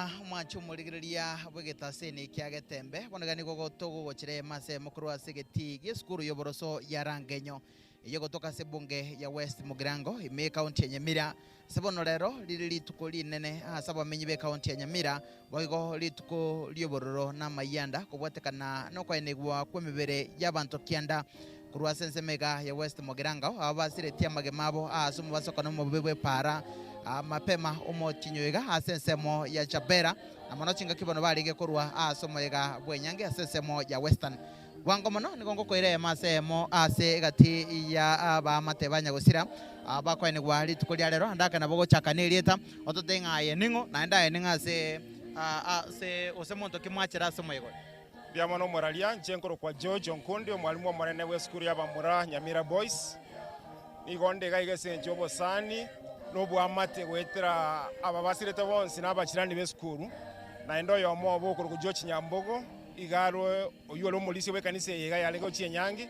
kegima omwanche omorigereria bw'egetaseni kia Getembe, bono iga nigo togogochera ime ase eyemo korwa ase egetii gi'esukuru y'oboroso ya Rangenyo, eyio egotoka ase ebunge ya West Mugirango, ime y'ekaunti ya Nyamira. Ase bono rero rire rituko rinene ase abamenyi b'ekaunti ya Nyamira, boigo rituko ri'obororo na amayianda kobwatekana nokoenigwa kw'emebere y'abanto kianda korwa ase ensemo iga ya West Mugirango, aba basiretie amagima abo ase omobasokano omobe bw'epaara mapema omotinyo iga ase ensemo ya Chabera, na mono chingaki bono barenge korwa ase omoyega bw'enyangi ase ensemo ya Western. Bwango mono nigo ngokoira eyemo ase eyemo ase egati ya abaamate ba nyagosira bakoenigwa rituko ria rero, ande ake nabo gochaka nerieta, otote ng'a aye ning'o, naende aye ning'o ase ase gose monto ki mwachera ase omoyega oyo. Mbuya mono omoraria, inche nkorokwa George Onkundi, omwalimu omonene bw'esukuru y'abamura Nyamira Boys. Nigo nde iga iga ase engencho y'obosani na oboamate goetera aba basirete bonsi na abachirani b'esukuru, naende oyomo obo okorokwa George Nyambogo, iga arwe oyio ore omorisia bw'ekanisa eye iga yarenge gochia enyangi,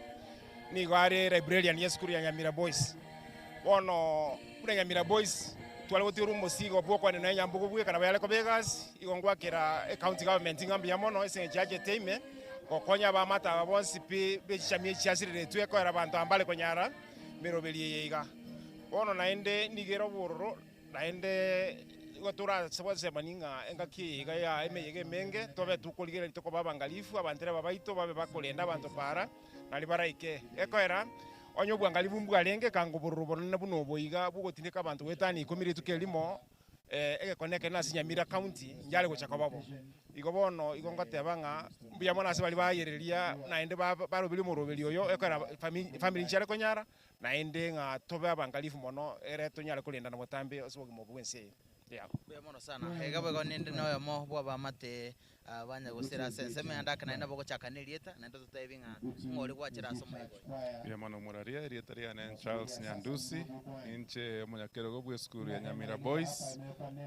nigo are librarian y'esukuru ya Nyamira Boys. Bono buna Nyamira Boys tware gotigerwa omosigo bw'okwanera nonya Nyambogo bweka nabo yare koba egasi, igo ngwakera ecounty government ng'a mbuya mono ase eng'encho yachete ime gokonya abaamate aba bonsi pi be chichamia echi chiasireretwe ekoera abanto aba mbare konyara emeroberi eye iga. Bono naende nigo ere obororo Naende igo torase gwesemania ng'a engaki eye iga ya emeyega emenge, tobe tokorigereria tokoba abangalifu, abantereba baito babe bakorenda abanto para, nario baraike. Gekoera, onye obwangalifu mbwarenge, kanga obororo bonene buna obo iga bw'ogotindeka abanto goetania ikomi rituko erimo, egekone ekenene ase Nyamira County nchare gocha koba bo. Igo bono igo ngoteba ng'a mbuya mono ase baria bayereria naende baroberia omoroberi oyo, ekero famiri nchiare konyara, Naende ng'a tobe abangalifu mono, ere tonyare korendana botambe ase obogima obo bw'ense eye. Yeah. Mbuya mono sana. Iga boigo ninde noyomo bw'abamate abanyagosira ase ensemo yande ake naende nabo ogochaka nerieta, naende ototebi ng'a ng'o oria gwachera ase omoyega oyo. Mbuya mono Omoraria, erieta riane Charles Nyandusi, ninche omonyakerogo bw'esukuru ya Nyamira Boys,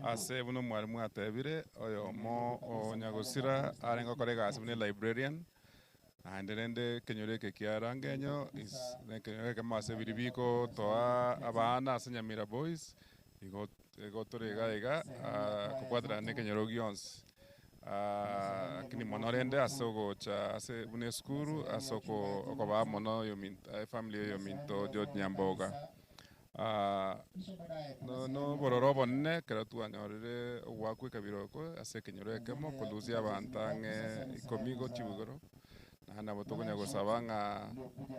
ase buna omwalimu atebire, oyomo o nyagosira arenge gokora egasi buna elibrarian, Naende rende ekenyoro eke kia Rangenyo is nekenyoro ekemo ase biria bigotoa abana ase Nyamira Boys, igo igo tore iga iga kobwaterana na ekenyoro gionsi. Lakini mono rende ase ogocha ase buna esukuru ase oko okobaa mono oyominto efamiri ya oyominto George Nyamboga. Nobororo obonene ekero twanyorire ogoakwa ekabira oko ase ekenyoro ekemo korusia abanto ang'e ikomi gochia igoro, naende nabo tokonya gosaba ng'a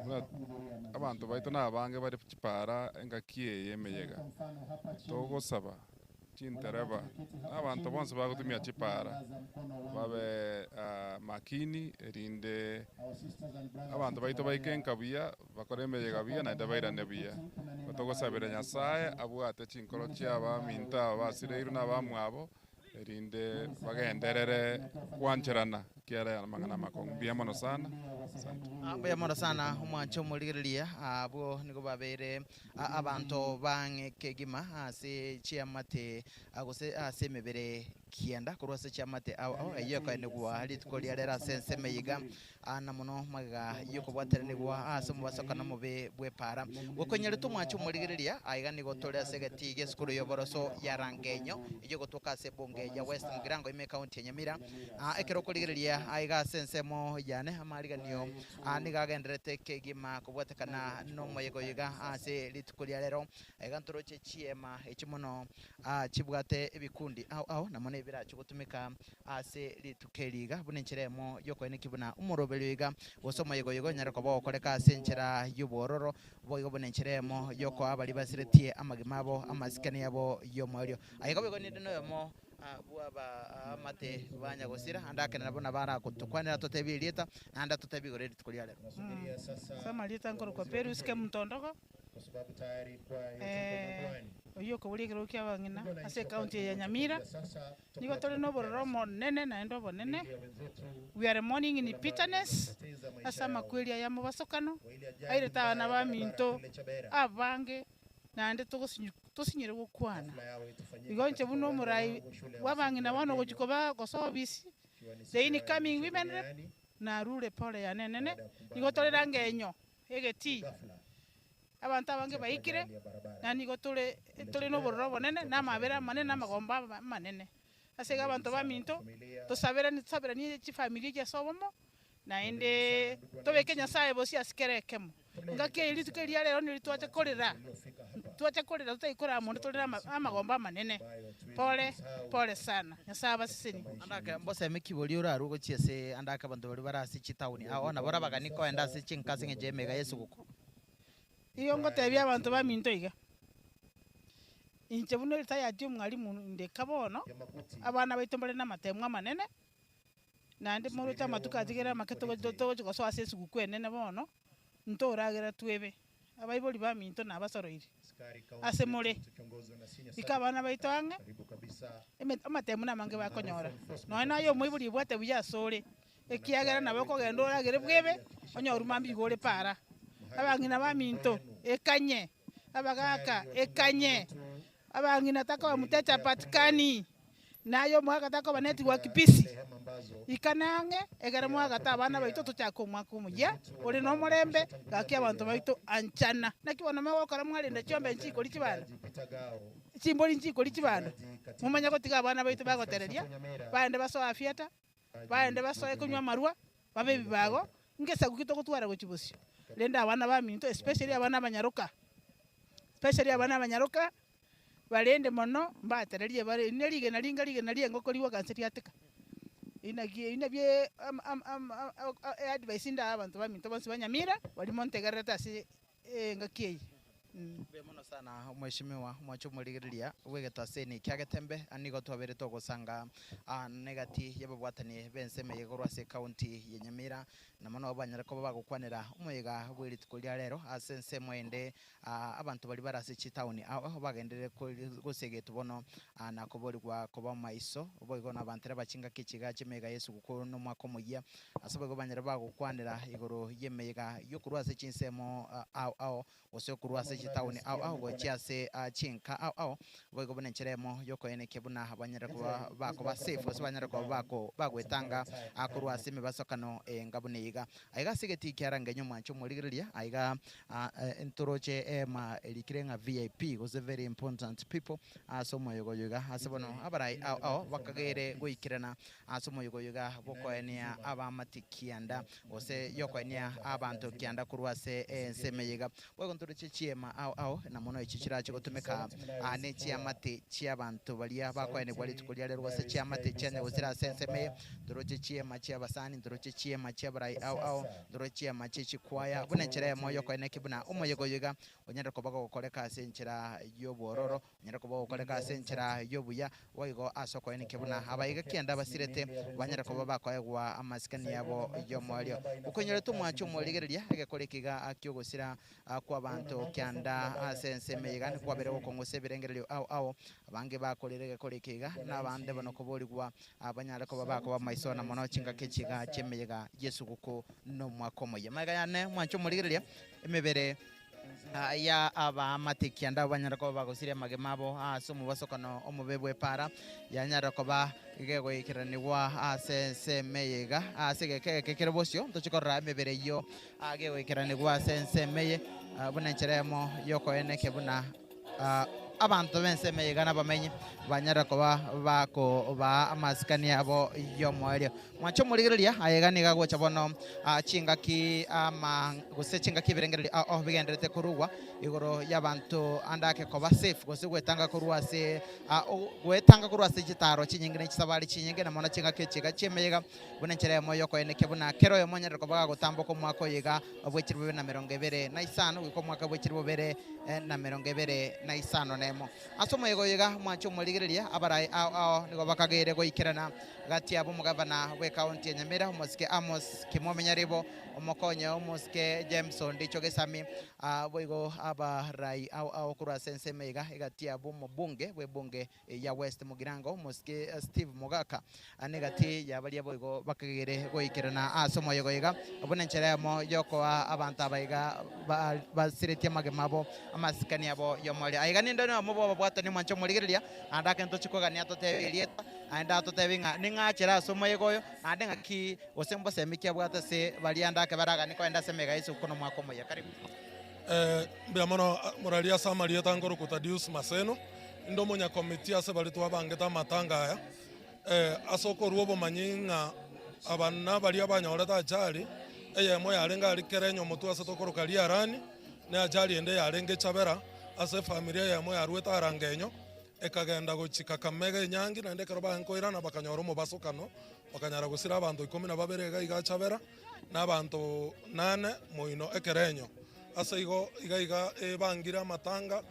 buna abanto baito nabange bare chipara engaki eye y'emeyega, togosaba chintereba, na abanto bonsi bagotumia chipara babe makini erinde abanto baito baike nka buya, bakore emeyega buya naende bairane buya. Togosabera Nyasaye abwate chinkoro chi'abaminto aba basireirwe na abamwabo, erinde bagenderere gwancherana, ekiagera aya namang'ana amakong'u. Mbuya mono sana, asante. Mbuya mono sana omwanche omorigereria, abwo nigo babeire abanto bang'e kegima ase chiamate gose ase emebere kianda korwa ase chiamate ao ao, eyio ekoenigwa rituko ria rero ase ensemo eye iga, na mono magega y'okobwateranigwa ase omobasokano omobe bw'epaara. Gokonyarete omwanche omorigereria, aiga nigo tore ase egetii gi'esukuru y'oboroso ya Rangenyo, eyio egotoka ase ebunge ya West Mugirango ime ekaunti ya Nyamira. Ekero okorigereria aiga ase ensemo yane, amariganio nigo agendererete kegima kobwatekana nomoyega oyo iga ase rituko ria rero. Aiga ntoroche chiema echi mono chibwate ebikundi ao ao, na mono ebirache gotumeka ase rituko eri iga, buna enchera eyemo y'okoenekia buna omoroberio iga, gose omoyega oyo iga onyare koba ogokoreka ase enchera y'obwororo, boigo buna enchera eyemo y'okoa baria basiretie amagima abo amasikani abo y'omoerio. Aiga boigo ninde noyomo bw'abaamate ba nyagosira, ande ake nabwo nabo aragotokwanera atotebie erieta, naende atotebie igoro ye rituko ria rero. Ase amarieta nkorokwa Perus Kemunto-Ndogo, oyio okoboria ekerogo kia abang'ina ase ecounty eye ya Nyamira, nigo tore na obororo omonene naende obonene, we are mourning in bitterness ase amakweri aya amobasokano, airete abana baminto abange naende togosinyu tosinyire gokwana. Igo inche buna omorai bw'abang'ina bono ogochia koba gosoa obisi, the incoming women rep, narure pole yane enene, nigo tore rangenyo egetii, abanto abange baikire, na nigo tore tore nobororo obonene, na amabera amanene, na amagombo amanene. Ase igo abanto baminto, tosaberane tosaberanie chifamiri echi ase obomo, naende tobeke Nyasaye bosio ase kera ekemo. Engaki eye rituko eri ria rero neri twacha korera, twacha korera totari korera monto tore na amagombo amanene. Pole, pole sana. Nyasaye abasesenie. Ande ake mboseme ki boria orarue gochia ase ande ake abanto baria bare ase chitaoni ao nabo orabaganie koenda ase chinka ase eng'encho y'emeyega y'esuguku. Igo ngotebia abanto baminto iga, inche buna retired omwalimu ndeka bono, abana baito mbare namatemu amanene, naende moroche amatuko atigere amake togochi gosoa ase esuguku enene bono, ntoragera twebe. Abaibori baminto nabasoroire ase more, ika abana baito ang'e, eme amatemu namange bakonyora. Nonya naye omoibori obwate buya asore, ekiagera nabo okogenda oragere bwebe, onyorwe mambia igo ore para. Abang'ina baminto, ekanye, abagaka, ekanye, abang'ina takoba mteja hapatikani, naye omogaka takoba network busy. Ikana ang'e, ekero mwagata abana baito tochake omwaka omoyia ore nomorembe, gaki abanto baito anchana. Naki bono mogokora mwarenda chiombe nchikori chibando, chimbori nchikori chibando, momanye gotiga abana baito bagotereria, baende basoe afiata, baende basoe konywa amarwa, babe ebibago, ngesaku ki togotwara gochia bosio. Rende abana baminto especially abana abanyaroka, especially abana abanyaroka, barende mono mbatererie bare ne rigena ringa rigena ria engoko rigwoka nse riateka. Inaki ebi nabio ama ama eadvice ndae abanto baminto bonsi ba Nyamira, baria montegererete ase engaki eye. Mbuya mono sana omweshimiwa omwanche omorigereria bw'egetaseni kia Getembe, nigo twabeire togosanga negati y'ababwatani b'ensemo eye korwa ase ekaunti ya Nyamira, na mono banyare koba bagokwanera omoyega bwe rituko ria rero ase ensemo ende abanto baria bare ase chitaoni ao bagenderere gosegetwa bono na koborigwa koba maiso, boigo na abanto ere bachingaki chiga chi'emeyega y'esuguku na omwaka omoyia, ase boigo banyare bagokwanera igoro y'emeyega y'okorwa ase chinsemo ao ao, gose okorwa ase chitaoni ao ao gochia ase chinka ao ao, boigo buna enchera eyemo y'okoenekia buna banyare koba bakoba safe gose banyare koba bako bagwetanga korwa ase emebasokano enga buna eyeiga. Aiga ase egetii kia Rangenyo mwanche omorigereria, aiga ntoroche eema erikire ng'a VIP gose very important people ase omoyega oyo iga. Ase bono abarai ao ao bakagere goikerana ase omoyega oyo iga bw'okoenia abamati kianda gose yokoenia abanto kianda korwa ase ensemo eye iga. Boigo ntoroche chiema ao ao na mono echi chirache gotumeka ne chiamate chi'abanto baria bakoenigwa rituko ria rero gose chiamate chianye gosira ase ensemo eye. Ntoroche chiema chi'abasani, ntoroche chiema chi'abarai ao ao, ntoroche chiema chie chikwaya, buna enchera eyemo y'okoenekia buna omoyega oyo iga onyare koba gogokoreka ase enchera y'obwororo, onyare koba gogokoreka ase enchera y'obuya, boigo ase okoenekia buna abaiga kianda basirete banyare koba bakoegwa amasikani abo y'omoerio. Okoinyorete omwancho omorigereria egekora eke iga ki'ogosira kw'abanto kianda ase ensemo eye iga nikwabere gokong'usa ebirengererio ao ao, abange bakorire egekora eke iga, na abande bono koborigwa Abanyare koba bakoba maiso na mono chingaki echi iga chi'emeyega y'esuguku n'omwaka omoyia. Magega yane mwanche omorigereria emebere ya abaamate kianda abwo banyare koba bagosiria amagima abo ase omobasokano omobe bw'epaara, yanyare koba gegoikeranigwa ase ensemo eye iga ase egeka egeke kere bosio ntoche korora emebere eyio gegoikeranigwa ase ensemo eye buna enchera eyemo y'okoenekia buna Abanto b'ensemo eye iga nabamenyi, banyare koba bakobaa amasikani abo y'omoerio. Mwanche omorigereria, aye iga nigo agocha bono chingaki ama gose chingaki ebirengererio ao ao bigendererete korugwa igoro y'abanto ande ake koba safe gose gwetanga korwa ase gwetanga korwa ase chitaro chinyinge ne chisabari chinyinge na mono chingaki echi iga chi'emeyega buna enchera eyemo y'okoenekia buna kera oyomo onyarire koba gagotamboka omwaka oyo iga bwe chilifu bibere na emerongo ebere na isano goika omwaka bwe chilifu bibere na emerongo ebere na isano na emo. Ase omoyega oyo iga mwanche omorigereria, abarai ao ao nigo bakageire goikerana gati abo omogavana bw'ekaunti ya Nyamira omosike Amos Kimwome Nyaribo, omokonye omosike James Ondicho Gesami, boigo abarai ao ao korwa ase ensemo iga egati yabo omobunge bw'ebunge ya West Mugirango, omosike Steve Mogaka, negati ya baria boigo bakagere goikerana ase omoyega oyo iga, buna enchera eyemo y'okoa abanto aba iga basiretie amagima abo amasikani abo y'omoerio. Aiga ninde noyomo bw'ababwatani omwanche omorigereria, naende ake ntochie kogania totebie erieta, naende atotebie ng'a ning'achere ase omoyega oyo, naende ng'aki gose mbosemi ki abwate ase baria ande ake baraganie kogenda ase emeyega y'esuguku na omwaka omoyia. Karibu. Mbuya mono moraria ase amarieta nkorokwa Thaddeus Maseno. Inde omonyakomiti ase baria twabangete amatanga aya. Ase okorua obomanyi ng'a aba nabaria banyorete ajali, eyemo yarenge aria Kerenyo omotwe ase tokoroka Riarani, na ajali ende yarenge Chabera, ase efamiri eyemo yaruete Arangenyo, ekagenda gochia Kakamega enyangi, naende ekero barenge koirana bakanyora omobasokano, bakanyara gosira abanto ikomi na babere iga iga Chabera, na abanto nane moino Ekerenyo. Ase igo iga iga ebangire amatanga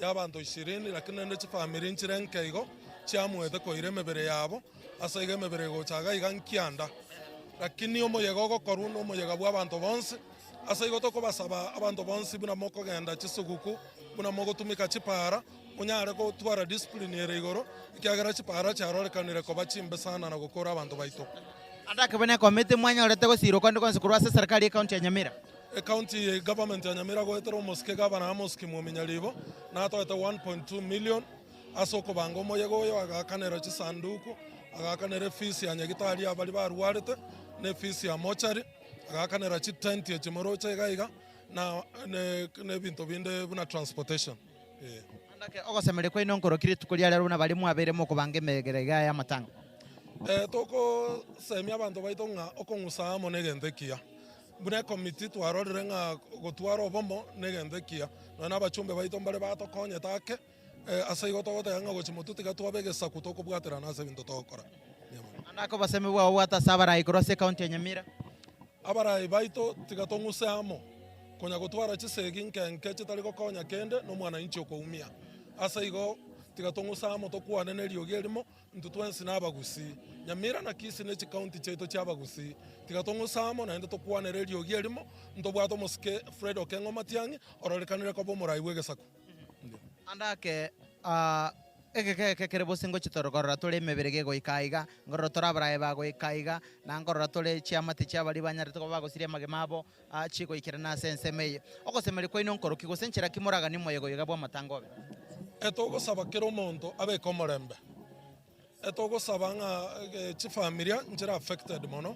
y'abanto ishirini, lakini rende chifamiri nchire nke igo chiamoete koira emebere yabo, ase igo emebere egocha iga iga nkianda. Lakini omoyega ogokorwa nomoyega bw'abanto bonsi, ase igo tokobasaba abanto bonsi buna mokogenda chisuguku, buna mogotumeka chipaara, monyare gotwara discipline ere igoro, ekiagera chipaara chiarorekanire koba chimbe sana na gokora abanto baito. Ande akebe nekomiti mwanyorete gosirwa konde konsi korwa ase eserikari y'ecounty ya Nyamira. Ecounty ye government ya Nyamira goetera omosike gavana Amos Kimwomi Nyaribo natoete 1.2 million ase okobanga omoyega oyo agaakanera chisanduku, agaakanera efees ya nyagitari ya baria barwarete, na efees ya mochari, agaakanera chitent echi moroche iga iga na na ebinto binde buna transportation eh. Naende ake ogosemeria kwaino nkorokia rituko ria rero buna baria mwabeire mokobanga emegera iga y'amatanga. Togosemia abanto baito ng'a okong'usa amo negento ekiya. Buna ekomiti twarorire ng'a gotwara obomo negento ekiya, nonya na abachumbe baito mbare batokonyete ake, ase igo togoteba ng'a gochia motwe tiga twabe egesaku tokobwaterana ase ebinto togokora. Naende ake obosemi bwao obwate ase abarai korwa ase ecounty ya Nyamira. Abarai baito tiga tong'use amo, konya gotwara chisegi nke nke chitari gokonya kende na omwananchi okoumia. Ase igo tiga tong'use amo tokwane neriogi erimo Intwe twensi nabagusii. Nyamira na Kisii ne chikaunti chiaito chi'abagusii. Tiga tong'use amo naende tokwanere eriogi erimo, ntobwate omosike Fred Okeng'o Matiang'i ororekanire koba omorai bw'egesaku. Ande ake egeka eke kere bose ngochia tore korora tore emebere gegoika aiga, nkorora tore abaraai bagoika aiga, na nkorora tore chiamate chia baria banyarete koba bagosiria amagima abo chigoikerana ase ensemo eye. Ogosemeria kwaino nkoroki, gose nchera ki moraganie omoyega oyo iga bw'amatanga obe? Etogosaba kera omonto abeke omorembe. Etogosaba ng'a chifamilia nchire affected mono,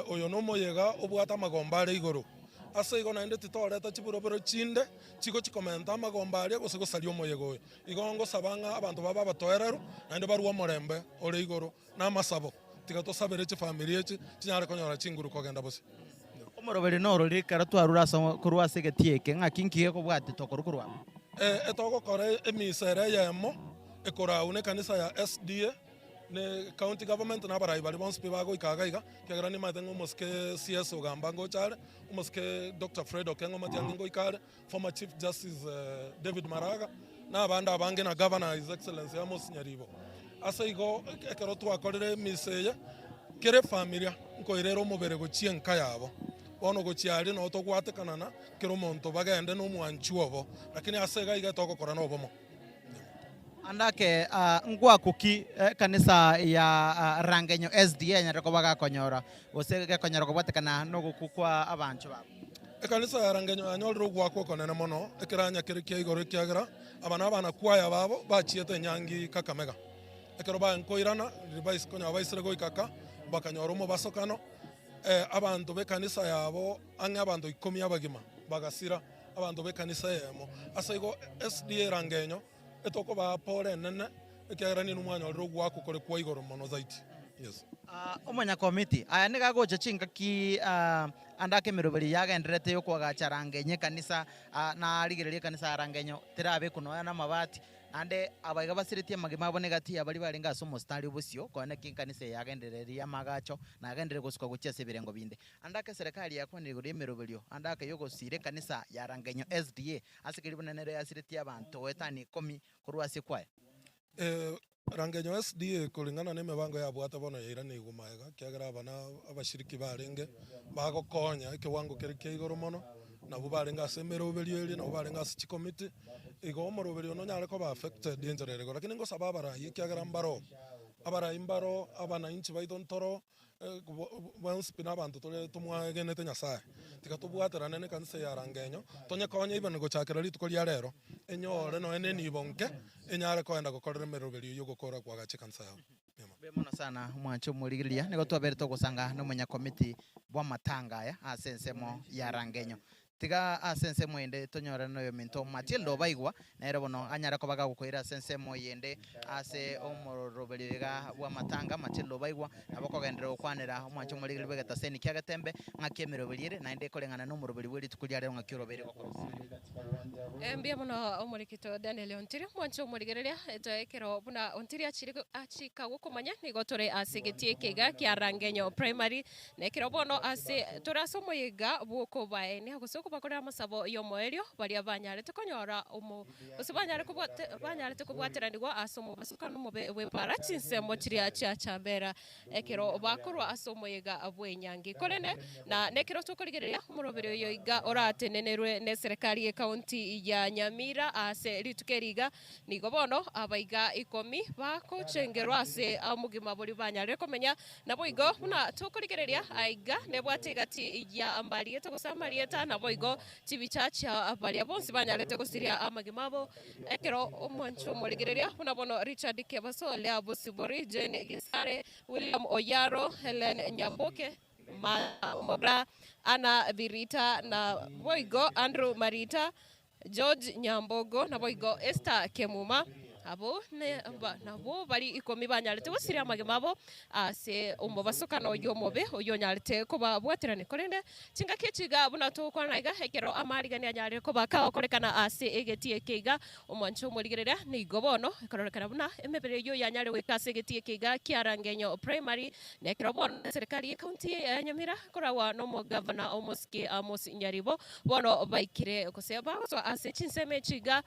oyo nomoyega obwate amagomba are igoro. Ase igo naende titoreta chiboroboro chinde chigochi komenta amagomba aria gose gosaria omoyega oyo. Igo ngosaba ng'a abanto babe abatoereru naende barue omorembe ore igoro na amasabo. Tiga tosabere chifamiri echi chinyare konyora chinguru kogenda bosio. Omoroberi norori ekero twarure ase korwa ase egetii eke, ng'aki nki gekobwatia tokorwa korwa amo? Etogokora emisa ere eyemo ekorauna ekanisa ya SDA ne county government na abarai baria bonsi pi bagoika iga iga, ekiagera nimanyete ng'a omosike CS Ogamba ngocha are, omosike Doctor Fred Okengo Matiang'i ngoika are, former Chief Justice David Maraga, na abande abange na Governor His Excellency Amos Nyaribo. Ase igo ekero twakorire emisa eye, kera efamilia nkoira ere omobere gochia enka yabo. Bono gochia aria noo togwatekanana kera omonto bagende na omwanchwa obo, lakini ase iga iga togokora na obomo. Ande ake ngwaku ki ekanisa ya Rangenyo SDA enyarete koba gakonyora gose gekonyora kobwatekana nogokwa kwa abanchwa babo? Ekanisa ya Rangenyo yanyorire ogoakwa okonene mono ekeranya kere kia igoro ekiagera aba nabana kwaya babo bachiete enyangi Kakamega. Ekero baenkoirana riria konya baisire goika ka bakanyora omobasokano abanto b'ekanisa yabo ang'e abanto ikomi abagima bagasira abanto b'ekanisa eyemo. Ase igo SDA Rangenyo etokobaa pore enene ekiagera ninwe mwanyorire ogoakwa kore kwa igoro mono zaidi. Yes. Omonyakomiti, aya nigo agocha chingaki ande ake emeroberi yagendererete y'okoagacha Rangenyo ekanisa, narigereria ekanisa ya Rangenyo terabekwa nonya namabati, naende abaiga basiretie amagima abo negati ya baria barenge ase omositari obosio, konya naki ekanisa eye yagendereria amagacho, na yagenderire gosuka gochia ase ebirengo binde. Ande ake eserekari yakwanire igoro y'emeroberio, ande ake y'ogosiira ekanisa ya Rangenyo SDA, ase keria buna nero yasiretie abanto goetania ikomi korwa ase ekwaya. Rangenyo SDA koreng'ana nemebango yabwate bono yairanigwe magega ekiagera aba na abashiriki barenge bagokonya ekewango kere kia igoro mono, nabwo barenge ase emeroberio eria, nabwo barenge ase chikomiti, igo omoroberio one onyare koba affected enchera ere igoro. Lakini ngosaba abarai ekiagera mbaro, abarai mbaro, abanainchi baito ntoro. Bonsi pi nabanto tore tomwegenete Nyasae, tiga tobwaterane nekanisa eye ya Rangenyo, tonyekonye even gochakera rituko ria rero, enyore nonya ne enibo nke, enyare koenda gokorera emeroberio y'ogokora koagacha ekanisa yabo. Amen. Mbuya mono sana omwanche omorigereria, nigo twaberete ogosanga nomonyakomiti bw'amatanga aya ase ensemo ya Rangenyo. Tiga ase ensemo ende tonyorane noyominto Matilda Obaigwa, nere bono anyare koba gagokoira ase ensemo eyende ase omoroberi iga bw'amatanga. Matilda Obaigwa nabo okogenderera gokwanera omwanche omorigereria bw'egetaseni kia Getembe ng'aki emeroberi ere, naende ekoreng'ana nomoroberi bwe rituko ria rero ng'aki orobeire gokora. Mbuya mono omorikito Daniel Ontiri, omwanche omorigereria, ekero buna Ontiri achire achika gokomanya nigo tore ase egetii eke iga kia Rangenyo Primary. Na ekero bono ase tore ase omoyega bw'okobaenia gose okobakorera amasabo y'omoerio, baria banyarete konyora omo gose banyare kobwate banyarete kobwateranigwa ase omobasokano omobe bw'epaara chinsemo chiria chiachamera ekero bakorwa ase omoyega bw'enyangi. Korende na nekero tokorigereria omoroberi oyo iga oratenenerwe n'eserekari y'ecounty ya Nyamira ase rituko eri iga, nigo bono abaiga ikomi bakochengerwa ase omogima boria banyarire komenya Naboigo buna tokorigereria aiga nebwate egati ya amarieta gose amarieta, naboigo chibicha chia baria bonsi banyarete gosiria amagima abo. Ekero omwancho omorigereria buna bono Richard Kebaso, Leah Bosibori, Jane Gesare, William Oyaro, Hellen Nyaboke, Martha Moraa, Anna Birita, naboigo Andrew Marita, George Nyambogo, naboigo Esther Kemuma, abwo nabwo bari ikomi banyarete gosiria amagima abo ase omobasokano oyio omobe oyio onyarete kobabwaterania. Korende chingaki echi iga buna togokwana iga, ekero amaarigani anyarire koba kagokorekana ase egetii eke iga, omwancho omorigereria nigo bono ekororekana buna emebere eyio yanyare goika ase egetii eke iga kia Rangenyo Primary, na ekero bono eserekari y'ecounty ya Nyamira koragwa nomogavana omosike Amos Nyaribo, Bono baikire gose bagosoa ase chinsemo echi iga,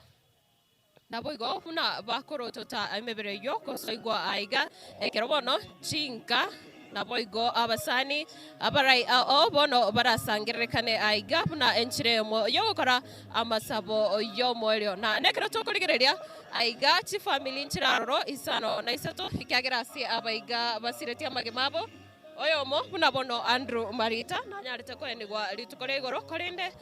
naboigo buna bakorotota emebere eyio gosoigwa aiga, ekero bono chinka naboigo abasani abarai ao bono barasangererekane aiga buna enchera eyemo yogokora amasabo y'omoerio. Na nekero tokorigereria aiga chifamiri nchire aroro isano na isato, ekiagera ase abaiga basiretie amagima abo. Oyomo buna bono Andrew Marita nanyarete koenigwa rituko ria igoro, korende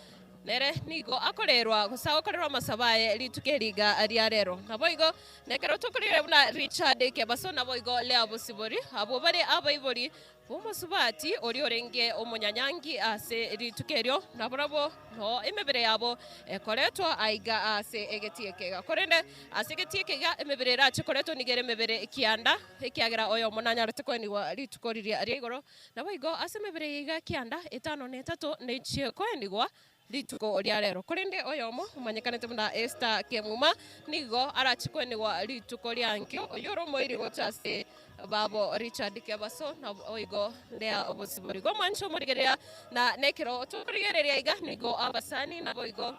nere nigo akorerwa gose agokorerwa amasabo aye rituko eri iga ria rero. Naboigo nekero tokorire buna Richard Kebaso naboigo Leah Bosibori, abwo bare abaibori b'omosubati oria orenge omonyanyangi ase rituko erio, nabarabwo noo emebere yabo ekoretwa aiga ase egetii eke iga. Korende ase egetii eke iga emebere erache koretwa nigo ere emebere kianda. Ekiagera oyomo nanyarete koenigwa rituko riria ria igoro, naboigo ase emebere eye iga kianda etano na etato nechie koenigwa rituko ria rero. Korende oyomo omanyekanete buna Esther Kemuma nigo arachie koenigwa rituko ria ankio, oyio ore omoiri gocha ase babo Richard Kebaso, naboigo Leah Obosibori. Igo omwanche omorigereria, na nekero tokorigereria iga nigo abasani naboigo.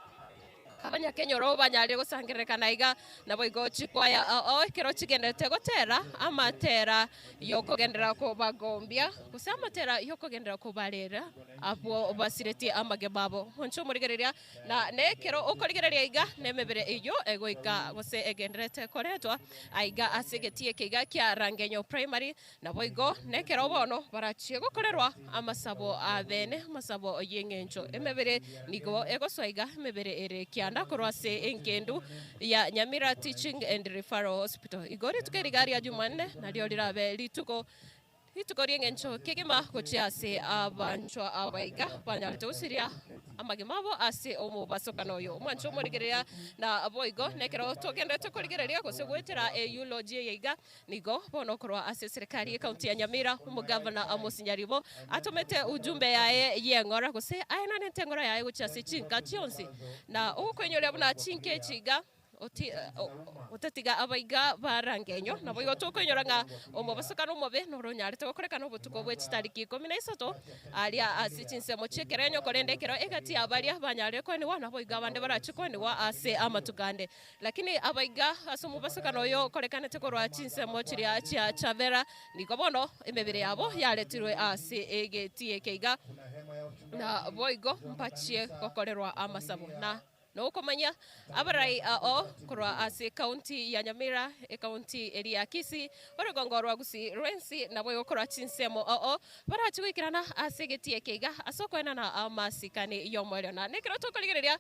Abanyakenyoro banyarire gosangererekana iga, naboigo chikwaya ao ekero chigendererete gotera amatera y'okogenderera kobagombia, gose amatera y'okogenderera kobarera abwo basiretie amagema abo. Monche omorigereria, na nekero okorigereria iga, nemebere eyio egoika gose egendererete koretwa aiga ase egetii eke iga kia Rangenyo Primary, Naboigo nekero bono barachie gokorerwa amasabo a bene, amasabo y'engencho. Emebere nigo egosoa iga, emebere ere kianda korwa ase engendu ya Nyamira Teaching and Referral Hospital. Igo rituko eri iga ria Jumanne nario rirabe rituko rituko ri'engencho kegima gochia ase abanchwa aba iga banyarete gosiria amagima abo ase omobasokano oyo. Omwancho omorigereria naboigo nekero togenderete korigereria gose goetera eulogy eye iga, Nigo bono korwa ase eserekari y'ecounty ya Nyamira, omogavana Amos Nyaribo atomete ujumbe yaye y'eng'ora gose aenanete eng'ora yaye gochia ase chinka chionsi na ogokoinyoria buna chinka echi iga otatiga abaiga ba Rangenyo. Naboigo tokoinyora ng'a omobasokano omobe noro onyarete gokorekana obotuko bwe chitariki ikomi na isato aria ase chinsemo chi'ekerenyo korende ekero egati ya baria banyarire koenigwa naboigo abande barachie koenigwa ase amatuko ande. Lakini abaiga ase omobasokano oyo okorekanete korwa chinsemo chiria chia Chavera, nigo bono emebere yabo yaretirwe ase egetii eke iga, na boigo mbachie gokorerwa amasabo. Na nokomanya abarai ao korwa ase ekaunti ya Nyamira, ekaunti eria ya Kisii, orogongo rwa Gusii rwensi, naboigo korwa chinsemo ao barache goikerana ase egetii eke iga ase okoenana amasikani y'omoerio. Na nekero tokorigereria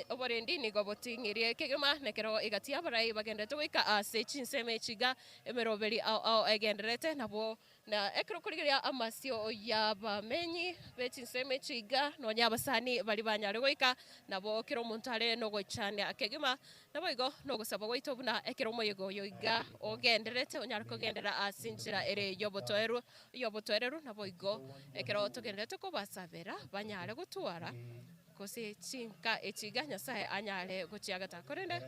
Oborendi nigo boting'irie kegima, nekero egati y'abarai bagenderete goika ase chinsemo echi iga, emeroberi ao ao egendererete nabwo. Na ekero okorigereria amasio y'abamenyi be chinsemo echi iga, nonya abasani baria banyare goika, nabo kera omonto are nogoichania kegima. Naboigo nogosaba gwaito buna ekero omoyega oyo iga ogendererete, onyare kogenderera ase enchera ere y'obotoeru y'obotoereru, naboigo ekero togendererete kobasabera banyare gotwara gose chinka echi iga Nyasae anyare gochiagata. Korende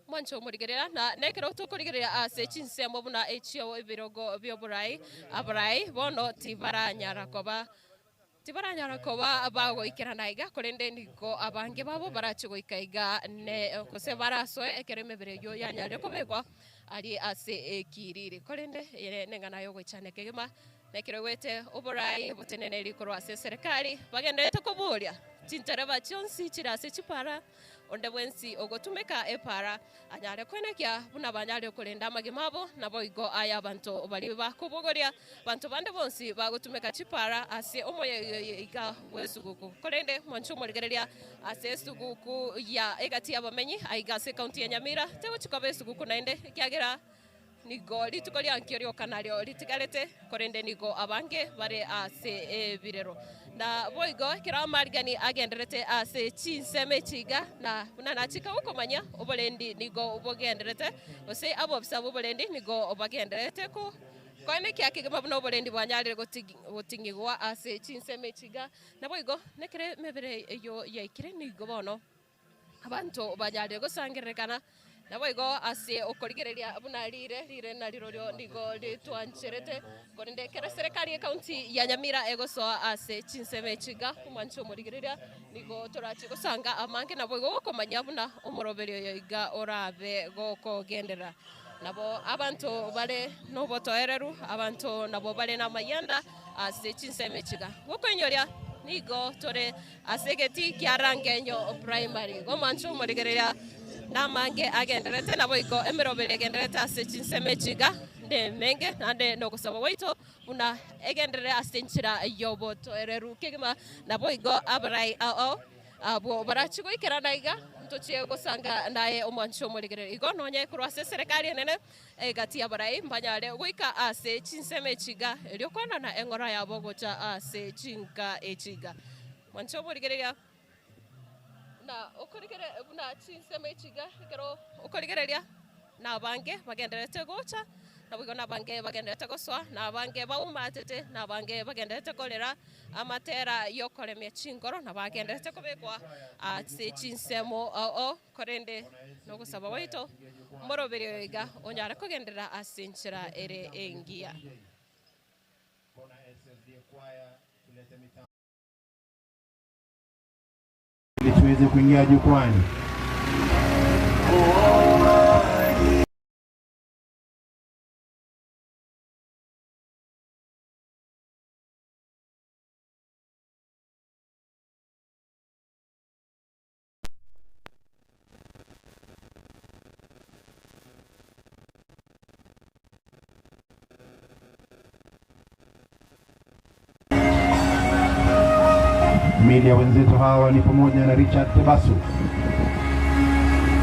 Mwanche omorigereria, na nekero tokorigereria ase chinsemo buna echio ebirogo bi'oborai, abarai bono tibaranyara koba tibaranyara koba bagoikerana iga, korende nigo abange babo barache goika iga ne gose barasoe ekero emebere eyio yanyarire kobekwa aria ase ekiriri. Korende ere neng'ana y'ogoichania kegima, na ekero egwete oborai boteneneri korwa ase eserekari, bagendererete koboria chintereba chionsi chire ase chipara, Onde bwensi ogotumeka epaara anyare koenekia buna banyare korenda amagima abo, naboigo ay'abanto baria bakobogoria banto bande bonsi bagotumeka chipaara ase omoyega bw'esuguku. Korende mwanche omorigereria ase esuguku ya egati y'abamenyi aiga ase ekaunti ya Nyamira tegochi koba esuguku naende, ekiagera Nigo rituko riankio rioka nario ritigarete, korende nigo abange bare ase ebirero. Na boigo ekero amarigani agendererete ase chinsemo echi iga, na buna nachika gokomanya, oborendi nigo bogendererete, gose abobisa b'oborendi nigo bagendererete ko koenekia kegima buna oborendi bwanyarire goting'igwa ase chinsemo echi iga. Naboigo nekero emebere eyio yaikire nigo bono. Abanto banyarire gosangererekana, naboigo ase okorigereria buna riire rire narirorio nigo ritwancherete, korende ekero eserekari y'ecounty ya Nyamira egosoa ase chinsemo echi iga, omwanche omorigereria nigo torache gosanga amange naboigo gokomanya buna omoroberio oyo iga orabe gokogenderera. Nabo abanto bare nobotoereru, abanto nabo bare namayianda ase chinsemo echi iga. Gokoinyoria nigo tore Ase egetii kia Rangenyo Primary, omwancho omorigereria namange agendererete, naboigo emeroberi egendererete ase chinsemo echi iga nemenge, naende nogosaba gwaito buna egenderere ase enchera y'obotoereru kegima, naboigo abarai ao abwo barachi goikerana iga ntochie gosanga naye omwancho omorigereria. Igo nonye korwa ase eserekari enene egati y'abarai mbanyare goika ase chinsemo echi iga, erio kwenana eng'ora yabo gocha ase chinka echi iga. Mwanche omorigereria buna okorigere buna chinsemo echi iga, ekero okorigereria nabange bagendererete gocha, naboigo nabange bagendererete gosoa, nabange baumatete, nabange bagendererete korera amatera y'okoremia chinkoro, nabagendererete kobekwa ase chinsemo ao. Korende nogosaba gwaito, omoroberi oyo iga onyare kogenderera ase enchera ere engiya. Ili tuweze kuingia jukwani. Media wenzetu hawa ni pamoja na Richard Tebasu,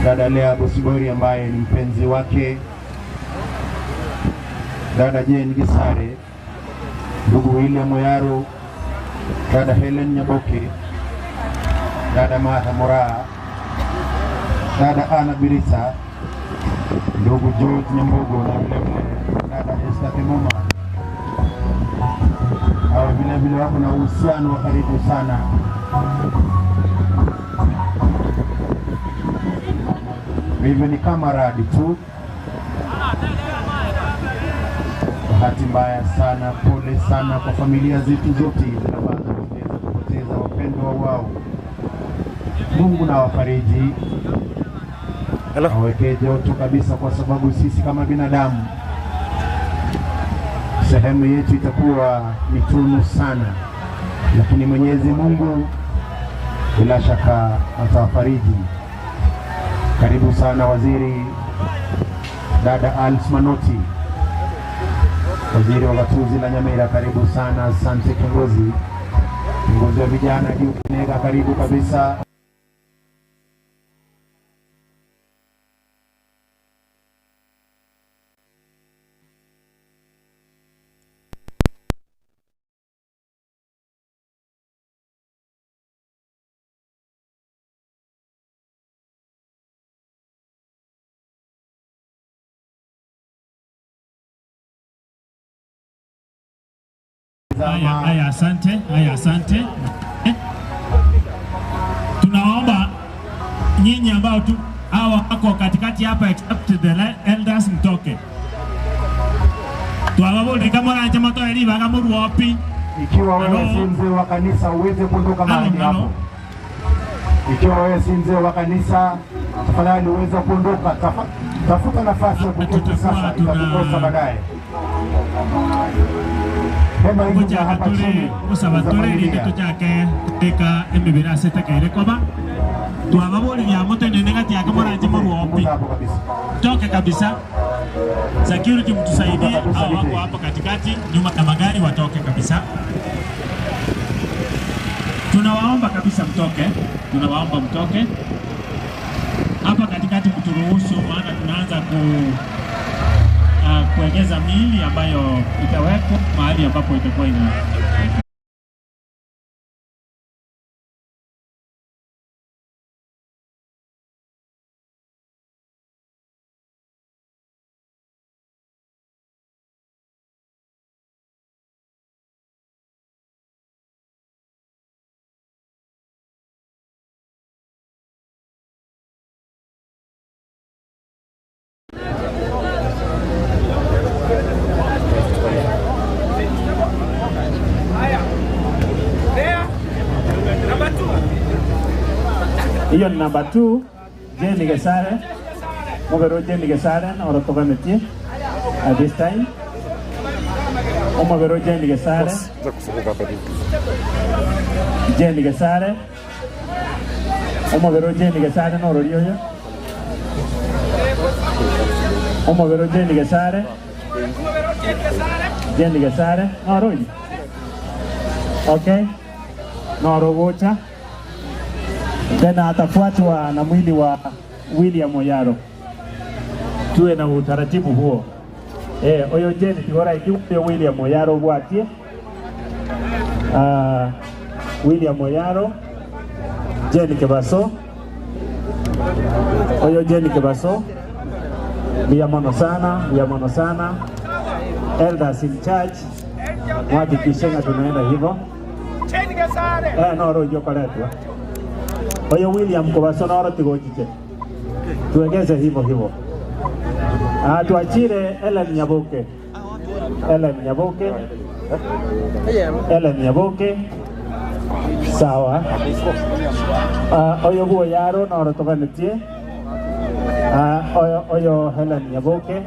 dada Lea Bosibori ambaye ni mpenzi wake, dada Jane Gisare, ndugu William Oyaro, dada Helen Nyaboke, dada Martha Moraa, dada Anna Birisa, ndugu George Nyambogo na vile vile dada Esther Kimuma. Hawa vile vile wako na uhusiano wa karibu sana. Hivyo ni kama radi tu. Bahati mbaya sana, pole sana kwa familia zetu zote hizi ambazo zimeweza kupoteza wapendwa wao. Mungu na wafariji, awekee joto kabisa, kwa sababu sisi kama binadamu sehemu yetu itakuwa ni tunu sana, lakini Mwenyezi Mungu bila shaka atawafariji. Karibu sana waziri dada Alice Manoti, waziri wa gatuzi la Nyamira, karibu sana. Asante kiongozi, kiongozi wa vijana Duke Nega, karibu kabisa. Haya, haya, asante, haya, asante. Tunaomba nyinyi ambao tu hawa wako katikati hapa except the elders mtoke. Twababulirika moranche motoe ribaga morwopi. Ikiwa wewe si mzee wa kanisa uweze kuondoka mahali hapo. Ikiwa wewe si mzee wa kanisa, tafadhali uweze kuondoka. Tafuta nafasi ya kuketi sasa, itakukosa baadaye. Hema hizi za hapa chini Gosaba za tore rinde familia. tochake kobeka emebere ase etakeire koba twababoririe amo toenene gati yake moranche morwopi toke kabisa. Security mtusaidie, hao wako hapo katikati nyuma ya magari watoke kabisa. Tunawaomba kabisa mtoke, tunawaomba mtoke hapa katikati, mturuhusu, maana tunaanza ku kuegeza miili ambayo itawekwa mahali ambapo itakuwa ina Hiyo ni namba 2 Jane Gesare mobero Jane Gesare noro toganetie at this time omobero Jane Gesare Jane Gesare omobero Jane Gesare norori oyo omobero Jane Gesare Jane Gesare noro oyo okay noro gocha then atafuatwa na mwili wa William Oyaro. Tuwe na utaratibu huo. Eh, oyo Jane tigora iki oyo William Oyaro bwatie. William Oyaro, Jane Kebaso. Oyo Jane Kebaso. Mbuya mono sana, mbuya mono sana. Elders in charge. Muhakikishe nga tunaenda hivyo. Eh, no rojo koretwa. Oyo William Kebaso noro tigochiche. Tuegeze hivyo hivyo. Tuachire Ellen Nyaboke. Ellen Nyaboke. Ellen Nyaboke. Sawa. Oyo buo yaro noro toganetie. Oyo, oyo Helen Nyaboke.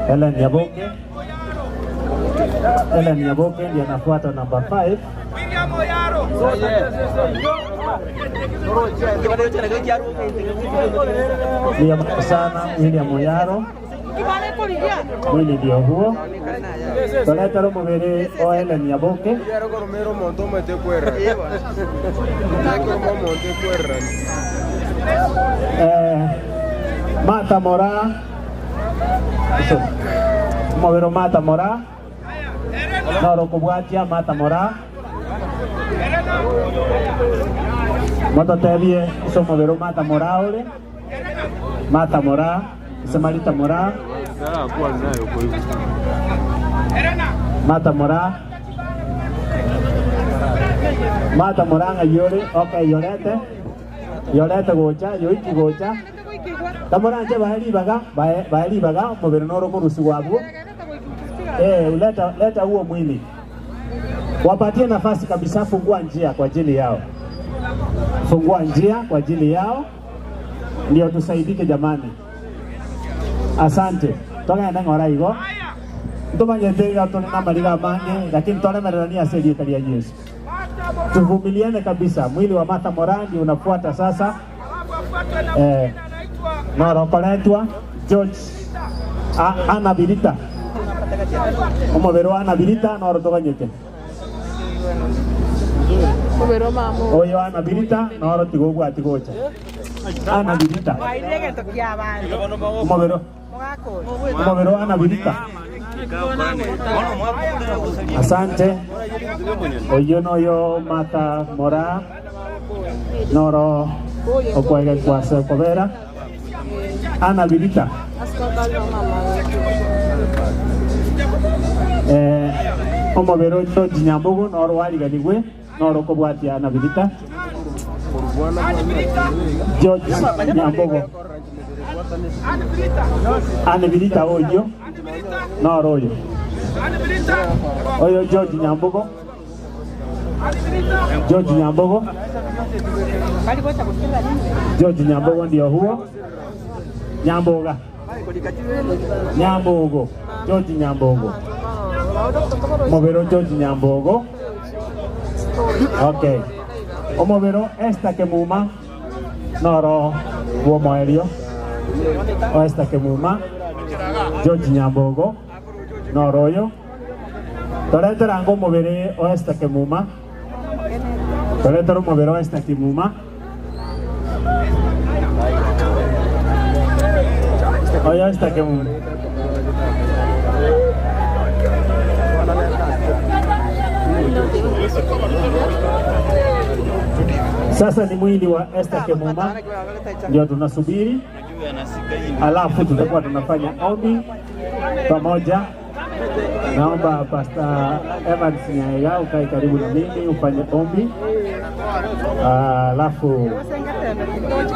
Helen Nyaboke. Helen Nyaboke ndiye anafuata namba 5. William sana William Oyaro. Mwili ndio huo. Toletero mubiri o Helen Nyaboke. Martha Mora. Mubiri Martha Mora. Noro kubwatia Martha Mora. Mototebie iso mubiri Martha Mora ore. Martha Mora, Samarita Mora. Martha Mora. Martha Mora ng'ayore, okay, yorete. Yorete gocha, yoiki gocha. Tamoranje bae ribaga, bae, bae ribaga, mubiri noro korusi wabwo. Leta, leta huo mwili. Wapatie nafasi kabisa, fungua njia kwa ajili yao. Fungua njia kwa ajili yao. Ndio tusaidike jamani. Asante. Togenda ng'ora igo. Ntumanyete iga tuli na mariga mange, lakini toremerera ase rieta ria Yesu. Tuvumiliane kabisa. Mwili wa Martha Morandi unafuata sasa. Norokoretwa George Ana Birita. Omobere wa Ana Birita norotoganyete. Oyo Ana Birita norotigogwati gocha. Ana Birita. Omobere. Omobere wa Ana Birita. Asante. Oyo noyo Martha Mora noro okwege kwase kobera. Ana Birita. Omobere o George Nyambogo noro wariganigwe noro okobwatia Anna Birita. George Nyambogo. Anne Birita oyio noro oyo. Oyo George Nyambogo. George Nyambogo. George Nyambogo ndio huo. Nyamboga. Nyambogo. George Nyambogo. Omobere George Nyambogo. Okay. Omobere Esther Kemuma noro bw'omoerio. O Esther Kemuma. George Nyambogo noro oyo. Toretere ango omobere o Esther Kemuma. Toretere omobere o Esther Kimuma. Oyo Esther Kemuma. Sasa ni mwili wa Esther Kemuma ndio tunasubiri, alafu tutakuwa tunafanya ombi pamoja. Naomba Pastor Evans Nyaega ukae karibu na mimi ufanye ombi, alafu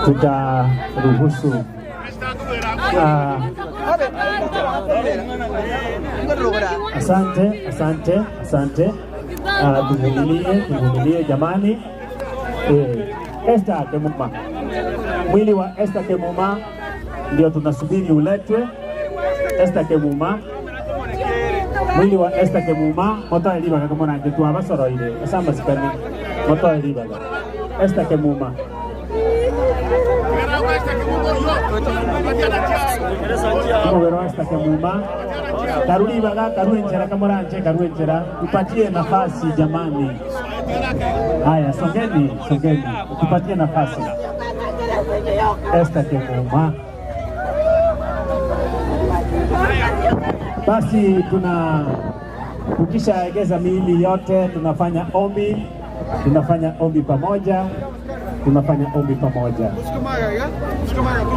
tutaruhusu asante, asante, asante. Tuvumilie, tuvumilie jamani. Esther Kemuma, mwili wa Esther Kemuma ndio tunasubiri uletwe. Esther Kemuma, mwili wa Esther Kemuma motoe ribaga komorange twabasoroire ase amasikani motoe ribaga Esther Kemuma. Omobere wa Esther Kemuma karu ribaga karu enchera kamoranche karu enchera tupatie nafasi jamani. Haya, songeni, songeni, tupatie nafasi. Esther Kemuma. Basi tuna tukishaegeza miili yote, tunafanya ombi, tunafanya ombi pamoja, tunafanya ombi pamoja.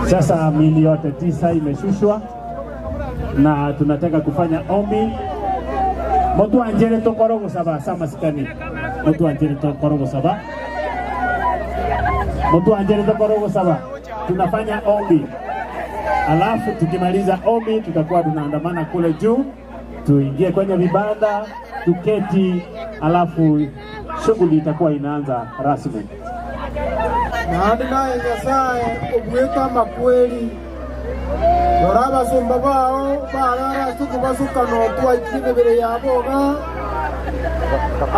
Sasa miili yote 9 imeshushwa na tunataka kufanya ombi. Motwanjere tokoro gosaba samasikani, motwanjere tokoro gosaba, motwanjere tokoro gosaba. Tunafanya ombi, alafu tukimaliza ombi tutakuwa tunaandamana kule juu, tuingie kwenye vibanda tuketi, alafu shughuli itakuwa inaanza rasmi. Naende naye Nyasaye obweka amakweri rora abasumba bao barara ase okobasuka notwaikire emebere yabo iga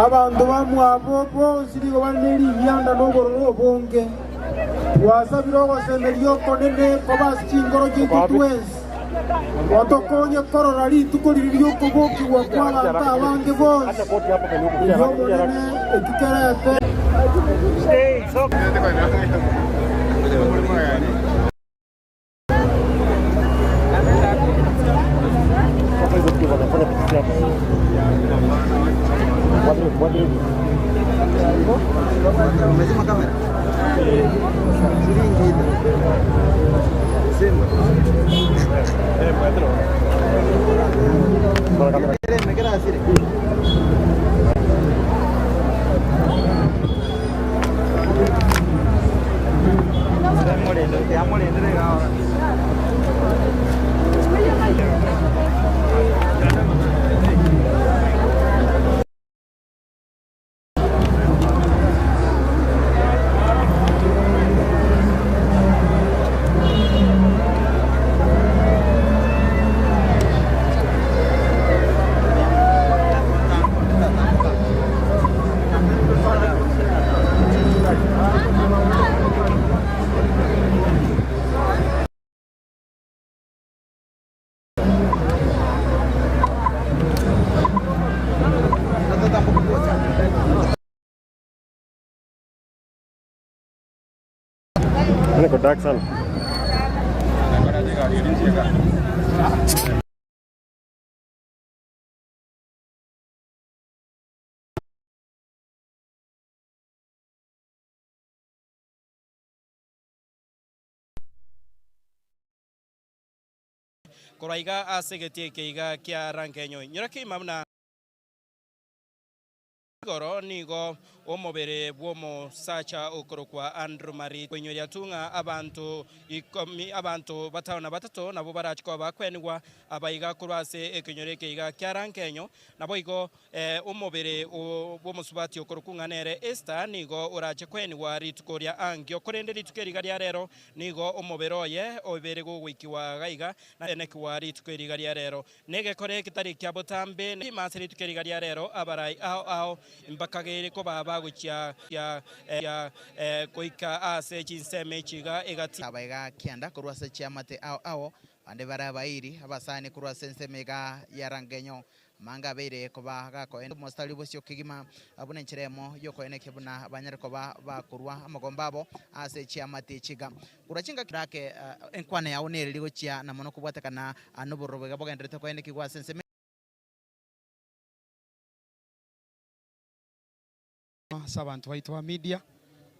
abanto bamwabo bonsi nigo bare na eribianda na obororo obonge twasabire ogosemeria okonene koba ase chingoro chiaito twensi watokonye korora rituko riri riokobokigwa kwa abanto abange bonsi erio omonene etukerete. Niko dark sana. Korwa iga ase egetii eke iga kia Rangenyo. Inyora keima buna. Igoro nigo omobere bw'omosacha okorokwa Andrew Mariti koinyoria tu ng'a abanto ikomi abanto batano na batato nabwo barache koba bakwenigwa abaiga korwa ase ekenyoro eke iga kia Rangenyo. Naboigo omobere bw'omosubati okorokwa ng'a nere Esther nigo orache kwenigwa rituko ria ankio, korende rituko eri iga ria rero nigo omobere oye obeire gogoikigwa gaiga na enekigwa rituko eri iga ria rero. Negekore getari kia botambe, na ase rituko eri iga ria rero abarai ao ao mbakageire koba bagochia goika ase chinsemo echi iga egati. Abaiga kianda korwa ase chiamate ao ao, bande bare abairi, abasani korwa ase ensemo iga ya Rangenyo, Amanga abeire koba gakoenda omositari bosio kegima, buna enchera eyemo y'okoenekia buna banyare koba bakorua amagomba abo ase chiamate chiga. Korwa chingaki rake enkwana yao nereri gochia na mono kobwatekana nobororo boiga bogendererete koenekigwa ase ensemo. Ase abanto baito ba media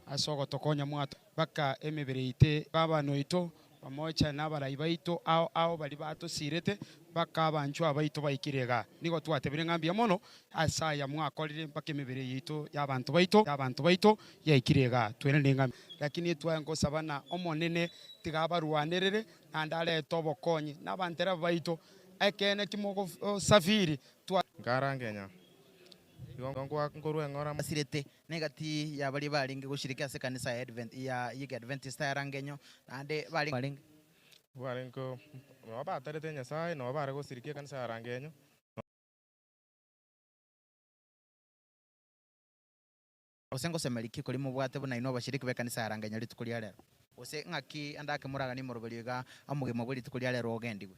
ase ogotokonya mwato baka emebere yaito gavana oito pamoja na abarai baito ao ao baria batosirete baka abanchwa baito baikire igaa. Nigo twatebire ng'a mbuya mono ase aya mwakorire mpaka emebere yaito ya abanto baito ya abanto baito yaikire igaa. Twenene ng'a lakini twaye ngosaba na Omonene tiga abarwanerere naende arete obokonyi na abantereba baito ekeene timogosafiri twa. Nkarangenya. Igo nkorwa eng'ora. Basirete, na egati ya baria barenge goshiriki ase ekanisa ya Advent ya y'Ekiadventista ya Rangenyo, naende barenge barenge. Barenge ko nabo batarete Nyasaye, nabo bare gosiriki ekanisa ya Rangenyo. Gose ngosemeria ki koria mobwate buna inwe abashiriki b'ekanisa ya Rangenyo rituko ria rero? Gose ng'aki ande ake moraganie omoroberio iga omogima bwe rituko ria rero ogendigwe?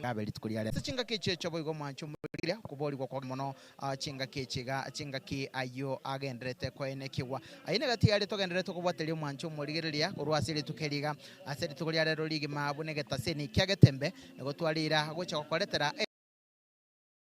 Abe rituko ria rero. Ase chingaki echio echio boigo omwanche omorigereria okoboorigwa kwake mono chingaki echi iga chingaki ayio agendererete koenekigwa. Ayio negati yaria togendererete kobwateria omwanche omorigereria korwa ase rituko eri iga. Ase rituko ria rero rigima buna egetaseni kia getembe nigo twarira gocha gokoretera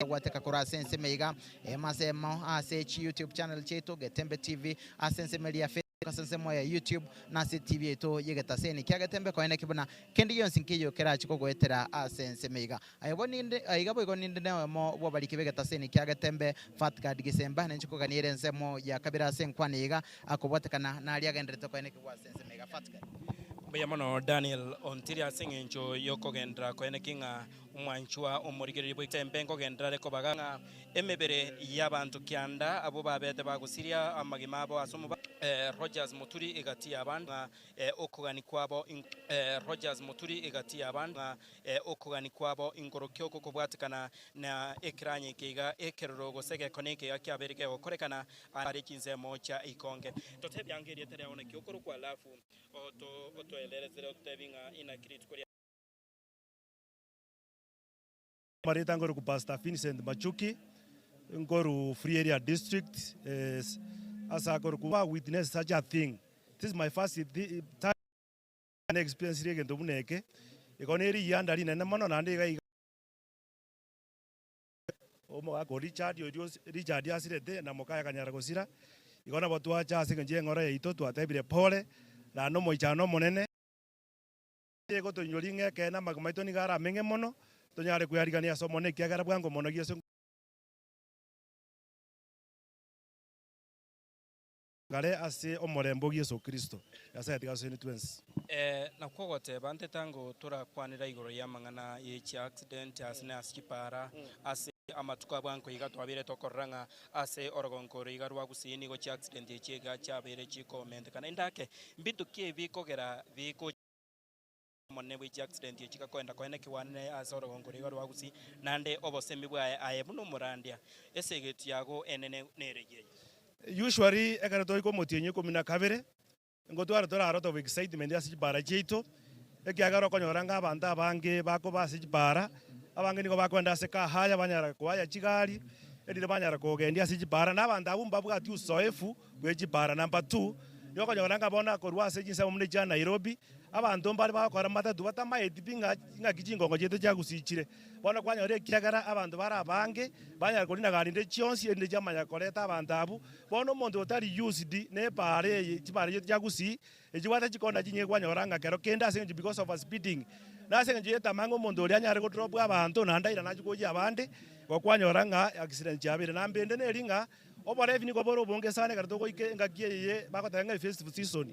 Gwateka korwa ase ensemo iga emo ase emo ase chi YouTube channel chiaito Getembe TV ase ensemo eria ya Facebook ase ensemo ya YouTube na ase TV yaito y'egetaseni kia Getembe koeneki buna kende gionsi nkeiyo kerache kogoetera ase ensemo iga. Aye bo ninde aiga boigo ninde noyomo bw'abariki b'egetaseni kia Getembe Fatgard Gisemba ninche koganiere ensemo ya kabere ase enkwana eye iga akobwatekana naria agenderete koenekigwa ase ensemo iga. Fatgard. Mbuya mono Daniel Ontiri ase eng'encho yokogenderera koeneki ng'a Omwanchwa omorigereria bw'egetembe nkogenderera are kobaga ng'a emebere y'abanto kianda abwo babete bagosiria amagima abo ase omoba Rogers Muturi egati y'abande ng'a okogani kwabo Rogers Muturi egati y'abande ng'a okogani kwabo ingorokio gokobwatekana na ekeranya eke iga ekeroro gose egekone eke iga kiabeire kegokorekana are chinsemo chia ikonge. Totebie ange erieta riao naki okorokwa alafu otoereresere ototebi ng'a inaki rituko ria. Amarieta nkoruku Pastor Vincent Machuki, nkoru Free Area District, ase akoruku I witness such a thing, this is my first time na experience egento buna eke, igo ne riyianda rinene mono naende iga iga omogaka o Richard oyio Richard asirete na mokaye akanyara gosira, igo nabo twacha ase eng'encho ya eng'ora yaito twatebire pole, naende omoichano omonene. Egotoinyoria ng'a ekeene amagima aito nigo arameng'e mono, tonyare kwearigania ase Omonene ekiagera bwango mono gi'Yeso kare ase omorembe o Yeso Kristo. Nyasae tiga asesenie twensi. Ee, nakwo ogoteba, ntetango torakwanera igoro y'amang'ana ye chiaccident ase na ase chipara, ase amatuko a bwango iga twabeire tokorora ng'a ase orogongo oro iga rwa Gusii nigo chiaccident echi iga chiabeire chikomentekana. Inde ake, mbinto ki bikogera biko. Omonene bwe chiaccident echi gakoenda koenekigwa ne ase orogongo oro iga rwa Gusii, naende obosemi bwaye aye buna omorandia, esegeti yago enene nere yeye. Usually ekero twaika omotienyi ikomi na kabere, Ngotware tore a lot of excitement ase chipara chiaito, ekiagera okonyora ng'a abanto abange bakoba ase chipara, abange nigo bakoenda ase car hire banyara koaya chigari, erinde banyara kogendia ase chipara, na abanto abwo mbabwati uzoefu bwe chipara. Number two, nigo okonyora ng'a bono korwa ase chinsemo buna echia Nairobi, abanto mbare bagokora matatu batamaeti pi ng'a ng'aki chingongo chiaito chiagusichire. Bono kwanyora ekiagera abanto bare abange, banyara korina gari ende chionsi erinde chiamanya koreta abanto abwo, Bono omonto otari used nepaara eye, chipaara echio chia Gusii, echibwate chikona chinyinge kwanyora ng'a kero kende ase eng'encho because of speeding, na ase eng'encho yetama ng'a omonto oria anyare go drop abanto naende airane achie koyia abande, Igo kwanyora ng'a accident chiabeire. Namba ende neri ng'a oborebi nigo bore obonge sana ekero togoika engaki eye bagoteba ng'a efestive season.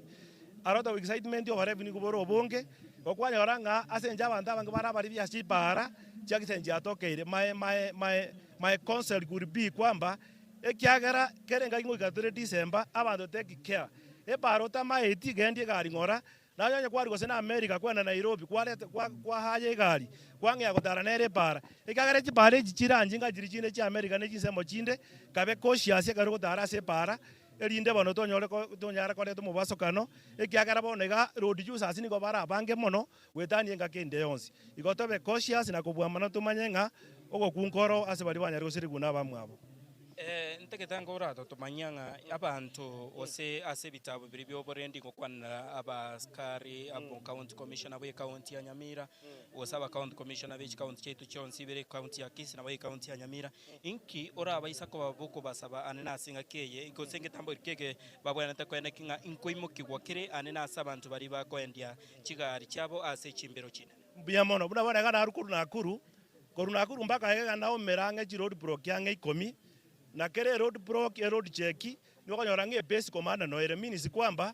A lot of excitement oborebi nigo bore obonge, igo kwanyora ng'a ase eng'encho abanto abange bare abarebi ase chipaara, chiaccident chiatokeire. My my my my counsel could be kwamba, ekiagera kera engaki ngoika tore December, abanto take care. Epaara otamaeti, gendia egari ng'ora, Naye onye kwarua gose n'Amerika kwenda Nairobi, kwareta kwa kwahaya egari, kwang'ea gotara nere epaara, ekiagera chipaara echi chiranche inga chiria chinde chi'Amerika ne chinsemo chinde, kabe cautious ekero ogotara ase epaara, erinde bono tonyore ko tonyare koreta omobasokano, ekiagera bono iga road users nigo bare abange mono goetania engaki ende yonsi. Igo tobe cautious na kobua mono tomanye ng'a ogokwa nkoro ase baria banyare gosirigwa na abamwabo. Ntagete ango oratotomanyia ng'a abanto gose ase ebitabu biria bi'oborendi ngokwanera abaskari, abo county commissioner bwe county ya Nyamira, gose aba county commissioner be chicounty chiaito chionsi ibere ecounty ya Kisii nabo ecounty ya Nyamira, inki orabaisa koba bokobasaba ane nase engaki eye, gose ngetambo ki eke babwenerete koeneki ng'a nkoimokigwa kere ane nase abanto baria bakoendia chigari chiabo ase chimbero chinene? Mbuya mono, buna bono iga narure korwa Nakuru, Korwa Nakuru mpaka iga naumera ang'e chiroad block ang'e ikomi, na kera eroad block, eroad check, nigo okonyora ng'a ebase commander noyo ere, means kwamba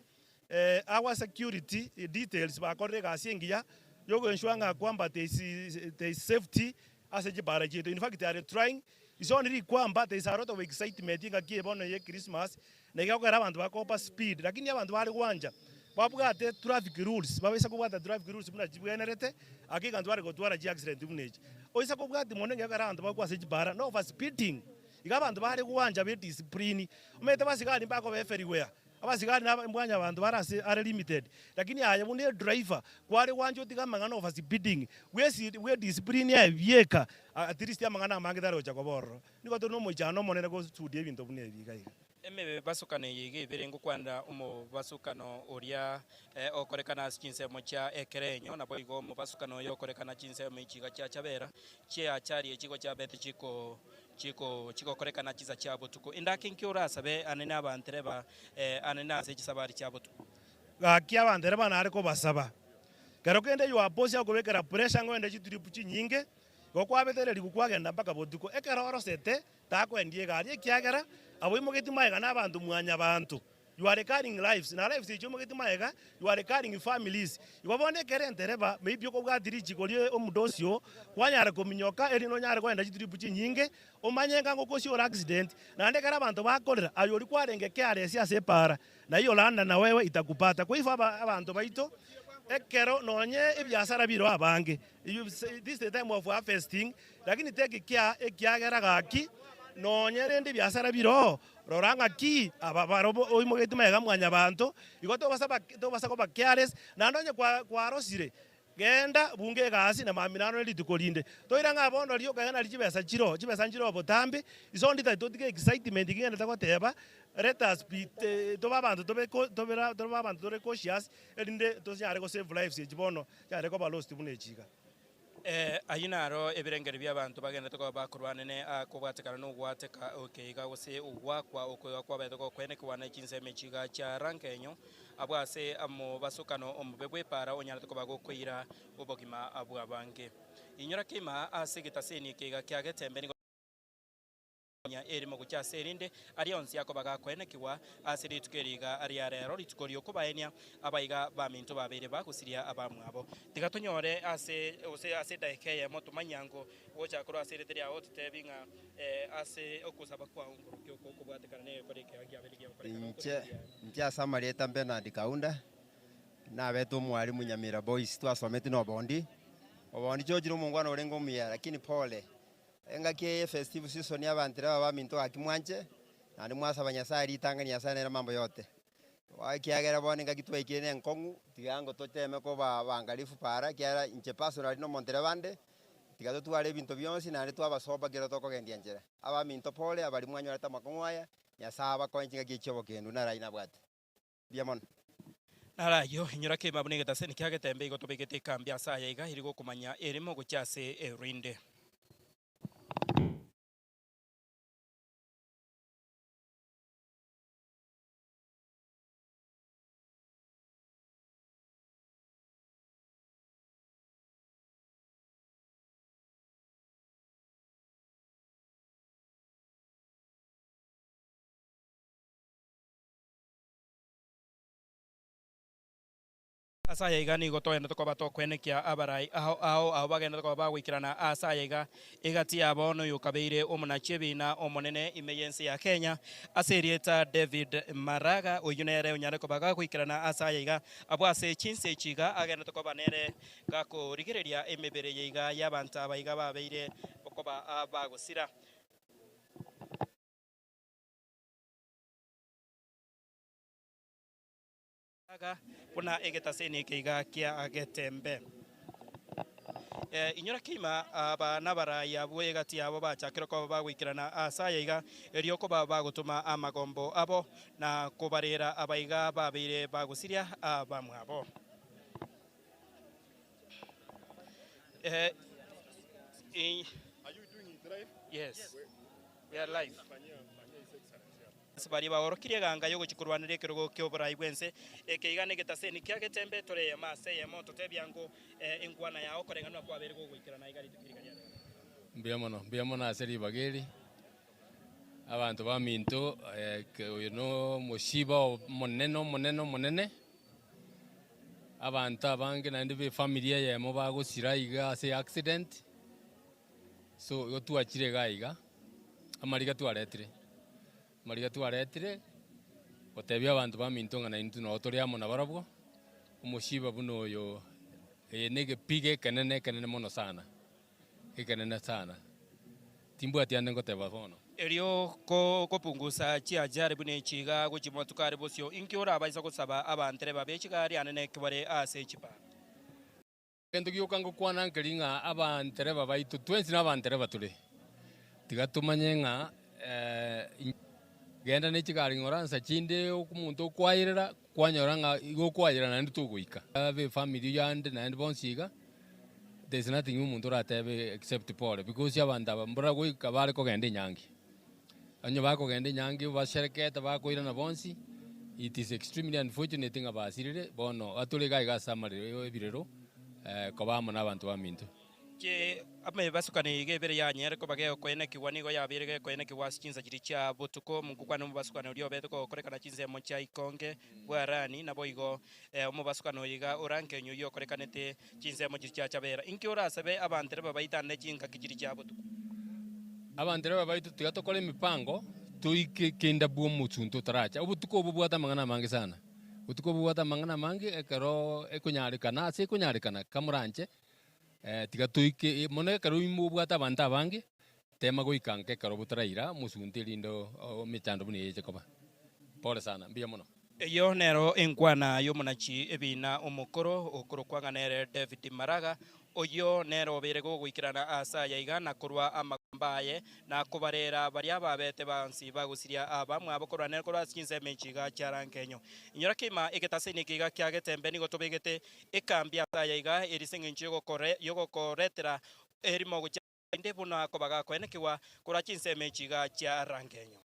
our security details bakorire egasi engiya ya ogoensure ng'a kwamba there is there is safety ase chibara chiaito. In fact they are trying, is only kwamba there is a lot of excitement engaki eye bono ya echristmas, na iga ekogera abanto bakopa speed, lakini abanto bare gwancha babwate traffic rules, babaisa kobwata traffic rules buna chibwenerete, hakika ntware gotwara chiaccident buna echi. Oise kobwatia mono ekiagera abanto bakwa ase chibara na over speeding, iga abanto bare gwancha be discipline, omanyete abasigari mbakoba everywhere, abasigari na mwanyabanto bare ase are limited, lakini aye buna edriver kware gwancha otige amang'ana over speeding, bwesi bwe discipline aye bieka, at least amang'ana amange tari gocha koba ororo. Nigo tore nomoichano omonene gosudia ebinto buna ebi iga iga. Emebasokano eye iga ebere ngokwanera omobasokano oria okorekana ase chinsemo chia ekerenyo, naboigo omobasokano oyo okorekana chinsemo echi iga chia chabera, chiachari echi igo chiabete chiko chiko chigokorekana chisa chia botuko. Endake nki orasabe ane na abantereba ane nase chisabari chia botuko? Gaki abantereba nare kobasaba, kero kende your boss akobekera pressure ng'a oende chitrip chinyinge, Igo kwabetererigwe kwagenda mpaka botuko, ekero orosete takwendia egari, ekiagera aboimogeti magega nabanto mwanyabanto. You are carrying lives, na lives echio oimogeti magega, you are carrying families. Igo bono ekero entereba maybe okobwati richiko ria omudosi oo, kwanyara kominyoka erinde onyare kogenda chitrip chinyinge, omanye ng'a ngokosia ore accident, naende ekero abanto bakorera, aye oria kwarenge careless ase epaara, na hiyo laana na wewe itakupata. Kwa hivyo aba abanto baito, ekero nonye ebiasara bire abange, This is the time of harvesting, lakini take care ekiagera gaki nonye rende ebiasara bire oo, rora ng'aki aba barobwo oimogetie magega mwanyabanto, igo tobasa ba tobasa koba careless, naende onye kwa kwarosire, genda bunga egasi na mambia naende rituko rinde. Toire ng'a bono riria okogenda naria chibesa chire oo, chibesa nchire oo botambe, iso onde tari totige excitement kegendete goteba, let us be tobe abanto tobe ko tobera tobe abanto tore cautious, erinde tonyare go save lives echi bono. Yare koba lost buna echiga. Ayio naro ebirengererio bi'abanto bagenderete koba bakorwanene aa kobwatekana nogwateka okeiga gose ogwakwa okoiga kwabete gokwenekigwa ne chinsemo echiga chia rangenyo abwo ase omobasokano omobe bw'epaara onyarete koba gokoira obogima bw'abange. Inyora kima ase egetaseni ekeiga kia Getembe nigo. Konya erimo gochia ase erinde, aria onsi akoba gakoenekigwa ase rituko eri iga ria rero, rituko ri'okobaenia abaiga baminto babeire bagosiria abamwabo. Tiga tonyore ase gose ase edaika eyemo tomanye ango gocha korwa ase erieta riao totebi ng'a ase okosaba kwao nkorokia oko okobwatekana negekora ekiya kiabeire gegokorekana Inche inche ase amarieta Bernard Kaunda, nabete omwalimu Nyamira Boys, twasometi na obondi, obondi chochire omongwana orenge omuya lakini pole. Engaki eye y'efestival season abanto raba baminto gaki mwanche, naende mwasaba Nyasaye ritang'ani Nyasaye nere mambo yote. Ekiagera bono engaki twaikire ne enkong'u, tiga ngo toteme koba abangalifu para, ekiagera inche personally na omontereba ande, tiga totware ebinto bionsi naende twabasoba kero tokogendia nchera. Abaminto pole, abaria mwanyorete amakong'u aya, Nyasaye abakonye chingaki echi chia obokendu naro ayio nabwate. Mbuya mono. Naro ayio, inyora kegima buna egetaseni kia getembe igo tobegete ekambi ase aya iga eri gokomanya erimo gochia ase erinde. Ase aya iga nigo togenderete koba tokwenekia abarai ao ao abwo bagenderete koba bagoikerana ase aya iga, egati yabo noyokabeire omonachi ebiina omonene ime y'ense ya Kenya, ase erieta David Maraga, oyio nere onyare koba gagoikerana ase aya iga, abwo ase chinse echi iga agenderete koba nere gakorigereria emebere eye iga y'abanto aba iga babeire koba bagosira. Buna egetaseni eke iga kia Getembe. Inyora kegima aba nabarai abwo egati yabo bachakire koba bagoikerana aase aya iga, erio koba bagotoma amagombo abo, na kobarera abaiga babeire bagosiria abamwabo. Yes, we are live. Ase baria baorokirie eganga y'ogochia korwaneria ekerogo ki'oborai bw'ense, eke iga negetaseni kia getembe, tore eyemo ase eyemo, totebia ango enkwana yao koreng'ana kwabeire gogoikerana iga rituko riga ria rero. Mbuya mono, mbuya mono ase ribaga eri, abanto baminto oyo na omoshiba omonene omonene omonene, abanto abange naende ba efamiri eyemo bagosira iga ase accident, So igo twachire iga iga, amariga twaretire, amariga twaretire, gotebia abanto baminto ng'a naintwe noo tore amo nabarabwo, omoshiba buna oyo, eye na egepigo ekenene ekenene mono sana, ekenene sana, timbwati ande ngoteba bono. Erio kopungusa chiajari buna echi iga gochia matuko are bosio, inki orabaisa gosaba abantereba be chigari anene ekebare ase chipara? Egento gioka ngokwana nkeri ng'a abantereba baito twensi nabantereba tore, tiga tomanye ng'a genda ne chigari ng'ora nsa chinde omonto okoayerera kwanyora ng'a igo okoayerera naende togoika. Abe efamiri yande naende bonsi iga, there is nothing omonto oratebe except pole because abanto aba mbora goika bare kogenda enyangi. Onye bakogenda enyangi basherekete bakoirana bonsi, it is extremely unfortunate ng'a basirire, bono atore iga iga ase amarero ebirero koba amo na abanto baminto. Ki amebasukano iga ebere yanyare koba gekoenekigwa nigo yabeire gekoenekigwa ase chinsa chiria chia botuko. Omokwana omobasukano oria obete gokorekana chinsemo chia ikonge bw'Harani, naboigo omobasukano oyo iga orankenywe oyio okorekanete chinsemo chiria chia Chabera. Inki orasabe abantereba baitane chingaki chiria chia botuko? Abantereba baito tiga tokore emipango toike kenda bw'omosunte otaracha. Obotuko obo bobwate amang'ana amange sana. Obotuko obo bobwate amang'ana amange ekero ekonyarekana ase ekonyarekana kamoranche tiga toike mono ekero ime obwate abanto abange tema goika nka ekero botaraira omosunte erinde emechando buna eye eche koba. Pole sana, mbuya mono. Eyio nero enkwana y'omonachi ebiina omokoro, okorokwa ng'a nere David Maraga, oyio nere obeire gogoikerana aase aya iga na korwa amagomba aye, na kobarera baria babete bonsi bagosiria abamwabo korwa nere korwa ase chinsemo echi iga chiarankenyo. Inyora kegima egetaseni eke iga kia Getembe nigo tobegete ekambi ase aya iga eri ase engencho yogokoretera erimo gochia inde buna koba gakoenekigwa korwa chinsemo echi iga chiarankenyo.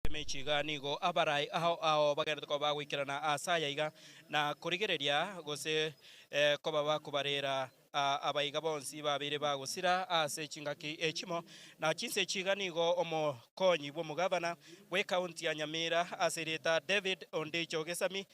Emechi iga nigo abarai ao ao bagenderete koba bagoikerana aase aya iga, na korigereria gose koba bakobarera abaiga bonsi babeire bagosira ase chingaki echimo. Na chinsa echi iga nigo omokonyi bw'omogavana bw'ekaunti ya Nyamira ase erieta David Ondicho Gesami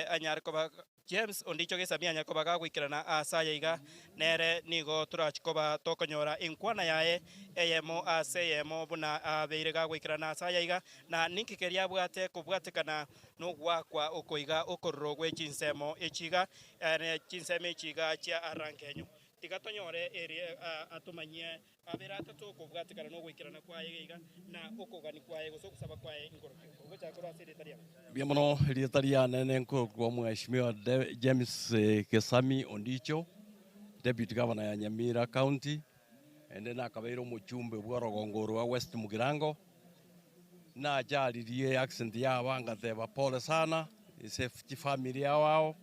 anyare koba James ondicho gesamia anyare koba gagoikerana aase aya iga, nere nigo torachi koba tokonyora enkwana yaye eyemo ase eyemo buna abeire gagoikerana aase aya iga, na ninki keria abwate kobwatekana nogoakwa oko iga okororo gwe chinsemo echi iga, ne chinsemo echi iga chia arangenyo. Tiga tonyore eri atomanyie Abere atato okobwatekana nogoikerana kwaye iga, na okogania kwaye gose ogosaba kwaye inkorokio. Ogochaka korwa ase erieta riabo. Mbuya mono erieta riane nenkorokwa Mheshimiwa James Gesami Ondicho, Deputy Governor ya Nyamira County, naende nakabeire omochumbe bw'orogongo orwa West Mugirango. Nacharirie accident yaba ngateba pole sana ase chifamiri ao ao,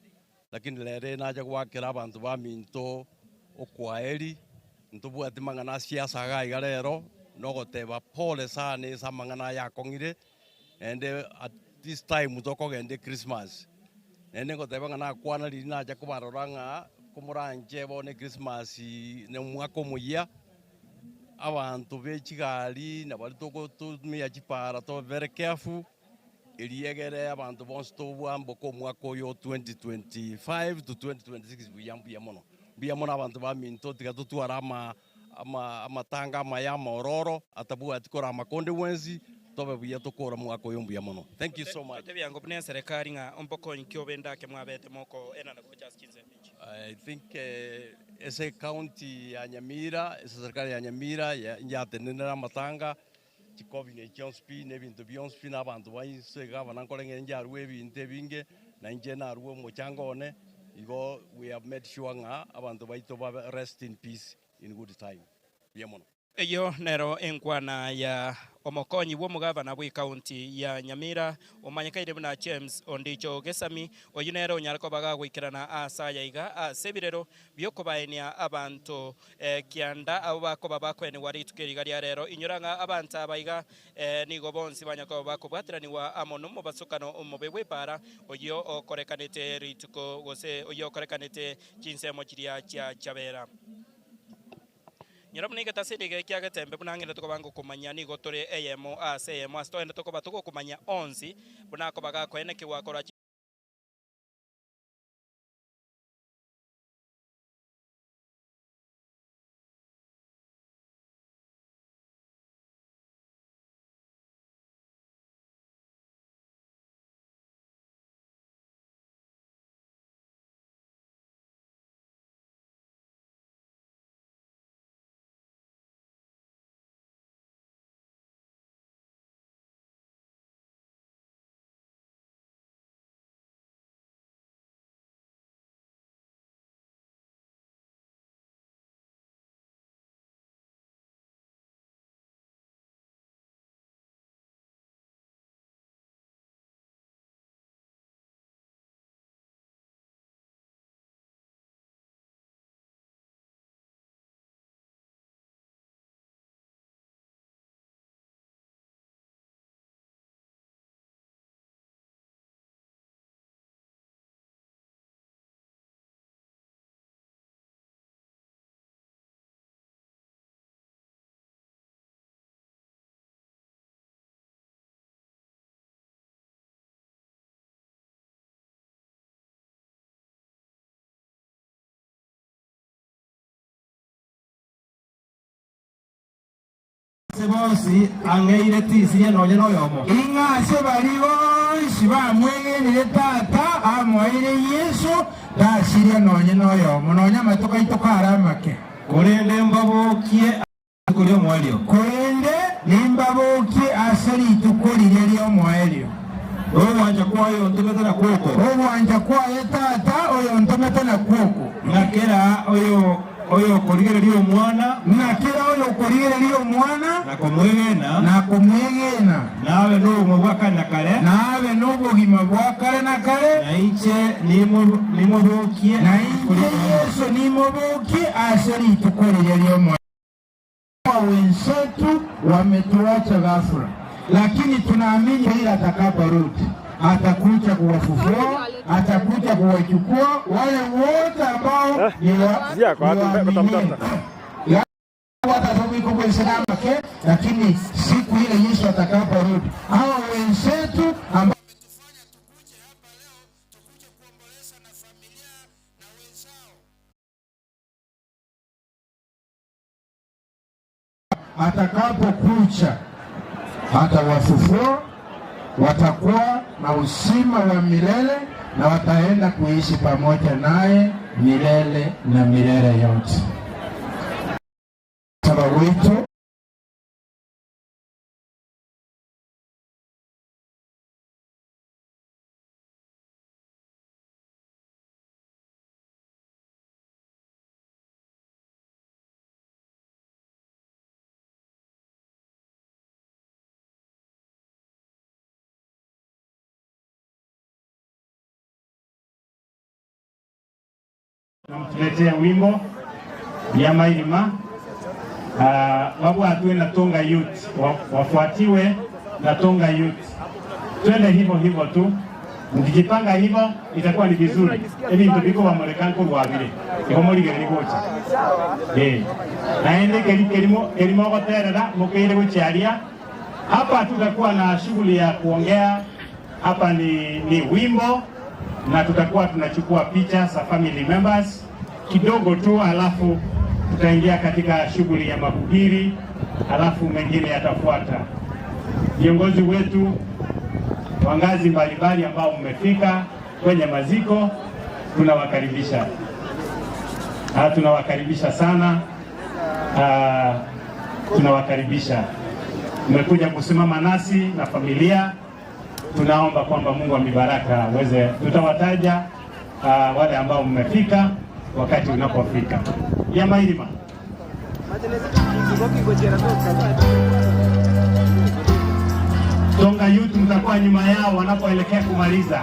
lakini rero nacha goakera abanto baminto okwaeri, ntobwati mang'ana a siasa iga iga rero, nogoteba pole sana ase amang'ana aya akong'ire, naende at this time tokogenda echristmas, naende ngoteba ng'a nakwana riria nacha kobarora ng'a komoranche bono echristmas na omwaka omoyia, abanto be chigari na baria togotumia chipara tobe very careful, erio egere abanto bonsi tobwamboka omwaka oyo o 2025 to 2026 buya mbuya mono. Mbuya mono abanto baminto tiga totware ama ama amatanga amaya amaororo atabwati korama konde bwensi, tobe buya tokore omwaka oyo mbuya mono. Thank you so much. Totebia ngobuna eserekari ng'a ombokonyi ki obende ake mwabete mokoenana gocha ase chinsemo echi. I think ase ecounty ya Nyamira, ase eserikari ya Nyamira yatenenera amatanga, chikobini echi chionsi pi, na ebinto bionsi pi, na abanto ba inse iga abana nkoreng'e inche arue ebinto ebinge, na inche narue omochango one, igo we have made sure ng'a abanto baito babe rest in peace in good time. Mbuya mono. Eyio nero enkwana ya omokonyi bw'omogavana bw'ecounty ya Nyamira omanyekaine buna James Ondicho Gesami, oyio nere onyare koba gagoikerana aase aya iga ase ebirero biokobaenia abanto kianda abwo bakoba bakoenigwa rituko eri iga ria rero. Inyora ng'a abanto aba iga nigo bonsi banya koba bakobwateranigwa amo nomobasokano omobe bw'epaara oyio okorekanete rituko gose oyio okorekanete chinsemo chiria chia Chabera. Nyora buna egetasi nigo ekia getembe buna ng'ende tokoba ngokomanya nigo tore eyemo ase eyemo ase togende tokoba togokomanya onsi buna akoba gakoenekigwa korwa. Ase bonsi ang'eire tinsiria nonya noyomo. Ing'a ase baria bonsi bamwegenire Tata amoeire Yeso, tasiria nonya noyomo, nonya amatuko aito kare amake. Korende mbabokie ase rituko ri'omoerio. Korende nimbabokie ase rituko riria ri'omoerio. Ogwancha kwaye oyontomete nakwo oko. Ogwancha kwaye Tata oyontomete nakwo oko. Ng'a kera oyo oyokorigereria Omwana. Ng'a kera oyokorigereria Omwana. Na komwegena. Na komwegena. Nabe nobogima bwa kare na kare. Nabe nobogima bwa kare na kare. Na inche nimobokie. Na inche Yeso nimobokie ase rituko riria ri'omoerio. Wenzetu wametuacha ghafla, lakini tunaamini ila atakaporudi atakuja kuwafufua, atakuja kuwachukua wale wote ambao ni waaminifu. Lakini siku ile Yesu atakaporudi, hao wenzetu ambao atakapokuja atawafufua, watakuwa na uzima wa milele na wataenda kuishi pamoja naye milele na milele yote. Saba wito Namtuletea wimbo ya Mairima wabwatwe na Tonga Youth wafuatiwe na Tonga Youth. Twende hivyo hivyo tu, mkijipanga hivyo itakuwa ni vizuri. Ebintu biko bamureka nkorwabire igo morigereri gocha eh naende keri kerimo kerimo goterera mukeire gochiaria hapa. Tutakuwa na shughuli ya kuongea hapa ni wimbo na tutakuwa tunachukua picha za family members kidogo tu, alafu tutaingia katika shughuli ya mahubiri, alafu mengine yatafuata. Viongozi wetu wa ngazi mbalimbali ambao mmefika kwenye maziko, tunawakaribisha, tunawakaribisha sana, tunawakaribisha. Mmekuja kusimama nasi na familia tunaomba kwamba Mungu wa mibaraka aweze, tutawataja wale ambao mmefika wakati unapofika. Ya Mairima. Tonga Youth mtakuwa nyuma yao wanapoelekea kumaliza.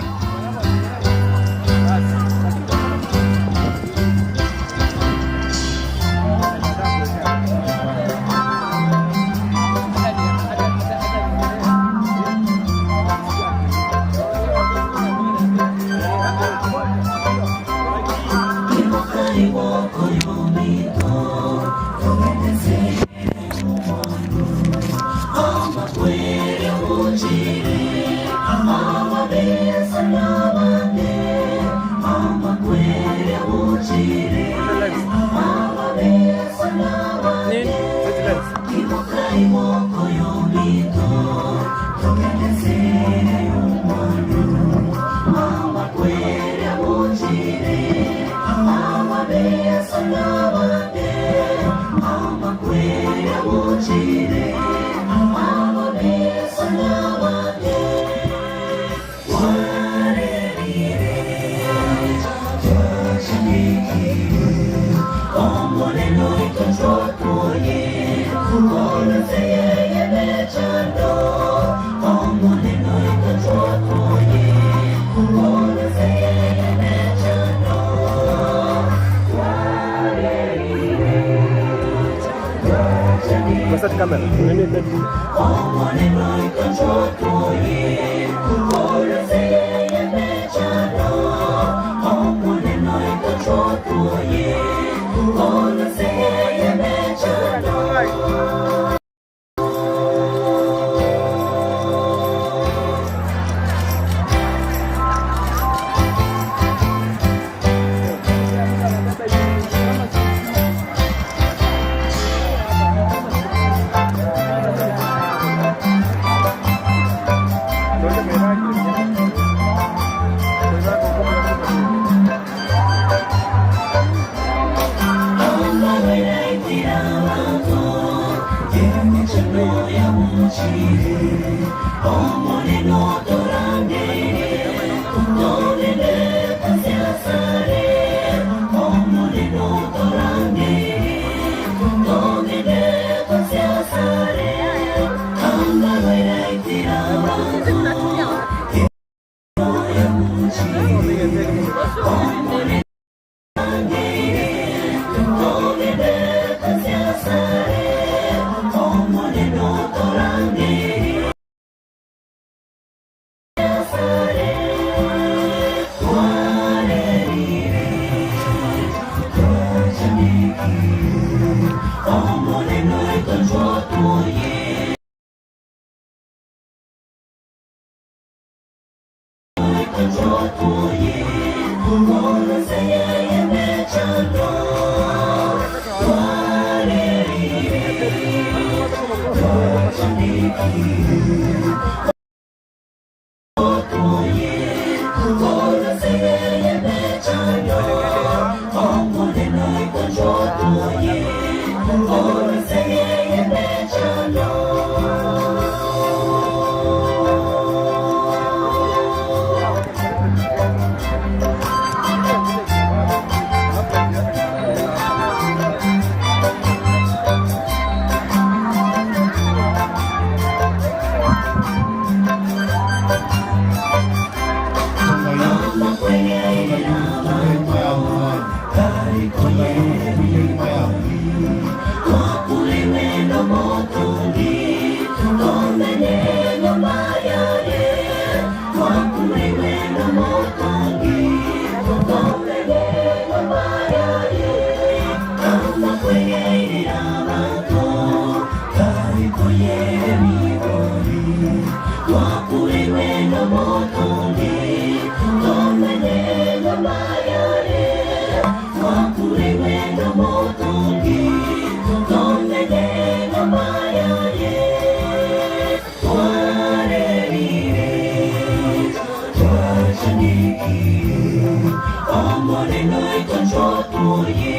Omonene oito nchotuye,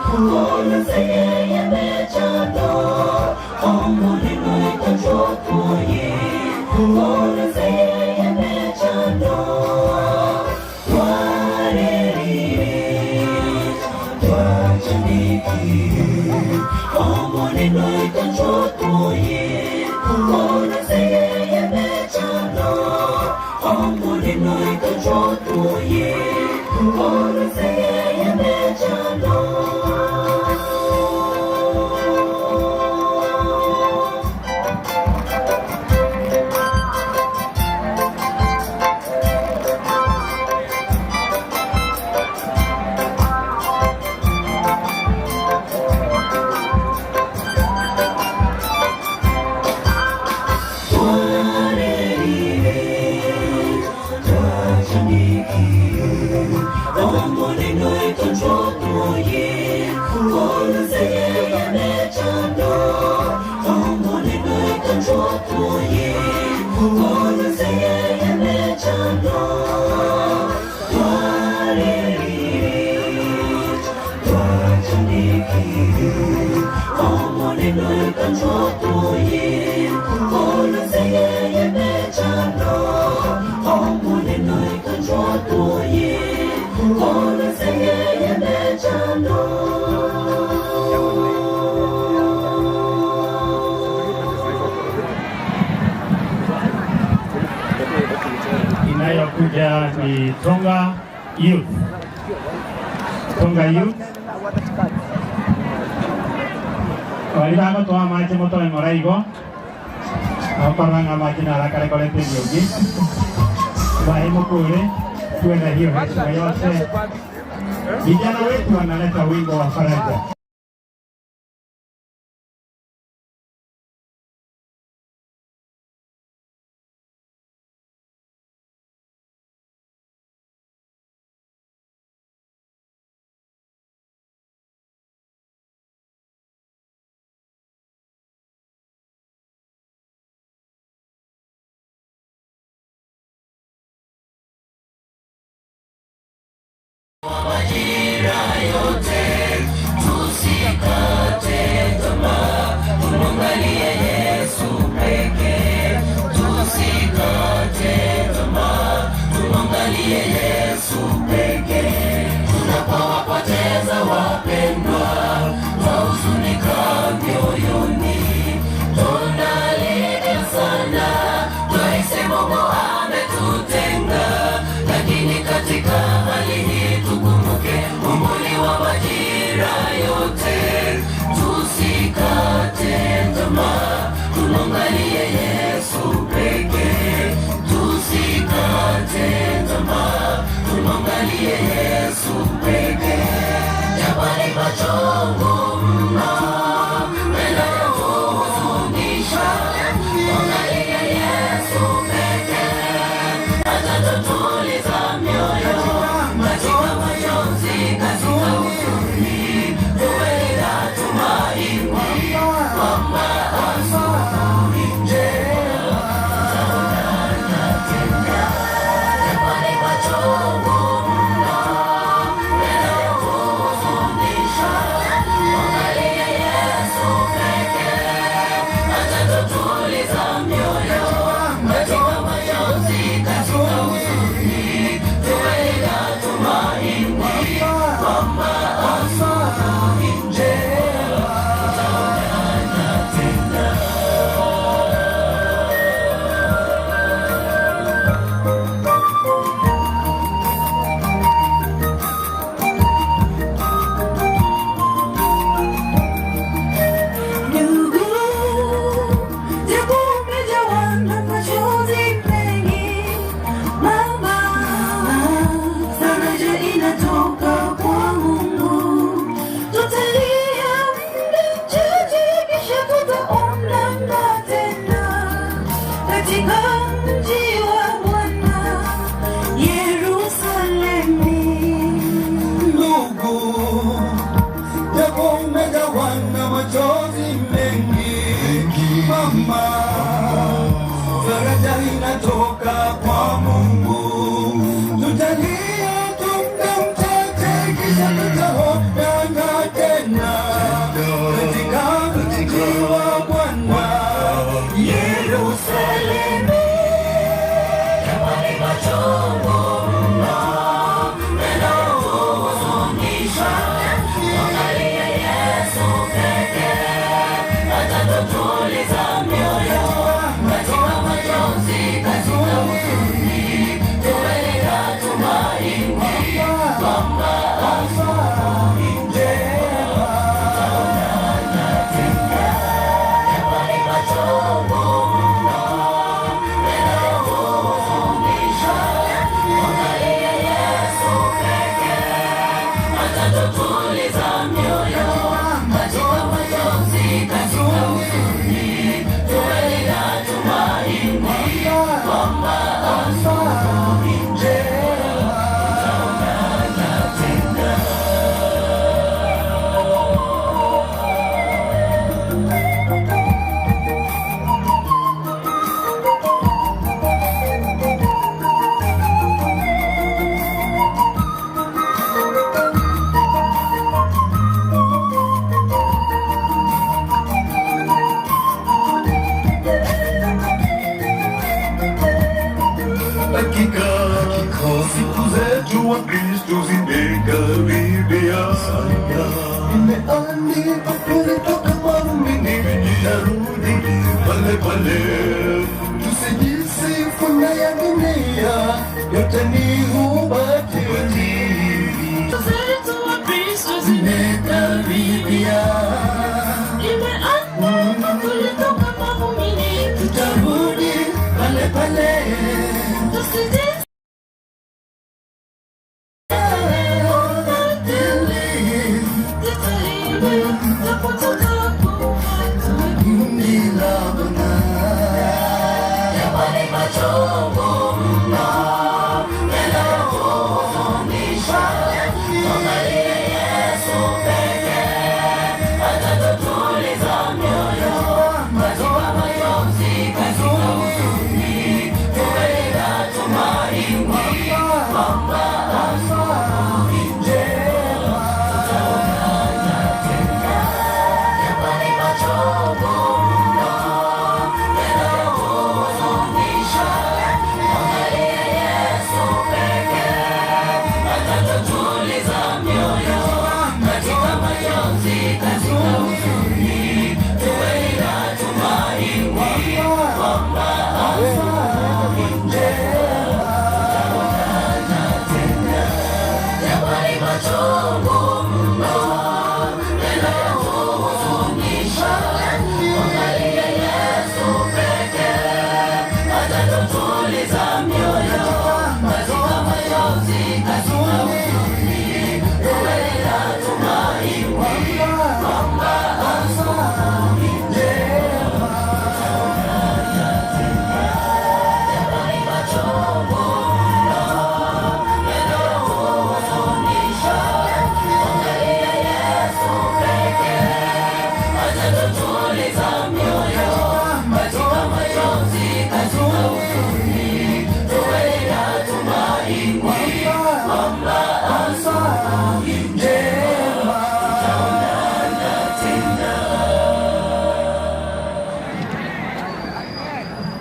korwa ense y'emechando. Omonene oito nchotuye, korwa ense y'emechando. Twarerire, twachandekire. Omonene oito nchotuye, korwa ense y'emechando. Omonene oito nchotuye, korwa ense y'emechando. Twarerire, twachandekire. Omonene oito nchotuye, korwa ense y'emechando. Omonene oito nchotuye, korwa ense y'emechando. Twarerire, twachandekire. Omonene oito nchotuye, korwa ense y'emechando. Omonene oito nchotuye, korwa ense y'emechando. Inayokuja ni Tonga Youth. Tonga Youth. Bari bagotoa amache motoe ng'ora igo. Akorora ng'a amache narakare koreta eriogi. Bae mokure tuwe na hiyo heshima yote. Vijana wetu wanaleta wimbo wa faraja. Majira yote tusikate tamaa, tumwangalie Yesu pekee. Tusikate tamaa, tumwangalie Yesu pekee. Tunapowapoteza wapendwa, twahuzunika mioyoni, tunalia sana, twahisi Mungu ametutenga, lakini katika hali hii tukumbuke Mungu ni wa majira yote. Tusikate tamaa, tumwangalie Yesu pekee. Tusikate tamaa, tumwangalie Yesu pekee. Japo ni machungu mno, meno yatuhuzunisha, mwangalie Yesu pekee, atatutuliza mioyo katika majonzi, katika huzuni, tuwe na tumaini kwamba asubuhi njema tutaonana tena. Japo ni machungu mno, meno Zetu wa Kristo zimekaribia. Imeandikwa tulitoka mavumbi, tutarudi pale pale. Tusijisifu na ya dunia, yote ni ubatili. Zetu wa Kristo zimekaribia. Imeandikwa tulitoka mavumbini, Tutarudi pale pale. Tusijisifu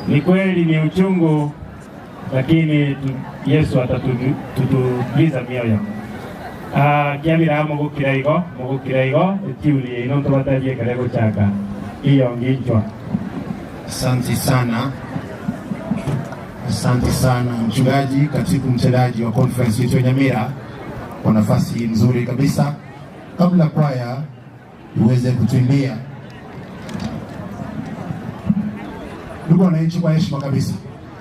Ni kweli ni uchungu, lakini Yesu atatutuliza mioyo. Ah, kiabira mugukira igo mugukira igo etiurie ino ntubatarie kare guchaka iyo nginchwa. Asante sana, asante sana mchungaji, katibu mtendaji wa conference yetu ya Nyamira kwa nafasi nzuri kabisa. Kabla kwaya iweze kutuimbia, ndugu wananchi, kwa heshima kabisa,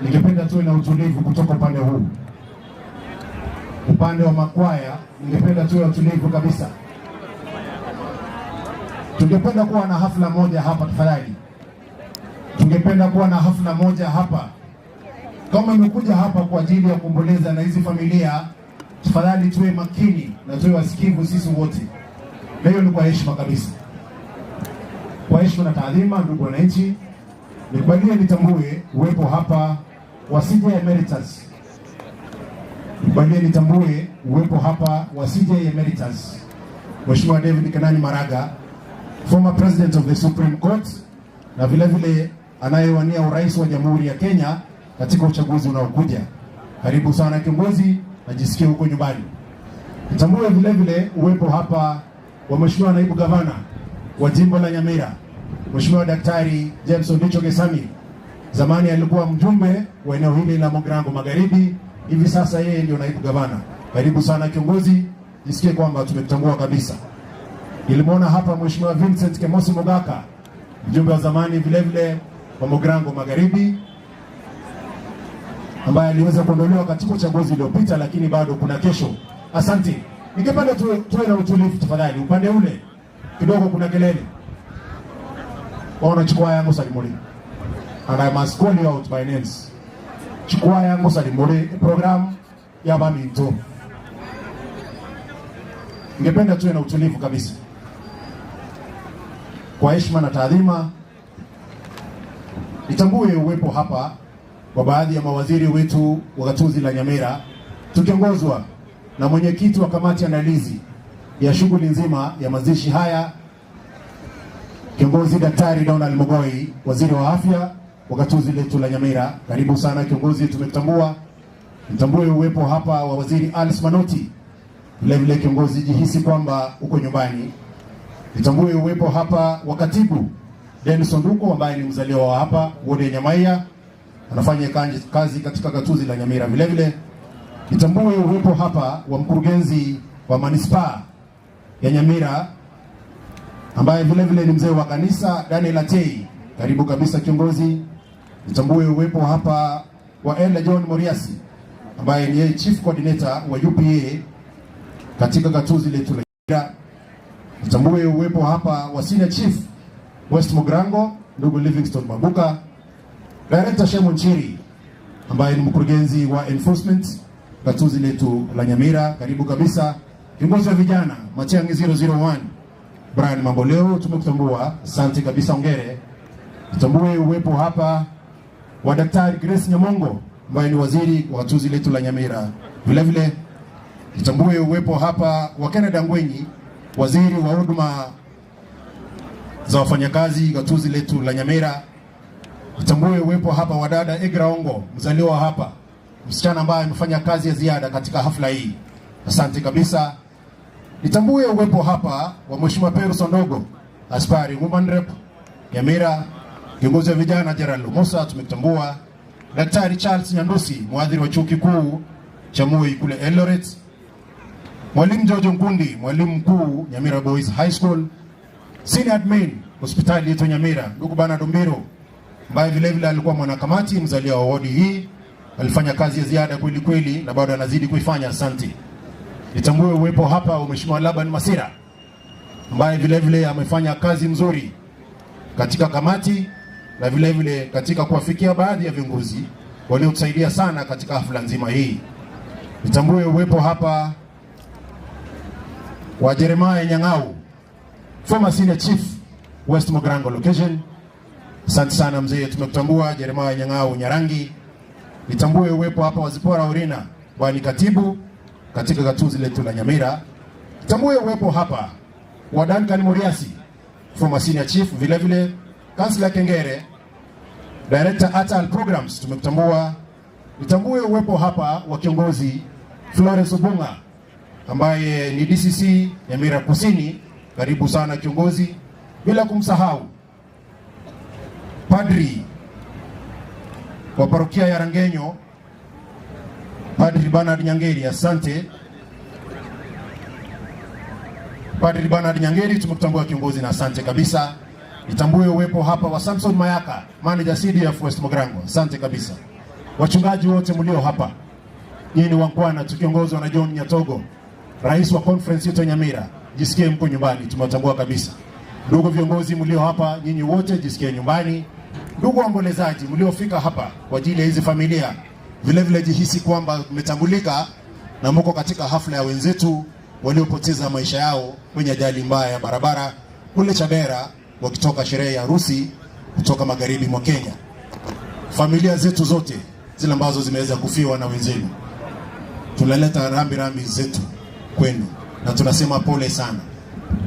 ningependa tuwe na utulivu kutoka upande huu, upande wa makwaya, ningependa tuwe utulivu kabisa. Tungependa kuwa na hafla moja hapa tafadhali. Tungependa kuwa na hafla moja hapa. Kama imekuja hapa kwa ajili ya kuomboleza na hizi familia, tafadhali tuwe makini na tuwe wasikivu sisi wote, na hiyo ni kwa heshima kabisa, kwa heshima na taadhima. Ndugu wananchi, nikubalie nitambue uwepo hapa wa CJ Emeritus. Nikubalie nitambue uwepo hapa wa CJ Emeritus, Mheshimiwa David Kenani Maraga, former president of the Supreme Court na vile vile anayewania urais wa Jamhuri ya Kenya katika uchaguzi unaokuja. Karibu sana kiongozi, najisikia huko nyumbani. Nitambue vile vile uwepo hapa wa Mheshimiwa naibu gavana wa jimbo la Nyamira, Mheshimiwa Daktari James Ondicho Gesami. Zamani alikuwa mjumbe wa eneo hili la Mogrango Magharibi, hivi sasa yeye ndio naibu gavana. Karibu sana kiongozi, jisikie kwamba tumekutambua kabisa. Nilimwona hapa Mheshimiwa Vincent Kemosi Mogaka, mjumbe wa zamani vile vile wa Mogrango Magharibi, ambaye aliweza kuondolewa katika uchaguzi uliopita, lakini bado kuna kesho. Asante. Ningependa tuwe na utulivu tafadhali. Upande ule kidogo kuna kelele. Waona chukua yangu salimuli. And I must call you out by names. Chukua yangu salimuli program ya Baminto. Ningependa tuwe na utulivu kabisa. Kwa heshima na taadhima, nitambue uwepo hapa wa baadhi ya mawaziri wetu wa gatuzi la Nyamira, tukiongozwa na mwenyekiti wa kamati andalizi ya shughuli nzima ya mazishi haya, kiongozi Daktari Donald Mogoi, waziri wa afya wa gatuzi letu la Nyamira. Karibu sana kiongozi, tumekutambua. Nitambue uwepo hapa wa Waziri Alice Manoti, vilevile kiongozi, jihisi kwamba uko nyumbani. Nitambue uwepo hapa wa katibu Dennis Onduko ambaye ni mzaliwa wa hapa wodi ya Nyamaiya, anafanya kazi katika gatuzi la Nyamira. Vilevile nitambue uwepo hapa wa mkurugenzi wa manispaa ya Nyamira ambaye vilevile ni mzee wa kanisa Daniel Atei, karibu kabisa kiongozi. Nitambue uwepo hapa wa Ella John Moriasi ambaye ni yeye chief coordinator wa UPA katika gatuzi letu la Nyamira. Nitambue uwepo hapa wa senior chief West Mugrango ndugu Livingston Mabuka, Director Shemo Nchiri ambaye ni mkurugenzi wa enforcement gatuzi letu la Nyamira, karibu kabisa. Kiongozi wa vijana Matiang'i 001 Brian Mamboleo, tumekutambua, asante kabisa, ongere. Tutambue uwepo hapa wa Daktari Grace Nyamongo ambaye ni waziri wa gatuzi letu la Nyamira. Vile vile tutambue uwepo hapa wa Kennedy Angwenyi, waziri wa huduma za wafanyakazi gatuzi letu la Nyamira. Tutambue uwepo hapa wa dada Egra Ongo, mzaliwa hapa, msichana ambaye amefanya kazi ya ziada katika hafla hii, asante kabisa. Nitambue uwepo hapa wa Mheshimiwa Peru Sondogo, aspiring woman rep Nyamira, kiongozi wa vijana Gerald Musa, tumekutambua. Daktari Charles Nyandusi, mwadhiri wa chuo kikuu cha Moi kule Eldoret, Mwalimu George Nkundi, mwalimu mkuu Nyamira Boys High School, senior admin hospitali yetu Nyamira, ndugu Bernard Ombiro ambaye vile vile alikuwa mwanakamati mzaliwa wa wodi hii, alifanya kazi ya ziada kweli kweli na bado anazidi kuifanya. Asante. Nitambue uwepo hapa wa Mheshimiwa Laban Masira ambaye vile vile amefanya kazi nzuri katika kamati na vile vile katika kuwafikia baadhi ya viongozi waliotusaidia sana katika hafla nzima hii. Nitambue uwepo hapa wa Jeremiah Nyang'au, former senior chief West Mogrango location. Asante sana mzee, tumekutambua Jeremiah Nyang'au Nyarangi. Nitambue uwepo hapa wa Zipora Orina, bwana katibu katika gatuzi letu la Nyamira. Nitambue uwepo hapa wa Duncan Muriasi, former senior chief, vile vile Kansla Kengere, Director Atal Programs, tumekutambua. Nitambue uwepo hapa wa kiongozi Florence Obunga ambaye ni DCC Nyamira Kusini, karibu sana kiongozi, bila kumsahau padri wa parokia ya Rangenyo Padri Bernard Nyangeri, asante Padri Bernard Nyangeri, tumekutambua kiongozi na asante kabisa. Nitambue uwepo hapa wa Samson Mayaka, manager CDF West Mogrango, asante kabisa. Wachungaji wote mlio hapa, nyinyi ni wankwana, tukiongozwa na John Nyatogo, rais wa conference yetu ya Nyamira, jisikie mko nyumbani, tumewatambua kabisa. Ndugu viongozi mlio hapa, nyinyi wote jisikie nyumbani. Ndugu waombolezaji mliofika hapa kwa ajili ya hizi familia, vile vile jihisi kwamba mmetambulika na mko katika hafla ya wenzetu waliopoteza maisha yao kwenye ajali mbaya ya barabara kule Chabera wakitoka sherehe ya harusi kutoka magharibi mwa Kenya. Familia zetu zote zile ambazo zimeweza kufiwa na wenzenu, tunaleta rambi rambi zetu kwenu na tunasema pole sana.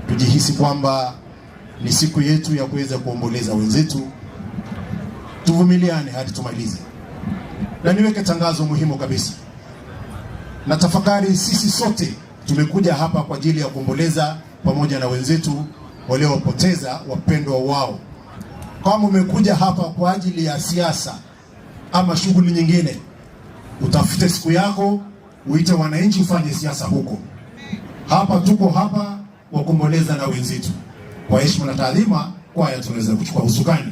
Tujihisi kwamba ni siku yetu ya kuweza kuomboleza wenzetu, tuvumiliane hadi tumalize. Na niweke tangazo muhimu kabisa, na tafakari, sisi sote tumekuja hapa kwa ajili ya kuomboleza pamoja na wenzetu waliowapoteza wapendwa wao. Kama umekuja hapa kwa ajili ya siasa ama shughuli nyingine, utafute siku yako, uite wananchi, ufanye siasa huko. Hapa tuko hapa wakuomboleza na wenzetu. Kwa heshima na taadhima, kwaya tunaweza kuchukua usukani.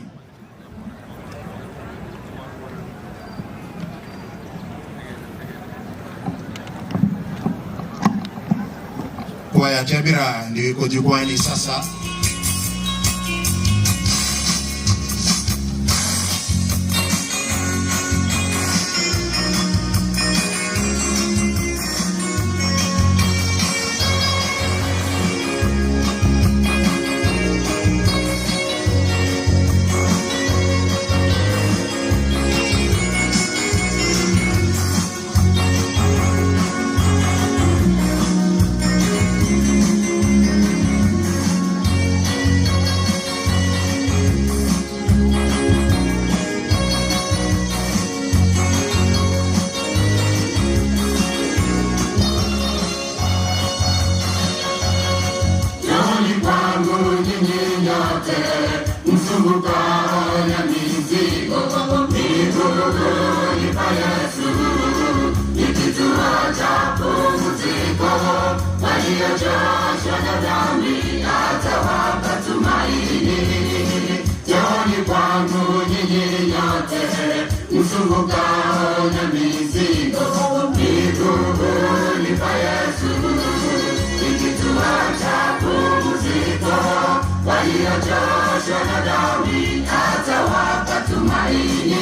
Kwaya Chabira ndio iko jukwani sasa. Msumbuka na mizigo miguuni pa Yesu, ni kituo cha pumziko, waliochoshwa na dhambi atawapa tumaini. Njooni kwangu nyinyi nyote msumbukao na mizigo, miguuni pa Yesu, ni kituo cha pumziko, waliochoshwa na dhambi atawapa tumaini.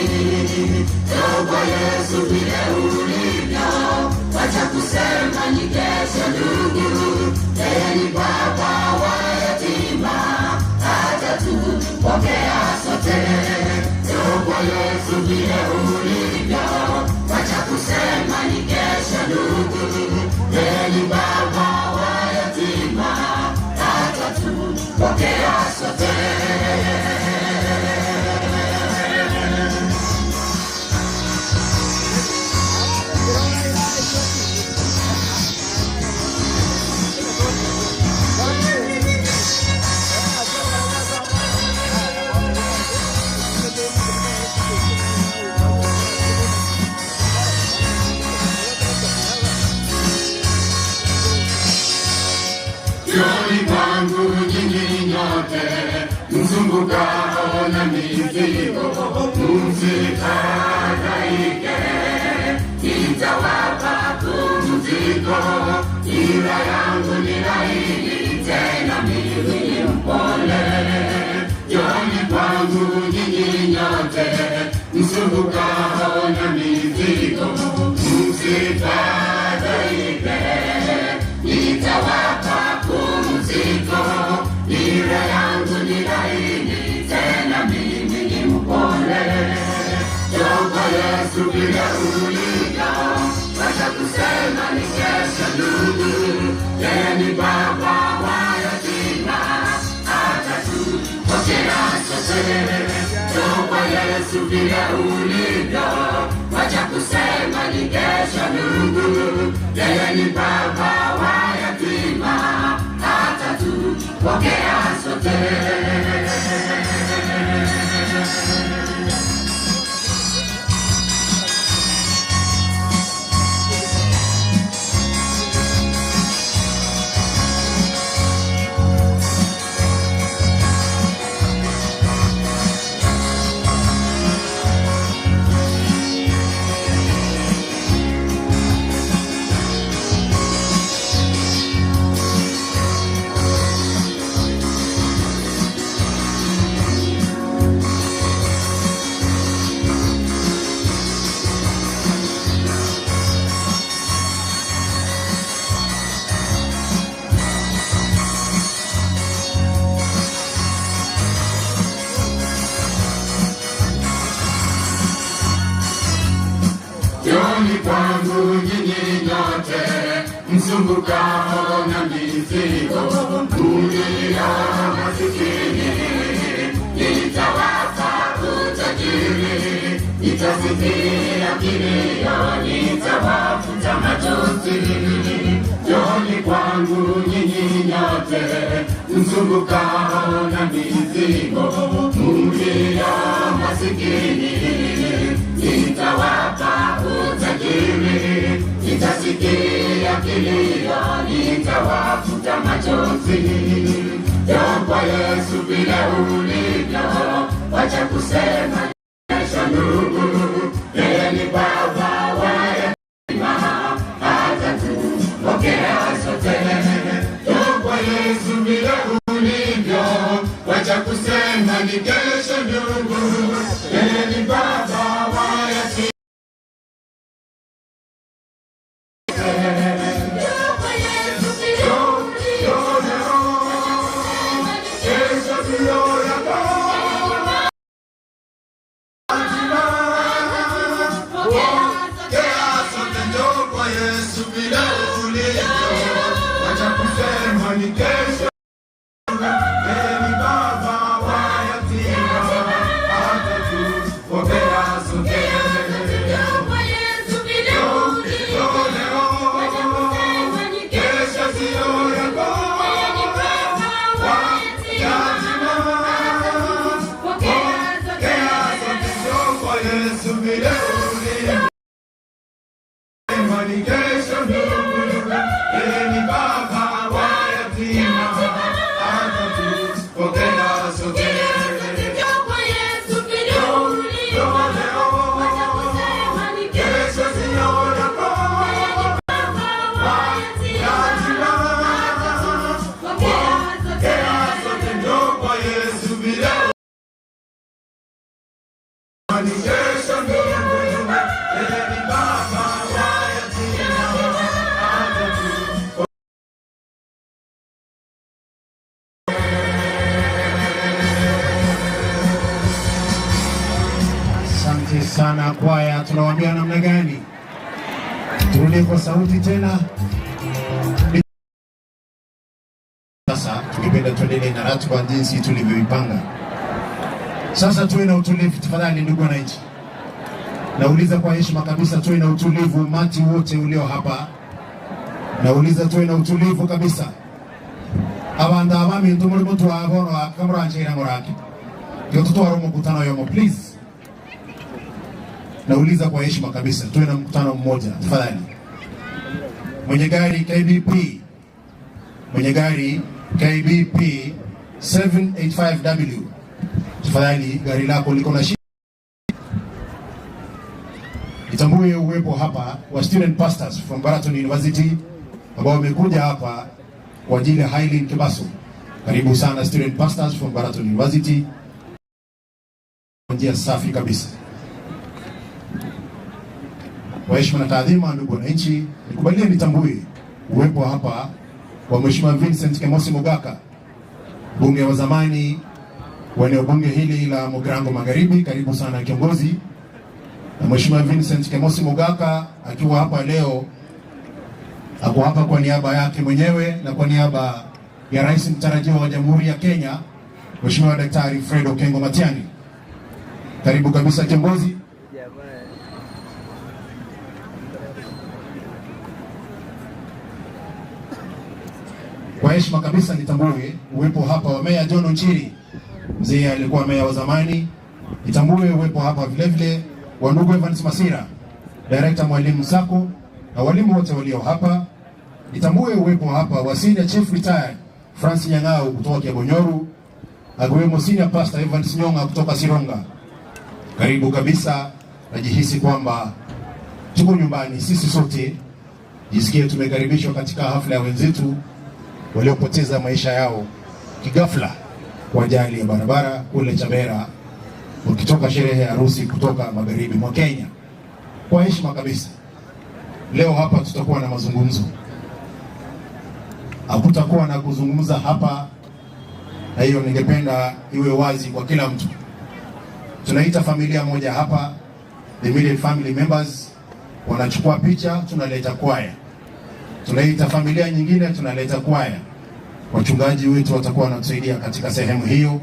Njoo kwa Yesu vile ulivyo, wacha kusema ni kesho ndugu, yeye ni Baba wa yatima, atatupokea sote. Njoo kwa Yesu vile ulivyo, wacha kusema ni kesho ndugu, yeye ni Baba wa yatima, atatupokea sote. Njooni kwangu nyinyi nyote msumbukao na mizigo, msifadhaike, nitawapa pumziko. Nira yangu ni laini, tena mimi ni mpole. Njooni kwangu nyinyi nyote msumbukao na mizigo, msifadhaike, nitawapa pumziko. Nira yangu ni laini, tena mimi ni mpole. Njoo kwa Yesu bila ulivyo, wacha kusema ni kesho ndugu, yeye ni Baba wa yatima, atatupokea sote. Njoo kwa Yesu vile ulivyo, wacha kusema ni kesho ndugu, yeye ni Baba wa yatima, atatupokea sote. Njooni kwangu nyinyi nyote msumbukao na mizigo, mlio masikini, nitawapa utajiri, nitasikia kilio, nitawafuta machozi. Njooni kwangu nyinyi nyote msumbukao na mizigo, mlio masikini, nitawapa utajiri, nitasikia kilio, nitawafuta machozi. Njoo kwa Yesu vile ulivyo, wacha kusema kesho ndugu, yeye ni Baba wa yatima, atatupokea sote. Njoo kwa Yesu vile ulivyo, wacha kusema ni kesho ndugu, yeye ni Baba wa yatima. yatima atatupokea sote. Asante sana kwaya, tunawaambia namna gani? Turudie kwa sauti tena. Sasa tungependa tuendelee na ratiba jinsi tulivyoipanga. Sasa tuwe na utulivu tafadhali, ndugu wananchi. Nauliza kwa heshima kabisa, tuwe na utulivu, umati wote ulio hapa. Nauliza tuwe na utulivu kabisa. Abantu abamintu muri mutwabono akamuranjira ngorake yo tutwara mkutano yomo please. Nauliza kwa heshima kabisa, tuwe na mkutano mmoja tafadhali. Mwenye gari KBP, mwenye gari KBP 785W, tafadhali gari lako liko na shida. Nitambue uwepo hapa wa student pastors from Baraton University ambao wamekuja hapa kwa ajili ya Hailin Kebaso. Karibu sana student pastors from Baraton University, kwa njia safi kabisa. Kwa heshima na taadhima, ndugu wananchi, nikubalie nitambue uwepo hapa wa Mheshimiwa Vincent Kemosi Mogaka, mbunge wa zamani wa eneo bunge hili la Mugirango Magharibi. Karibu sana kiongozi. Na Mheshimiwa Vincent Kemosi Mogaka akiwa hapa leo, ako hapa kwa niaba yake mwenyewe na kwa niaba ya Rais mtarajiwa wa Jamhuri ya Kenya, Mheshimiwa Daktari Fred Okengo Matiang'i. Karibu kabisa kiongozi. Kwa heshima kabisa nitambue uwepo hapa wa Meya John Onchiri, mzee alikuwa meya wa zamani. Nitambue uwepo hapa vilevile wa ndugu Evans Masira, director Mwalimu Sacco na walimu wote walio hapa. Nitambue uwepo hapa wa senior chief retired Francis Nyang'au kutoka Kiabonyoru, akiwemo senior pastor Evans Nyong'a kutoka Sironga. Karibu kabisa, najihisi kwamba tuko nyumbani sisi sote, jisikie tumekaribishwa katika hafla ya wenzetu waliopoteza maisha yao kigafla kwa ajali ya barabara kule Chabera wakitoka sherehe ya harusi kutoka magharibi mwa Kenya. Kwa heshima kabisa, leo hapa tutakuwa na mazungumzo. Hakutakuwa na kuzungumza hapa, na hiyo ningependa iwe wazi kwa kila mtu. Tunaita familia moja hapa, the immediate family members wanachukua picha, tunaleta kwaya. Tunaita familia nyingine, tunaleta kwaya. Wachungaji wetu watakuwa wanatusaidia katika sehemu hiyo.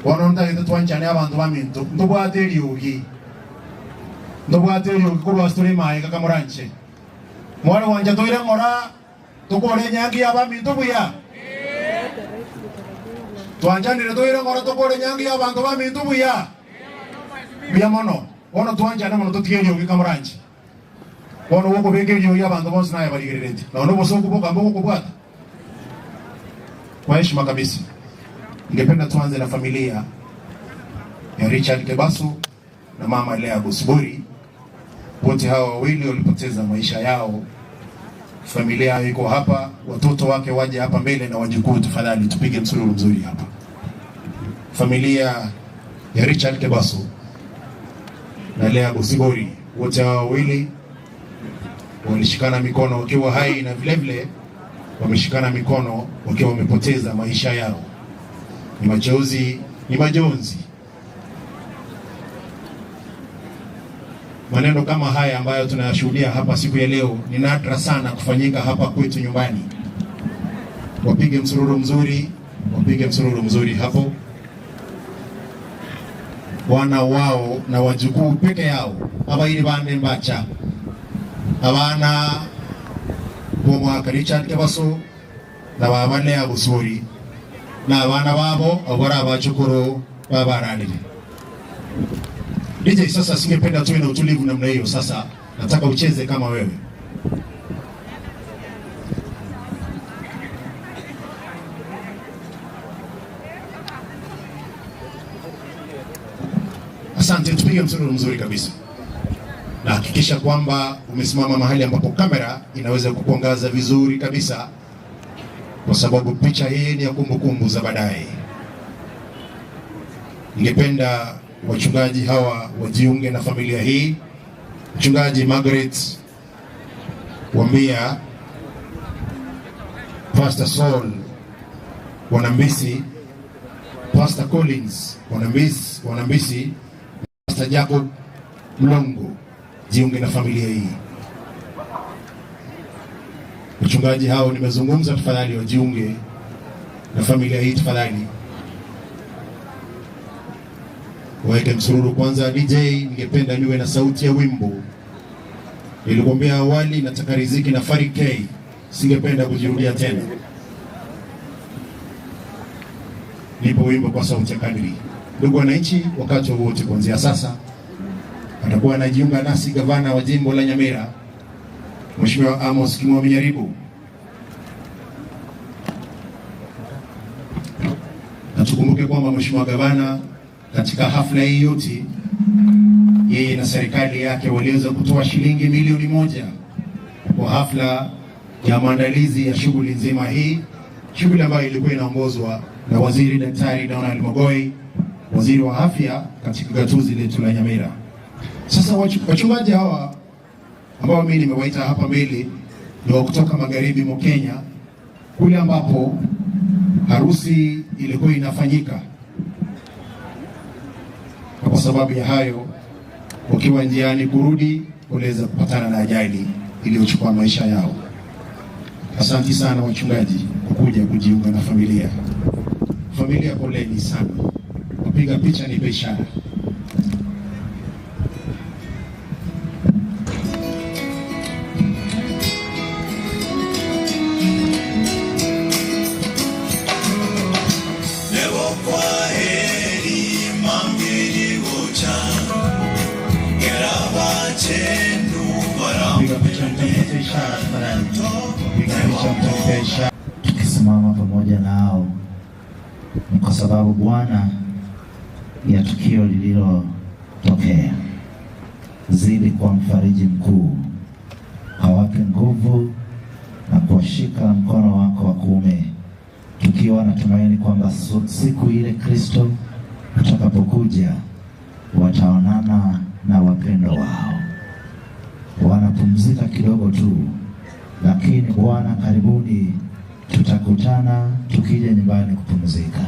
Bono twanchane abantu baminto ntobwate eriogi ntobwate eriogi korwa ase tore maega kamoranche mware gwanja toire ng'ora tokore enyangi ya baminto buya twanchanire toire ng'ora tokore enyangi ya abanto baminto buya buya mono bono twanchane mono totige eriogi kamoranche bono gokobeka eriogi abanto bonsi naye barigerereti nono obosoku bokambo gokobwata kwa heshima kabisa ningependa tuanze na familia ya Richard Kebaso na mama Lea Bosibori. Wote hawa wawili walipoteza maisha yao. Familia yao iko hapa, watoto wake waje hapa mbele na wajukuu, tafadhali tupige msururu mzuri hapa. Familia ya Richard Kebaso na Lea Bosibori, wote hawa wawili walishikana mikono wakiwa hai na vile vile wameshikana mikono wakiwa wamepoteza maisha yao. Ni machozi, ni majonzi. Maneno kama haya ambayo tunayashuhudia hapa siku ya leo ni nadra sana kufanyika hapa kwetu nyumbani. Wapige msururu mzuri, wapige msururu mzuri hapo. Wana wao na wajukuu peke yao abairi bane mbacha abana bomwaka Richard Kebaso na baba Lea Bosibori na abana babo abo bari abachukuru babaranire. DJ, sasa singependa tuwe na utulivu namna hiyo. Sasa nataka ucheze kama wewe. Asante, tupige msururu mzuri kabisa, na hakikisha kwamba umesimama mahali ambapo kamera inaweza kukuangaza vizuri kabisa, kwa sababu picha hii ni ya kumbukumbu za baadaye. Ningependa wachungaji hawa wajiunge na familia hii. Mchungaji Margaret Wambia, Pastor Saul Wanambisi, Pastor Collins Wanambisi, Wanambisi, Pastor Jacob Mlongo, jiunge na familia hii. Wachungaji hao nimezungumza, tafadhali wajiunge na familia hii tafadhali. Waweke msururu kwanza. DJ, ningependa niwe na sauti ya wimbo. Nilikwambia awali nataka riziki na Farid K, singependa kujirudia tena. Nipo wimbo kwa sauti ya kadri. Ndugu wananchi, wakati wowote kuanzia sasa atakuwa anajiunga nasi gavana wa jimbo la Nyamira Mheshimiwa Amos King'omi Nyaribo. Na tukumbuke kwamba Mheshimiwa gavana katika hafla hii yote, yeye na serikali yake waliweza kutoa shilingi milioni 1 kwa hafla ya maandalizi ya shughuli nzima hii, shughuli ambayo ilikuwa inaongozwa na Waziri Daktari Donald Mogoi, waziri wa afya katika gatuzi letu la Nyamira. Sasa wachungaji hawa ambao mimi nimewaita hapa mbele ni wa kutoka magharibi mwa Kenya, kule ambapo harusi ilikuwa inafanyika, na kwa sababu ya hayo, wakiwa njiani kurudi, waliweza kupatana na ajali iliyochukua maisha yao. Asante sana wachungaji kwa kuja kujiunga na familia. Familia, poleni sana. Wapiga picha nipe ishara. Leo kwa heri mangeli gocha Geraba chenu Piga picha mtanipatia ishara tafadhali. Piga picha mtanipa ishara. Tukisimama pamoja nao ni kwa sababu Bwana ya tukio lililotokea. Zidi kwa mfariji mkuu, awape nguvu na kuwashika mkono wako wa kuume, tukiwa na tumaini kwamba siku ile Kristo atakapokuja wataonana na wapendwa wao. Wanapumzika kidogo tu, lakini Bwana, karibuni tutakutana tukija nyumbani kupumzika.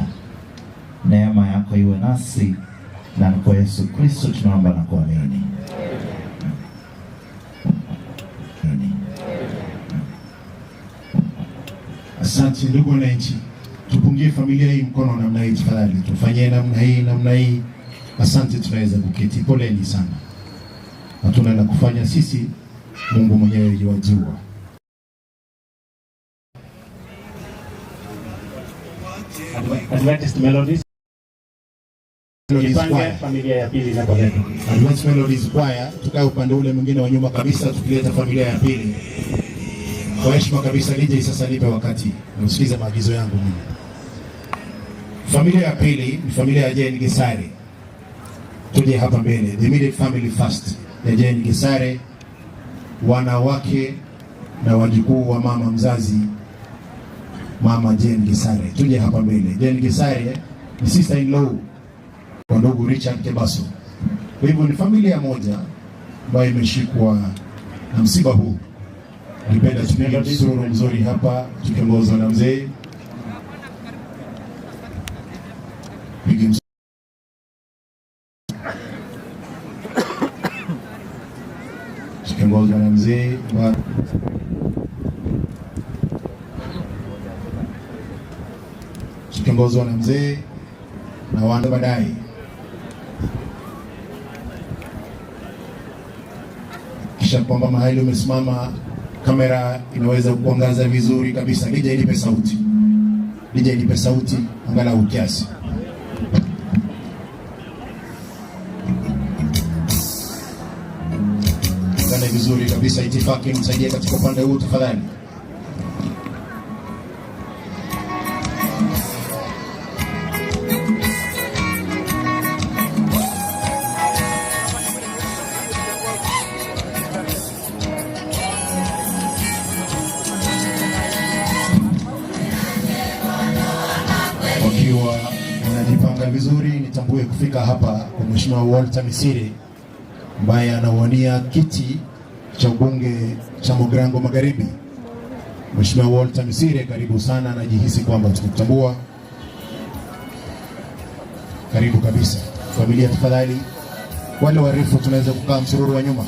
Neema yako iwe nasi, na kwa Yesu Kristo tunaomba na kuamini. Asante ndugu wananchi, tupungie familia hii mkono namna hii tafadhali, tufanyie namna hii namna hii. Asante, tunaweza kuketi. Poleni sana, hatuna la kufanya sisi, Mungu mwenyewe yuwajua. Adventist Melodies. Melodies Jipange, Choir. familia ya pili inapoletwa. Adventist Melodies Choir, tukae upande ule mwingine wa nyuma kabisa, tukileta familia ya pili kwa heshima kabisa. DJ, sasa nipe wakati na usikize maagizo yangu mimi. Familia ya pili ni familia ya Jane Gesare. Tuje hapa mbele, the immediate family first ya Jane Gesare, wanawake na wajukuu wa mama mzazi, mama Jane Gesare. Tuje hapa mbele. Jane Gesare ni sister in law kwa ndugu Richard Kebaso. Kwa hivyo ni familia moja ambayo imeshikwa na msiba huu. Nipenda tupige msururu mzuri hapa tukiongozwa na mzee. Pige msururu. Tukiongozwa na mzee wa tukiongozwa na mzee na wana baadaye. Kisha kwamba mahali umesimama kamera inaweza kuangaza vizuri kabisa. DJ nipe sauti. DJ nipe sauti angalau kiasi. Ngana vizuri kabisa. Itifaki msaidie katika upande huu tafadhali. Tumejipanga vizuri. Nitambue kufika hapa kwa Mheshimiwa Walter Misiri ambaye anawania kiti cha ubunge cha Mugirango Magharibi. Mheshimiwa Walter Misiri, karibu sana, najihisi kwamba tumekutambua. Karibu kabisa. Familia tafadhali, wale warefu tunaweza kukaa msururu wa nyuma,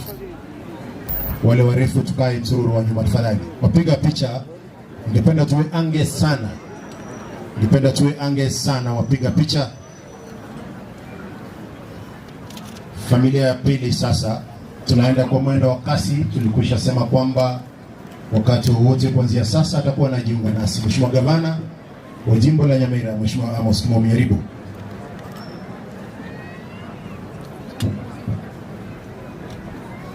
wale warefu tukae msururu wa nyuma tafadhali. Wapiga picha, ningependa tuwe ange sana, ningependa tuwe ange sana, wapiga picha. Familia ya pili sasa, tunaenda kwa mwendo wa kasi. Tulikwisha sema kwamba wakati wowote kuanzia sasa atakuwa anajiunga nasi Mheshimiwa Gavana wa jimbo la Nyamira, Mheshimiwa Amos Kimomi Aribu.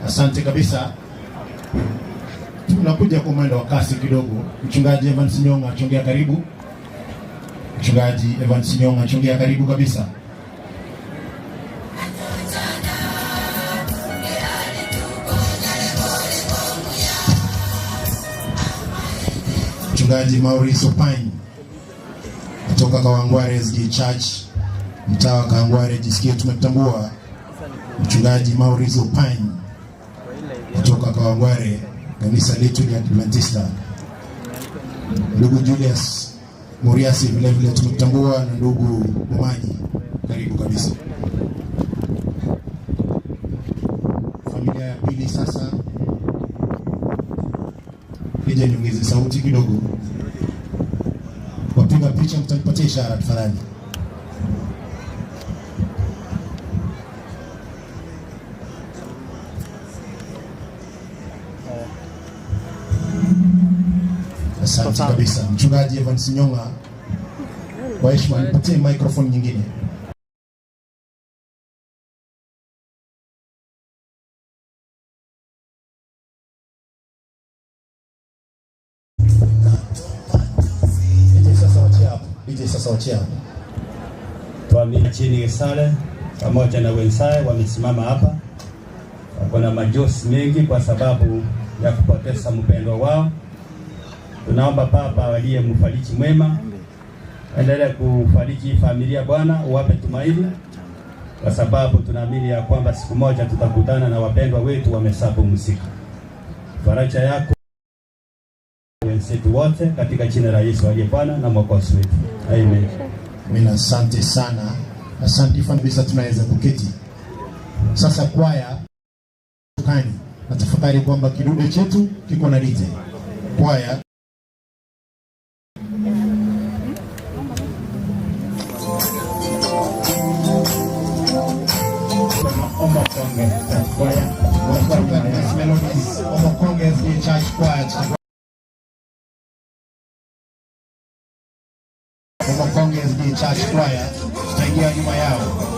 Asante kabisa. Tunakuja kwa mwendo wa kasi kidogo. Mchungaji Evans Nyong'a, chongea karibu. Mchungaji Evans Nyong'a, chongea karibu kabisa. Mchungaji Maurice Opany kutoka Kawangware SDA Church, mtaa wa Kawangware, jisikie tumemtambua Mchungaji Maurice Opany kutoka Kawangware, kanisa letu la Adventista. Ndugu Julius Muriasi vile vile tumemtambua na ndugu Momanyi, karibu kabisa. Familia ya pili sasa, nije niongeze sauti kidogo. Wapiga picha mtanipatia ishara tafadhali. Asante kabisa Mchungaji Evans Nyong'a, kwa heshima nipatie microphone nyingine. DJ sasa wachia hapo. DJ sasa wachia hapo. Twamini chini Gesare pamoja na wenzae wamesimama hapa, wako na majozi mengi kwa sababu ya kupoteza mpendwa wao. Tunaomba Baba aliye mfariji mwema, endelee kufariji familia Bwana, uwape tumaini, kwa sababu tunaamini ya kwamba siku moja tutakutana na wapendwa wetu wameshapumzika. Faraja yako wenzetu wote katika jina la Yesu aliye Bwana na Mwokozi wetu. Amen. Amina, asante sana. Asante kabisa, tunaweza kuketi. Sasa kwaya kani, natafakari kwamba kidude chetu kiko na DJ. Kwaya Melodies, Omokonge SDA Church Choir. Omokonge SDA Church Choir, tutaingia nyuma yao.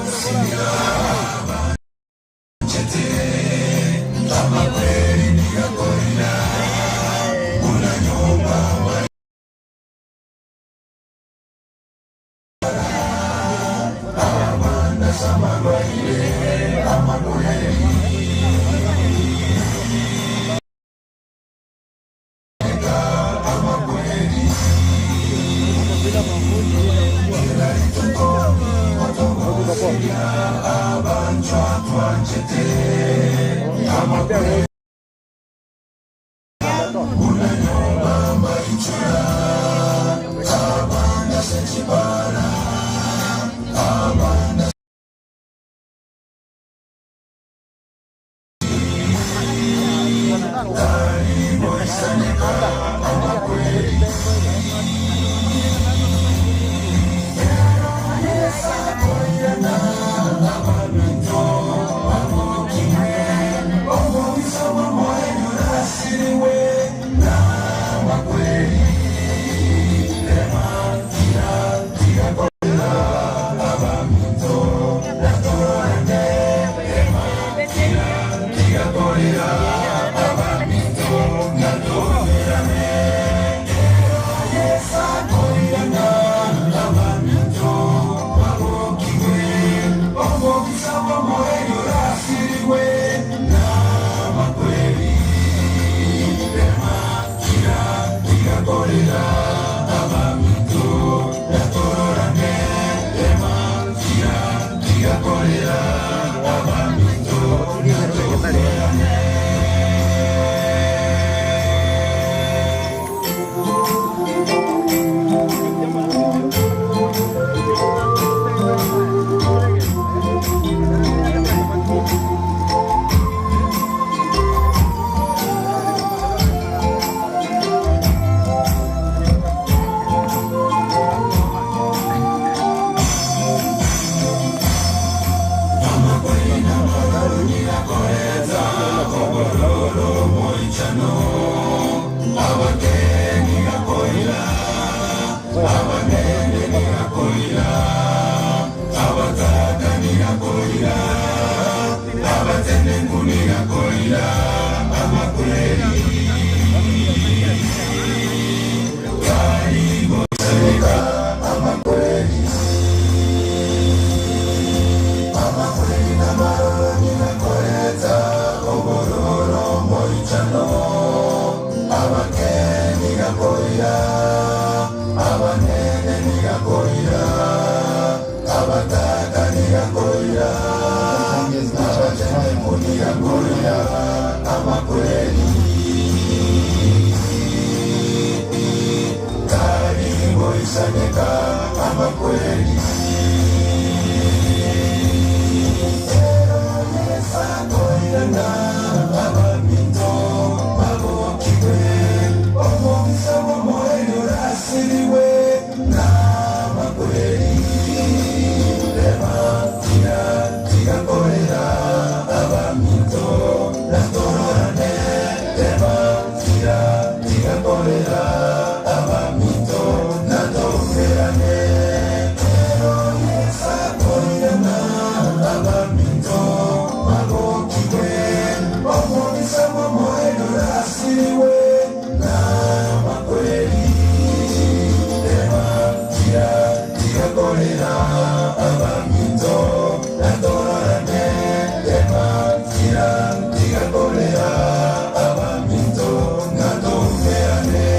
nigakoira, abanene nigakoira, abataka nigakoira, abatenemu nigakoira, amakweli taringoisaneka amakweli. Yesakoirana abaminto babokiwe omugisa w'omuhendo orasiriwe n'amakweli reba tira tigakorera abaminto natororane reba tira tigakorera abaminto natomerane ero yesakoirana abaminto babokiwe omugisa w'omuhendo orasiriwe n'amakweli reba tira tigakorera abaminto natororane reba tira tigakorera abaminto natomerane.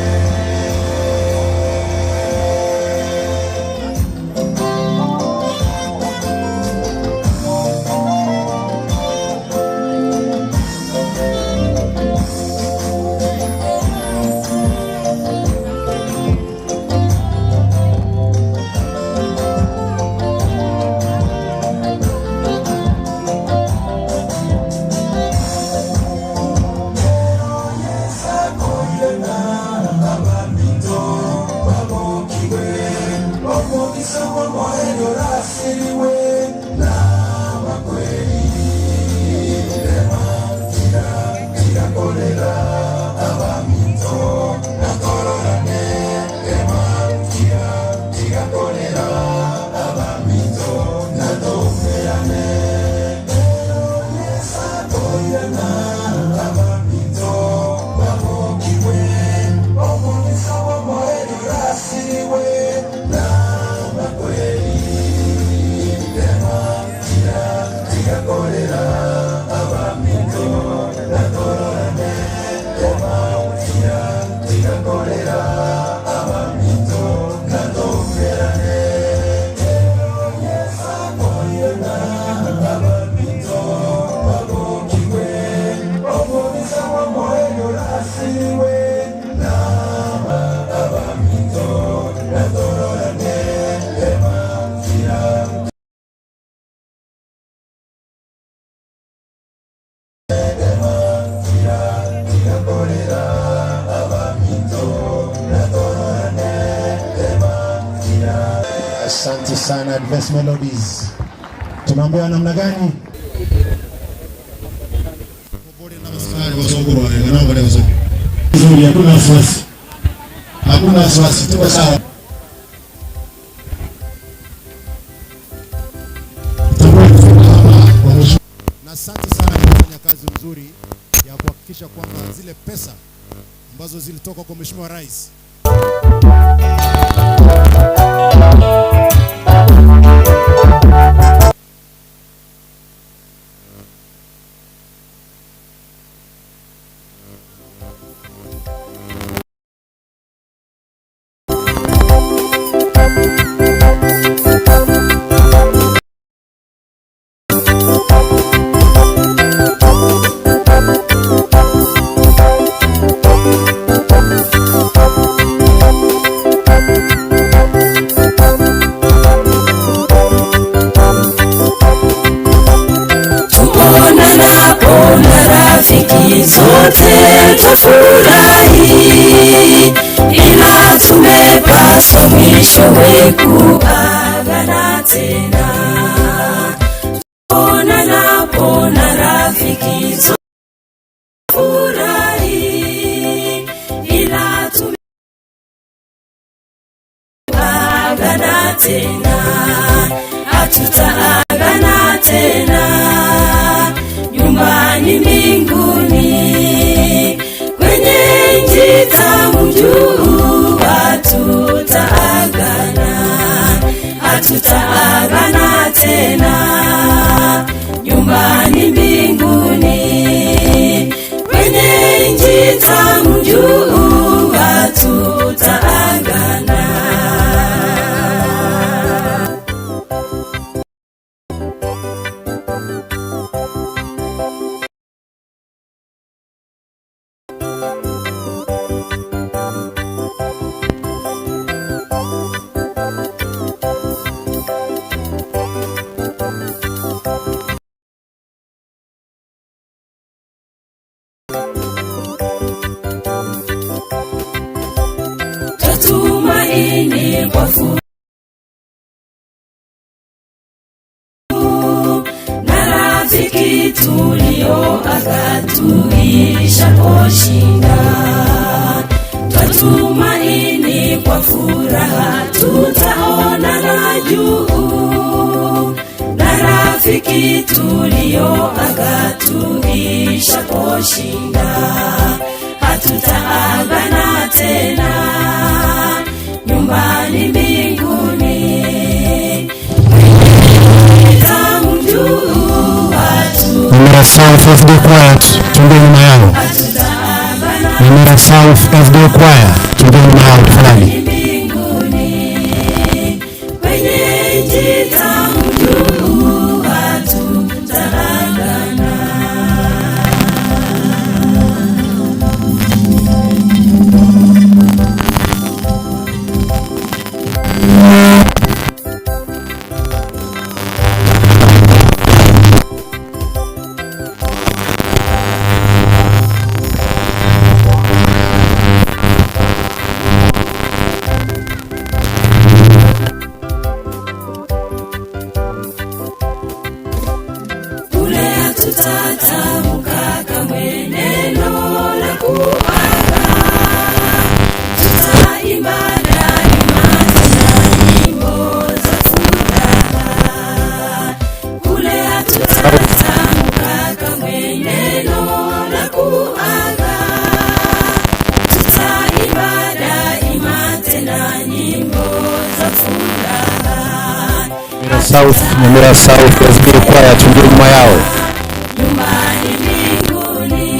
Asante sana Advance Melodies. Tunaambiwa namna gani? Nzuri, hakuna wasiwasi, hakuna wasiwasi, tuko sawa. Na asante sana kwa kufanya kazi nzuri ya kuhakikisha kwamba zile pesa ambazo zilitoka kwa Mheshimiwa Rais Tuonanapo marafiki zote twafurahi, ila tumepaswa mwishowe kuagana tena. Tuonanapo na rafiki zote twafurahi, ila tumeagana tena, hatutaagana tena nyumbani mbinguni, kwenye nchi tamu juu, hatutaagana, hatutaagana tena nyumbani mbinguni, kwenye nchi tamu juu, hatu Twatumaini kwa na rafiki tulioaga tuishaposhinda, twatumaini kwa furaha tutaonana juu na rafiki tulioaga tuishaposhinda, hatutaagana tena nyumbani mbinguni Nyamira South FD Choir, tuingie nyuma yao. Nyamira South FD Choir, tuingie nyuma yao tafadhali. kwenye nchi tamu juu hatutaagana. Kule hatutatamka kamwe neno la kuaga, tutaimba daima tena nyimbo za furaha. Kule hatutatamka kamwe neno la kuaga, tutaimba daima tena nyimbo za furaha. Nyamira South, Nyamira South FD Choir, tuingie nyuma yao. Nyumbani mbinguni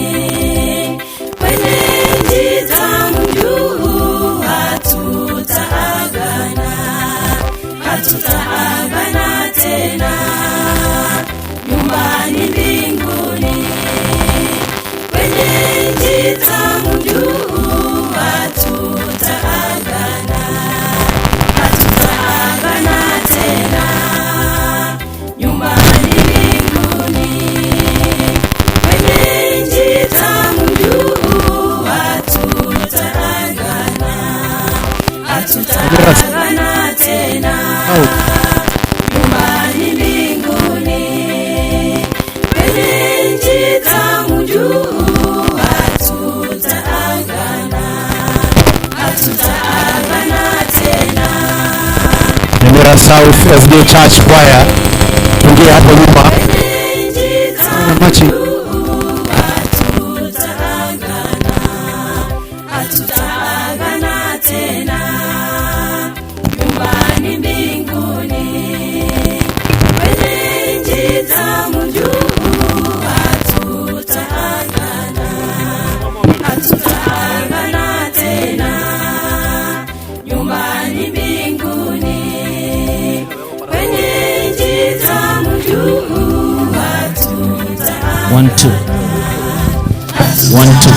kwenye nchi tamu juu hatutaagana, hatutaagana tena. Nyumbani mbinguni kwenye nchi tamu juu hatutaagana, hatutaagana tena. Nyumbani mbinguni kwenye nchi tamu juu hatutaagana, hatutaagana tena. Nyumbani mbinguni kwenye nchi tamu juu hatutaagana, hatutaagana tena. Nyamira South FD Church Choir, tuingie hapo nyuma. Machi. Hatutaagana tena nyumbani mbinguni kwenye nchi tamu juu hatutaagana, hatutaagana tena nyumbani mbinguni kwenye nchi tamu juu hatutaagana One, two. One, two.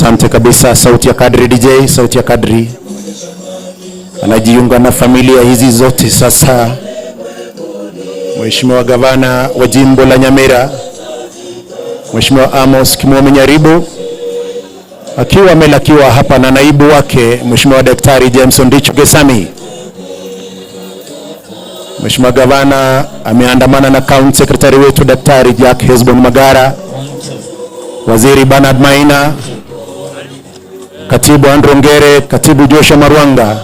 Asante kabisa, sauti ya kadri DJ, sauti ya kadri anajiunga na familia hizi zote sasa. Mheshimiwa gavana wa jimbo la Nyamira, Mheshimiwa Amos Kimwome Nyaribo akiwa amelakiwa hapa na naibu wake Mheshimiwa Daktari James Ondicho Gesami. Mheshimiwa gavana ameandamana na county secretary wetu Daktari Jack Hesbon Magara, Waziri Bernard Maina, Katibu Andrew Ngere, Katibu Joshua Marwanga,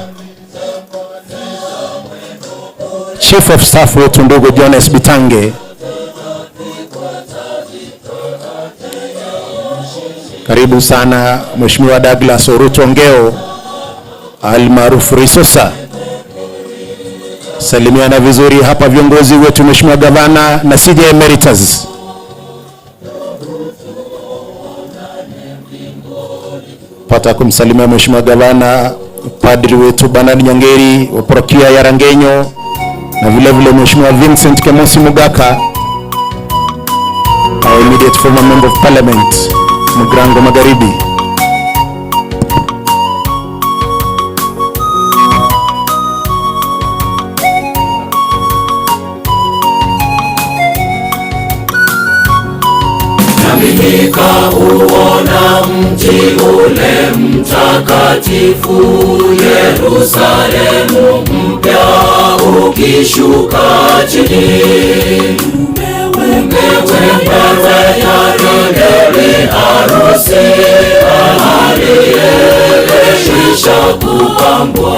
Chief of Staff wetu ndugu Jones Bitange. Karibu sana Mheshimiwa Douglas Oruto Ngeo almaarufu Risosa. Salimiana vizuri hapa viongozi wetu, Mheshimiwa Gavana na CJ Emeritus. Pata kumsalimia Mheshimiwa Gavana, padri wetu Bernard Nyangeri wa parokia ya Rangenyo na vile vile Mheshimiwa Vincent Kemosi Mugaka, our immediate former member of parliament Mugrango Magharibi. Nami nikauona mji ule mtakatifu Yerusalemu mpya ukishuka chini, umewekwa tayari bibi harusi aliyekwisha kupambwa.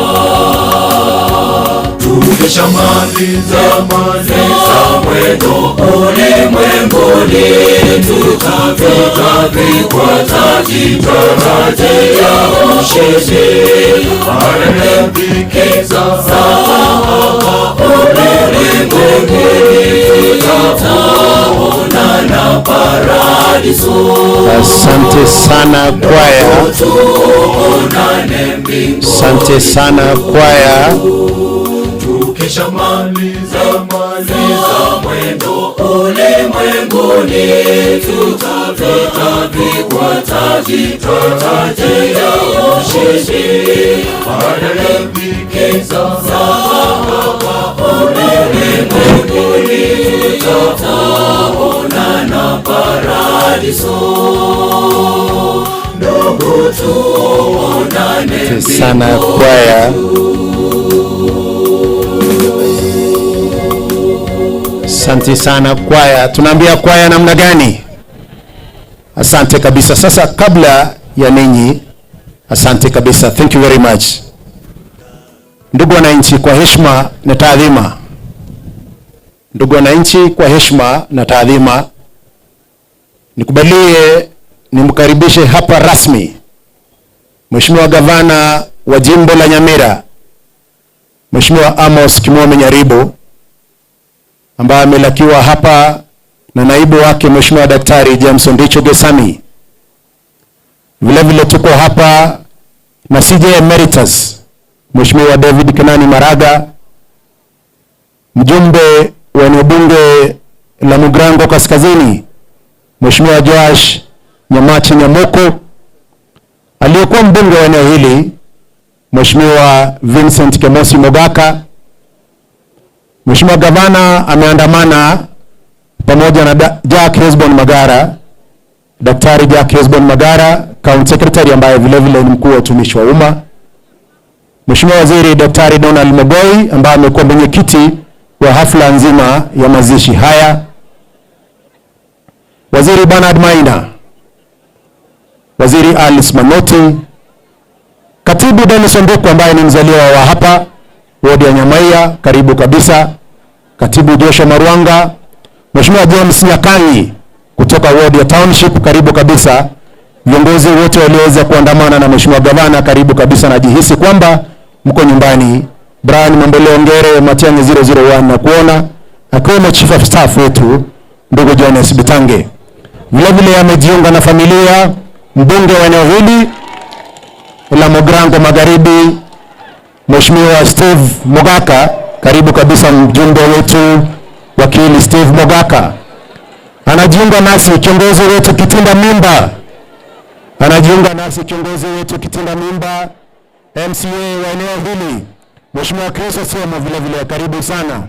Tukishamaliza maliza mwendo ulimwenguni, tutavikwa taji taji ya ushindi. Za ulimwenguni, tutaonana paradiso. Asante sana kwaya, Tuonane mbinguni. asante sana kwaya. Tukishamaliza maliza mwendo ulimwenguni, tutavikwa taji taji ya ushindi. Za ulimwenguni, tutaonana paradiso. Ndugu, tuonane Asante sana kwaya. Asante sana kwaya. Tunaambia kwaya namna gani? Asante kabisa. Sasa kabla ya ninyi, asante kabisa. Thank you very much. Ndugu wananchi, kwa heshima na taadhima, ndugu wananchi, kwa heshima na taadhima, nikubalie nimkaribishe hapa rasmi Mheshimiwa Gavana wa Jimbo la Nyamira, Mheshimiwa Amos Kimwome Nyaribo ambaye amelakiwa hapa na naibu wake Mheshimiwa Daktari James Ondicho Gesami. Vile vile tuko hapa na CJ Emeritus Mheshimiwa David Kenani Maraga, mjumbe wa eneo bunge la Mugrango Kaskazini Mheshimiwa Joash Nyamachi Nyamoko, aliyekuwa mbunge wa eneo hili Mheshimiwa Vincent Kemosi Mogaka. Mheshimiwa Gavana ameandamana pamoja na Jack Hesbon Magara, Daktari Jack Hesbon Magara, County Secretary ambaye vile vile ni mkuu wa utumishi wa umma. Mheshimiwa Waziri Daktari Donald Mogoi ambaye amekuwa mwenyekiti wa hafla nzima ya mazishi haya. Waziri Bernard Maina, Waziri Alice Manoti, Katibu Dennis Onduku ambaye ni mzaliwa wa hapa wodi ya Nyamaiya, karibu kabisa. Katibu Joshua Marwanga, Mheshimiwa James Nyakangi kutoka wodi ya Township, karibu kabisa. Viongozi wote walioweza kuandamana na Mheshimiwa Gavana, karibu kabisa. Najihisi kwamba mko nyumbani. Brian Mamboleo Ngere, Matiang'i 001 na kuona akiwemo Chief of Staff wetu ndugu Jones Bitange. Vile vile amejiunga na familia mbunge wa eneo hili la Mugrango Magharibi Mheshimiwa Steve Mogaka, karibu kabisa mjumbe wetu wakili Steve Mogaka. Anajiunga nasi kiongozi wetu Kitinda Mimba, Anajiunga nasi kiongozi wetu kitinda mimba MCA wa eneo hili Mheshimiwa Chris Osiemo, vile vile karibu sana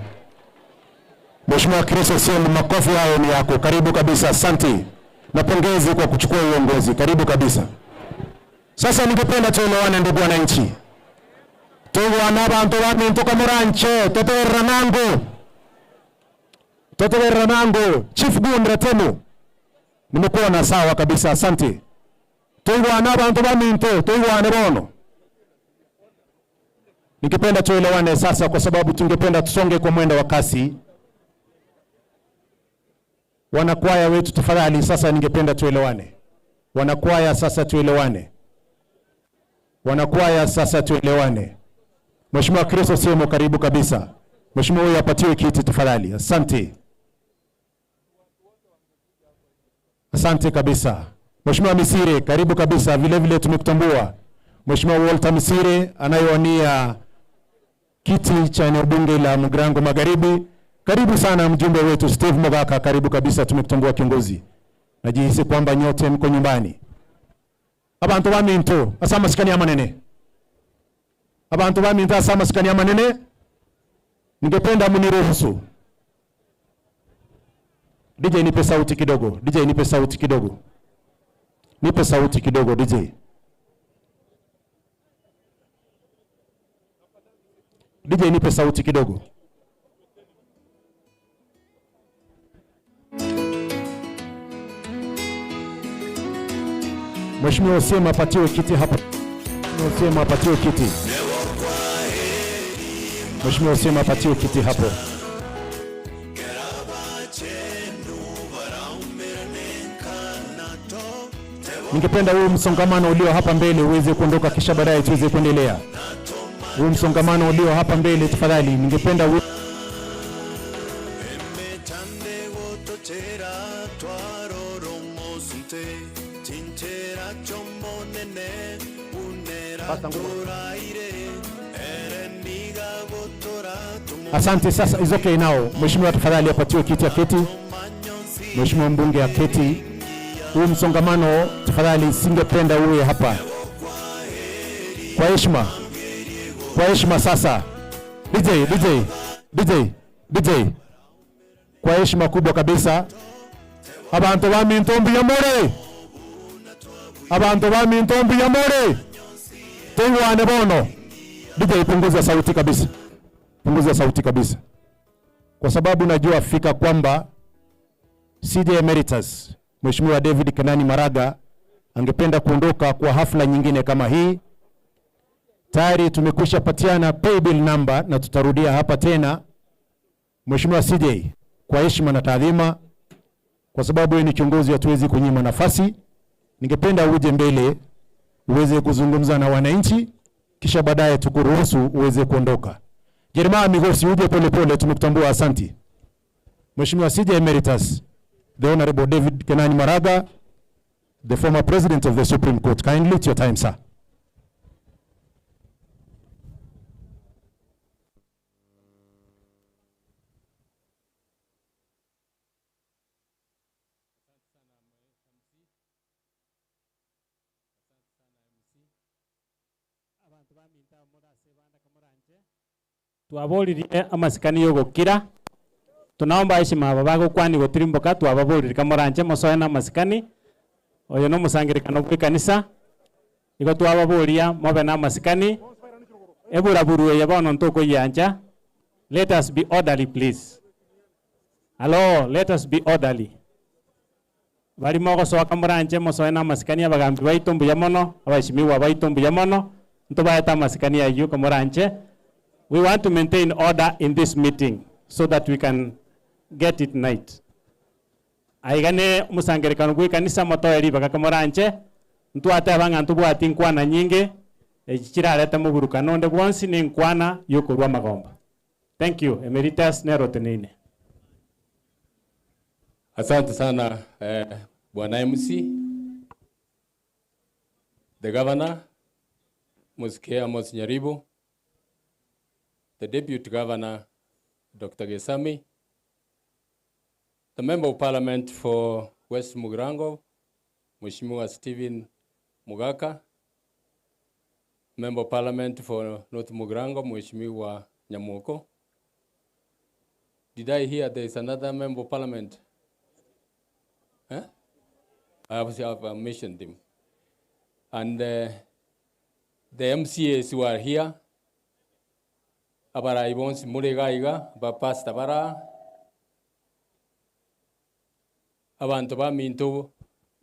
Mheshimiwa Chris Osiemo, makofi hayo ni yako. Karibu kabisa, asante na pongezi kwa kuchukua uongozi. Karibu kabisa. Sasa ningependa tuelewane, ndugu wananchi, tugwana bantu bamintuka muranche totoberera nango totoberera nango. Chief Gundra Temu, nimekuona sawa kabisa, asante. Tuigwane bantu baminto, tuigwane bono. Ningependa tuelewane sasa, kwa sababu tungependa tusonge kwa mwendo wa kasi. Wanakwaya wetu tafadhali, sasa ningependa tuelewane. Wanakwaya sasa tuelewane. Wanakwaya sasa tuelewane. Mheshimiwa Chris Osiemo, karibu kabisa. Mheshimiwa huyu apatiwe kiti tafadhali. Asante, asante kabisa. Mheshimiwa Misire, karibu kabisa, vile vile tumekutambua. Mheshimiwa Walter Misire anayewania kiti cha eneo bunge la Mugrango Magharibi. Karibu sana mjumbe wetu Steve Mogaka, karibu kabisa, tumekutambua kiongozi. Najihisi kwamba nyote mko nyumbani. Abantu baminto asa masikani amanene, abantu baminto asa masikani amanene, ningependa mniruhusu. DJ nipe sauti kidogo, DJ nipe sauti kidogo, nipe sauti kidogo DJ. DJ nipe sauti kidogo. Mheshimiwa Osiemo apatiwe kiti hapo. Mheshimiwa Osiemo apatiwe kiti. Mheshimiwa Osiemo apatiwe kiti hapo. Ningependa huu msongamano ulio hapa mbele uweze kuondoka, kisha baadaye tuweze kuendelea. Huu msongamano ulio hapa mbele tafadhali, ningependa u... Asante. Sasa is okay now. Mheshimiwa tafadhali apatiwe kiti aketi. Mheshimiwa mbunge aketi. Huu msongamano tafadhali, singependa uwe hapa. Kwa heshima, kwa heshima sasa. DJ, DJ, DJ, DJ. Kwa heshima kubwa kabisa, abantu ba Mintombi ya more, abantu ba Mintombi ya more, tuiwane bono. DJ, punguza sauti kabisa, punguza sauti kabisa, kwa sababu najua fika kwamba CJ Emeritus Mheshimiwa David Kenani Maraga angependa kuondoka kwa hafla nyingine kama hii. Tayari tumekwisha patiana paybill number na tutarudia hapa tena. Mheshimiwa CJ, kwa heshima na taadhima, kwa sababu wewe ni kiongozi, hatuwezi kunyima nafasi, ningependa uje mbele uweze kuzungumza na wananchi, kisha baadaye tukuruhusu uweze kuondoka. Jeremiah Migosi, uje polepole, tumekutambua, asanti. Mheshimiwa CJ Emeritus, the Honorable David Kenani Maraga, the former President of the Supreme Court. Kindly, it's your time, sir. Twaboririe amasikani yogokira tunaomba heshima aba bagokwani gotirimboka twababorire kamoranche mosoe na amasikani oyo no omosangerekano bwa ekanisa igo twababoria mobe na amasikani eburaburu eye bono ntokoyiancha. Let us be orderly please. Hello, let us be orderly. Bari mogosoka moranche mosoe na amasikani abagambi baito mbuya mono abaheshimiwa baito mbuya mono ntobaete amasikani aywo kamoranche. We want to maintain order in this meeting so that we can get it right. Aigane musangerekano gwe kanisa motoe ribaga kamoranche ntwateba ng'a ntobwati nkwana nyinge echi chirarete moburukano onde bwonsi ni nkwana yokorwa magomba. Thank you Emeritus Neroteneine. Asante sana Bwana MC, the Governor, Mosike Amos Nyaribo, the Deputy Governor, Dr. Gesami, the Member of Parliament for West Mugirango, Mheshimiwa Stephen Mogaka, Member of Parliament for North Mugirango, Mheshimiwa Nyamoko. Did I hear there is another Member of Parliament? Eh? I have, have mentioned him. And the MCAs who are here, abarai bonsi more iga iga, bapastor bara, abanto baminto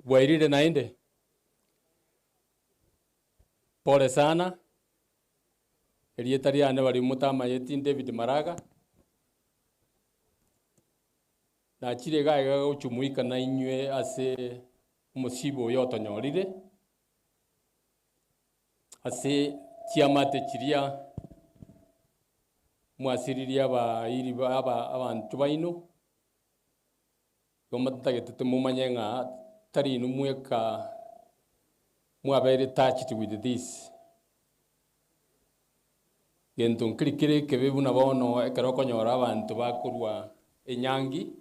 bwairire naende, pole sana, erieta riane baria motamayeti David Maraga, nachire iga iga gochumuika nainywe ase omosiba oyo otonyorire, ase chiamate chiria mwasiririe abairi aba abanto baino, igo motagete momanye ng'a tari inwe mweka mwabeire touched with this. Gento nkeri kere ekebe buna bono ekero okonyora abanto bakorwa enyangi,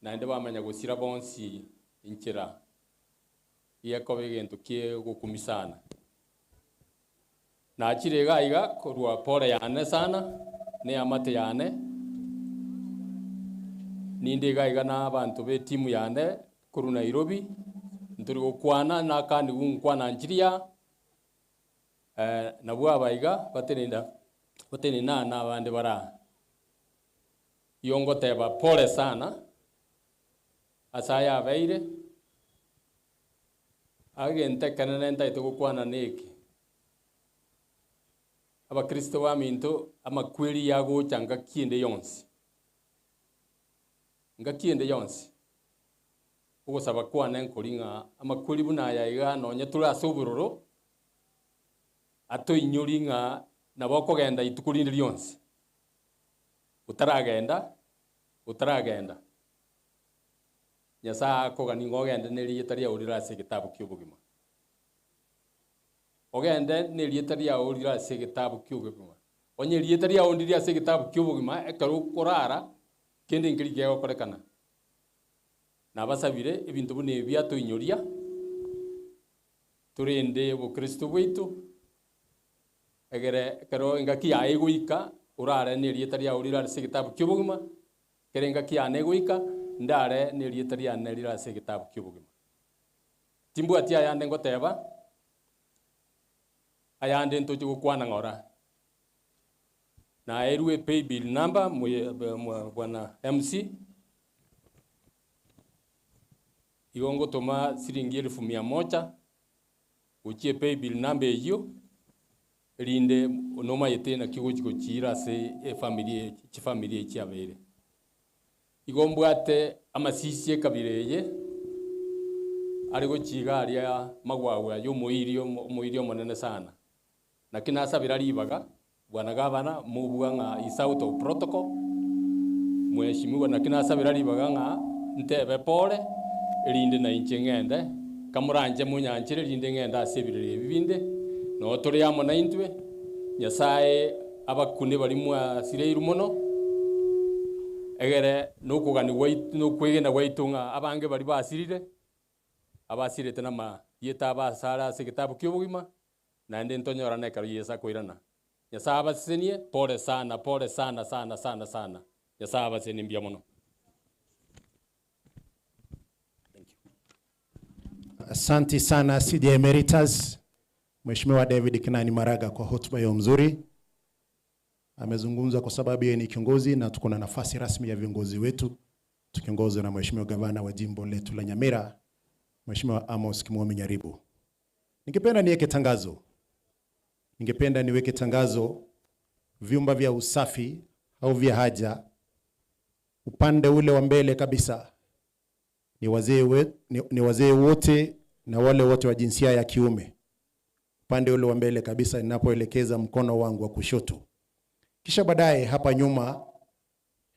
naende bamanya gosira bonsi enchera, gekoba egento kie ogokumia sana. Nachire iga iga korwa pole yane sana, na eamate yane, ninde iga iga na abanto ba etimu yane korwa Nairobi, ntori gokwana nakaniwu nkwana nchiria, nabwo aba iga batenena batenena na abande bara. Igo ngoteba pole sana, ase aya abeire, agento ekenene ntagete gokwana na eke, abakristo baminto amakweri yagocha ngaki ende yonsi, ngaki ende yonsi, ogosaba kwane nkori ng'a amakweri buna aya iga nonye tore ase obororo, atoinyori ng'a nabo okogenda rituko rinde rionsi, otaragenda, otaragenda, Nyasaye akogani ng'a ogende na erieta riao rire ase egetabu kia obogima. Ogende na erieta riao rire ase egetabu kia obogima. Onye erieta riao ndiri ase egetabu kia obogima, ekero okorara, kende nkeri kegokorekana. Nabasabire ebinto buna ebi atoinyoria, torende obokristo bwaito, egere ekero engaki yaye egoika, orare na erieta riao rire ase egetabu kia obogima, ekero engaki yane egoika, ndare na erieta riane rire ase egetabu kia obogima. Timbwati ayande ngoteba, ayande ntoche gokwana ng'ora. Naerwe paybill number bwana MC, igo ngotoma siringi elfu mia moja gochia epaybill number eyio, erinde nomayete naki ogochi gochiira ase efamiri chifamiri echi chiabeire. Igo mbwate amasisi ekabira eye, are gochia iga aria magwagwa ya omoiri omoiri omonene sana. Naki nasabera ribaga, bwana gavana, mobua ng'a is out of protocol, mheshimiwa naki nasabera ribaga ng'a ntebe pole, erinde nainche ng'ende, kamoranche monyanchere erinde ng'ende ase ebirero ebi binde, noo tore amo naintwe, Nyasaye abakune baria mwasireirwe mono, egere nokogania gwaito nokwegena gwaito ng'a abange baria basirire, abasirete namarieta abo asare ase egetabu kia obogima, naende ntonyorane ekero Yeso akoirana. Nyasaye abasesenie, pole sana, pole sana sana sana sana, Nyasaye abasesenie mbuya mono. Asante sana CJ Emeritus Mheshimiwa David Kinani Maraga kwa hotuba hiyo mzuri. Amezungumza kwa sababu yeye ni kiongozi na tuko na nafasi rasmi ya viongozi wetu tukiongozwa na Mheshimiwa Gavana wa jimbo letu la Nyamira, Mheshimiwa Amos Kimwomi Nyaribo. Ningependa niweke tangazo, ningependa niweke tangazo, vyumba vya usafi au vya haja upande ule wa mbele kabisa ni wazee we, ni, ni wazee wote na wale wote wa jinsia ya kiume, upande ule wa mbele kabisa ninapoelekeza mkono wangu wa kushoto. Kisha baadaye hapa nyuma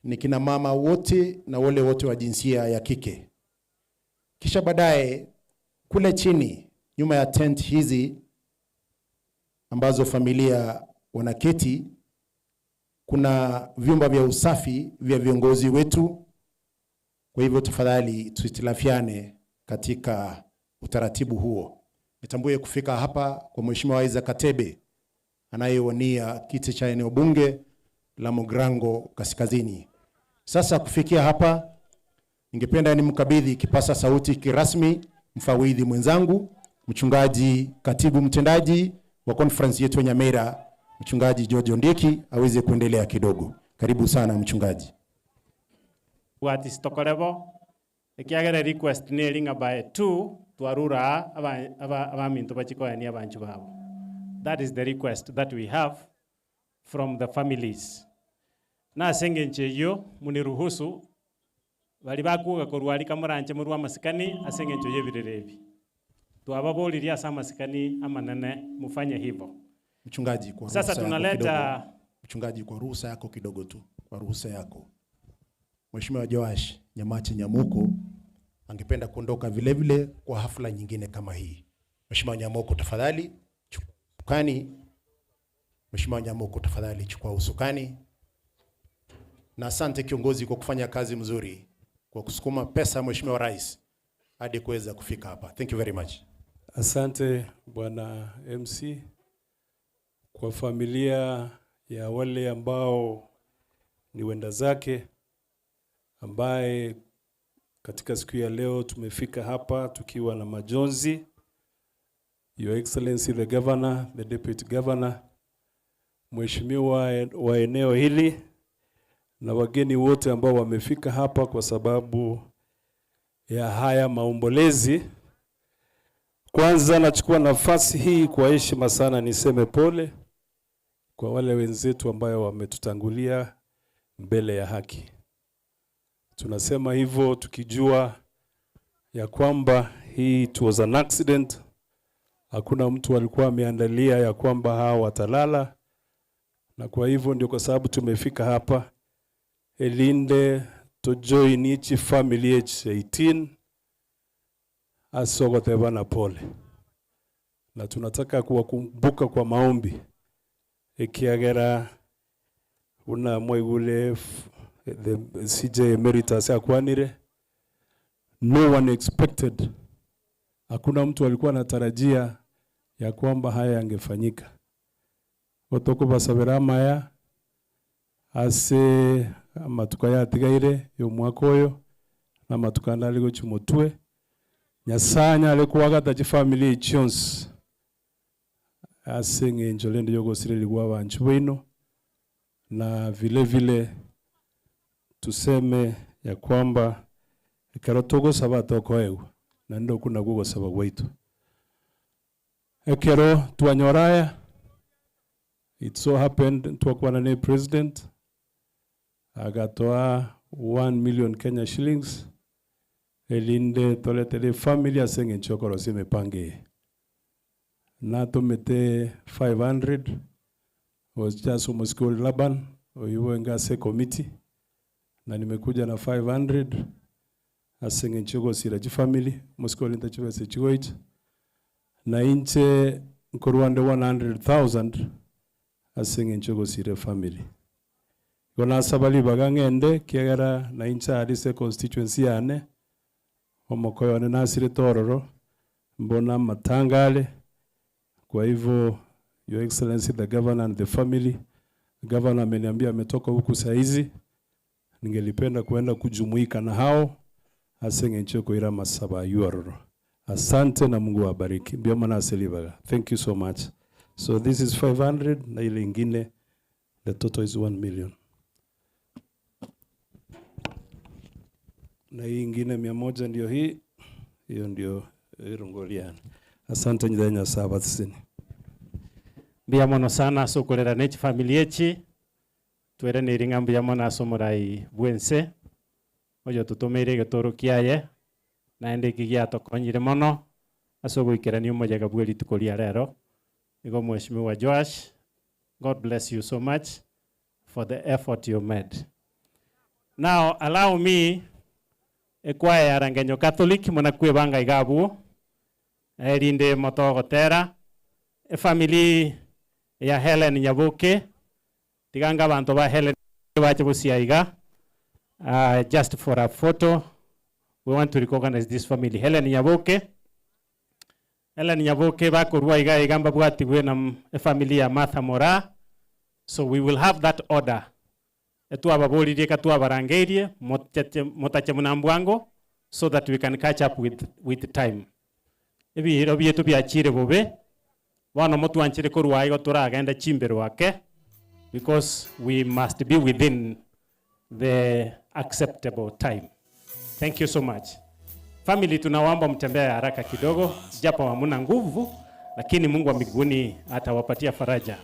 ni kina mama wote na wale wote wa jinsia ya kike. Kisha baadaye kule chini nyuma ya tent hizi ambazo familia wanaketi, kuna vyumba vya usafi vya viongozi wetu. Kwa hivyo tafadhali tuhitilafiane katika utaratibu huo. Nitambue kufika hapa kwa Mheshimiwa Isaac Katebe anayewania kiti cha eneo bunge la Mugrango Kaskazini. Sasa kufikia hapa, ningependa nimkabidhi kipasa sauti kirasmi mfawidhi mwenzangu, mchungaji katibu mtendaji wa conference yetu ya Nyamira, mchungaji George Ondieki aweze kuendelea kidogo. Karibu sana mchungaji. Bwatisi tokore bo, ekiagera request neri ng'a by two twarure aa aba aba abaminto bachie koenia abanchwa babo. That is the request that we have from the families. Na ase eng'encho eyio muniruhusu baria bakwoga korwa aria kamoranche morwe amasikani ase eng'encho y'ebirero ebi. Twababoririe ase amasikani amanene mufanye hivo. Mchungaji, kwa Sasa ruhusa yako tunaleta kidogo. Mchungaji, kwa ruhusa yako kidogo tu, kwa ruhusa yako. Mheshimiwa Joash Nyamache Nyamoko angependa kuondoka vile vile kwa hafla nyingine kama hii. Mheshimiwa Nyamoko, tafadhali chukua usukani. Mheshimiwa Nyamoko, tafadhali chukua usukani. Na asante kiongozi kwa kufanya kazi mzuri, kwa kusukuma pesa Mheshimiwa Rais hadi kuweza kufika hapa. Thank you very much. Asante Bwana MC kwa familia ya wale ambao ni wenda zake ambaye katika siku ya leo tumefika hapa tukiwa na majonzi. Your Excellency the Governor, the Deputy Governor, Mheshimiwa wa eneo hili na wageni wote ambao wamefika hapa kwa sababu ya haya maombolezi. Kwanza nachukua nafasi hii kwa heshima sana niseme pole kwa wale wenzetu ambayo wametutangulia mbele ya haki. Tunasema hivyo tukijua ya kwamba hii it was an accident. Hakuna mtu alikuwa ameandalia ya kwamba hawa watalala, na kwa hivyo ndio kwa sababu tumefika hapa elinde to join each family H18 asogoteba na pole, na tunataka kuwakumbuka kwa maombi ekiagera una mwaigure the CJ Emeritus akwanire, no one expected, hakuna mtu alikuwa anatarajia ya kwamba haya yangefanyika. Otoko basabera amaya ase amatuko yatigaire y'omwaka oyo na amatuko ande are gochia motwe. Nyasaye anyare koagata chifamiri echi chionsi ase eng'encho rende y'ogosirerigwa abanchwa baino, na vile vile tuseme ya kwamba ekero togosaba tokoegwa, naende okwo nakwo ogosaba gwaito. Ekero twanyora aya, it so happened twakwana na president agatoa 1 million Kenya shillings erinde toretere efamily ase eng'encho yokorosia emipango eye. Natomete 500 gocha ase omosike ore Laban oyio bwenge ase ecommittee na nimekuja na 500 ase eng'encho yogosira chifamily, omosike ore ntache chibesa echi goicha, na inche nkorwa nde 100,000 ase eng'encho yogosira efamily. Igo nasaba ribaga ng'ende ekiagera na inche aria ase econstituency yane, omokoyo one nasirete ororo, mbona amatanga are, kwa hivyo Your Excellency the Governor and the family, Governor ameniambia ametoka huku saa hizi, ningelipenda kuenda kujumuika na hao ase eng'encho yokoira amasabo aywo ororo. Asante na Mungu awabariki. Mbuya mono ase ribaga. Thank you so much. So this is 500 na ile ingine the total is 1 million. Na hii ingine mia moja ndio hii, hiyo ndio irongoliana. Asante nyithenya saba tisini. Mbuya mono sana ase okorera ne chifamiri echi, tweraneirie ng'a mbuya mono ase omorai bwense, oyo totomeire egetoro kiaye, naende eki giatokonyire mono ase ogoikerania omoyega bwe rituko ria rero. Igo Mheshimiwa Joash, God bless you so much for the effort you made. Now allow me ekwaya ya Rangenyo Catholic muna kwebanga iga abwo, erinde motogotera efamily ya Helen Nyaboke, tiga anga abanto ba Helen bache gosia iga, just for a photo, we want to recognize this family. Helen Nyaboke. Hellen Nyaboke bakorwa iga iga mbabwatigwe na efamily ya Martha Moraa, so we will have that order. Etwababoririe ka twabarangeirie motache motache buna mbwango so that we can catch up with with time. Ebiro bieto biachire bobe, bono motwanchire korwa igo toragende chimbero ake because we must be within the acceptable time. Thank you so much. Family tunawaomba mtembee haraka kidogo japo hamuna nguvu lakini Mungu wa mbinguni atawapatia faraja.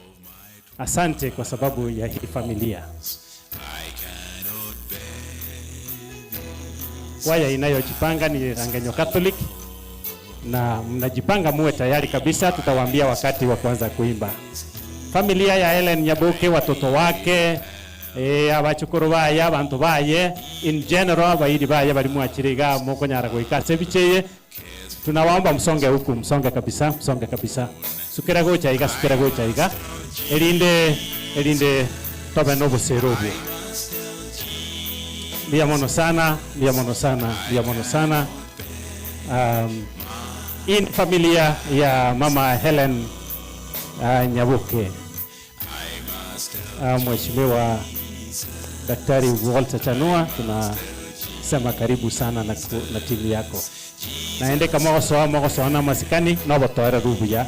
Asante kwa sababu ya hii familia. Kwaya inayojipanga ni Rangenyo Catholic na mnajipanga muwe tayari kabisa, tutawaambia wakati wa kuanza kuimba. Familia ya Hellen Nyaboke, watoto wake e, abachukuru baye, abanto baye in general, abairi baye bari mwachire iga mokonyara goika ase ebicha eye, tunawaomba msonge huku, msonge kabisa, msonge kabisa, sukera gocha iga, sukera gocha iga, erinde erinde tobe nobosero obwo. Mbuya mono sana, mbuya mono sana, mbuya mono sana. Um, hii ni familia ya mama Hellen uh, Nyaboke. Uh, Mheshimiwa Daktari Walter Chanua, tunasema karibu sana na, na timu yako. Naende kama ogosoa mogosoa na amasikani nobotoereru buya.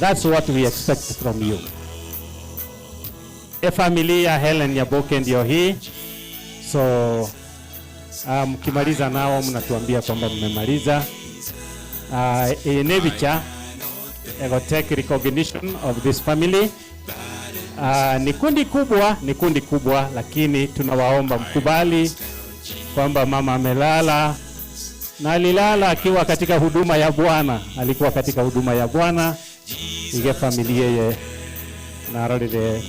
That's what we expect from you. E familia ya Hellen Nyaboke ndio hii. So mkimaliza nao mnatuambia kwamba mmemaliza. Uh, nebicha ego take recognition of this family. Ni kundi kubwa, ni kundi kubwa, lakini tunawaomba mkubali kwamba mama amelala na alilala akiwa katika huduma ya Bwana, alikuwa katika huduma ya Bwana ige familia ye narorire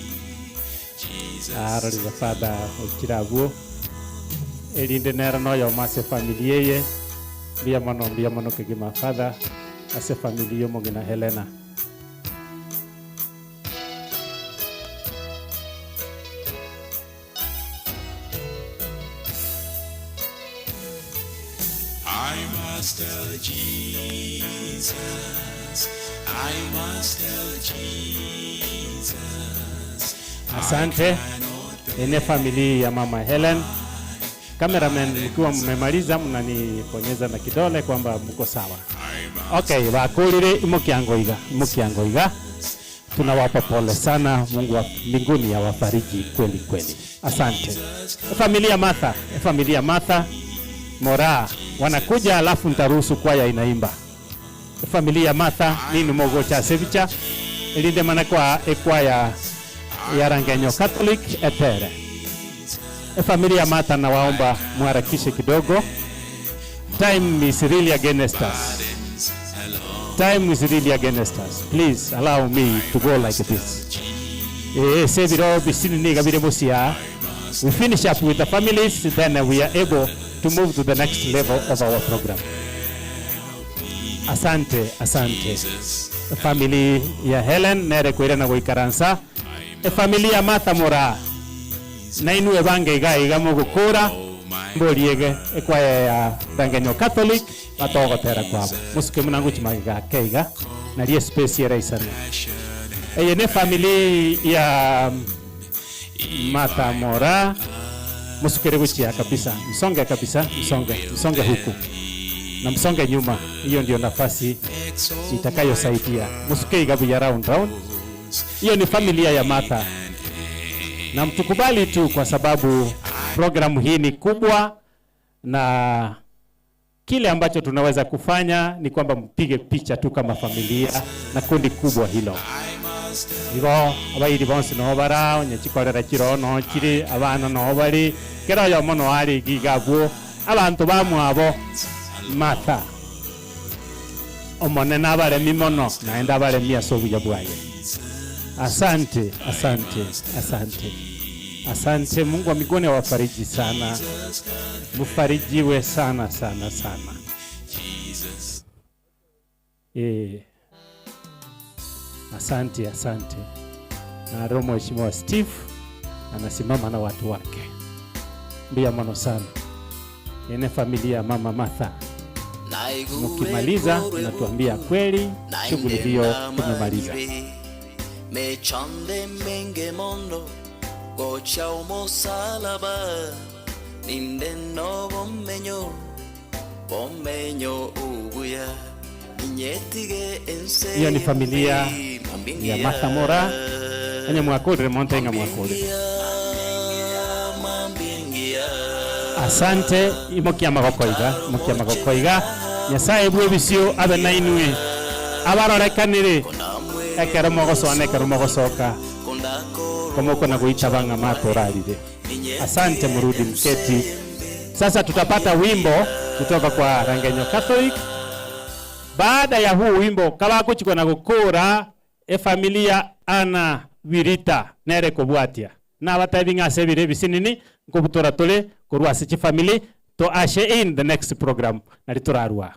arorire father okiraguo erinde nero noyo mase familia ye mbuya mono mbuya mono kegima father ase familia omogina Helena. I must tell Jesus, I must tell Jesus. Asante. Ene familia ya mama Helen. Cameraman, mkiwa mmemaliza mnanibonyeza na kidole kwamba mko sawa. Okay, bakurire imukiango iga, imukiango iga. Tunawapa pole sana, Mungu wa mbinguni awafariji kweli kweli. Asante. Familia Martha, familia Martha Moraa wanakuja, alafu nitaruhusu kwaya inaimba. Familia Martha nini mogocha sevicha elinde mana kwa ekwaya ya Rangenyo Catholic etere. Familia Martha, nawaomba muharakishe kidogo. Time is really against us. Time is really against us. Please allow me to go like this. Eh, sebiro bisini ni gabire musia. We finish up with the families, then we are able to move to the next level of our program. Asante, asante. Family ya Helen nere kwire na goikaransa. E family ya Martha Moraa. Na inue bange iga iga mugukura mboriege ekwaya ya Rangenyo Catholic batogotera kwabo. Musuke munangu chimagiga keiga na rie space era isane. Eye ne family ya Martha Moraa musukere guchia kabisa, msonge kabisa, msonge, msonge huku na msonge nyuma. Hiyo ndio nafasi itakayosaidia. Musuke igabu ya round round. Hiyo ni familia ya Martha, na mtukubali tu kwa sababu programu hii ni kubwa, na kile ambacho tunaweza kufanya ni kwamba mpige picha tu kama familia na kundi kubwa hilo. Igo abairi bonsi no bara onye chikorera chiro no chiri abana no bari kero yo mono ari gigabwo abantu bamwabo Martha omone nabaremi mono naenda abaremi ase obuya bwaye. Asante, asante, asante, asante. Mungu wa mbinguni awafariji sana, mufarijiwe sana sana sana. Asante, asante. Na roho Mheshimiwa Steve anasimama na watu wake. Mbia mono sana. Ene familia mama Martha. Mukimaliza mnatuambia kweli, shughuli hiyo tumemaliza. Mechande menge mondo gocha omosalaba ninde no bomenyo bomenyo ubuya inyetige ense Hiyo ni familia ya Martha Mora anya mwakurire monte nga mwakurire. Asante imokia magoko iga imokia magoko iga Nyasaye bwe bisio abe na inwe abarorekanire ekero mogosoa na ekero mogosoka komoko na goita bang'a matorarire. Asante, murudi mketi. Sasa tutapata wimbo kutoka kwa Rangenyo Catholic. Baada ya huu wimbo kabakuchikwa na gukura efamilia ana wirita nere kobwatia nabatebi ng'a ase ebiro ebisinini nkobutora tore korwa ase chifamily to ashe in the next program nari torarwa.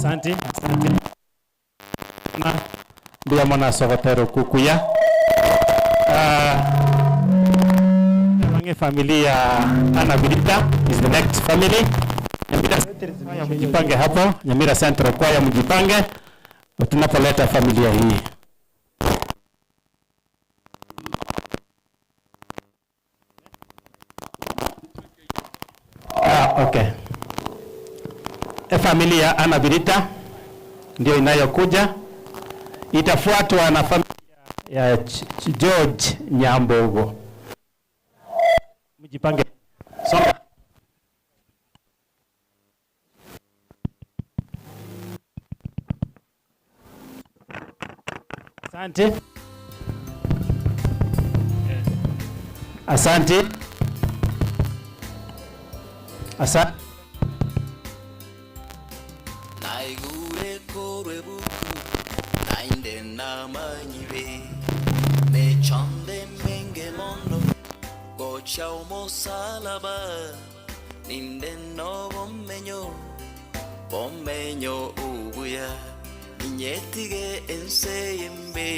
Asante, asante. Na mbuya mono ase ogotera okwo okuya. Ah, ng'e family ya Anna Birita is the next family. Nyamira Choir mjipange hapo, Nyamira Central Choir mjipange tunapoleta familia hii. Ah, okay. Familia ya Anna Birita ndio inayokuja, itafuatwa na familia ya George Nyambogo. Mjipange. Songa. Asante. Asante. Asante. Naigure korwa ebuku, naende namanyire, Mechando emenge mono, gocha omosalaba, Ninde nobomenyo, bomenyo obuya, Ninyetige ense y'embe,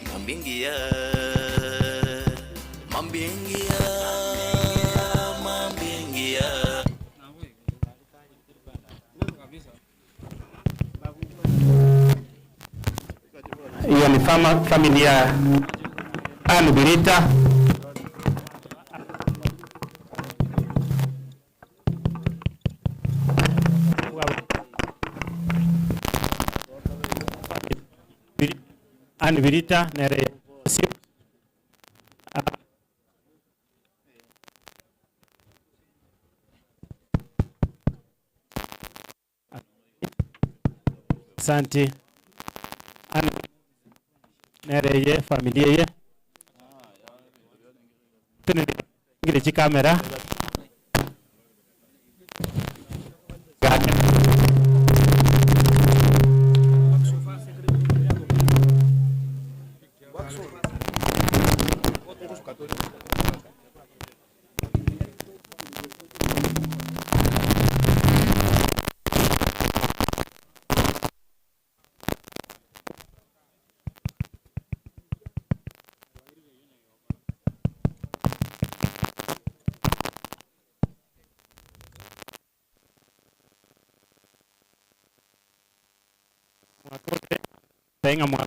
mambia engiya, mambia engiya, mambia engiya. Hiyo ni fama, familia Ann Birita. Ann Birita nere Asante. Ann nere ye familia ye ngire chikamera Venga, mwa-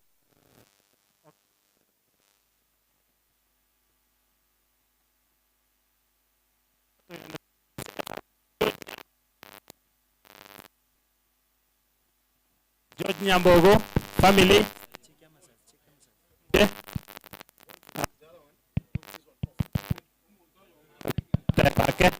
George Nyambogo family. Yeah. Pake.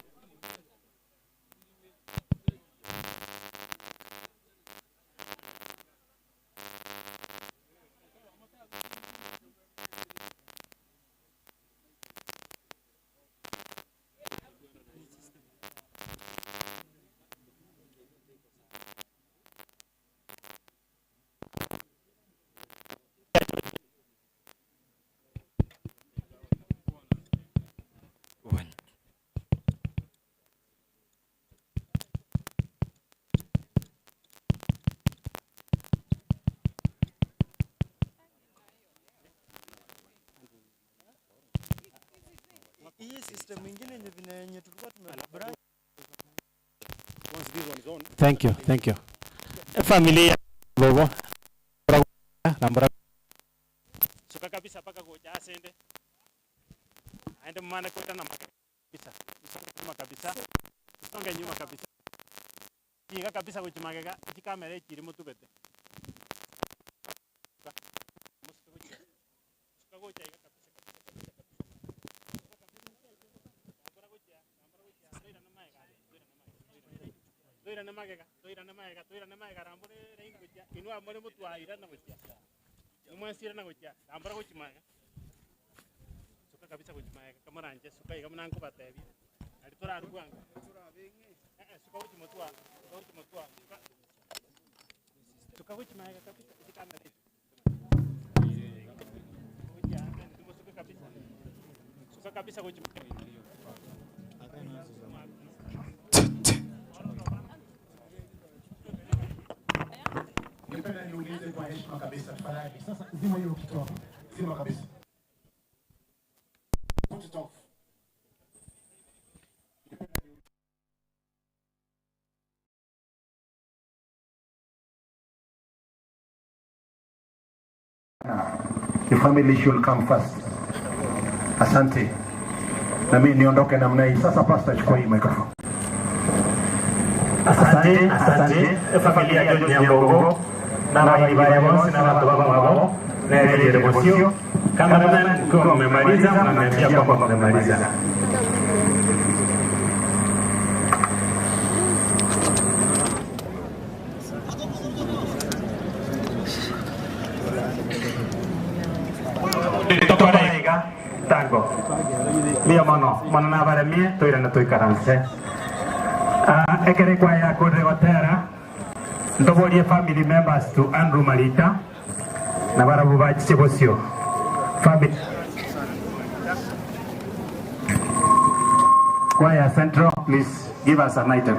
Hii system ingine yenye vile yenye tulikuwa tume Thank you, thank you. Familia Gogo. Rambura. Suka kabisa paka goja asende. Aende mwana kwenda na maka kabisa. Isonge nyuma kabisa. Isonge nyuma kabisa. Iga kabisa gochimagega chikamera echiri mutubete. Suka gocha iga kabisa kabisa kabisa. Toirane magega, toirane magega, toirane magega, rambore raini gochia. Inwe more motwairana gochia. Nimwesirana gochia. Rambora gochia magega. Suka kabisa gochia magega. Kamoranche suka iga muna nkobatebia. Nari torarwa bwango. Eh, eh, suka gochia motwa. Suka gochia motwa. Suka. Suka gochia magega kabisa. Chikamera echi. Gochia, suka kabisa. Suka kabisa gochia magega. niulize kwa heshima kabisa tafadhali. Sasa zima hiyo kitu hapo. Zima kabisa. Put it off. The family should come first. Asante. Na mimi niondoke namna hii. Sasa pastor, chukua hii microphone. Asante, asante. Familia ya George Nyambogo na bahibaya bonse na watu babo na ile bosio. Cameraman, ukiwa mmemaliza mnaniambia kwamba mmemaliza. Totoraiga tango mio mono mono nabaremie twirane tuikaranse. Ekere kwaya kure gotera ntoborie family members to Andrew Marita na barabu bachiche bosio family Choir Central, please give us an item.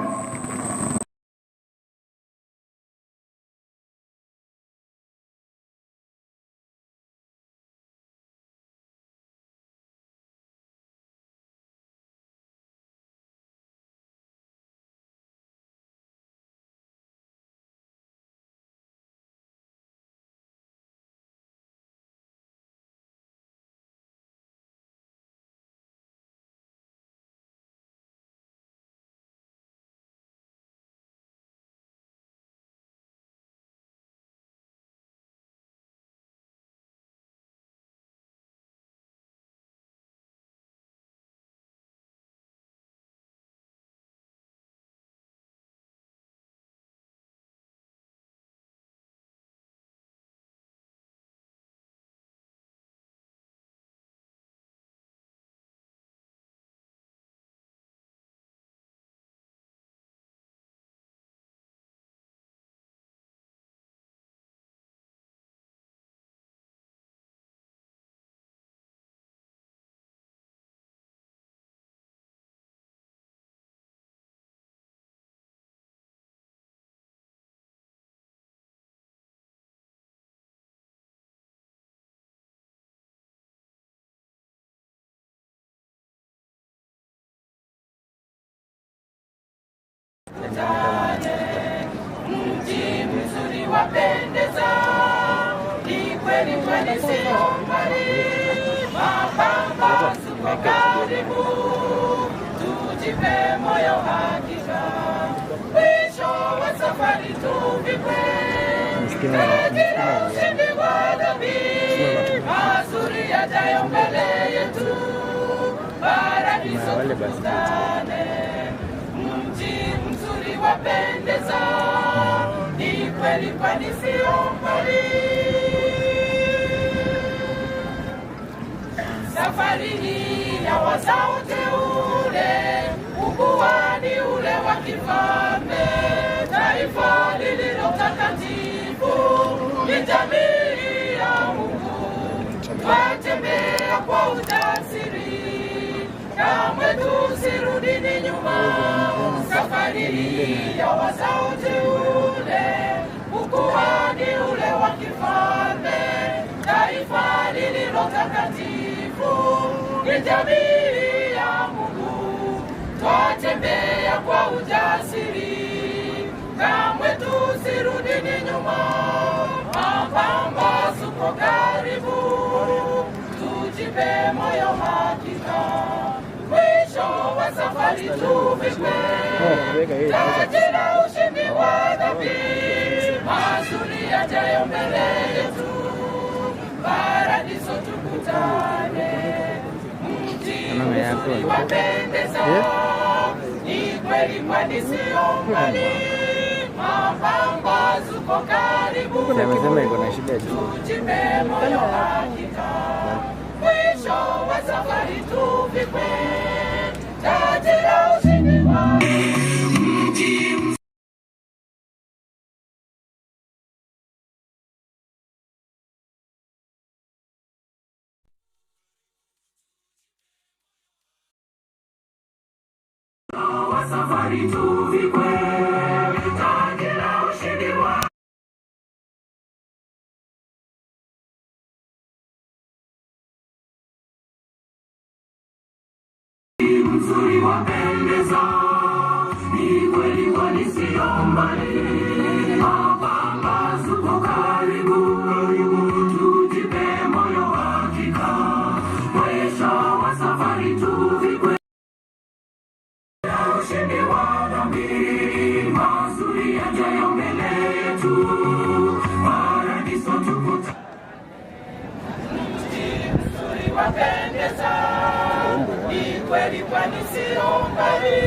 Mji mzuri wapendeza, ni kweli kweli, sio mbali, mapambazuko karibu, tujipe moyo hakika, mwisho wa safari tuvikwe taji la ushindi wa dhambi, mazuri yajayo mbele yetu, paradiso tukutane, mji mzuri wapendeza, ni kweli kwani sio mbali. Safari hii ya wazao teule, ukuhani ule wa kifalme, taifa lililo takatifu, ni jamii ya Mungu, twatembea kwa ujasiri, kamwe tusirudini nyuma. Safari hii ya wazao teule, ukuhani ule wa kifalme, taifa lililo takatifu, ni jamii ya Mungu, twatembea kwa ujasiri, kamwe tusirudini nyuma. Mapambazuko karibu, tujipe moyo hakika, mwisho wa safari tuvikwe taji la ushindi wa dhambi, mazuri yajayo mbele yetu, paradiso tukutane, mji mzuri wapendeza, ni kweli kwani sio mbali, mapambazuko karibu, Amesema iko na shida juu. tujipe moyo hakika, mwisho wa safari tuvikwe taji la ushindi wa mji wa safari tuvikwe taji la ushindi wa Mzuri wapendeza, ni kweli kwani sio mbali, mapambazuko karibu, tujipe moyo hakika, mwisho wa safari tuvikwe ushindi wa dhambi, mazuri yajayo mbele yetu, paradiso tukuta Mzuri wapendeza, ni kweli kwani sio mbali.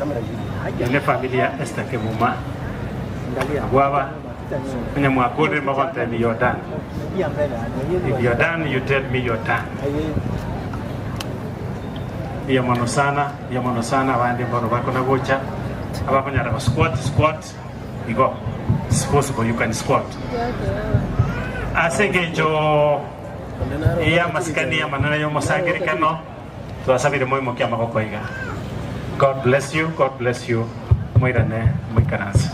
Eye nefamiri ya Esther Kemuma. Abwo aba, onye mwakorire mogontebia you're done. If you're done, you tell me you're done. Mbuya mono sana, mbuya mono sana abande mbono bakona gocha, abakonyara go squat, squat, igo. It's possible you can squat. Ase engencho y'amasikani amanene y'omosangererekano, Twasabire moimokie amaboko iga. God bless you, God bless you, moirane moikaranse.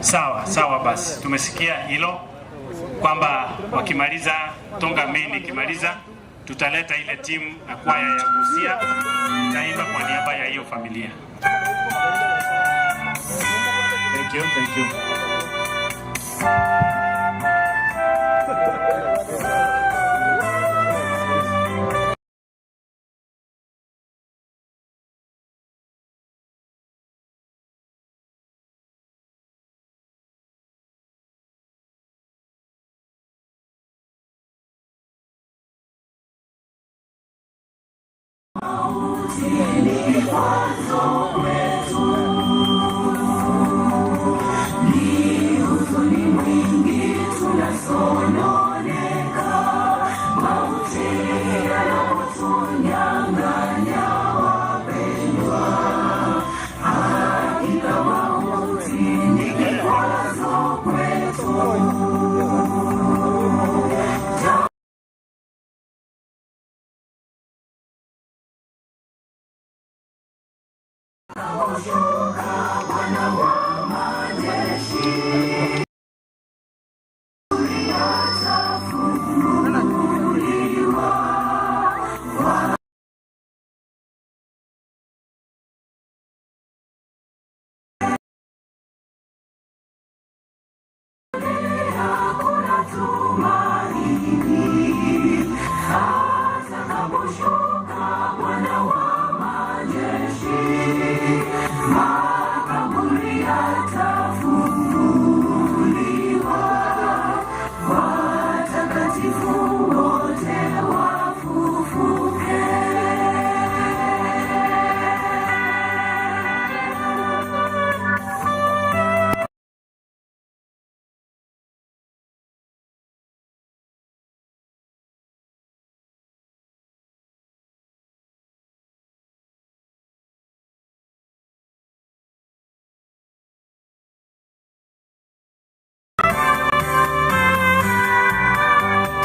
Sawa sawa, basi tumesikia hilo kwamba wakimaliza Tonga Main ikimaliza tutaleta ile timu na kwaya ya Busia itaimba kwa niaba ya hiyo familia. Thank you, thank you.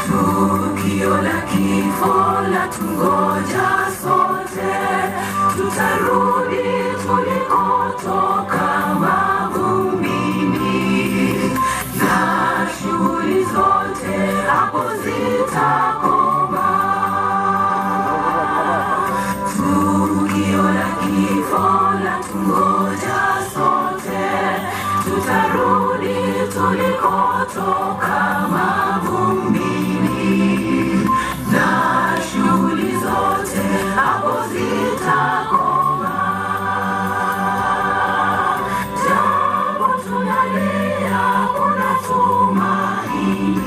Tukio la kifo la tungoja sote, tutarudi tulikotoka mavumbini, na shughuli zote hapo zitakoma. Tukio la kifo la tungoja sote, tutarudi tulikotoka mavumbini, na shughuli zote hapo zitakoma. Japo tunalia, kuna tumaini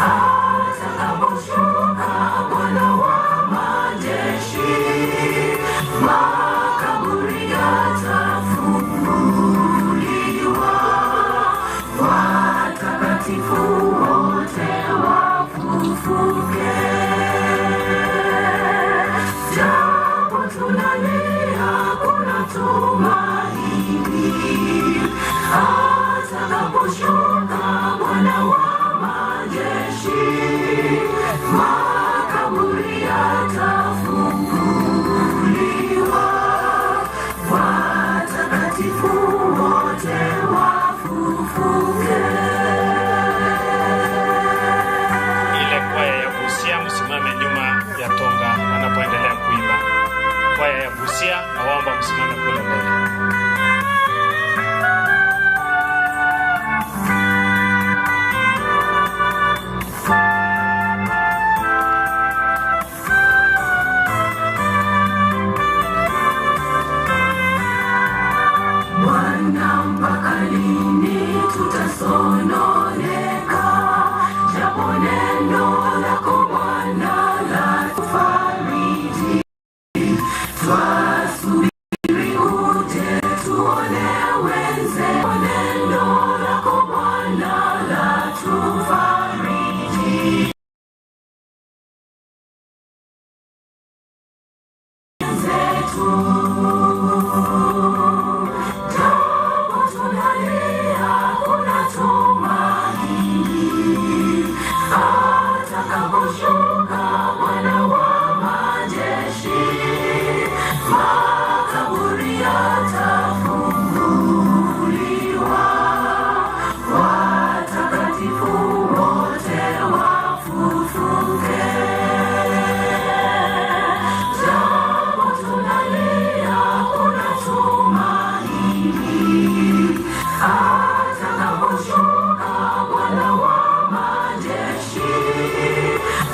atakaposhuka Bwana wa majeshi, makaburi yatafunguliwa, watakatifu wote wafufuke. Japo tunalia, kuna tumaini atakaposhuka Bwana wa majeshi, makaburi yatafunguliwa, yetu. Japo tunalia, kuna tumaini. Atakaposhuka Bwana wa majeshi, makaburi yatafunguliwa, watakatifu wote wafufuke. Japo tunalia, kuna tumaini. Atakaposhuka Bwana wa majeshi,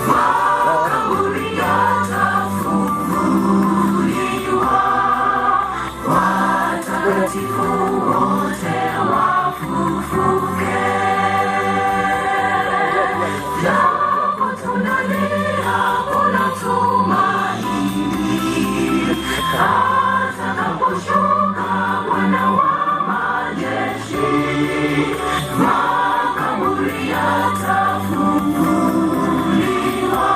makaburi yatafunguliwa, watakatifu wote wafufuke. Japo tunalia, kuna tumaini. Atakaposhuka Bwana wa majeshi, makaburi yatafunguliwa,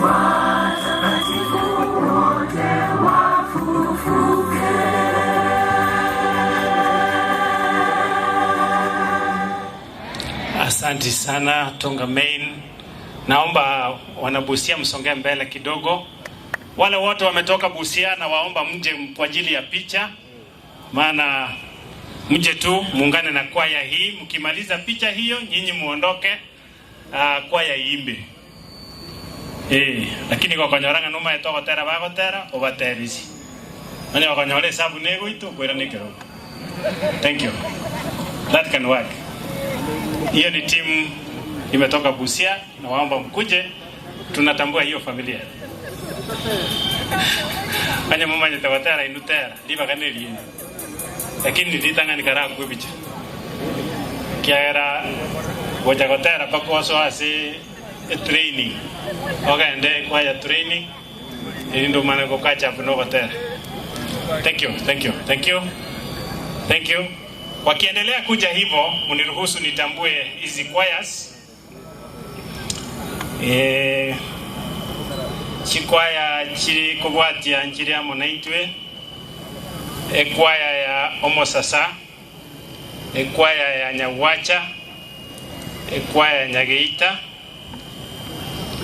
watakatifu wote wafufuke. Asante sana Tonga Main. Naomba wanabusia msongee mbele kidogo. Wale wote wametoka Busia na waomba mje kwa ajili ya picha, maana mje tu muungane na kwaya hii. Mkimaliza picha hiyo, nyinyi muondoke, kwaya iimbe. Lakini gokonyoranga numa etogotera bagotera obaterisi onye gokonyora esabu negoito kwira nekerogo. Thank you. That can work. Hiyo ni timu imetoka Busia na waomba mkuje, tunatambua hiyo familia. Anya mumanyete gotera inu tera ribaga neriene lakini ritang'ani karakwe bicha kiagera gocha gotera mpaka osoa ase training ogende kwaya training erinde omane gokacha up nogotera. Thank you, thank you, thank you, thank you. Wakiendelea kuja hivyo, mniruhusu nitambue hizi choirs. Chikwaya chiri kobwatia nchiri amo naitwe, ekwaya ya Omosasa, ekwaya ya Nyagwacha, ekwaya ya Nyageita,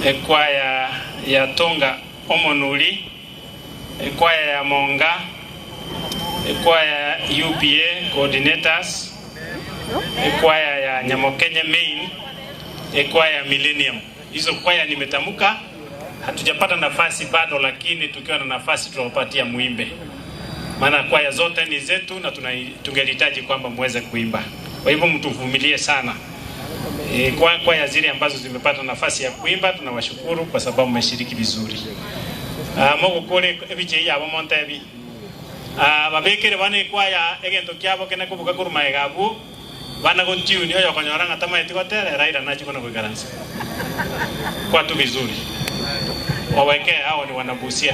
ekwaya ya Tonga Omonuri, ekwaya ya Monga, ekwaya ya UPA coordinators, ekwaya ya Nyamokenye Main, ekwaya ya Millennium. Hizo kwaya nimetamka, hatujapata nafasi bado, lakini tukiwa na nafasi tutawapatia muimbe, maana kwaya zote ni zetu na tungelihitaji kwamba muweze kuimba. Kwa hivyo mtuvumilie sana. Kwa kwaya zile ambazo zimepata nafasi ya kuimba tunawashukuru kwa sababu mmeshiriki vizuri. Mogokore ebiche yabo montebi babekere bana ekwaya egento kiabo kene kobuga korwa maega abwo bana gotune oyo okonyora ng'a tamaeti gotera eraira nachi kona goikaransa kwa tu vizuri wawekee hao ni wanabusia,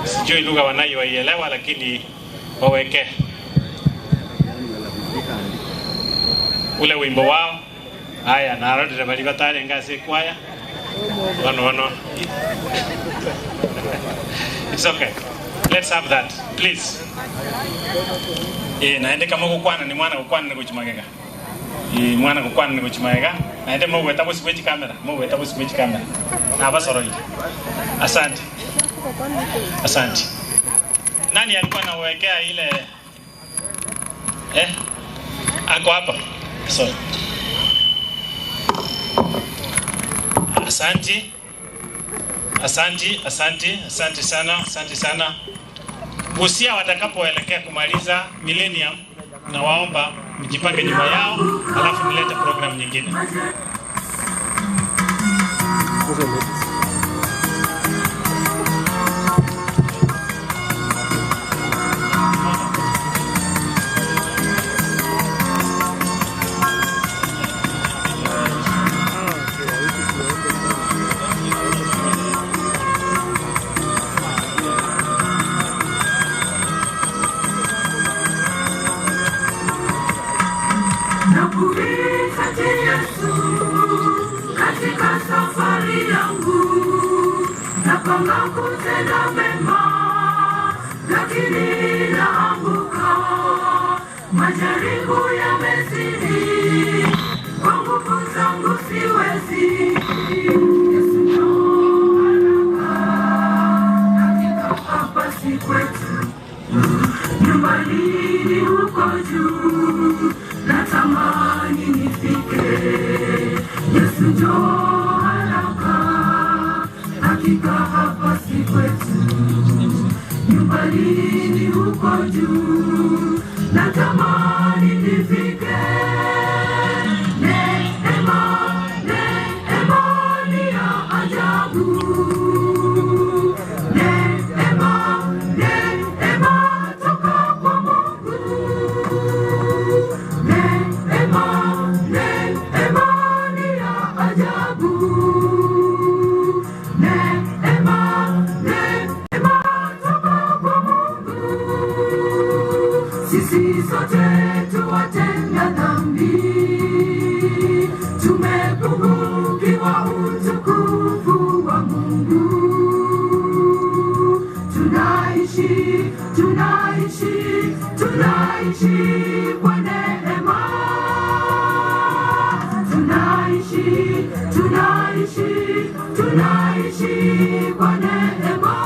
sijui lugha wanayoielewa, lakini wawekee ule wimbo wao. Haya, narorire bari batare ngase ekwaya bono bono. It's okay. Let's have that, please. Naende kama gukwana ni mwana gukwana ni guchimagega. Mwana gukwana ni guchimagega. Naende mogweta bosi bwe chikamera, mogweta bosi bwe chikamera. Nabasoroire. Asante. Asante. Nani alikuwa anawekea ile Ako hapa. Sorry. Asante. Asante, asante, asante sana, asante sana. Busia watakapoelekea kumaliza Millennium, na waomba mjipange nyuma yao, alafu nilete program nyingine. Nakuhitaji Yesu katika safari yangu, napanga kutenda mema. lakini naanguka. Majaribu yamezidi, kwa nguvu zangu siwezi. Yesu njoo haraka, hakika hapa si kwetu, nyumbani ni huko juu, natamani nifike. Yesu njoo haraka, hakika hapa si kwetu, nyumbani ni huko juu, natamani nifike. Neema, neema ni ya ajabu. Neema, neema toka kwa Mungu. Neema, neema ni ya ajabu. Neema, neema toka kwa Mungu. Sisi sote tuwatenda dhambi, tumepungukiwa utukufu wa Mungu. Tunaishi, tunaishi, tunaishi kwa neema. Tunaishi, tunaishi, tunaishi kwa neema.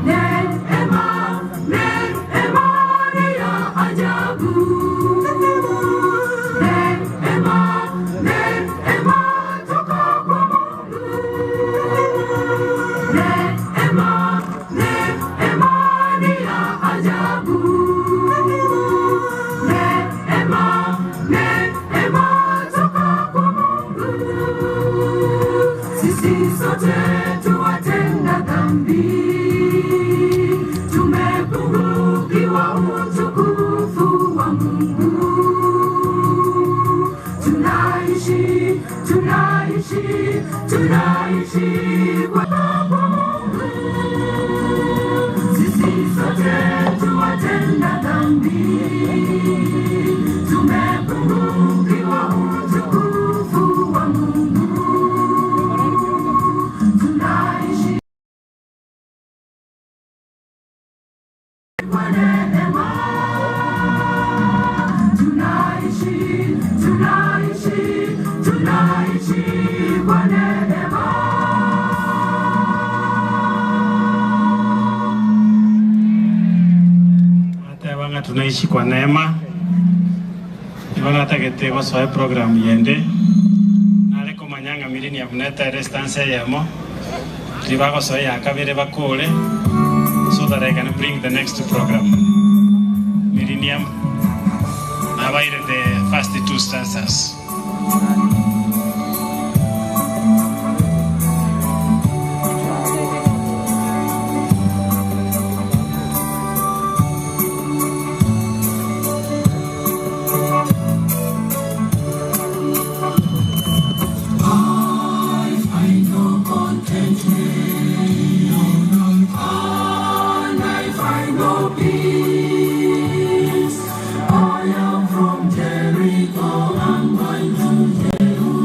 Neema, neema ni ya ajabu. Neema, neema toka kwa Mungu. Neema, neema ni ya ajabu. Neema, neema toka kwa Mungu. Sisi sote tuwatenda dhambi, tumepungukiwa utukufu wa Mungu. Tunaishi, tunaishi, tunaishi kwa Mungu. Sisi sote tuwatenda dhambi, tumepungukiwa utukufu wa Mungu. Tunaishi kwa neema, tunaishi, tunaishi, tunaishi kwa neema. Atebanga tunaishi kwa neema ibanatagete gosoe program yende nare komanyanga millennium netere stance yemo ribagosoe yakabere bakore so that I can bring the next program millennium nabaire the first two stanzas. I find no contentment, no, no, and I find no peace. I am from Jericho, I'm going to Jerusalem.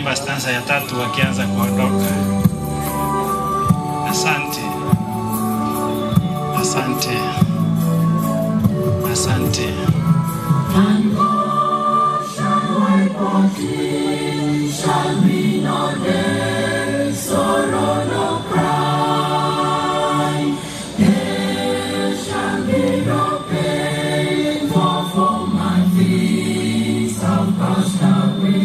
Wanaimba stanza ya tatu wakianza kuondoka. Asante, asante, asante. Shall be no death, sorrow, no cry. There shall be no pain, for former things have passed away.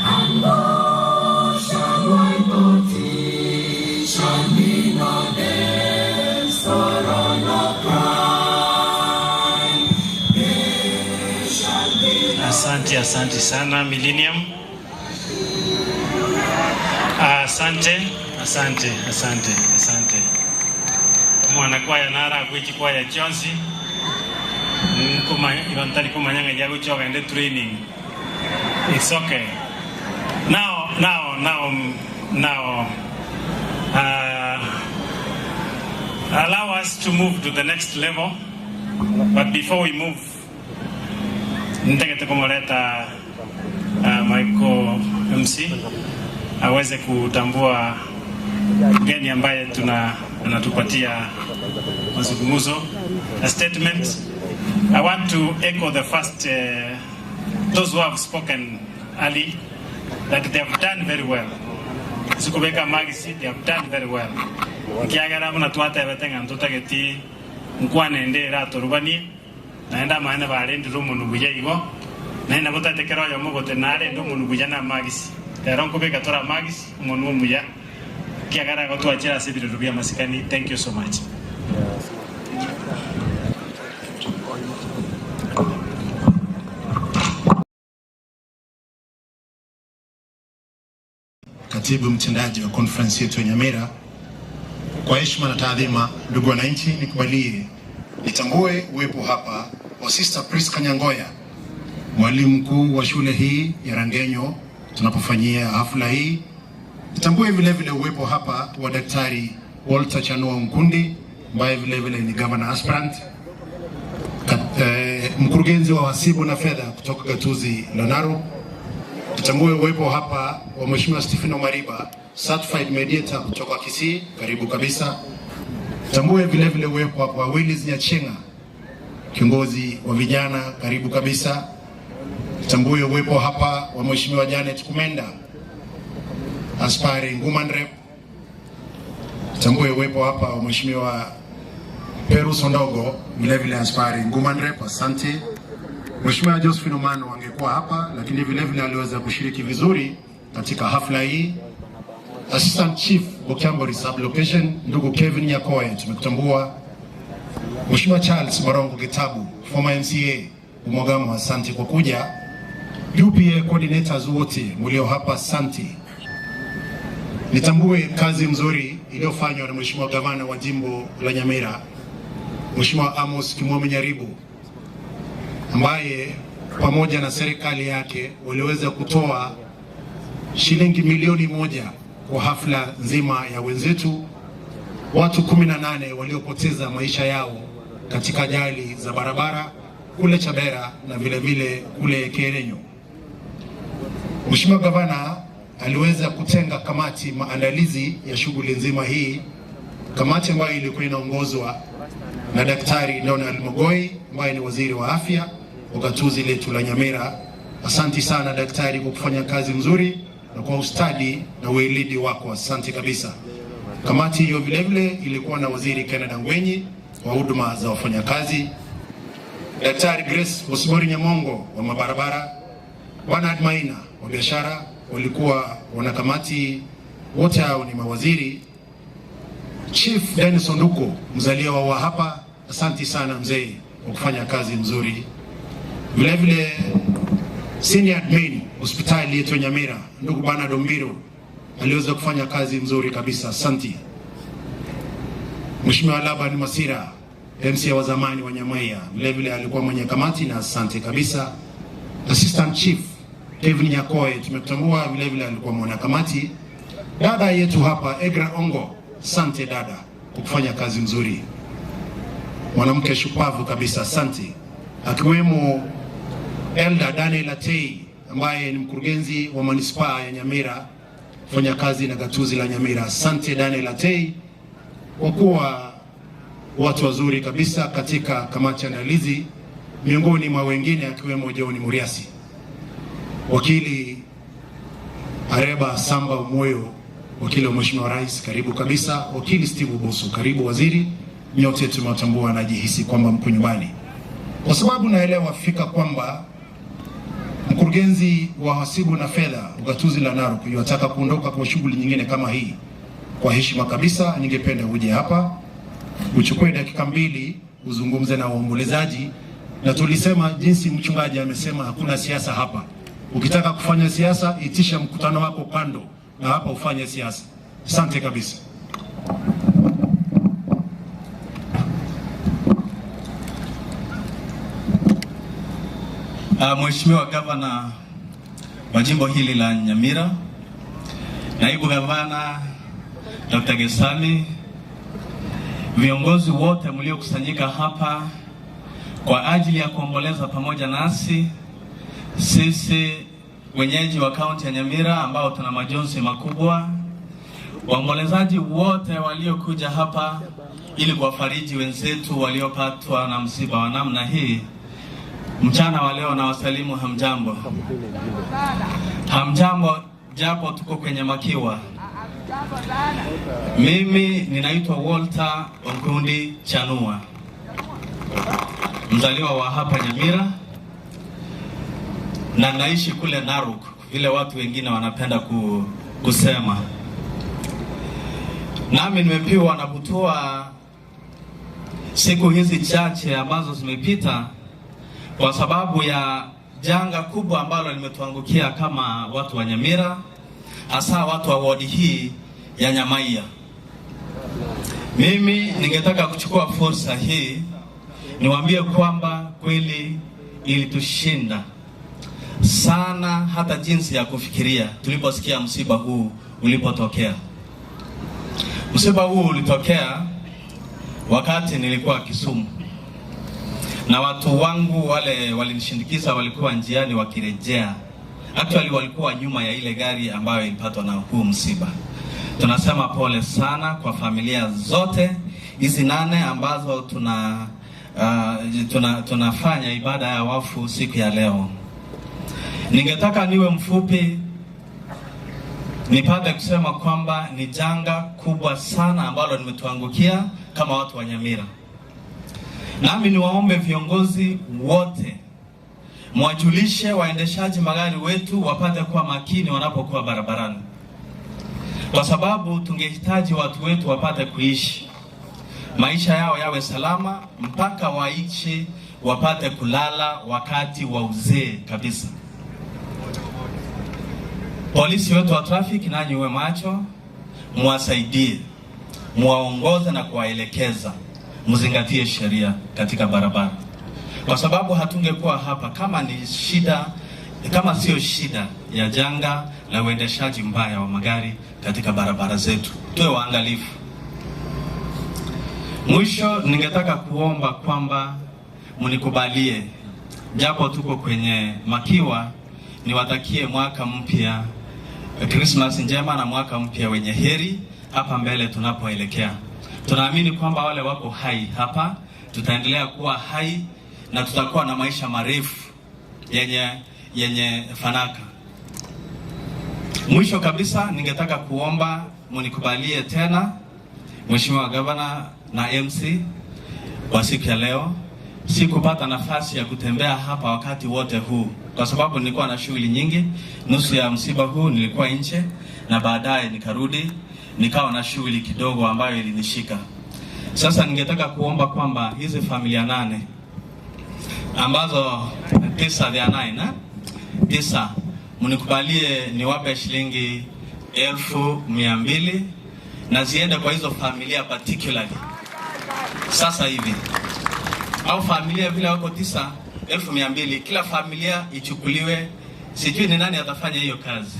And God shall wipe all tears, shall be no death, sorrow, no cry. There shall be no Asante, asante sana Millennium. Asante, asante, asante, asante. Omwana kwaya naro agwo chikwaya chionsi nkoma igo ntari komanya ng'a yagochia ogende training. It's okay. Now, now, now, now, uh, allow us to move to the next level. But before we move, ntagete komoreta uh, Michael MC aweze kutambua mgeni ambaye tuna anatupatia mazungumzo a statement. I want to echo the first uh, those who have spoken early that they have done very well. Sikubeka magisi they have done very well. Nkiagera buna twatebete ng'a ntotageti nkwane ende eratorubanie naende amaene barendire omonwe buya igo naende nabo totagete kera oyomo ogote narende omonwe buya na amagisi rero nkobeka tore amagisi omonwe omuya kiagera igo twachire ase ebirero bia amasikani thank you so much. Katibu mtendaji wa conference yetu ya Nyamira, kwa heshima na taadhima, ndugu wananchi, nikubalie nitambue uwepo hapa wa Sister Priska Nyangoya, mwalimu mkuu wa shule hii ya Rangenyo tunapofanyia hafla hii. Nitambue vile vile uwepo hapa wa Daktari Walter Chanua Mkundi ambaye vile vile ni governor aspirant, Kat, eh, mkurugenzi wa wasibu na fedha kutoka gatuzi la Narok. Tutambue uwepo hapa wa Mheshimiwa Stephen Omariba, certified mediator kutoka Kisii, karibu kabisa. Tutambue vile vile uwepo hapa wa Willis Nyachenga, kiongozi wa vijana, karibu kabisa. Tutambue uwepo hapa wa Mheshimiwa Janet Kumenda, aspiring woman rep. Tutambue uwepo hapa wa Mheshimiwa Perus Ondogo, vile vile aspiring woman rep, asante. Mheshimiwa Josephine Omano angekuwa hapa lakini vile vile aliweza kushiriki vizuri katika hafla hii. Assistant Chief Bokyambori Sub Location ndugu Kevin Nyakoe tumekutambua. Mheshimiwa Charles Marongo Gitabu former MCA Umwagamo, asante kwa kuja. UPA coordinators wote mlio hapa, asante. Nitambue kazi mzuri iliyofanywa na Mheshimiwa gavana wa jimbo la Nyamira Mheshimiwa Amos Kimwami Nyaribo ambaye pamoja na serikali yake waliweza kutoa shilingi milioni moja kwa hafla nzima ya wenzetu watu 18 waliopoteza maisha yao katika ajali za barabara kule Chabera na vile vile kule Kerenyo. Mheshimiwa Gavana aliweza kutenga kamati maandalizi ya shughuli nzima hii, kamati ambayo ilikuwa inaongozwa na Daktari Leonard Mogoi ambaye ni waziri wa afya wa gatuzi letu la Nyamira. Asanti sana daktari kwa kufanya kazi mzuri na kwa ustadi na ueledi wako, asante kabisa. Kamati hiyo vilevile ilikuwa na waziri Kenneth Ngwenyi wa huduma za wafanyakazi, Daktari Grace Osibori Nyamongo wa mabarabara, Bernard Maina wa biashara, walikuwa wanakamati wote hao ni mawaziri. Chief Dennis Onduko mzaliwa wa hapa, asanti sana mzee kwa kufanya kazi nzuri. Vilevile senior admin hospitali yetu ya Nyamira ndugu Bernard Ombiro aliweza kufanya kazi nzuri kabisa, asanti. Mheshimiwa Laban Masira MCA wa zamani wa Nyamaiya vilevile alikuwa mwenye kamati na asante kabisa. Assistant Chief Kevin Nyakoe tumekutambua, vilevile alikuwa mwanakamati. Dada yetu hapa Egra Ongo, asante dada kwa kufanya kazi nzuri, mwanamke shupavu kabisa, asante. Akiwemo Elder Daniel Atei ambaye ni mkurugenzi wa manispaa ya Nyamira, fanya kazi na gatuzi la Nyamira. Asante Daniel Atei kwa kuwa watu wazuri kabisa katika kamati ya andalizi, miongoni mwa wengine akiwemo John Muriasi. Wakili Areba Samba Umoyo, wakili wa Mheshimiwa Rais, karibu kabisa. Wakili Steve Busu, karibu waziri. Nyote tumewatambua, najihisi kwamba mko nyumbani, kwa sababu naelewa fika kwamba mkurugenzi wa hasibu na fedha ugatuzi la Narok yuataka kuondoka kwa shughuli nyingine kama hii. Kwa heshima kabisa, ningependa uje hapa uchukue dakika mbili uzungumze na waombolezaji, na tulisema jinsi mchungaji amesema, hakuna siasa hapa. Ukitaka kufanya siasa, itisha mkutano wako kando na hapa ufanye siasa. Asante kabisa. Mheshimiwa Gavana wa jimbo hili la Nyamira, Naibu Gavana Dr. Gesami, viongozi wote mliokusanyika hapa kwa ajili ya kuomboleza pamoja nasi sisi wenyeji wa kaunti ya Nyamira ambao tuna majonzi makubwa, waombolezaji wote waliokuja hapa ili kuwafariji wenzetu waliopatwa na msiba wa namna hii. Mchana wa leo na wasalimu hamjambo. Hamjambo, japo tuko kwenye makiwa. Mimi ninaitwa Walter Onkundi Chanua, mzaliwa wa hapa Nyamira na naishi kule Narok, vile watu wengine wanapenda kusema. Nami nimepiwa na kutua siku hizi chache ambazo zimepita kwa sababu ya janga kubwa ambalo limetuangukia kama watu wa Nyamira, hasa watu wa wodi hii ya Nyamaiya. Mimi ningetaka kuchukua fursa hii niwaambie kwamba kweli ilitushinda sana, hata jinsi ya kufikiria tuliposikia msiba huu ulipotokea. Msiba huu ulitokea wakati nilikuwa Kisumu na watu wangu wale walinishindikiza walikuwa njiani wakirejea. Actually walikuwa nyuma ya ile gari ambayo ilipatwa na huu msiba. Tunasema pole sana kwa familia zote hizi nane ambazo tuna, uh, tuna tunafanya ibada ya wafu siku ya leo. Ningetaka niwe mfupi nipate kusema kwamba ni janga kubwa sana ambalo limetuangukia kama watu wa Nyamira. Nami niwaombe viongozi wote mwajulishe waendeshaji magari wetu wapate kuwa makini wanapokuwa barabarani, kwa sababu tungehitaji watu wetu wapate kuishi maisha yao yawe salama mpaka waishi wapate kulala wakati wa uzee kabisa. Polisi wetu wa traffic, nanyi uwe macho, mwasaidie, mwaongoze na kuwaelekeza mzingatie sheria katika barabara, kwa sababu hatungekuwa hapa kama ni shida, kama sio shida ya janga la uendeshaji mbaya wa magari katika barabara zetu. Tuwe waangalifu. Mwisho, ningetaka kuomba kwamba mnikubalie, japo tuko kwenye makiwa, niwatakie mwaka mpya, Christmas njema na mwaka mpya wenye heri hapa mbele tunapoelekea. Tunaamini kwamba wale wako hai hapa tutaendelea kuwa hai na tutakuwa na maisha marefu yenye, yenye fanaka. Mwisho kabisa, ningetaka kuomba munikubalie tena Mheshimiwa Gavana na MC kwa siku ya leo. Sikupata nafasi ya kutembea hapa wakati wote huu kwa sababu nilikuwa na shughuli nyingi. Nusu ya msiba huu nilikuwa nje na baadaye nikarudi nikawa na shughuli kidogo ambayo ilinishika. Sasa ningetaka kuomba kwamba hizi familia nane ambazo tisa vya nine, eh? Tisa, mnikubalie niwape shilingi 200,000 na ziende kwa hizo familia particularly sasa hivi, au familia vile wako tisa, 200,000 kila familia ichukuliwe. Sijui ni nani atafanya hiyo kazi,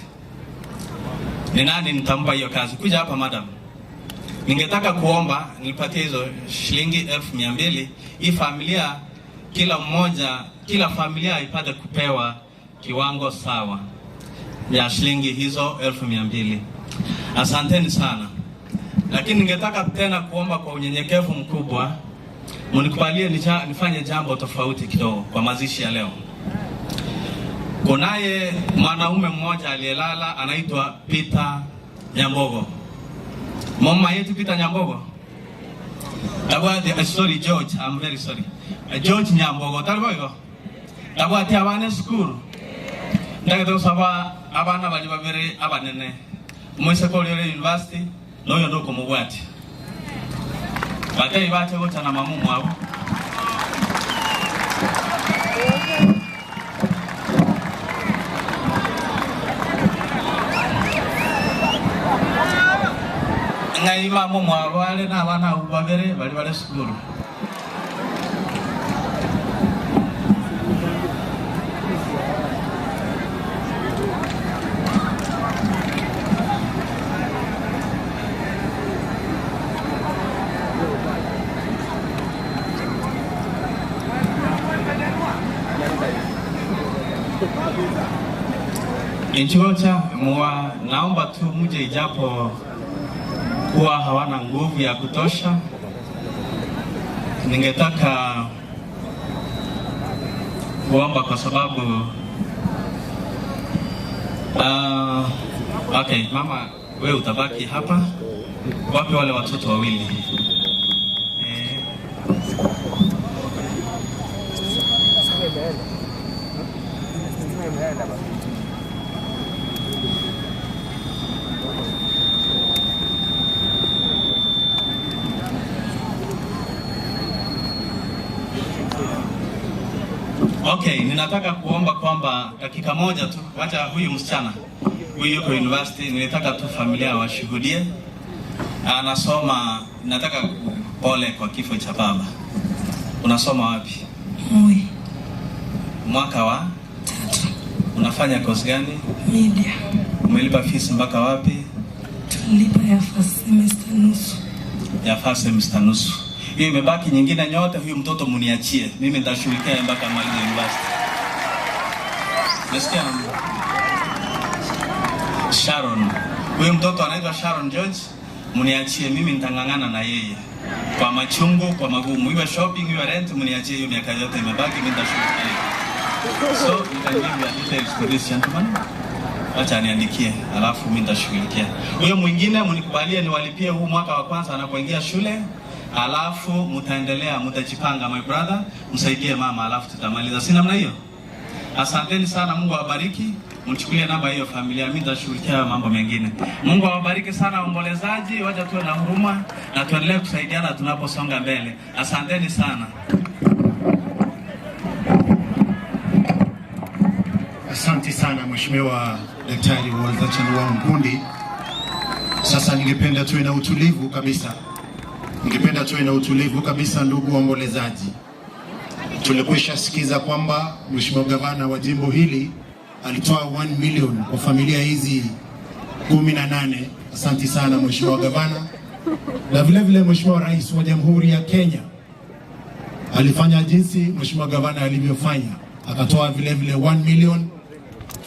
ni nani nitampa hiyo kazi? Kuja hapa madam, ningetaka kuomba nipatie hizo shilingi 200,000 hii familia, kila mmoja, kila familia ipate kupewa kiwango sawa ya shilingi hizo 200,000. Asanteni sana, lakini ningetaka tena kuomba kwa unyenyekevu mkubwa mnikubalie nifanye jambo tofauti kidogo kwa mazishi ya leo. Kunaye mwanaume mmoja aliyelala anaitwa Peter Nyambogo. Mama yetu Peter Nyambogo. Tabwati, sorry George, I'm very sorry. George Nyambogo, tari boigo? Tabwati abana esukuru. Ndagete gosaba abana baria babere abanene. Omoiseke oria ore university na oyonde okomobwatia. Batebi bache gocha na mama omwabo. Ng'ai mama omwabo are na abana abwo babere baria bare esukuru? Inchigocha muwa, naomba tu muje ijapo kuwa hawana nguvu ya kutosha. Ningetaka kuomba kwa sababu okay, mama we utabaki hapa. Wapi wale watoto wawili? Okay, ninataka kuomba kwamba dakika moja tu, wacha huyu msichana huyu yuko university, nilitaka tu familia washuhudie. Anasoma, nataka pole kwa kifo cha baba. Unasoma wapi? Moi. Mwaka wa? 3. Unafanya course gani? Media. Umelipa fees mpaka wapi? Tulipa ya first semester nusu. Ya first semester nusu. Hiyo imebaki nyingine nyote, huyu mtoto muniachie. Mimi nitashughulikia mpaka amalize university. Nasikia Sharon. Huyu mtoto anaitwa Sharon George, muniachie mimi nitang'ang'ana na yeye. Kwa machungu, kwa magumu, iwe shopping, iwe rent, muniachie hiyo miaka yote imebaki, mimi nitashughulikia. So, you can give your details to this gentleman. Acha aniandikie, alafu mimi nitashughulikia. Huyo mwingine mnikubalie niwalipie huu mwaka wa kwanza anapoingia shule, alafu mtaendelea, mtajipanga my brother, msaidie mama, alafu tutamaliza. Si namna hiyo? Asanteni sana, Mungu awabariki. Mchukulie namba hiyo familia, mimi nitashughulikia mambo mengine. Mungu awabariki sana waombolezaji, wacha tuwe na huruma na tuendelee kusaidiana tunaposonga mbele. Asanteni sana. Asante sana Mheshimiwa Daktari Walter Chanua Mkundi. Sasa ningependa tuwe na utulivu kabisa, ningependa tuwe na utulivu kabisa, ndugu waombolezaji. Tulikwisha sikiza kwamba Mheshimiwa Gavana wa jimbo hili alitoa 1 million kwa familia hizi 18. Asante sana Mheshimiwa Gavana. Na vile vile Mheshimiwa Rais wa Jamhuri ya Kenya alifanya jinsi Mheshimiwa Gavana alivyofanya, akatoa vile vile 1 million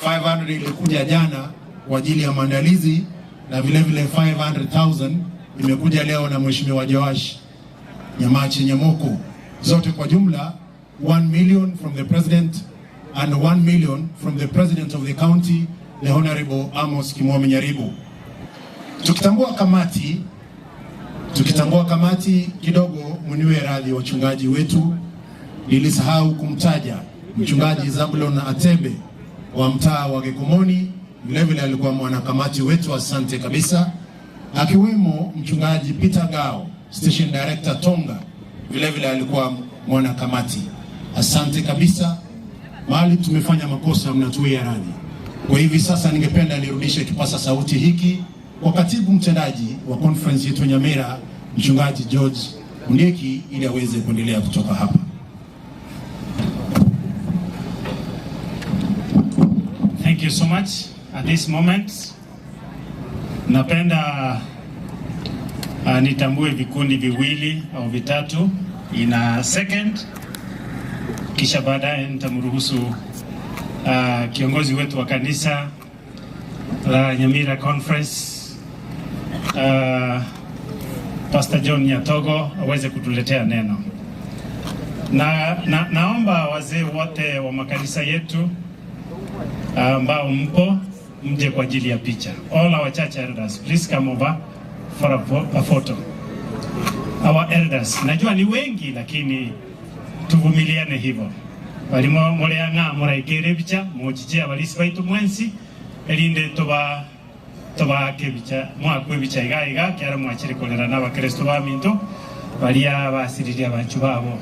500 ilikuja jana kwa ajili ya maandalizi na vile vile 500,000 imekuja leo na Mheshimiwa Joash Nyamache Nyamoko. Zote kwa jumla 1 million from the president and 1 million from the president of the county the Honorable Amos Kimwome Nyaribo. Tukitambua kamati kidogo, mniwe radhi wachungaji wetu, nilisahau kumtaja mchungaji Zabulon Atebe wa mtaa wa Gekomoni, vile vile alikuwa mwanakamati wetu, asante kabisa, akiwemo mchungaji Peter Gao, station director Tonga, vile vile alikuwa mwanakamati, asante kabisa. Mahali tumefanya makosa mnatuia radhi. Kwa hivi sasa ningependa nirudishe kipasa sauti hiki kwa katibu mtendaji wa conference yetu Nyamira, mchungaji George Ondieki, ili aweze kuendelea kutoka hapa. Thank you so much. At this moment napenda nitambue vikundi viwili au vitatu in a second, kisha baadaye nitamruhusu Kiongozi wetu wa kanisa la Nyamira Conference Pastor John Nyatogo aweze kutuletea neno. Na, na naomba wazee wote wa makanisa yetu ambao mpo mje kwa ajili ya picha. All our church elders, please come over for a photo. Our elders, najua ni wengi lakini tuvumiliane hivyo. Barimo mureang'a muraikere ebicha mochiche abarisi baitu mwensi erinde toba tobaake ebicha mwakwe ebicha iga iga kiara mwachire korera na abakristo baminto baria basiririe abanchu babo.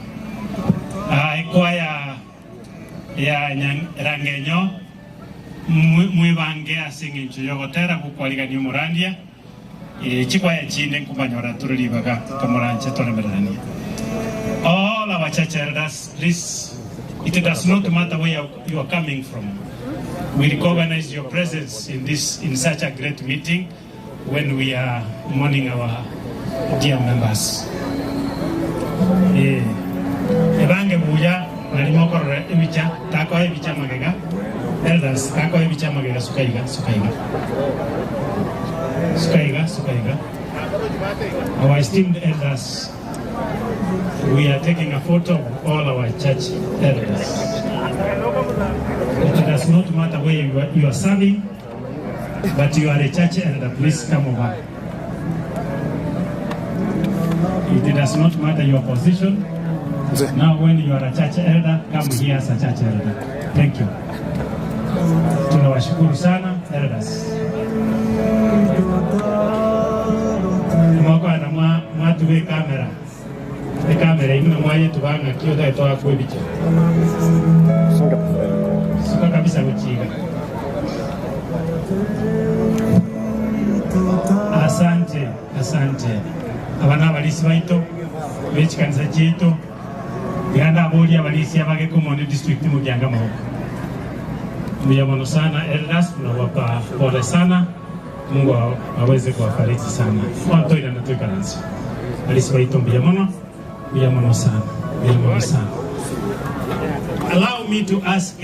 Ekwaya ya Rangenyo mwebange ase eng'encho yogotera gokwarigania omorandia chikwaya chinde nkomanyora tore ribaga kamoranche toremererania. All our church elders, please, it does not matter where you are coming from. We recognize your presence in this in such a great meeting when we are mourning our dear members. Ebange buya narimo korora ebicha takoa ebicha magega elders takoa ebicha magega sukaiga sukaiga sukaiga sukaiga. Our esteemed elders, we are taking a photo of all our church elders. It does not matter where you are serving, but you are a church elder, please come over. It does not matter your position. Now when you are a church elder, come here as a church elder. Thank you. Tunawashukuru sana elders. Mwakwana mwatuwe kamera. Ekamera imwe mwaye tubanga kio taitoa kwebicha. Suka kabisa kuchiga. Asante, asante. Abana abalisi baito bechikanisa chitu ganda aboli abalisi abage Komondi district mugyanga mahoko. Mbuya sana elders, tunawapa pole sana. Mungu aweze kuwafariji sana. Watoira na tuikaransi. Balisi baito mbuya mono, mbuya mono sana, mbuya mono sana. Allow me to ask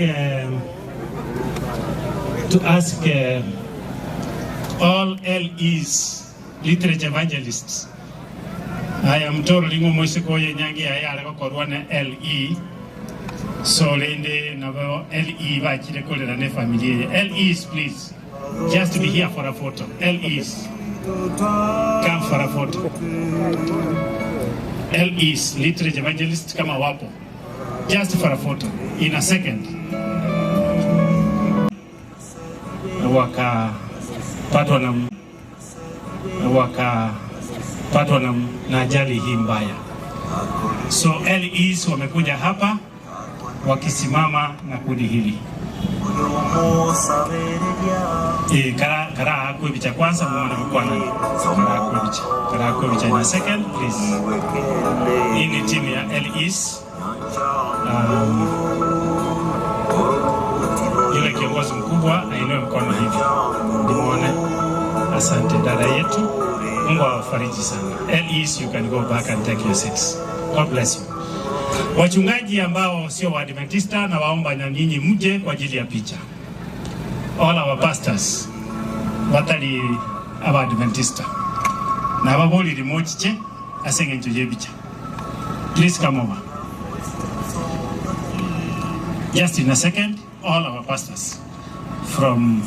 all LEs, literature evangelists. I am told lingo moiseko ye nyangi ya yale kokorwa na LE. So lende na LE bachire kolera ne familia. LEs please. Just be here for a photo. LEs. Come for a photo. LEs, literature evangelists kama wapo. Just for a photo. In a second. Wakapatwa na wakapatwa na ajali hii mbaya. So LEs wamekuja hapa wakisimama na kundi hili. Kara kwebicha kwanza mwana kukwana. Kara kwebicha. Kara kwebicha in a second please. Hii ni timu ya LEs. Yule kiongozi mkubwa ainue mkono hivi. Nimuone. Asante dada yetu. Mungu awafariji sana. LEs, you can go back and take your seats. God bless you. Wachungaji ambao sio Waadventista na waomba na nyinyi mje kwa ajili ya picha. All our pastors batali Abaadventista na babolire mochiche ase eng'encho ya ebicha. Please come over. Just in a second, all our pastors from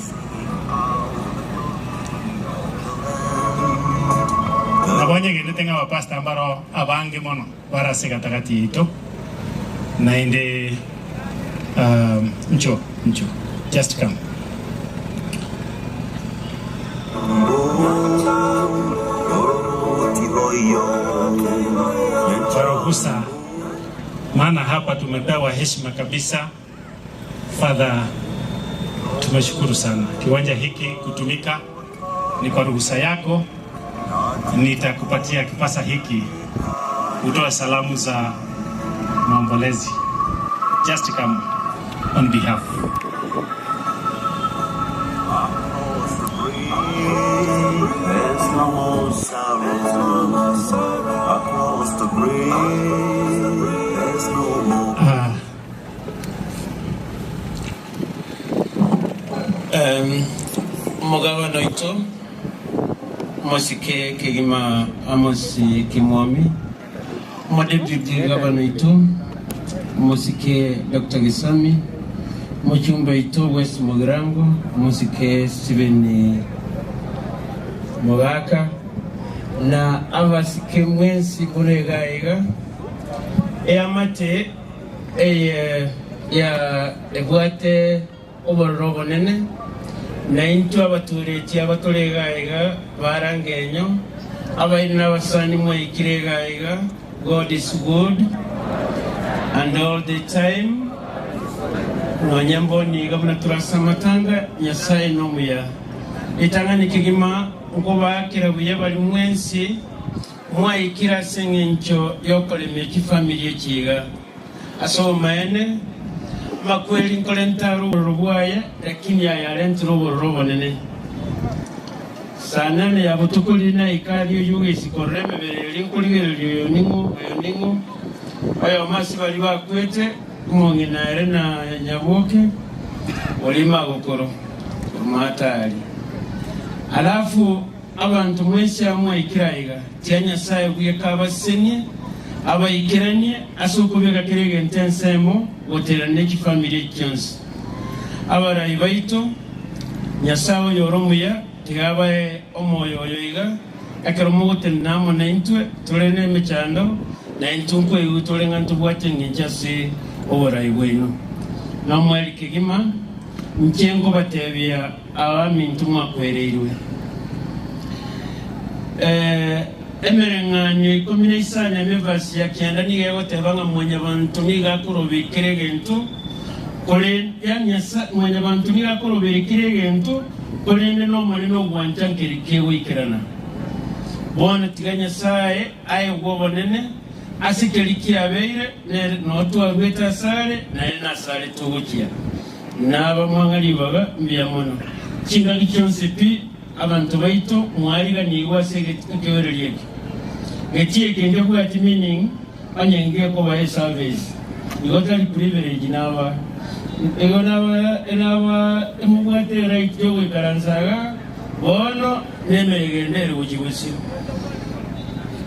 nabonyegenete ng'a abapasta mbaro abange mono barase gatagati yaito naende ncho ncho just come. Kwa ruhusa, maana hapa tumepewa heshima kabisa. Father, tumeshukuru sana kiwanja hiki kutumika ni kwa ruhusa yako. Nitakupatia kipasa hiki utoe salamu za maombolezi. Just come on behalf. There's no more sorrow across the bridge. There's no more. Omogabana oito omosike kegima Amos Kimwami, Omodeputy Gavana oito omosike Doctor Gesami, Omochumba oito West Mugirango omosike Stephen Mogaka, na abasike mwensi buna iga iga, eamate eye ya ebwate obororo obonene, na intwe abatuureti aba tore iga iga barangenyo, abairi na abasani mwaikire iga iga, God is good and all the time, nonya mboni iga buna tore ase amatanga, Nyasae nomuya. Ritang'ani kegima nkobaakera buya baria mwensi mwaikire ase engencho y'okoremia chifamiri echi iga. Ase obomaene, amakweri nkorenta are obororo bwaye, lakini aya arentire obororo obonene. Saa nane ya botuko riria naika aria oyio ogesikorora emebere eria nkorigereria oyo ning'o, oyo ning'o, oyomo ase baria bakwete, omong'ina ere na nyaboke, oria magokoro, korwa Matari. Alafu Abanto mwensi aba mwaikire aiga, tiga Nyasae bweka abasesenie, abaikeranie ase okobeka kera egento ensemo goterana ne chifamiri echi chionsi. Abarai baito, Nyasae oyore omuya, tiga abae omoyo oyo iga, ekero mogotenena amo naintwe tore nemechando, na intwe nkoigwe tore ng'a ntobwate engencho ase oborai bwaino. Nomoerio kegima, inche nkobatebia Abaminto mwakwereirwe. Emereng'anio ikomi na isano emevasi ya kianda nigo egoteba ng'a mwanyabanto nigo akorobia kera egento, korende mwanyabanto nigo akorobia kera egento, korende n'Omonene ogwancha nkeri kegoikerana. Bono tiga Nyasae aegwe obonene ase keria kiabeire, nere noo twaruete asare, naende nasare togochia. Nabamwang'a ribaga mbuya mono. Chingaki chionsi pi abanto baito mwariganigwe ase ekeorerio eke. Getie eke nkebwati meaning onye ngekoba eservice. Igo tari privilege naba igo naba naba emobwate eright yogoikaransa igaa bono nemeyega ende ere gochia bosio.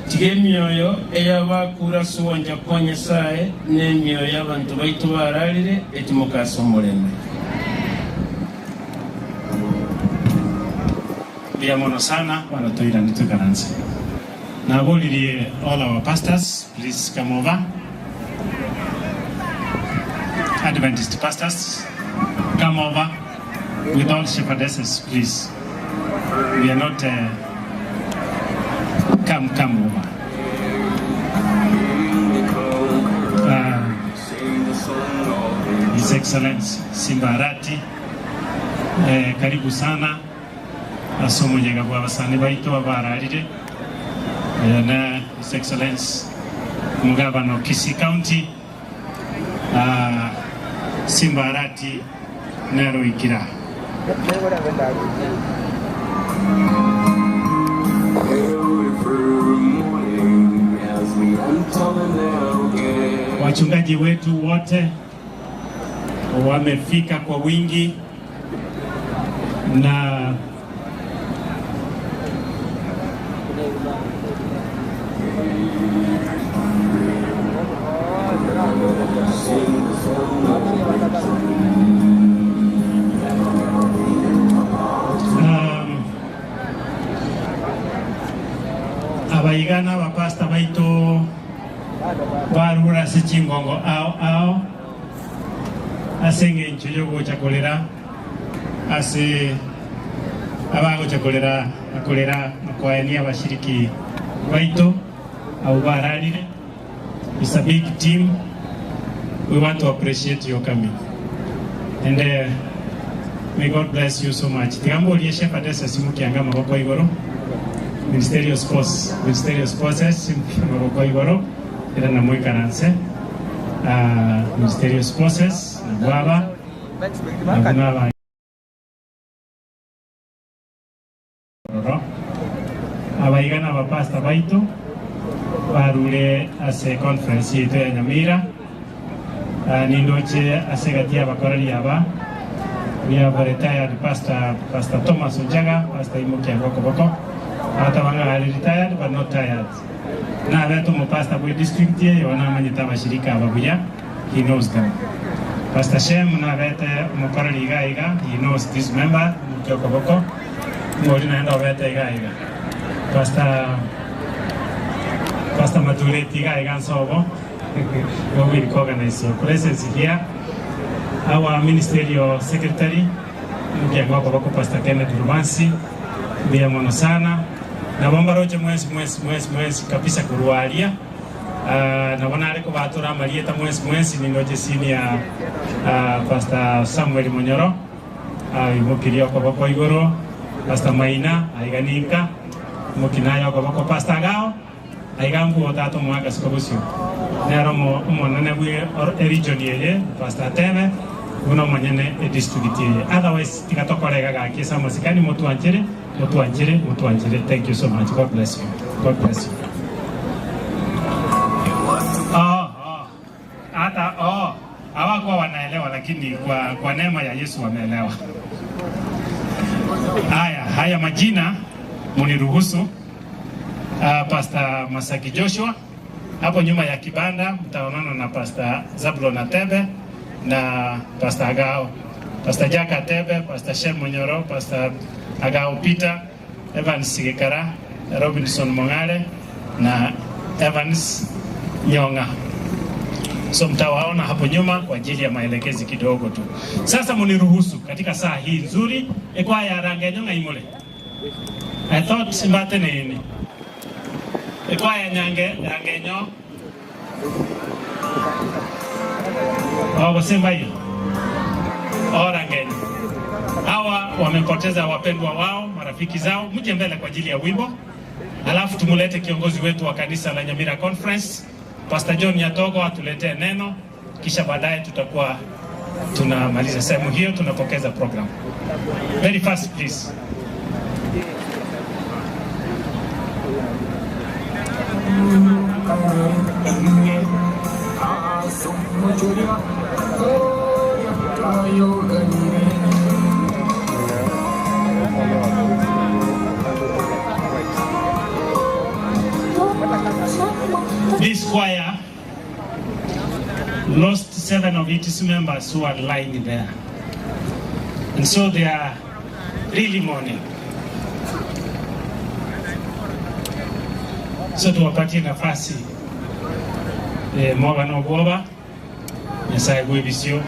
Tiga emioyo ey'abakure ase ogwancha kwa Nyasae na emioyo y'abanto baito bararire etimoke ase omorembe. Mbuya mono sana bono toirane toikaranse. Naboririe all our pastors please come over. Adventist pastors come over with all shepherdesses please. We are not uh, come come over. Uh, His Excellency Simba Arati eh, karibu sana ase omoyega bwa abasani baito abararire eh, na His Excellency Omogabana o Kisii County ah, Simba Arati nere oikire aa. Wachungaji wetu wote wamefika kwa wingi na Um, abaiga na abapasta baito barure ase chingongo ao ao ase engencho y'ogocha korera ase abagocha korera na korera na koenia abashiriki baito abwo bararire. It's a big team, we want to appreciate your coming and may God bless you so much. Tiga mborie shepherdess asimukiange amaboko igoro, ministerial spouse, ministerial spouses simukia amaboko igoro era namoikaranse. Ah, ministerial spouses nabwo aba, nabwo naba. Ororo. Abaiga nabapastor baito barure ase conference yaito ya Nyamira. Ah, nindoche ase egati y'abakoreri aba We have a retired pastor, Pastor Thomas Ojaga, Pastor imokia iga okoboko. Agateba ng'a are retired but not tired. Nabete omopastor bwe district eye, igo namanyete abashirika aba buya, he knows them. Pastor Shem nabete omokoreri iga iga, he knows this member, imokia okoboko. Ng'a oria naende obete iga iga. Pastor Pastor Matureti iga iga nsobo, igo we recognize your presence here. Our ministerial secretary, imokia iga okoboko Pastor Kenneth Rumansi, mbuya mono sana. Nabo mbaroche mwensi mwensi mwensi mwensi kabisa korwa aria. Ah, nabo nare kobatora amarieta mwensi mwensi, nindoche senior ah, Pastor Samuel Munyoro, Aimokirie okoboko igoro, Pastor Maina, aiga ninka, imoki naye okoboko Pastor Agao, aiga mbuo tata omoaka siko bosio. Nere omo omonene bwe or eregion eye, Pastor Atebe, buna omonyene edistrict eye. Otherwise tiga tokore iga gaki ase amasikani motwanchere, motwanchere, motwanchere. Thank you so much. God bless you. God bless you. Oh, oh. Hata oh, hawakuwa wanaelewa lakini kwa, kwa neema ya Yesu wameelewa. Haya, haya majina muniruhusu. Pastor Masaki Joshua hapo nyuma ya kibanda mtaonana na Pastor Zablon Atebe na Pastor Agao, Pastor Jack Atebe, Pastor Shem Munyoro, Pastor Agao Peter, Evans Sigikara, Robinson Mong'are na Evans Nyong'a. So mtawaona hapo nyuma kwa ajili ya maelekezi kidogo tu. Sasa muniruhusu katika saa hii nzuri ekwaya range nyong'a imule. I thought mbate nini. Ekwaya nyange range nyo. Oh, gose mbayo. Oh, rangeni. Hawa wamepoteza wapendwa wao, marafiki zao. Mje mbele kwa ajili ya wimbo. Alafu tumulete kiongozi wetu wa kanisa la Nyamira Conference, Pastor John Nyatogo atuletee neno, kisha baadaye tutakuwa tunamaliza sehemu hiyo, tunapokeza program. Very fast please. This choir lost 7 of its members who are lying there. And so they are really mourning. So tuwapatie nafasi mwoba na obwoba Nyasaye bw'ebisio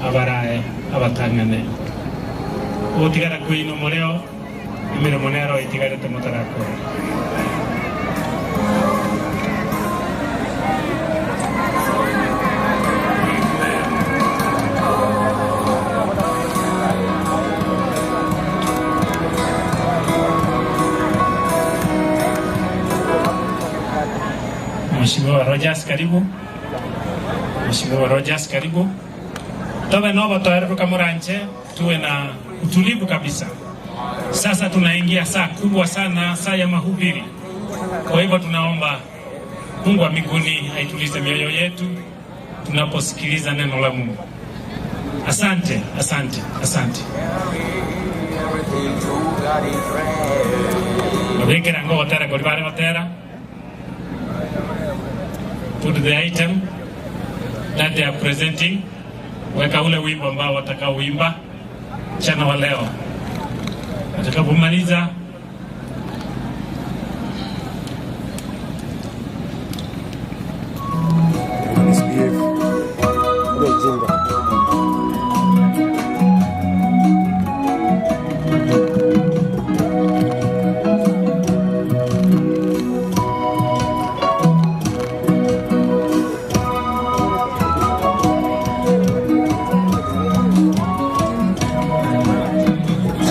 abarae abatang'ane ogotigara kwaino moreo emeremo nero etigarete motarakora. Mheshimiwa Rogers karibu. Mheshimiwa Rogers karibu. Tobe nobo toereruka moranche tuwe na utulivu kabisa. Sasa tunaingia saa kubwa sana, saa ya mahubiri. Kwa hivyo tunaomba Mungu wa mbinguni aitulize mioyo yetu tunaposikiliza neno la Mungu. Asante, asante, asante. Babekera ngo gotera kori bare gotera. Put the item that they are presenting. Weka ule wimbo ambao watakaoimba mchana wa leo. Watakapomaliza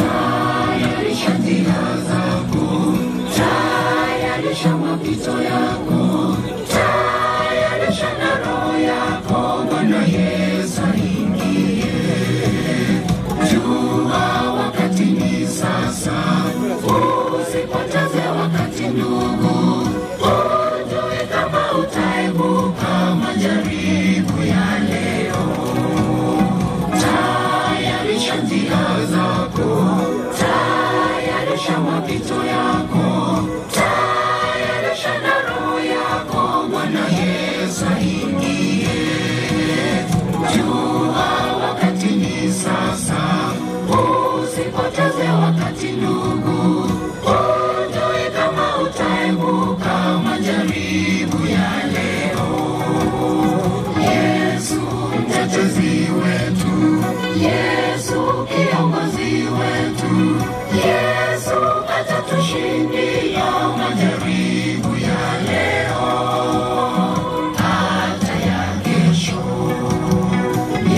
Tayarisha njia zako, tayarisha mapito yako, tayarisha na roho yako, Bwana Yesu aingie. Jua wakati ni sasa, usipoteze wakati ndugu, ujue kama utaepuka majaribu ya leo. mapito yako, tayarisha na roho yako, Bwana Yesu aingie. Jua wakati ni sasa, usipoteze wakati ndugu, hujui kama utaepuka majaribu ya leo. Yesu mtetezi wetu, Yesu kiongozi wetu, Yesu atatushindia majaribu ya leo hata ya kesho.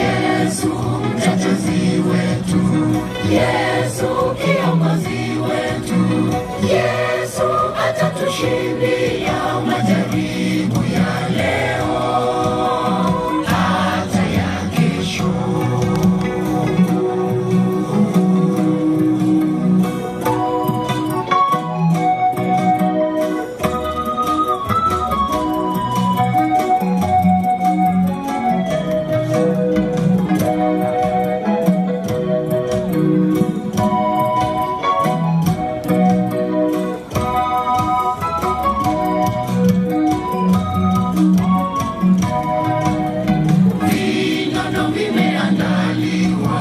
Yesu mtetezi wetu, Yesu kiongozi wetu, Yesu atatushindia majaribu ya leo hata ya kesho. Vinono vimeandaliwa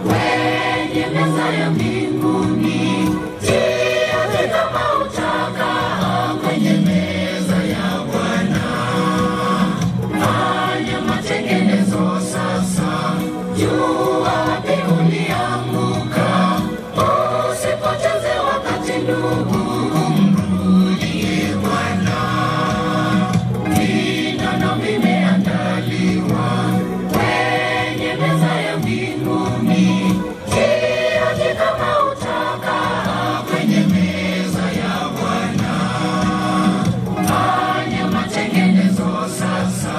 kwenye meza ya mbinguni. Jione kama utakaa kwenye meza ya Bwana. Fanya matengenezo sasa, jua wapi ulianguka. Usipoteze wakati ndugu, umrudie Bwana. Vinono vimeandaliwa kwenye meza ya mbinguni. Jione kama utakaa kwenye meza ya Bwana. Fanya matengenezo sasa,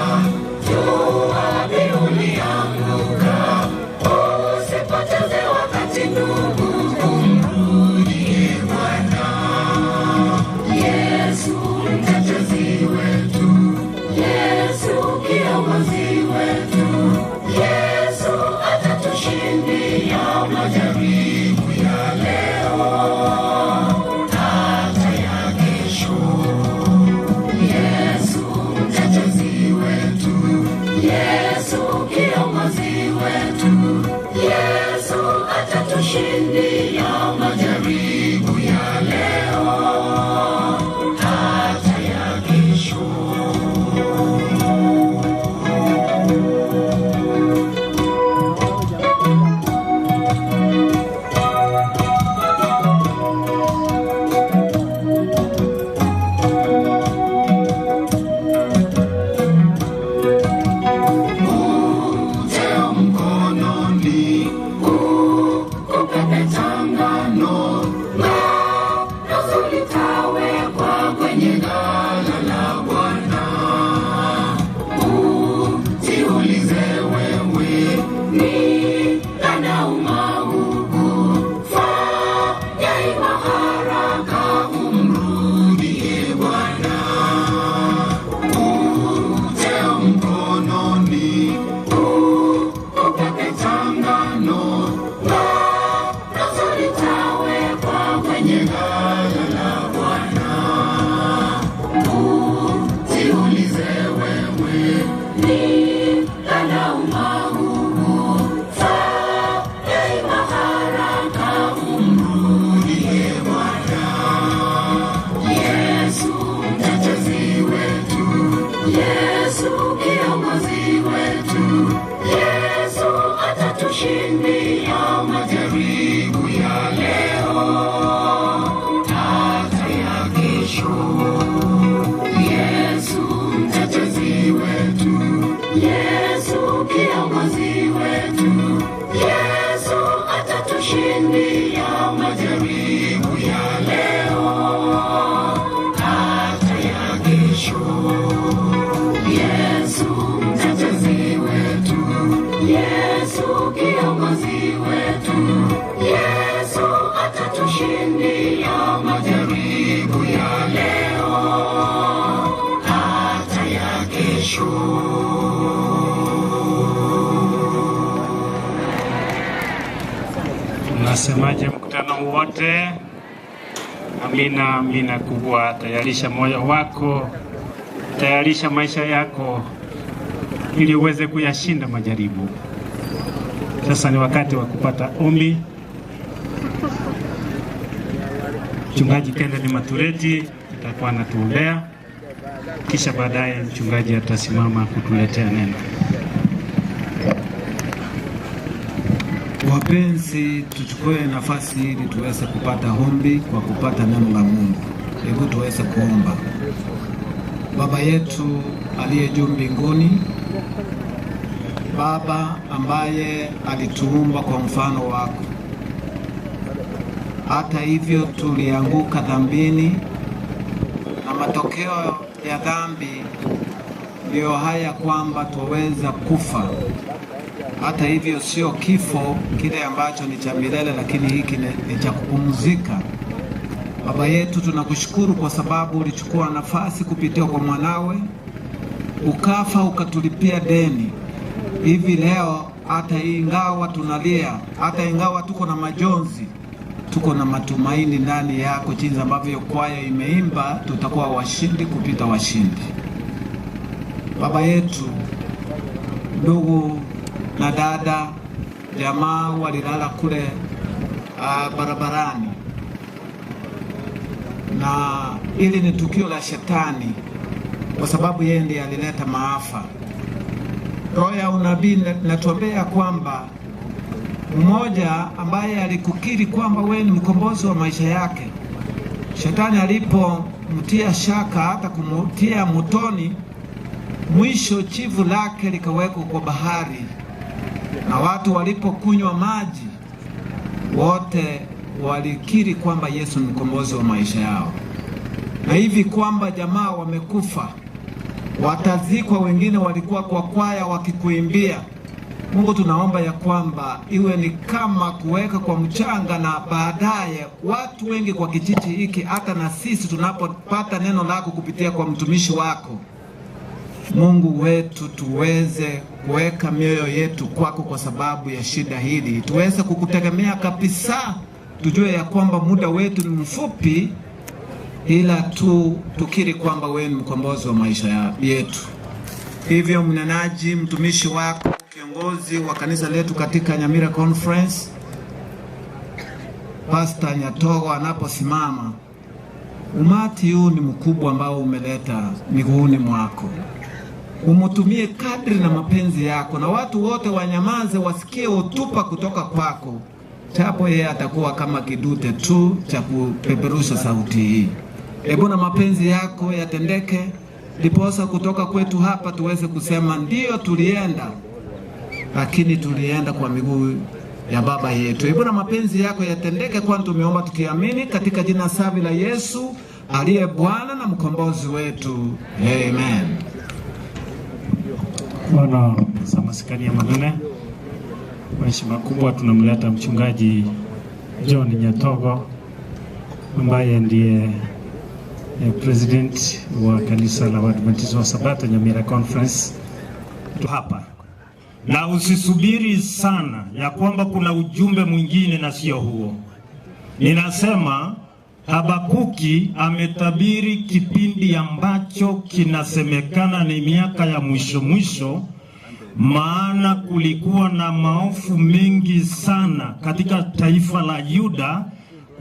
jua wapi ulianguka. Usipoteze wakati ndugu, umrudie Bwana. Yesu mtetezi wetu, Yesu kiongozi wetu, Yesu atatushindia majaribu ya leo hata ya kesho. Yesu mtetezi wetu, Yesu kiongozi wetu, Yesu atatushindia majaribu ya leo hata ya kesho. Uteo mkononi, ukupepeta ngano, na nazo litawekwa kwenye ghala la Bwana. Ujiulize wewe, ni gana umauku, fanya ima haraka umrudie Bwana. Uteo mkononi, ukupepeta ngano, na nazo litawekwa kwenye ghala la Bwana. Jiulize wewe, ni gana umagugu, fanya ima haraka umrudie Bwana. Yesu mtetezi wetu, Yesu kiongozi wetu, Yesu atatushindia majaribu ya leo hata ya kesho. Yesu mtetezi wetu, Yesu kiongozi wetu, Yesu atatushindia majaribu ya leo hata ya kesho. Yesu mtetezi wetu, Yesu kiongozi wetu, Yesu atatushindia majaribu ya leo hata ya kesho. Nasemaje mkutano wote? Amina, amina kubwa. Tayarisha moyo wako, tayarisha maisha yako ili uweze kuyashinda majaribu. Sasa ni wakati wa kupata ombi. Mchungaji Kennedy Matureti atakuwa anatuombea, kisha baadaye mchungaji atasimama kutuletea neno. Wapenzi, tuchukue nafasi ili tuweze kupata ombi kwa kupata neno la Mungu. Hebu tuweze kuomba. Baba yetu aliye juu mbinguni, Baba ambaye alituumba kwa mfano wako, hata hivyo tulianguka dhambini, na matokeo ya dhambi ndiyo haya kwamba twaweza kufa. Hata hivyo sio kifo kile ambacho ni cha milele, lakini hiki ni, ni cha kupumzika. Baba yetu, tunakushukuru kwa sababu ulichukua nafasi kupitia kwa mwanawe ukafa ukatulipia deni. Hivi leo hata ingawa tunalia, hata ingawa tuko na majonzi, tuko na matumaini ndani yako, jinsi ambavyo kwaya imeimba, tutakuwa washindi kupita washindi. Baba yetu, ndugu na dada, jamaa walilala kule uh, barabarani, na ili ni tukio la shetani, kwa sababu yeye ndiye alileta maafa. Roho ya unabii natuambia kwamba mmoja ambaye alikukiri kwamba wewe ni mkombozi wa maisha yake, shetani alipomtia shaka hata kumtia motoni, mwisho chivu lake likawekwa kwa bahari, na watu walipokunywa maji wote walikiri kwamba Yesu ni mkombozi wa maisha yao, na hivi kwamba jamaa wamekufa, watazikwa, wengine walikuwa kwa kwaya wakikuimbia. Mungu, tunaomba ya kwamba iwe ni kama kuweka kwa mchanga, na baadaye watu wengi kwa kijiji hiki, hata na sisi tunapopata neno lako kupitia kwa mtumishi wako Mungu wetu, tuweze kuweka mioyo yetu kwako kwa sababu ya shida hili, tuweze kukutegemea kabisa, tujue ya kwamba muda wetu ni mfupi, ila tu tukiri kwamba wewe ni mkombozi wa maisha yetu. Hivyo mnenaji, mtumishi wako, kiongozi wa kanisa letu katika Nyamira Conference, Pastor Nyatogo anaposimama, umati huu ni mkubwa ambao umeleta miguuni mwako umutumie kadri na mapenzi yako, na watu wote wanyamaze, wasikie hotuba kutoka kwako, japo yeye atakuwa kama kidute tu cha kupeperusha sauti hii. Hebu na mapenzi yako yatendeke, ndiposa kutoka kwetu hapa tuweze kusema ndiyo tulienda, lakini tulienda kwa miguu ya Baba yetu. Hebu na mapenzi yako yatendeke, kwani tumeomba tukiamini katika jina safi la Yesu aliye Bwana na mkombozi wetu, amen. Bwana Samasikani ya Manene, kwa heshima kubwa tunamleta mchungaji John Nyatogo ambaye ndiye eh, president wa kanisa la Waadventista wa Sabato Nyamira Conference hapa na usisubiri sana ya kwamba kuna ujumbe mwingine na sio huo. Ninasema Habakuki ametabiri kipindi ambacho kinasemekana ni miaka ya mwisho mwisho, maana kulikuwa na maovu mengi sana katika taifa la Yuda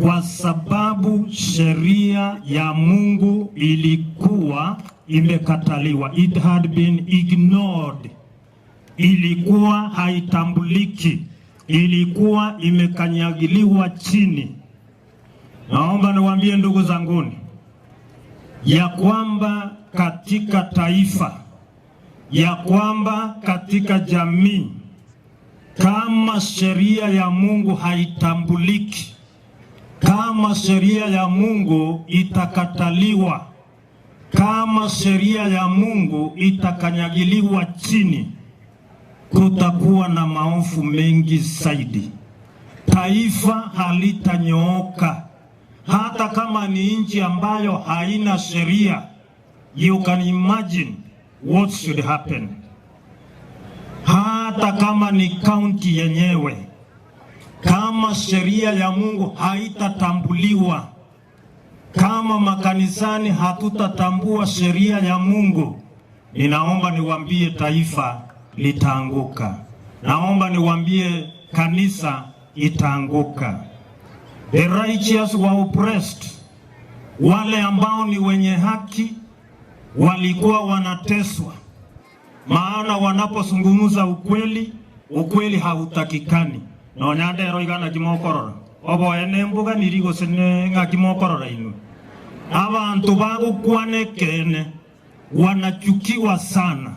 kwa sababu sheria ya Mungu ilikuwa imekataliwa. It had been ignored. Ilikuwa haitambuliki, ilikuwa imekanyagiliwa chini. Naomba niwaambie ndugu zanguni ya kwamba katika taifa, ya kwamba katika jamii, kama sheria ya Mungu haitambuliki, kama sheria ya Mungu itakataliwa, kama sheria ya Mungu itakanyagiliwa chini, kutakuwa na maovu mengi zaidi. Taifa halitanyooka hata kama ni nchi ambayo haina sheria. You can imagine what should happen. Hata kama ni kaunti yenyewe, kama sheria ya Mungu haitatambuliwa, Kama makanisani hatutatambua sheria ya Mungu, ninaomba niwaambie taifa litaanguka. Naomba niwaambie kanisa itaanguka. The righteous were oppressed. Wale ambao ni wenye haki walikuwa wanateswa, maana wanapozungumza ukweli, ukweli hautakikani. Nonya ndero iga naki mokorora, oboe nembuga niri gose ne ng'aki mokorora inwe. Abanto bagokwana ekeene wanachukiwa sana,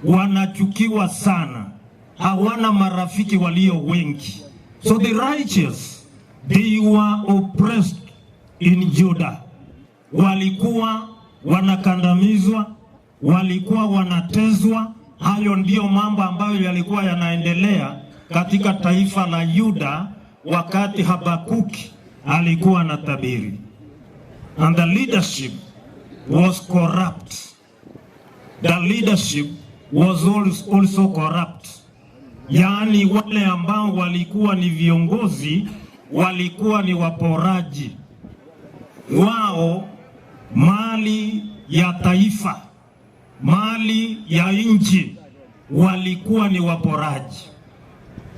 wanachukiwa sana, hawana marafiki walio wengi. So the righteous they were oppressed in Judah, walikuwa wanakandamizwa, walikuwa wanatezwa. Hayo ndiyo mambo ambayo yalikuwa yanaendelea katika taifa la Yuda wakati Habakuki alikuwa anatabiri. And the leadership was corrupt. The leadership was also corrupt. Yaani wale ambao walikuwa ni viongozi walikuwa ni waporaji. Wao mali ya taifa, mali ya nchi walikuwa ni waporaji.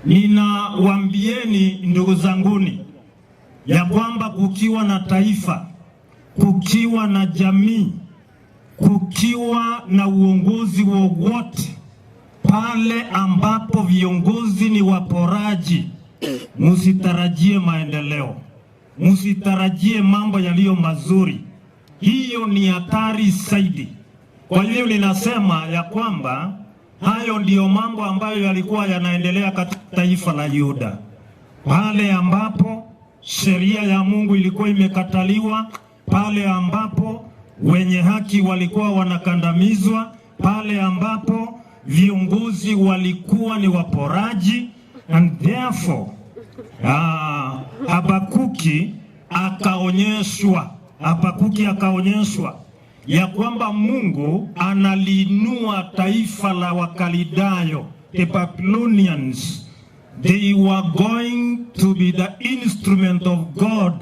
Ninawaambieni ndugu zanguni ya kwamba kukiwa na taifa, kukiwa na jamii, kukiwa na uongozi wowote, pale ambapo viongozi ni waporaji, musitarajie maendeleo, musitarajie mambo yaliyo mazuri. Hiyo ni hatari zaidi. Kwa hiyo ninasema ya kwamba hayo ndiyo mambo ambayo yalikuwa yanaendelea katika taifa la Yuda, pale ambapo sheria ya Mungu ilikuwa imekataliwa, pale ambapo wenye haki walikuwa wanakandamizwa, pale ambapo viongozi walikuwa ni waporaji, and therefore Habakuki akaonyeshwa, Habakuki akaonyeshwa ya kwamba Mungu analiinua taifa la Wakalidayo, the Babylonians. They were going to be the instrument of God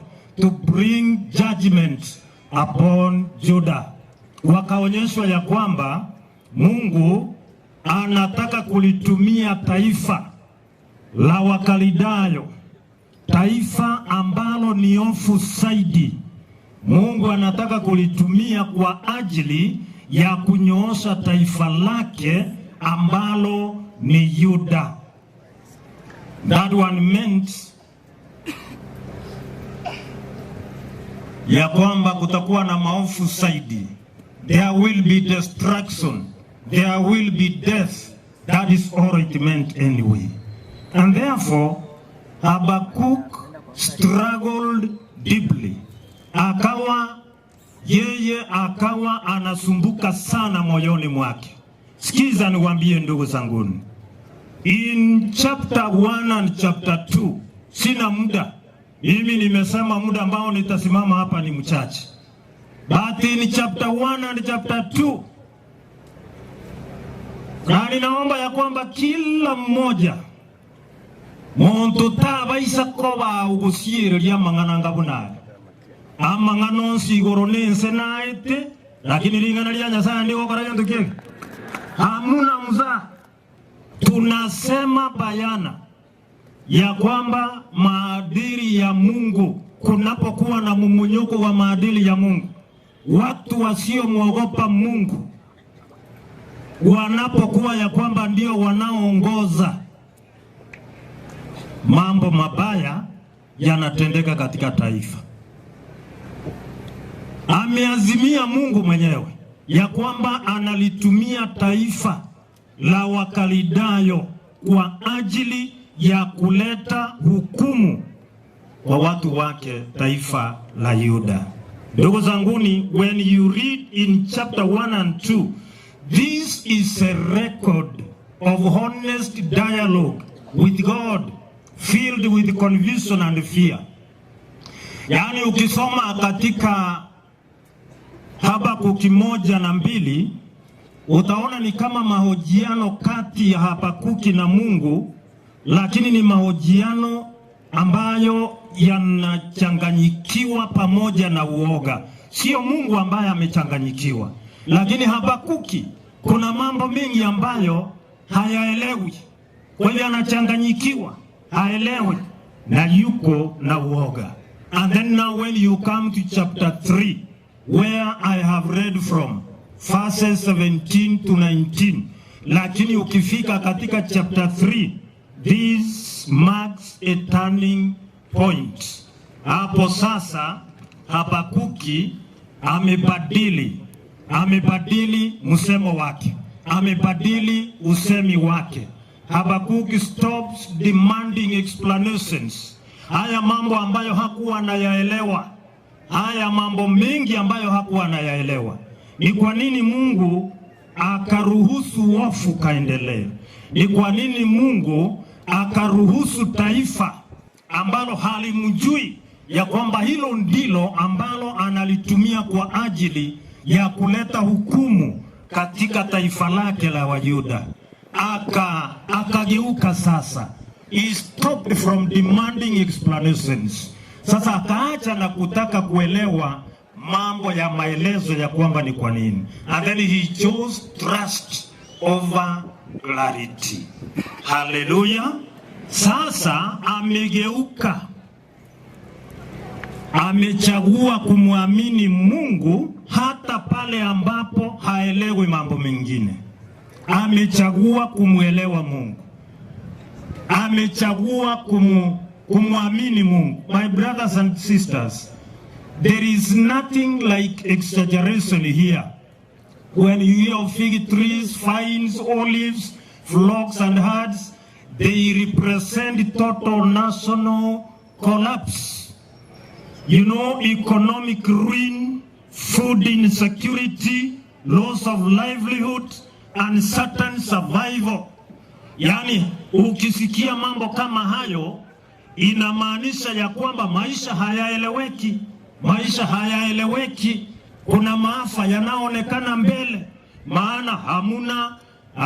to bring judgment upon Judah. Wakaonyeshwa ya kwamba Mungu anataka kulitumia taifa la Wakalidayo, taifa ambalo ni ofu zaidi. Mungu anataka kulitumia kwa ajili ya kunyoosha taifa lake ambalo ni Yuda. That one meant ya kwamba kutakuwa na maofu zaidi. There will be destruction. There will be death. That is all it meant anyway. And therefore, Habakkuk struggled deeply. Akawa yeye akawa anasumbuka sana moyoni mwake. Sikiza niwaambie ndugu zanguni, in chapter 1 and chapter 2, sina muda mimi, nimesema muda ambao nitasimama hapa ni mchache, but in chapter 1 and chapter 2, na ninaomba ya kwamba kila mmoja muntu tabaisa koba ugusiereria amang'ana ngabunare amang'ana onsi igoro nense naete, lakini ring'ana ria Nyasaye ndigokora gento kiege. Hamuna mzaa. Tunasema bayana ya kwamba maadili ya Mungu, kunapokuwa na mumunyuko wa maadili ya Mungu, watu wasiomwogopa Mungu wanapokuwa ya kwamba ndio wanaoongoza, mambo mabaya yanatendeka katika taifa. Ameazimia Mungu mwenyewe ya kwamba analitumia taifa la Wakalidayo kwa ajili ya kuleta hukumu kwa watu wake, taifa la Yuda. Ndugu zanguni, when you read in chapter 1 and 2, this is a record of honest dialogue with God filled with confusion and fear. Yaani ukisoma katika Habakuki 1 na 2 utaona ni kama mahojiano kati ya Habakuki na Mungu, lakini ni mahojiano ambayo yanachanganyikiwa pamoja na uoga. Sio Mungu ambaye amechanganyikiwa, lakini Habakuki kuna mambo mengi ambayo hayaelewi, kwa hivyo anachanganyikiwa, haelewi na yuko na uoga. And then now when you come to chapter 3 where I have read from verses 17 to 19, lakini ukifika katika chapter 3 this marks a turning point. Hapo sasa Habakuki amebadili amebadili msemo wake, amebadili usemi wake. Habakuki stops demanding explanations. Haya mambo ambayo hakuwa anayaelewa, haya mambo mengi ambayo hakuwa anayaelewa, ni kwa nini Mungu akaruhusu uovu kaendelee? Ni kwa nini Mungu akaruhusu taifa ambalo halimjui ya kwamba hilo ndilo ambalo analitumia kwa ajili ya kuleta hukumu katika taifa lake la Wayuda. Aka akageuka sasa, he stopped from demanding explanations. Sasa akaacha na kutaka kuelewa mambo ya maelezo ya kwamba ni kwa nini, and then he chose trust over clarity. Haleluya! Sasa amegeuka, amechagua kumwamini Mungu hata pale ambapo haelewi mambo mengine. Amechagua kumwelewa Mungu, amechagua kumu, kumwamini Mungu. My brothers and sisters, there is nothing like exaggeration here. When you hear of fig trees, vines, olives, flocks and herds, they represent total national collapse. You know, economic ruin, food insecurity, loss of livelihood, uncertain survival. Yaani, ukisikia mambo kama hayo inamaanisha ya kwamba maisha hayaeleweki, maisha hayaeleweki. Kuna maafa yanayoonekana mbele, maana hamuna uh,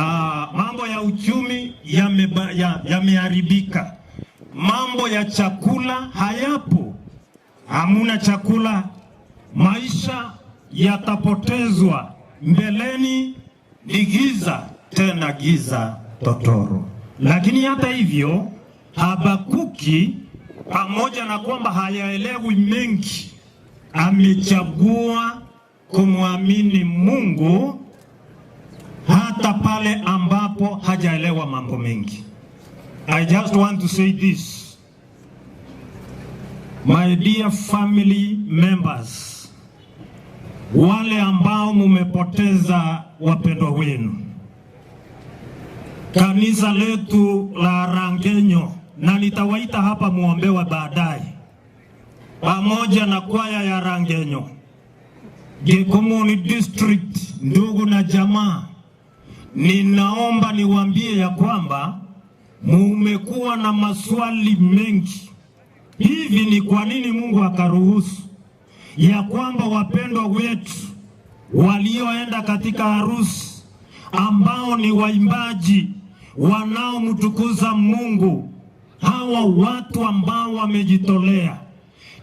mambo ya uchumi yameharibika, ya mambo ya chakula hayapo, hamuna chakula, maisha yatapotezwa mbeleni, ni giza tena giza totoro. Lakini hata hivyo, Habakuki pamoja na kwamba hayaelewi mengi, amechagua kumwamini Mungu hata pale ambapo hajaelewa mambo mengi. I just want to say this. My dear family members, wale ambao mumepoteza wapendwa wenu, kanisa letu la Rangenyo, na nitawaita hapa muombewe baadaye, pamoja na kwaya ya Rangenyo, Gikomoni District, ndugu na jamaa, ninaomba niwaambie ya kwamba mumekuwa na maswali mengi. Hivi ni kwa nini Mungu akaruhusu ya kwamba wapendwa wetu walioenda katika harusi ambao ni waimbaji wanaomtukuza Mungu, hawa watu ambao wamejitolea,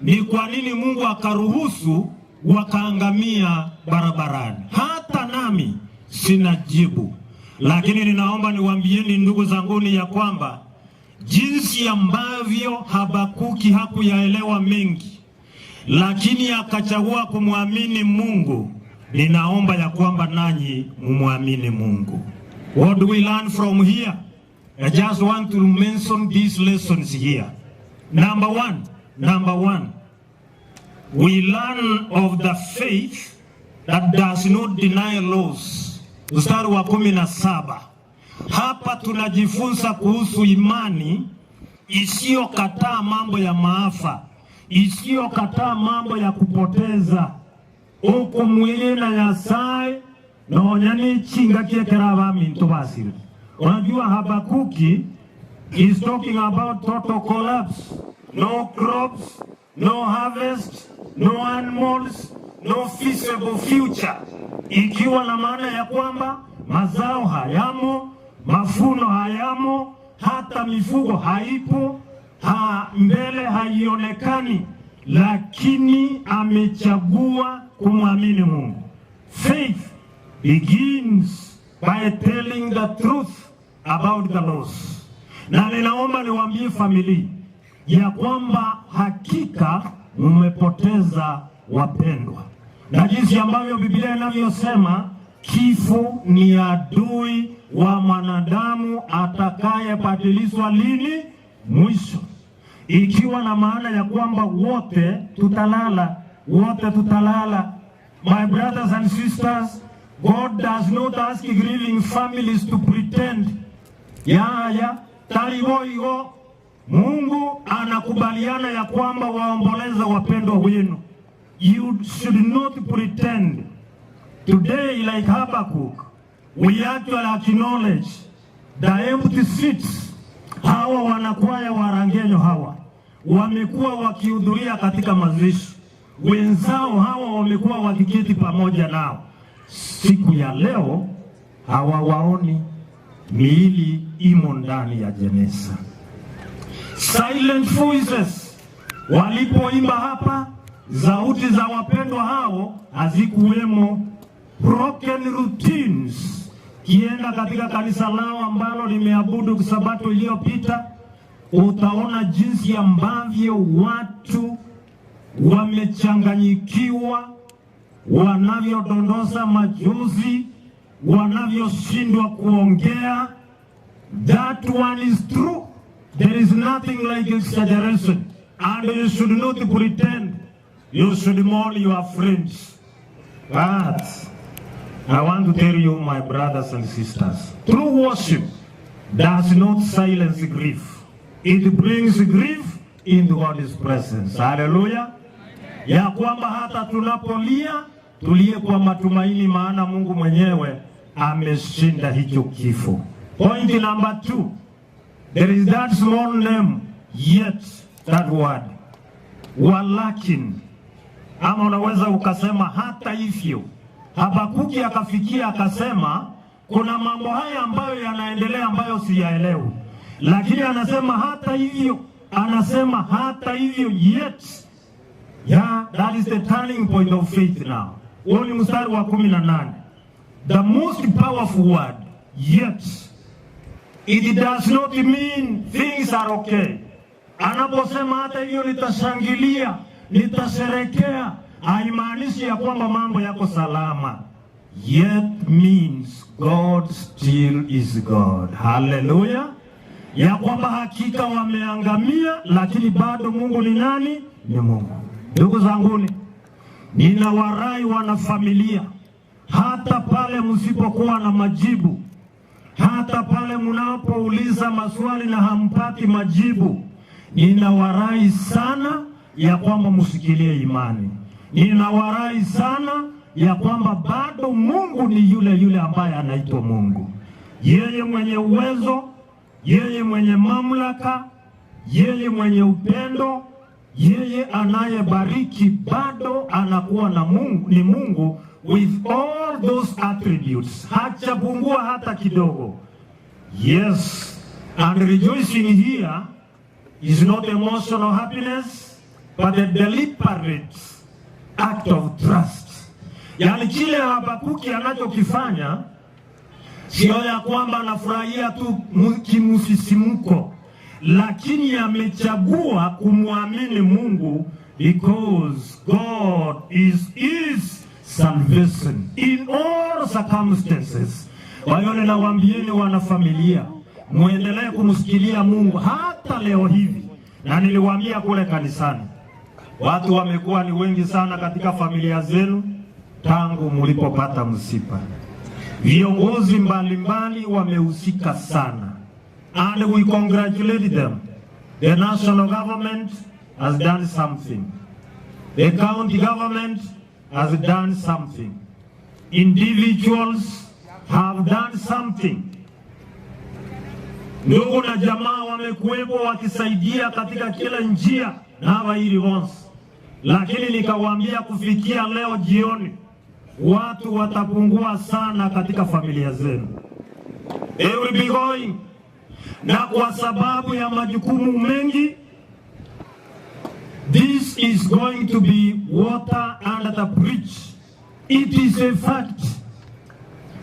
ni kwa nini Mungu akaruhusu wakaangamia barabarani? Hata nami sina jibu, lakini ninaomba niwaambieni ndugu zanguni ya kwamba jinsi ambavyo Habakuki hakuyaelewa mengi, lakini akachagua kumwamini Mungu, ninaomba ya kwamba nanyi mumwamini Mungu. What do we learn from here? I just want to mention these lessons here. Number one, number one, we learn of the faith that does not deny loss. Mstari wa 17. Hapa tunajifunza kuhusu imani isiyokataa mambo ya maafa, isiyokataa mambo ya kupoteza. Okumwina Nyasaye nonya nichinga kiekera abaminto basire. Unajua Habakuki is talking about total collapse. No crops, no harvest, no animals, no feasible future. Ikiwa na maana ya kwamba mazao hayamo, mafuno hayamo, hata mifugo haipo, Ha, mbele haionekani, lakini amechagua kumwamini Mungu. Faith begins by telling the truth about the loss. Na ninaomba niwaambie familia ya kwamba hakika mmepoteza wapendwa, na jinsi ambavyo Biblia inavyosema kifo ni adui wa mwanadamu atakayebadilishwa lini? Mwisho, ikiwa na maana ya kwamba wote tutalala, wote tutalala. My brothers and sisters, God does not ask grieving families to pretend. Yaya tarigoigo Mungu anakubaliana ya kwamba waomboleze wapendwa wenu. You should not pretend. Today like Habakkuk, we actually acknowledge the empty seats. Hawa wanakwaya wa Rangenyo hawa wamekuwa wakihudhuria katika mazishi, wenzao hawa wamekuwa wakiketi pamoja nao. Siku ya leo hawawaoni, miili imo ndani ya jeneza. Silent voices walipoimba hapa, sauti za wapendwa hao hazikuwemo. Broken routines, kienda katika kanisa lao ambalo limeabudu sabato iliyopita, utaona jinsi ambavyo watu wamechanganyikiwa, wanavyodondosa machozi, wanavyoshindwa kuongea. That one is true. There is nothing like exaggeration. And you should not pretend. You should mourn your friends. But I want to tell you, my brothers and sisters, true worship does not silence grief. It brings grief into God's presence. Hallelujah. Ya kwamba hata tunapolia tulie kwa matumaini, maana Mungu mwenyewe ameshinda hicho kifo. Point number two. There is that small name, yet that word walakin, ama unaweza ukasema hata hivyo. Habakuki akafikia akasema, kuna mambo haya ambayo yanaendelea ambayo siyaelewi, lakini anasema hata hivyo, anasema hata hivyo, yet. Yeah, that is the turning point of faith now. Huo ni mstari wa 18. The most powerful word, yet. It does not mean things are okay. Anaposema hata hivyo nitashangilia, nitasherekea, haimaanishi ya kwamba mambo yako salama. Yet means God still is God. Hallelujah. Ya kwamba hakika wameangamia, lakini bado Mungu ni nani? Ni Mungu. Ndugu zanguni, ninawarai wanafamilia, hata pale msipokuwa na majibu, hata pale mnapouliza maswali na hampati majibu, ninawarai sana ya kwamba mshikilie imani. Ninawarai sana ya kwamba bado Mungu ni yule yule ambaye anaitwa Mungu, yeye mwenye uwezo, yeye mwenye mamlaka, yeye mwenye upendo, yeye anayebariki, bado anakuwa na Mungu, ni Mungu with all those attributes, hajapungua hata kidogo. Yes, and rejoicing here is not emotional happiness but a deliberate act of trust. Yaani kile Habakuki anachokifanya sio ya kwamba anafurahia tu kimsisimko, lakini amechagua kumwamini Mungu because God is his salvation in all circumstances. Kwa hiyo ninawaambieni wanafamilia, muendelee kumsikilia Mungu hata leo hivi, na niliwaambia kule kanisani, watu wamekuwa ni wengi sana katika familia zenu tangu mlipopata msiba. Viongozi mbalimbali wamehusika sana, and we congratulate them. The national government has done something. The county government has done something. Individuals have done something. Ndugu na jamaa wamekuwepo wakisaidia katika kila njia na hawa once, lakini nikawaambia kufikia leo jioni watu watapungua sana katika familia zenu. They will be going. Na kwa sababu ya majukumu mengi This is going to be water under the bridge. It is a fact.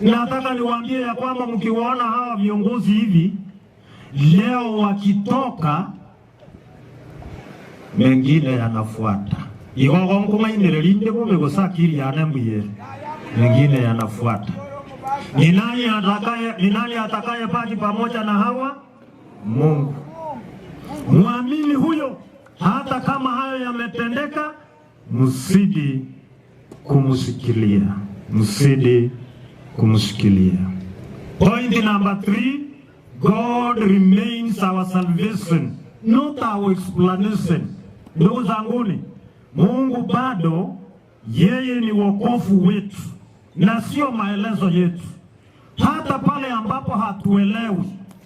Nataka niwaambie ya kwamba mkiwaona hawa viongozi hivi leo wakitoka, mengine yanafuata. Igogo nkung'ainereria inde bobe gose akili yane mbuya mengine yanafuata. Ni nani atakaye, ni nani atakaye baki pamoja na hawa? Mungu. Mwamini huyo, hata kama hayo yametendeka, msidi kumshikilia, msidi kumshikilia. Point number three, God remains our salvation, not our explanation. Ndugu zanguni, Mungu bado yeye ni wokovu wetu na sio maelezo yetu. Hata pale ambapo hatuelewi,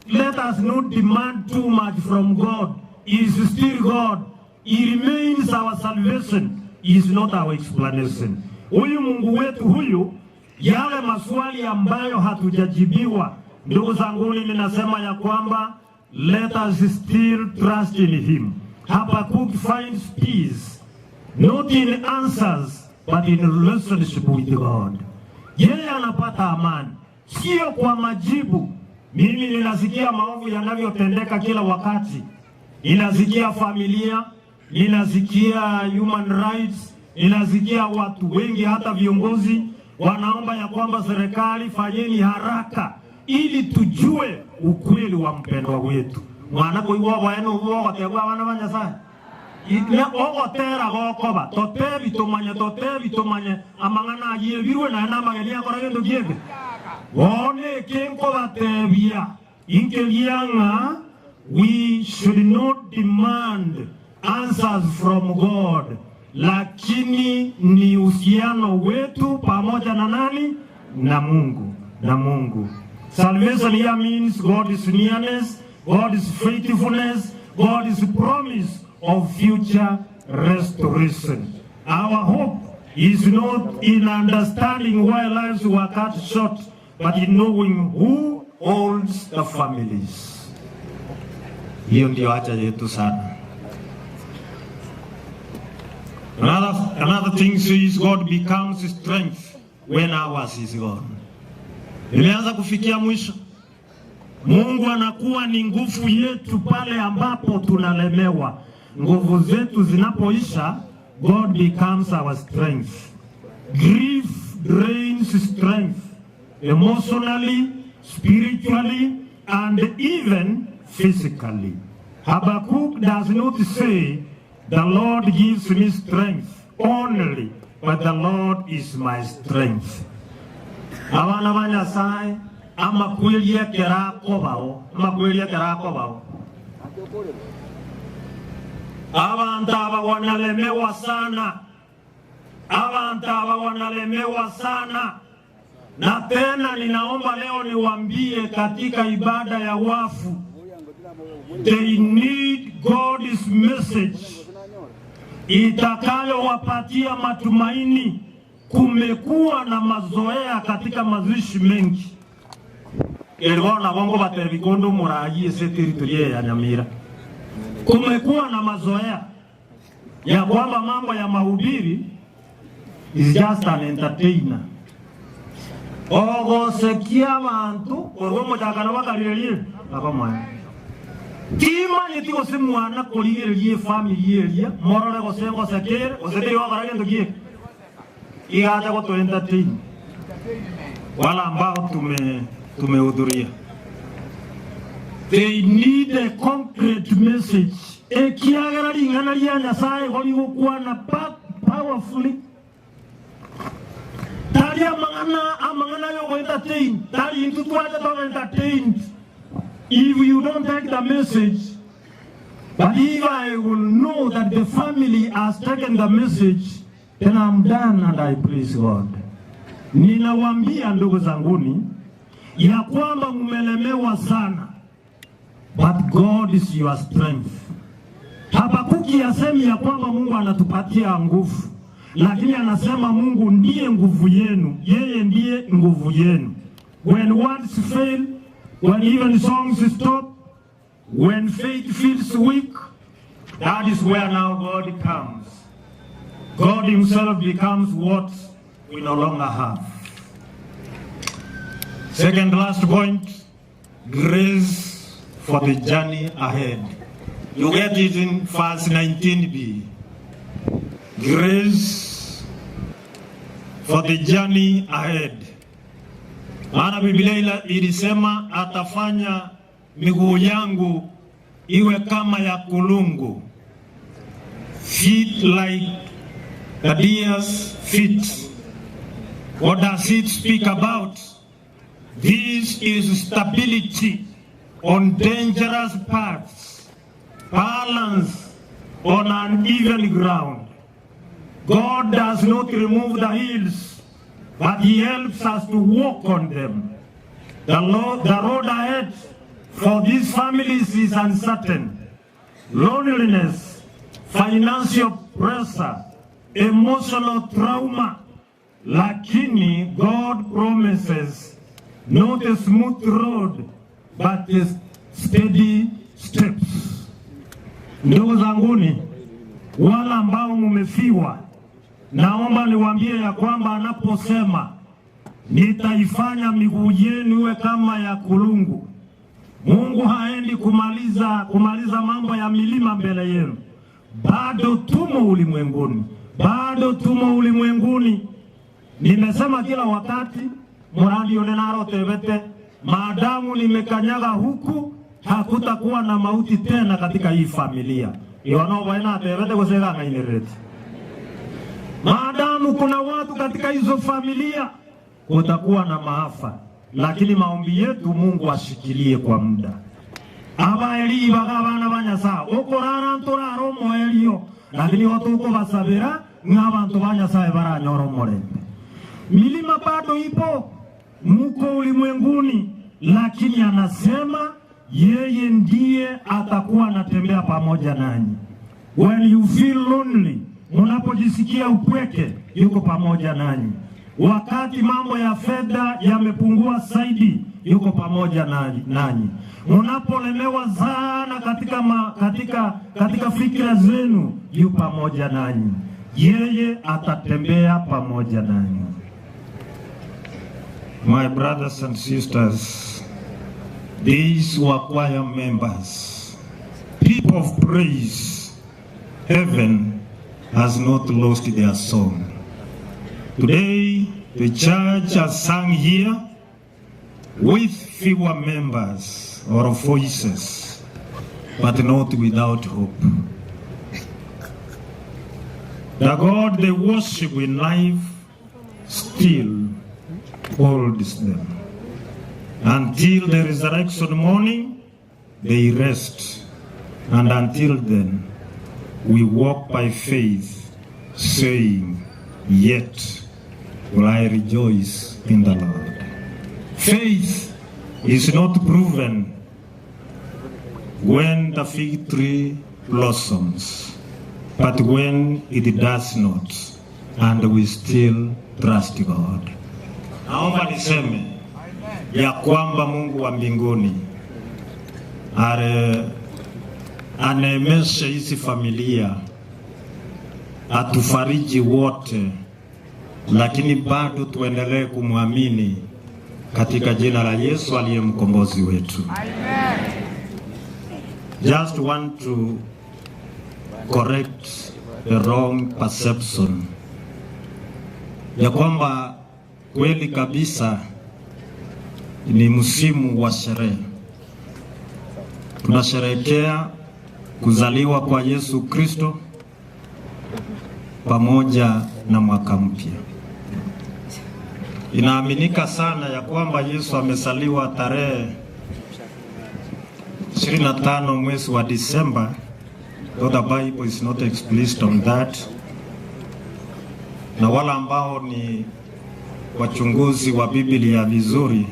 let us not demand too much from God. He is still God. He remains our salvation. He is not our explanation. Huyu Mungu wetu huyu, yale maswali ambayo hatujajibiwa, ndugu zanguni, ninasema ya kwamba let us still trust in him. Habakkuk finds peace not in answers but in relationship with God. Yeye anapata amani sio kwa majibu. Mimi ninasikia maovu yanavyotendeka kila wakati, ninasikia familia, ninasikia human rights, ninasikia watu wengi, hata viongozi wanaomba ya kwamba serikali fanyeni haraka ili tujue ukweli wa mpendwa wetu mwana koigwa oboene obwo ogotebwa abana ba Nyasaye ogotera gokoba totebi tomanye totebi tomanye amang'ana ayio ebirwe naye namageni akora gento kiege bono eke nkobatebia inkeria ng'a we should not demand answers from God, lakini ni uhusiano wetu pamoja na nani? Na Mungu, na Mungu. Salvation here means God's nearness, God's faithfulness, God's promise of future restoration. Our hope is not in understanding why lives were cut short, but in knowing who holds the families. Hiyo ndio haja yetu sana. Another thing is God becomes strength when ours is gone. Imeanza kufikia mwisho. Mungu anakuwa ni nguvu yetu pale ambapo tunalemewa. Nguvu zetu zinapoisha, God becomes our strength. Grief drains strength emotionally, spiritually, and even physically. Habakkuk does not say, the Lord gives me strength only, but the Lord is my strength. Abana ba Nyasaye amakweri ekero akobao, amakweri ekero akobao. Abanto aba wanalemewa sana, abanto aba wanalemewa sana. Na tena ninaomba leo niwaambie katika ibada ya wafu, they need God's message itakayowapatia matumaini. Kumekuwa na mazoea katika mazishi mengi ergo nabo ngobatebia konde omorayi ase territory eye ya Nyamira. Kumekuwa na mazoea ya kwamba mambo ya mahubiri is just an entertainer ogosekia abanto korwa omochakano bakarigereria bakomoa timanyeti gose mwana korigereria efamiri eria morore gose ngosekere gose teri gokora gento kieke igacha goto entertain wala ambao tume tumehudhuria they need a concrete message ekiagera ring'ana ria Nyasaye igo rigokwana powerfully tari amang'ana amang'ana yogo entertain tari intwe twacha tobe entertained if you don't take the message but if I will know that the family has taken the message then I'm done and I praise God. Ninawaambia ndugu zanguni ya kwamba mumelemewa sana, but God is your strength. Habakuki hasemi ya kwamba Mungu anatupatia nguvu, lakini anasema Mungu ndiye nguvu yenu, yeye ndiye nguvu yenu. When words fail, when even songs stop, when faith feels weak, that is where now God comes. God himself becomes what we no longer have. Second last point, grace for the journey ahead. You get it in verse 19b. Grace for the journey ahead. Maana Biblia ila- ilisema atafanya miguu yangu iwe kama ya kulungu, feet like the deer's feet. What does it speak about? This is stability on dangerous paths, balance on uneven ground. God does not remove the hills, but He helps us to walk on them. The, Lord, the road ahead for these families is uncertain. Loneliness, financial pressure, emotional trauma. Lakini God promises not a smooth road, but a steady steps. Ndugu zanguni, wala ambao mumefiwa, naomba niwaambie ya kwamba anaposema nitaifanya miguu yenu iwe kama ya kulungu, Mungu haendi kumaliza, kumaliza mambo ya milima mbele yenu. Bado tumo ulimwenguni, bado tumo ulimwenguni. Nimesema kila wakati muradi unenaro tebete, maadamu nimekanyaga huku hakutakuwa na mauti tena katika hii familia iwono baina tebete gusega ngainereti. Maadamu kuna watu katika hizo familia kutakuwa na maafa, lakini maombi yetu Mungu ashikilie kwa muda abaeli baga abana ba Nyasaye okorara ntorara omoerio lakini otukobasabera ng'a abanto ba Nyasaye baranyora omorembe. Milima bado ipo, muko ulimwenguni, lakini anasema yeye ndiye atakuwa anatembea pamoja nanyi. When you feel lonely, munapojisikia upweke, yuko pamoja nanyi. Wakati mambo ya fedha yamepungua zaidi, yuko pamoja nanyi. Munapolemewa sana katika, ma, katika, katika fikra zenu, yu pamoja nanyi. Yeye atatembea pamoja nanyi. My brothers and sisters, these were choir members, people of praise. Heaven has not lost their song. Today, the church has sung here with fewer members or voices, but not without hope. The God they worship in life still holds them. Until the resurrection morning, they rest. And until then, we walk by faith, saying, Yet will I rejoice in the Lord. Faith is not proven when the fig tree blossoms, but when it does not, and we still trust God. Naomba niseme ya kwamba Mungu wa mbinguni are aneemeshe hizi familia, atufariji wote, lakini bado tuendelee kumwamini katika jina la Yesu aliye mkombozi wetu. Just want to correct the wrong perception ya kwamba kweli kabisa ni msimu wa sherehe. Tunasherehekea kuzaliwa kwa Yesu Kristo pamoja na mwaka mpya. Inaaminika sana ya kwamba Yesu amezaliwa tarehe 25 mwezi wa Disemba, though the Bible is not explicit on that. Na wale ambao ni wachunguzi wa Biblia vizuri,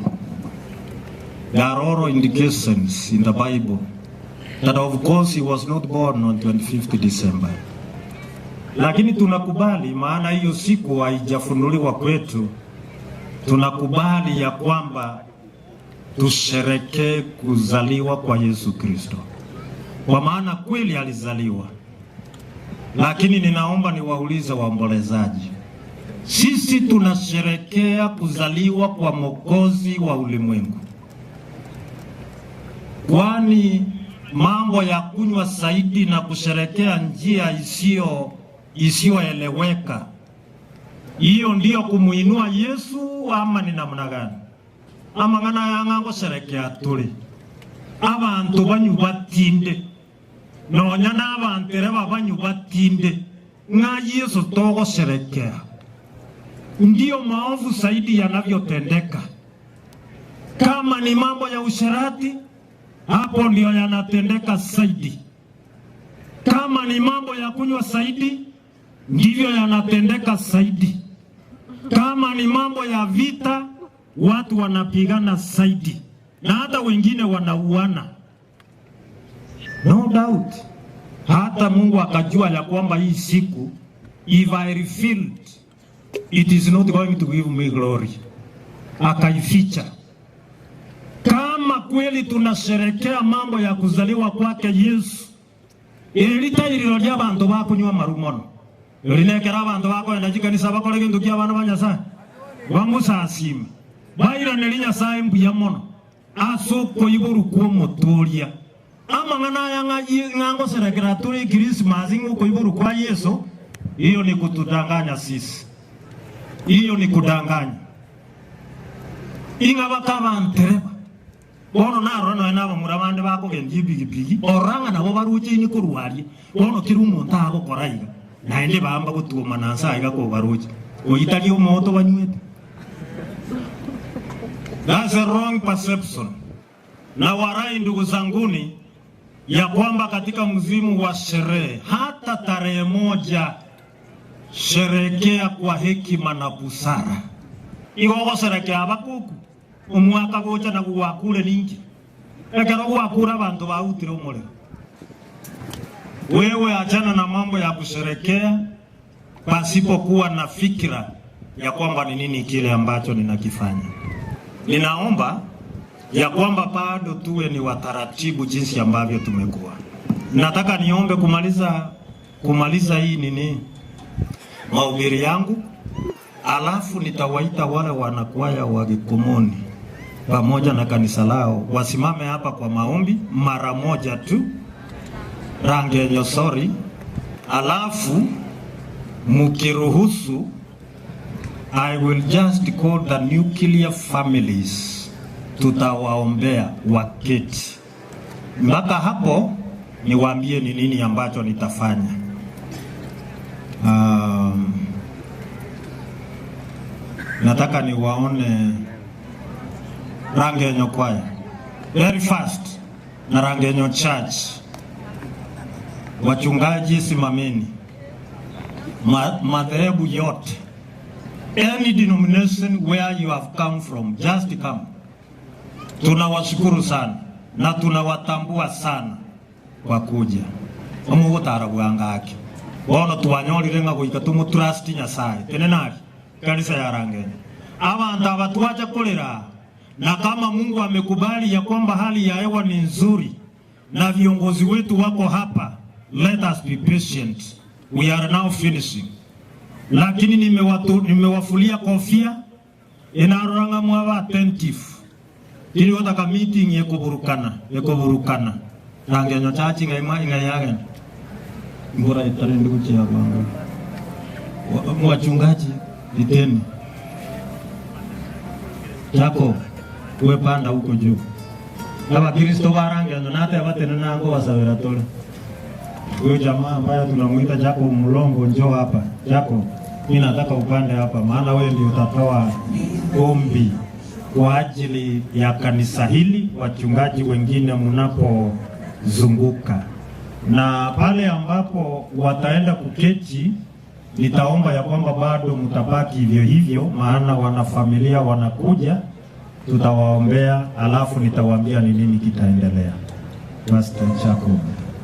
there are all indications in the Bible that of course he was not born on 25th December. Lakini tunakubali, maana hiyo siku haijafunuliwa kwetu, tunakubali ya kwamba tusherekee kuzaliwa kwa Yesu Kristo, kwa maana kweli alizaliwa. Lakini ninaomba niwaulize waombolezaji, sisi tunasherekea kuzaliwa kwa Mwokozi wa ulimwengu, kwani mambo ya kunywa zaidi na kusherekea njia isiyoeleweka, hiyo ndiyo kumuinua Yesu ama ni namna gani? Amang'ana aya ng'a ngosherekea tore abanto banywa batinde, nonya nabantereba banywa batinde, ng'a Yesu togosherekea. Ndiyo maovu zaidi yanavyotendeka. Kama ni mambo ya usherati, hapo ndio yanatendeka zaidi. Kama ni mambo ya kunywa zaidi, ndivyo yanatendeka zaidi. Kama ni mambo ya vita, watu wanapigana zaidi na hata wengine wanauana. No doubt, hata Mungu akajua ya kwamba hii siku, if I revealed it is not going to give me glory, akaificha. Kama kweli tunasherekea mambo ya kuzaliwa kwake Yesu, eritairiro ria bantu bakunywa maru mono, rinekera abanto bakoenda chikanisa bakore gento kia abana ba Nyasaye bamusasime bairaneri Nyasaye mbuya mono ase okoiborwa kwa omotoria. Amang'ana aya ng'a ngoserekera tore Krismasi ng'a okoiborwa kwa Yeso, hiyo ni kutudanganya sisi, hiyo ni kudanganya. Ing'a bakabantereba bono narora nonya na abamura bande bakogendia ebigibigi orora ng'a nabo barocheine korwa aria, bono kera omonto agokora iga naende bamba gotuomana nse aiga kobaroche, oyio tari omoto banywete. That's a wrong perception. Na warai ndugu zanguni ya kwamba katika msimu wa sherehe hata tarehe moja sherekea kwa hekima na busara. Igo ogosherekea abakuku omwaka gocha na gwakure ninki ekero gwakure abanto bautire omorero. Wewe achana na mambo ya kusherekea pasipokuwa na fikira ya kwamba ni nini kile ambacho ninakifanya. Ninaomba ya kwamba bado tuwe ni wataratibu jinsi ambavyo tumekuwa. Nataka niombe kumaliza hii nini mahubiri yangu, alafu nitawaita wale wanakwaya wa Gikomoni pamoja na kanisa lao wasimame hapa kwa maombi mara moja tu, Rangenyo, sorry, alafu mkiruhusu I will just call the nuclear families, tutawaombea waketi mpaka hapo. Niwaambie ni nini ambacho nitafanya. Nataka niwaone Rangenyo kwaya very fast na Rangenyo church. Wachungaji simameni, madhehebu yote, any denomination where you have come from, just come. Tunawashukuru sana na tunawatambua sana kwa kuja omugotara bwangaki bono twanyorire ng'a goika tumutrust Nyasaye tene nari kanisa ya Rangenyo abantu aba twacha kurira, na kama Mungu amekubali ya kwamba hali ya hewa ni nzuri na viongozi wetu wako hapa, let us be patient, we are now finishing. Lakini nimewafulia kofia inaroranga mwaba attentive tiriotaka meeting ekuburukana ekuburukana Rangenyo chachi ngaima ingayagen mbura itari ndikuchia bwangu. Wachungaji iteni Jacob we panda huko juu. Abakristo ba Rangenyo nate abatene nango basabera tole. Huyo jamaa ambaye tunamuita Jacob Mlongo, njoo hapa. Jacob, mimi nataka upande hapa maana wewe ndio utatoa ombi kwa ajili ya kanisa hili, wachungaji wengine mnapozunguka. Na pale ambapo wataenda kuketi, nitaomba ya kwamba bado mtabaki hivyo hivyo, maana wanafamilia wanakuja, tutawaombea, alafu nitawaambia ni nini kitaendelea. Pastor Jacob,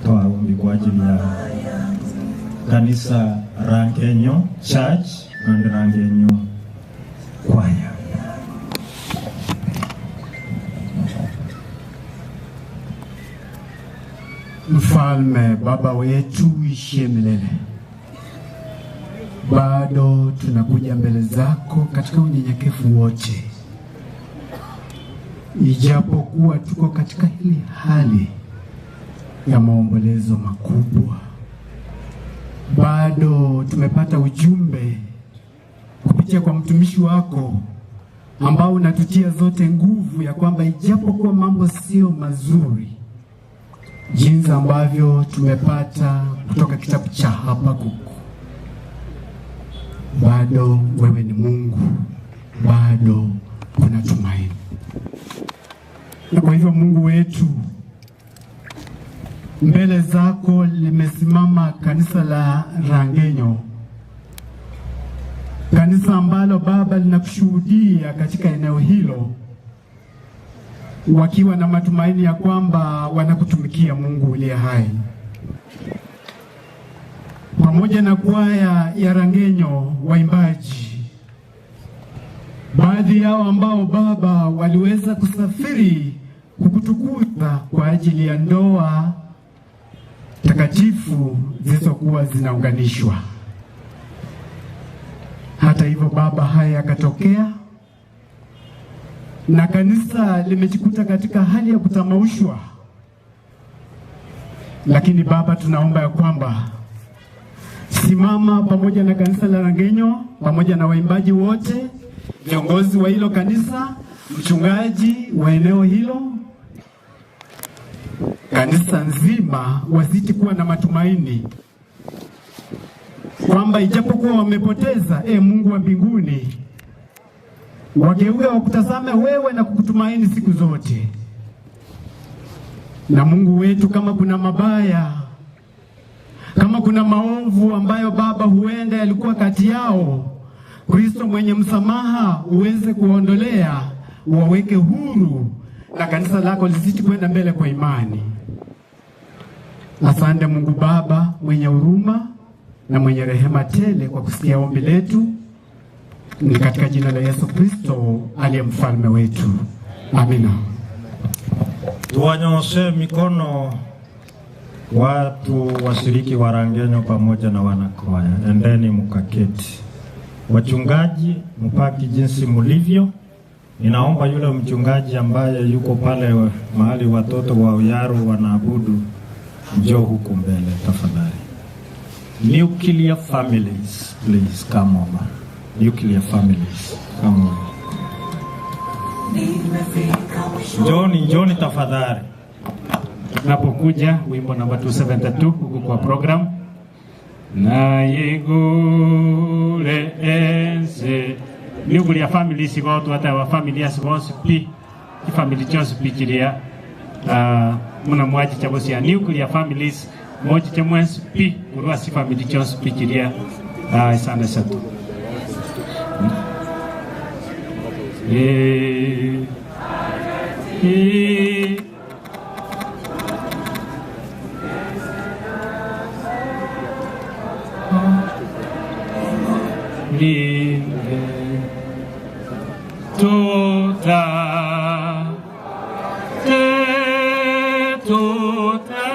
toa ombi kwa ajili ya kanisa Rangenyo Church and Rangenyo Choir. Mfalme Baba wetu uishie milele. bado tunakuja mbele zako katika unyenyekevu wote, ijapokuwa tuko katika hili hali ya maombolezo makubwa, bado tumepata ujumbe kupitia kwa mtumishi wako ambao unatutia zote nguvu ya kwamba ijapokuwa mambo sio mazuri, jinsi ambavyo tumepata kutoka kitabu cha Habakuku, bado wewe ni Mungu, bado kuna tumaini. Na kwa hivyo Mungu wetu, mbele zako limesimama kanisa la Rangenyo, kanisa ambalo Baba linakushuhudia katika eneo hilo, wakiwa na matumaini ya kwamba wanakutumikia Mungu uliye hai. Pamoja na kwaya ya Rangenyo, waimbaji baadhi yao ambao Baba waliweza kusafiri kukutukuza kwa ajili ya ndoa takatifu zilizokuwa zinaunganishwa. Hata hivyo Baba, haya yakatokea na kanisa limejikuta katika hali ya kutamaushwa, lakini Baba, tunaomba ya kwamba simama pamoja na kanisa la Rangenyo pamoja na waimbaji wote, viongozi wa hilo kanisa, mchungaji wa eneo hilo, kanisa nzima, wazidi kuwa na matumaini kwamba ijapokuwa wamepoteza, e Mungu wa mbinguni, wageuke wakutazame wewe na kukutumaini siku zote. Na Mungu wetu, kama kuna mabaya, kama kuna maovu ambayo Baba huenda yalikuwa kati yao, Kristo mwenye msamaha uweze kuwaondolea, uwaweke huru na kanisa lako lizidi kwenda mbele kwa imani. Asante Mungu Baba mwenye huruma na mwenye rehema tele kwa kusikia ombi letu, ni katika jina la Yesu Kristo aliye mfalme wetu, amina. Tuwanyoshe mikono watu washiriki wa Rangenyo pamoja na wanakwaya, endeni mukaketi. Wachungaji mpaki jinsi mulivyo. Ninaomba yule mchungaji ambaye yuko pale mahali watoto wa Uyaru wanaabudu, njoo huku mbele tafadhali. Nuclear families, please come over. Nuclear families, come over. Njoni, njoni tafadhali. Tunapokuja wimbo namba 272 huku kwa program nayigure ense nuclear families gotu ata wa familias bonsi pi ifamily chonsi pi chiria muna mwachi cha bosia nuclear families mochi cha mwensi pi kurwa si family chonsi pi chiria isana satu eh eh Linde tota te tota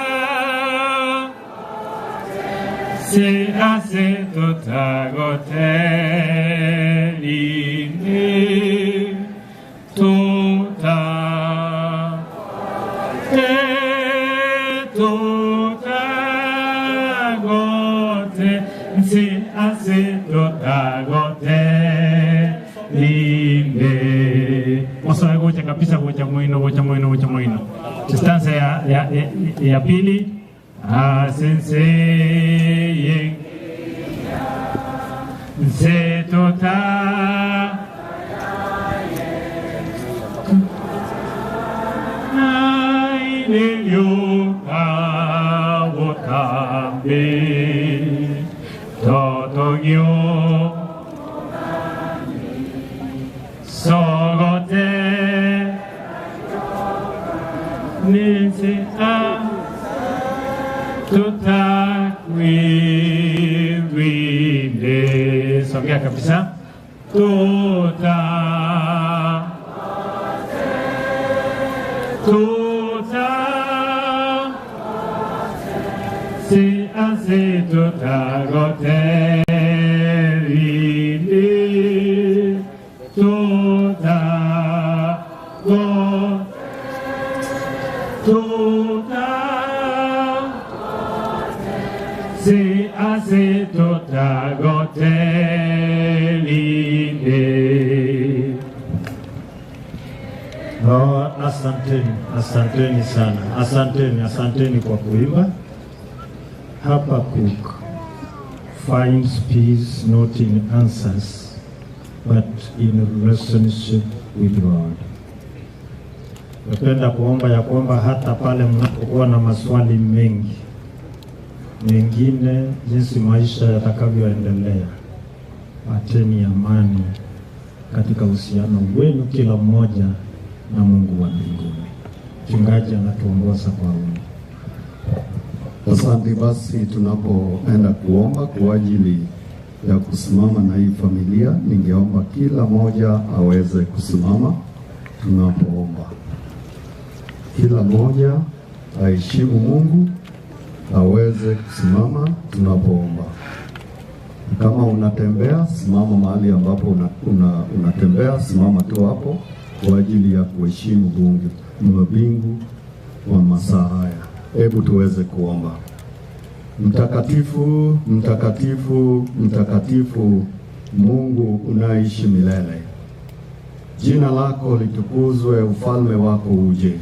se a se tota go te linde tota te tota go te se a se tota go te linde Mosoe gocha kabisa, gocha mwino, gocha mwino, gocha mwino. Stanza ya pili asenseye se tota aileliokawotambe totogyo sogote nisi a tutakwirinde. Songea kabisa tuta tuta si asi tutagote. No, asanteni, asanteni sana, asanteni, asanteni kwa kuimba. Habakkuk finds peace not in answers but in relationship with God. Napenda kuomba ya kwamba hata pale mnapokuwa na maswali mengi mengine, jinsi maisha yatakavyoendelea, pateni amani katika uhusiano wenu kila mmoja na Mungu wa mbinguni. Mchungaji anatuongoza kwa ombi. Asante. Basi tunapoenda kuomba kwa ajili ya kusimama na hii familia, ningeomba kila mmoja aweze kusimama tunapoomba. Kila mmoja aheshimu Mungu, aweze kusimama tunapoomba. Kama unatembea, simama mahali ambapo una, una, unatembea, simama tu hapo kwa ajili ya kuheshimu Mungu mbingu wa masaa haya. Hebu tuweze kuomba. Mtakatifu, mtakatifu, mtakatifu, Mungu unaishi milele, jina lako litukuzwe, ufalme wako uje,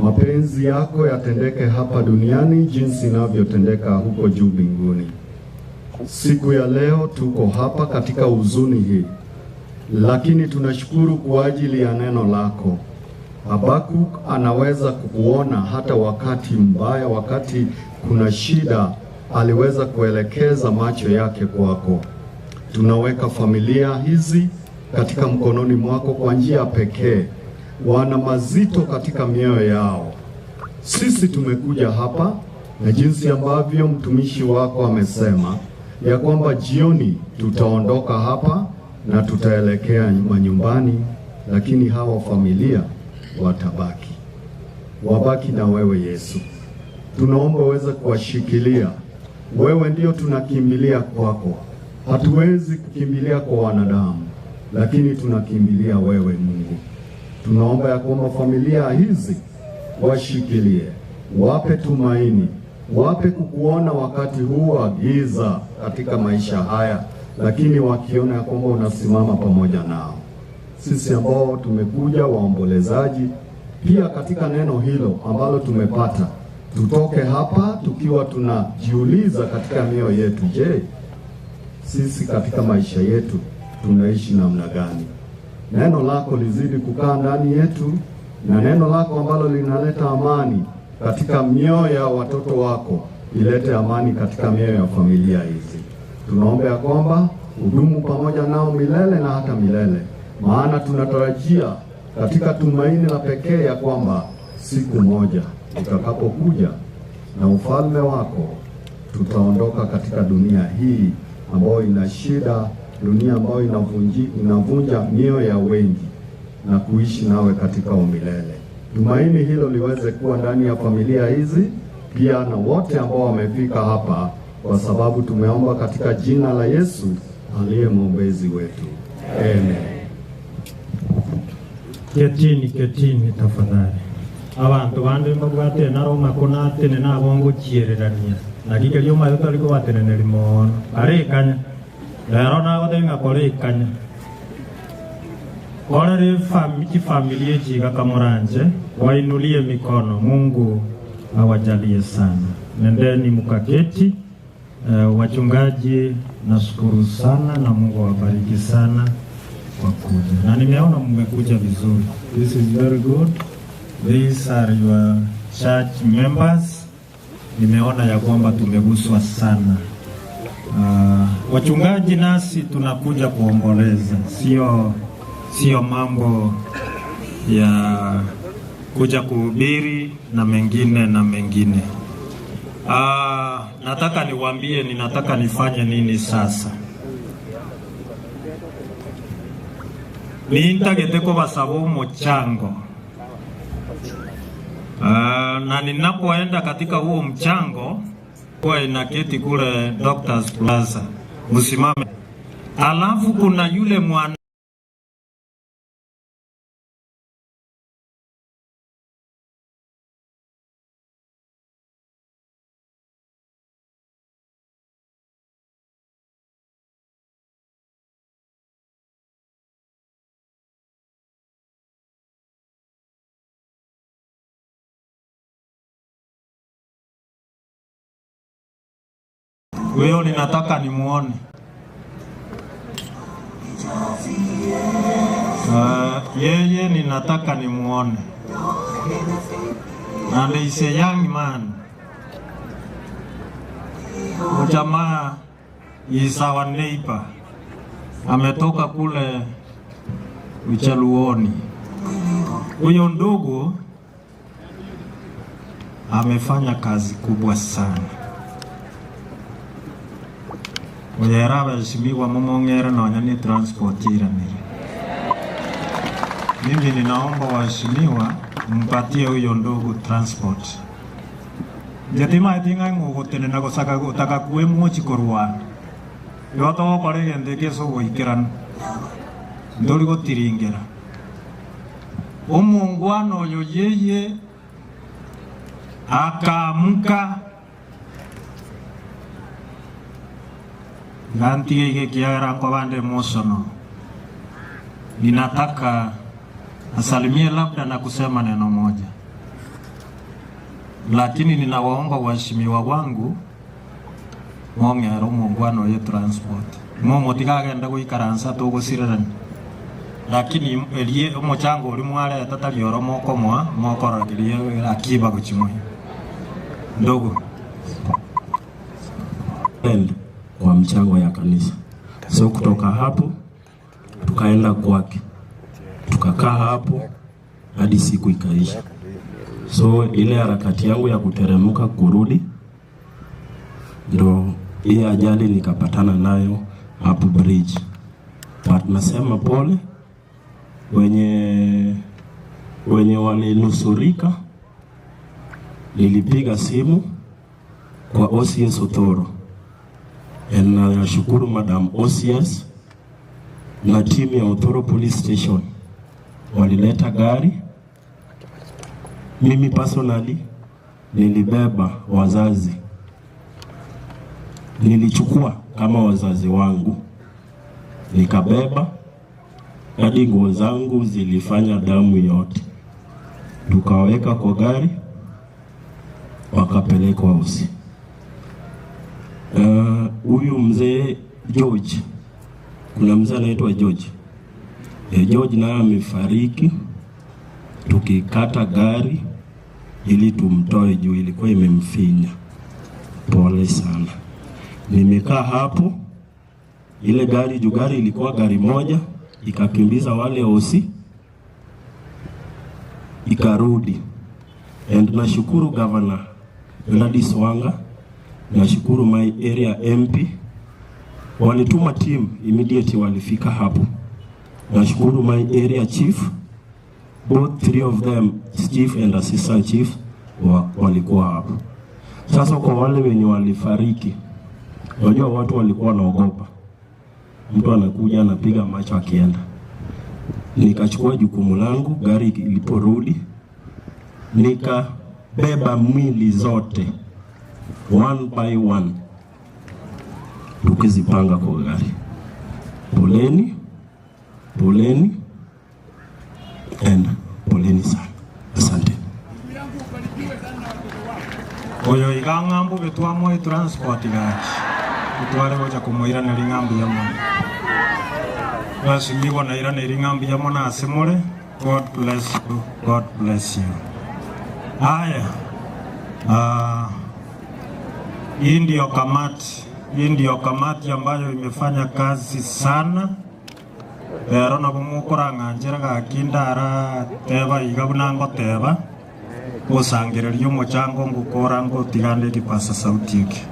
mapenzi yako yatendeke hapa duniani jinsi inavyotendeka huko juu mbinguni. Siku ya leo tuko hapa katika huzuni hii, lakini tunashukuru kwa ajili ya neno lako. Habakuk anaweza kukuona hata wakati mbaya, wakati kuna shida, aliweza kuelekeza macho yake kwako. Tunaweka familia hizi katika mkononi mwako kwa njia pekee. Wana mazito katika mioyo yao. Sisi tumekuja hapa na jinsi ambavyo mtumishi wako amesema ya kwamba jioni tutaondoka hapa na tutaelekea manyumbani, lakini hawa familia watabaki, wabaki na wewe Yesu. Tunaomba uweze kuwashikilia. Wewe ndio tunakimbilia kwako, hatuwezi kukimbilia kwa wanadamu, lakini tunakimbilia wewe Mungu. Tunaomba ya kwamba familia hizi washikilie, wape tumaini, wape kukuona wakati huu wa giza katika maisha haya, lakini wakiona ya kwamba unasimama pamoja nao. Sisi ambao tumekuja waombolezaji, pia katika neno hilo ambalo tumepata, tutoke hapa tukiwa tunajiuliza katika mioyo yetu, je, sisi katika maisha yetu tunaishi namna gani? Neno lako lizidi kukaa ndani yetu, na neno lako ambalo linaleta amani katika mioyo ya watoto wako ilete amani katika mioyo ya familia hizi. Tunaomba ya kwamba udumu pamoja nao milele na hata milele, maana tunatarajia katika tumaini la pekee ya kwamba siku moja utakapokuja na ufalme wako, tutaondoka katika dunia hii ambayo ina shida, dunia ambayo inavunji, inavunja mioyo ya wengi na kuishi nawe katika umilele. Tumaini hilo liweze kuwa ndani ya familia hizi pia na wote ambao wamefika hapa, kwa sababu tumeomba katika jina la Yesu aliye mwombezi wetu, amen. Ketini, ketini tafadhali. Abantu bande mbabwate naroma kunatene nabongochiererania nakikerio mayo tari kobateneneri mono arikanya rero nagotenga korikanya korere fami, chifamilia chiga kamoranje wainulie mikono Mungu awajalie sana. Nendeni mukaketi. Wachungaji nashukuru sana na Mungu awabariki sana kwa kuja, na nimeona mmekuja vizuri. This is very good. These are your church members. Nimeona ya kwamba tumeguswa sana. Wachungaji nasi tunakuja kuomboleza, sio mambo ya kuja kuhubiri na mengine na mengine. Nataka niwaambie ninataka nifanye nini sasa. Nintagete kobasaba omuchango. Na ninapoenda katika huo mchango kwa inaketi kule Doctors Plaza, msimame. Alafu kuna yule mwana Huyo ninataka nimuone. Yeye ninataka nimuone. And he's a young man. Ujamaa is our neighbor. Ametoka kule Uchaluoni. Huyo ndugu amefanya kazi kubwa sana. Oyera abaheshimiwa momong'ere nonya ne transport iranire. Mimi ninaomba waheshimiwa mpatie huyo ndugu transport. Inche timaeti ng'a ng'o ogotenena gosaka gotaka kwe korwa. Igo togokora egento eke ase ogoikeranu. Ntori gotiringera. Omongwana oyo yeye akaamuka iga ntige iga ekiagera nkobande emotional. Ninataka asalimie labda na kusema neno moja, lakini ninawaomba waheshimiwa wangu mong'ere omongwana oye transport momotiga agende goikaransa togosirerania lakini erie omochango oria mwareta tari oro mokomoa mokorokeria akiba gochimoya ndogo kwa mchango ya kanisa. So kutoka hapo tukaenda kwake, tukakaa hapo hadi siku ikaisha. So ile harakati yangu ya kuteremka kurudi, ndo hii ajali nikapatana nayo hapo bridge. But nasema pole wenye wenye walinusurika. Nilipiga simu kwa OCS Othoro and nashukuru Madam OCS na timu ya Othoro Police Station walileta gari. Mimi personally nilibeba wazazi, nilichukua kama wazazi wangu, nikabeba hadi nguo zangu zilifanya damu yote, tukaweka kwa gari, wakapelekwa hosi. Huyu mzee George, kuna mzee anaitwa George. George naye amefariki, tukikata gari ili tumtoe juu ilikuwa imemfinya. Pole sana. Nimekaa hapo, ile gari juu gari ilikuwa gari moja, ikakimbiza wale osi, ikarudi. And nashukuru Governor Gladys Wanga, nashukuru my area MP, walituma team immediately, walifika hapo. Nashukuru my area chief, both three of them, chief and assistant chief, walikuwa hapo. Sasa kwa wale wenye walifariki, unajua watu walikuwa wanaogopa, mtu anakuja anapiga macho akienda. Nikachukua jukumu langu, gari iliporudi nikabeba mwili zote one by one, tukizipanga kwa gari. Poleni, poleni and poleni sana, asante. Oyo iga ng'ambu betwamoe transport gaki tutware gocha komoiraneri ng'ambu ya mono Mheshimiwa nairaneri ng'ambu ya mono ase more. God bless you, God bless you. Haya, hii ndio kamati, hii ndio kamati ambayo imefanya kazi sana rero nabo mokorang'anchera gaki ndara teba iga buna ngoteba gosangereria omochango ngokora ngotigande ekipasa sauti eke,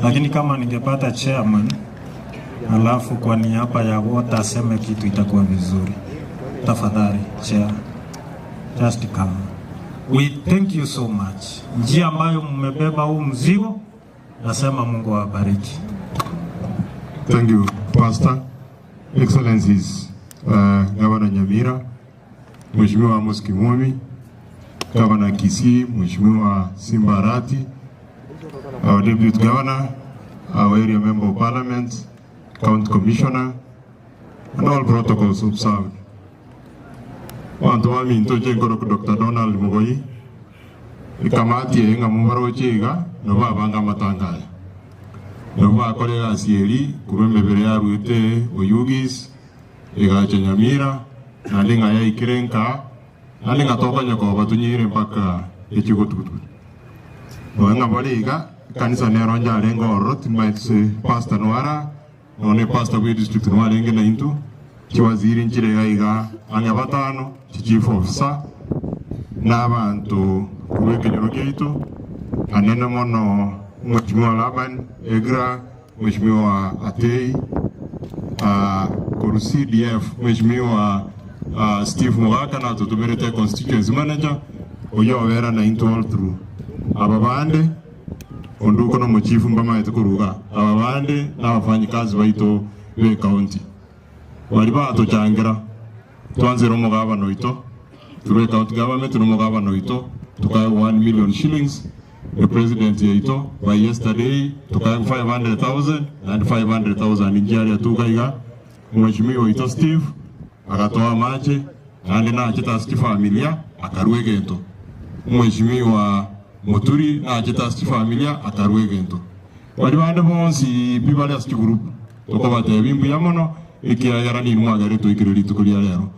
lakini kama ningepata chairman alafu kwa niaba ya wote aseme kitu itakuwa vizuri. Tafadhali chair, just come. We thank you so much. Njia ambayo mmebeba huu mzigo, nasema Mungu awabariki. Thank you, Pastor. Excellencies, Governor Nyamira, Mheshimiwa Amos Kimwemi, Governor Kisii, Mheshimiwa Simba Arati, our Deputy Governor, our Area Member of Parliament, County Commissioner, and all protocols observed. Wantu wa minto chenkoro Dr. Donald Mugoi, ikamati eye ng'a mubaroche iga, nabo abanga amatanga aya. Nabwo bakora egasi eri korwa emebere yaruete Oyugis, egacha Nyamira, naende ng'a yaikire nka, naende ng'a tokonya koba tonyeire mpaka echie gotugutuguta. Nonya ng'a bore iga, ekanisa nero njarenge ororo, timanyeti ase pastor noara, nonya ne pastor bwe district noarenge naintwe, chiwaziri nchire iga iga ang'e batano, chichief officer, na abanto korwa ekenyoro kiaito, anene mono Mweshimiwa Laban Egra, Mweshimiwa Atei, korwa CDF Mweshimiwa Steve Mogaka natotomerete constituency manager, oyio obera naintwe all through. Aba bande, Onduko na omochifu mbamaete korwa igaa, aba bande nabafanyikazi baito be county, baria batochangera. Twanzire omogabana oito, through ecounty government na omogabana oito tokaegwa 1 million shillings, e president yaito by yesterday tokaegwa 500,000 naende 500,000 inche aria tuka iga, omweshimiwa oito Steve agatoa amache naende nachete ase chifamilia akarua egento, omweshimiwa Muturi nachete ase chifamilia akarua egento. Baria bande bonsi pi bare ase chigroup Tokobatebia mbuya mono, ekiagera ninwe mwagerire toikire rituko ria rero.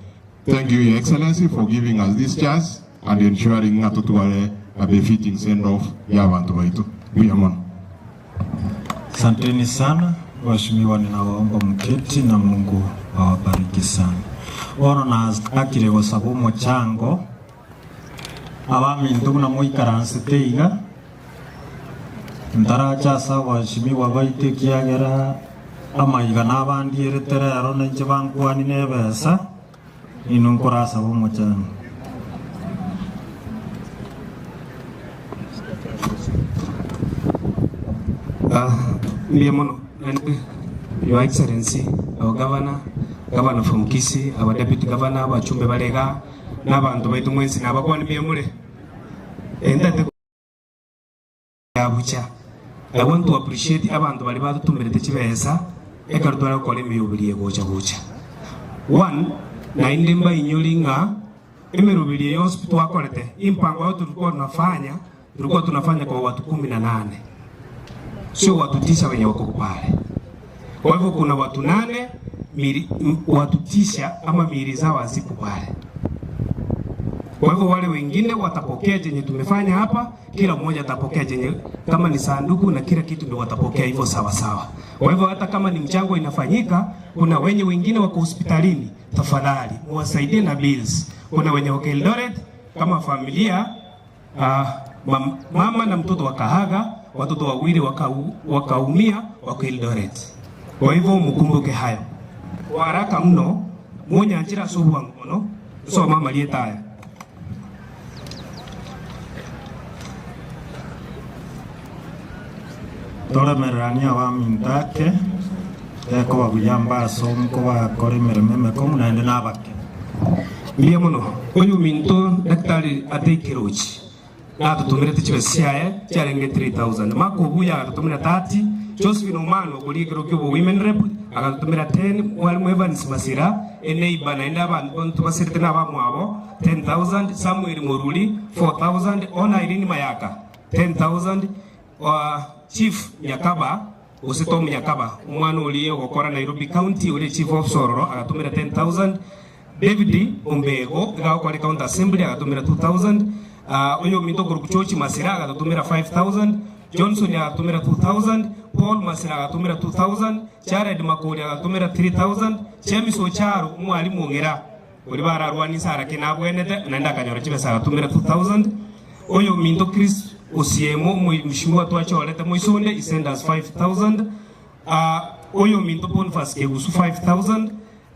Thank you your excellency for giving us this chance and ensuring ng'a totware a befitting send off ya abanto baito. Mbuya mono. Asanteni sana waheshimiwa, ninawaomba mketi na Mungu awabariki sana. Bono nachakire gosaba omochango Abaminto buna moikaransete iga, ntarache ase abashimigwa baito ekiagera amaiga nabandierete rero na inche bankwani nebesa, ninwe nkorasabe omochango. Mbuya mono naende Your Excellency our Governor, Governor from Kisii, our Deputy Governor, abachumbe bare igaa, na abanto baito mwensi nabakwane mbuya more. Ntagete ya bucha. I want to appreciate abanto baria batotomerete chibesa ekero tware gokora emeroberi eye gocha gocha. One, naende mbainyori ng'a emeroberi eye yonsi pi twakorete, impango ayo tulikuwa tunafanya, tulikuwa tunafanya kwa watu kumi na nane, sio watu tisa wenye wako pale. Kwa hivyo kuna watu nane mili, watu tisa ama miili zao hazipo pale. Kwa hivyo wale wengine watapokea chenye tumefanya hapa, kila mmoja atapokea chenye, kama ni sanduku na kila kitu ndio watapokea hivyo sawa sawa. Kwa hivyo hata kama ni mchango inafanyika, kuna wenye wengine wako hospitalini, tafadhali muwasaidie na bills. Kuna wenye wako Eldoret kama familia mam, mama na mtoto wakahaga, watoto wawili wakaumia wako Eldoret. Kwa hivyo mkumbuke hayo kwa haraka mno munyanchira ase obwango mono nsome amarieta aya. Toremereranie abaminto ake, tekoba buya mbasomu kobakora emeremo emekong'u naende nabake. Mbuya mono oyominto Daktari ate ekerochi Natotomerete chibesa chiaye chiarenge 3000. Mark Obuya agatotomera 30, Josephine Omano okoria ekero kia obo-women rep agatotomera 10, Mwalimu Evans Masira, eneighbour naende abanto baserete nabamwabo 10000, Samuel Moruri 4000, Ona Irene Mayaka 10000, Chief Nyakaba gose Tom Nyakaba omwana oria ogokora Nairobi County oria Chief Officer ororo agatomera 10000, David Ombego iga agokora County Assembly agatomera 2000, oyominto okorokwa George Masira agatotomera 5000, Johnson agatomera 2000, Paul Masira agatomera 2000, Jared Makori agatomera 3000, James Ocharo omwalimu ong'ira oria bararwanie Sarah nabwenete naende akanyora chibesa agatomera 2000, oyominto Chris Osiemo omweshimiwa twachorete moisonde he sent us 5000, oyominto Boniface Kegusu 5000,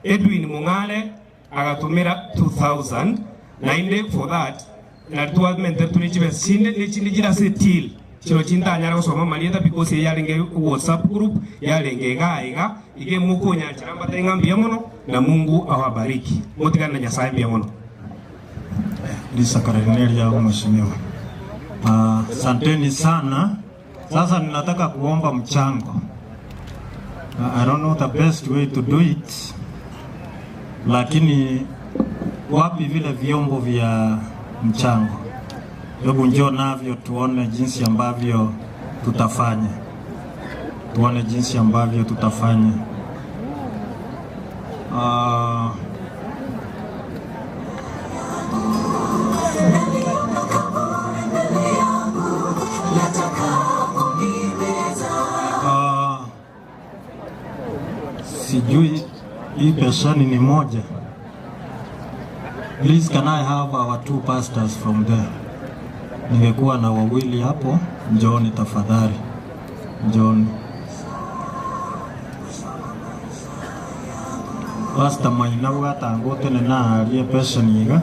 Edwin Mong'are agatomera 2000 naende for that nari twamenteretwe ne chibesa chinde ne chinde chire ase till chiro chintanyare gosoma amarieta because eye yarenge whatsapp group yarenge igaa iga iga mokonyanchera mbatebie ng'a mbuya mono na Mungu awabariki motigane na Nyasaye mbuya mono. Risakara eri neriao mheshimiwa. Asanteni sana. Sasa ninataka kuomba mchango. I don't know the best way to do it, lakini wapi vile vyombo vya mchango? Hebu njoo navyo tuone jinsi ambavyo tutafanya. Tuone jinsi ambavyo tutafanya. Ah, ah, sijui hii peshani ni moja. Please can I have our two pastors from there? Ningekuwa na wawili hapo, njooni tafadhali. Njooni. Pastor Maina bwatanga otene na arie pesheni iga.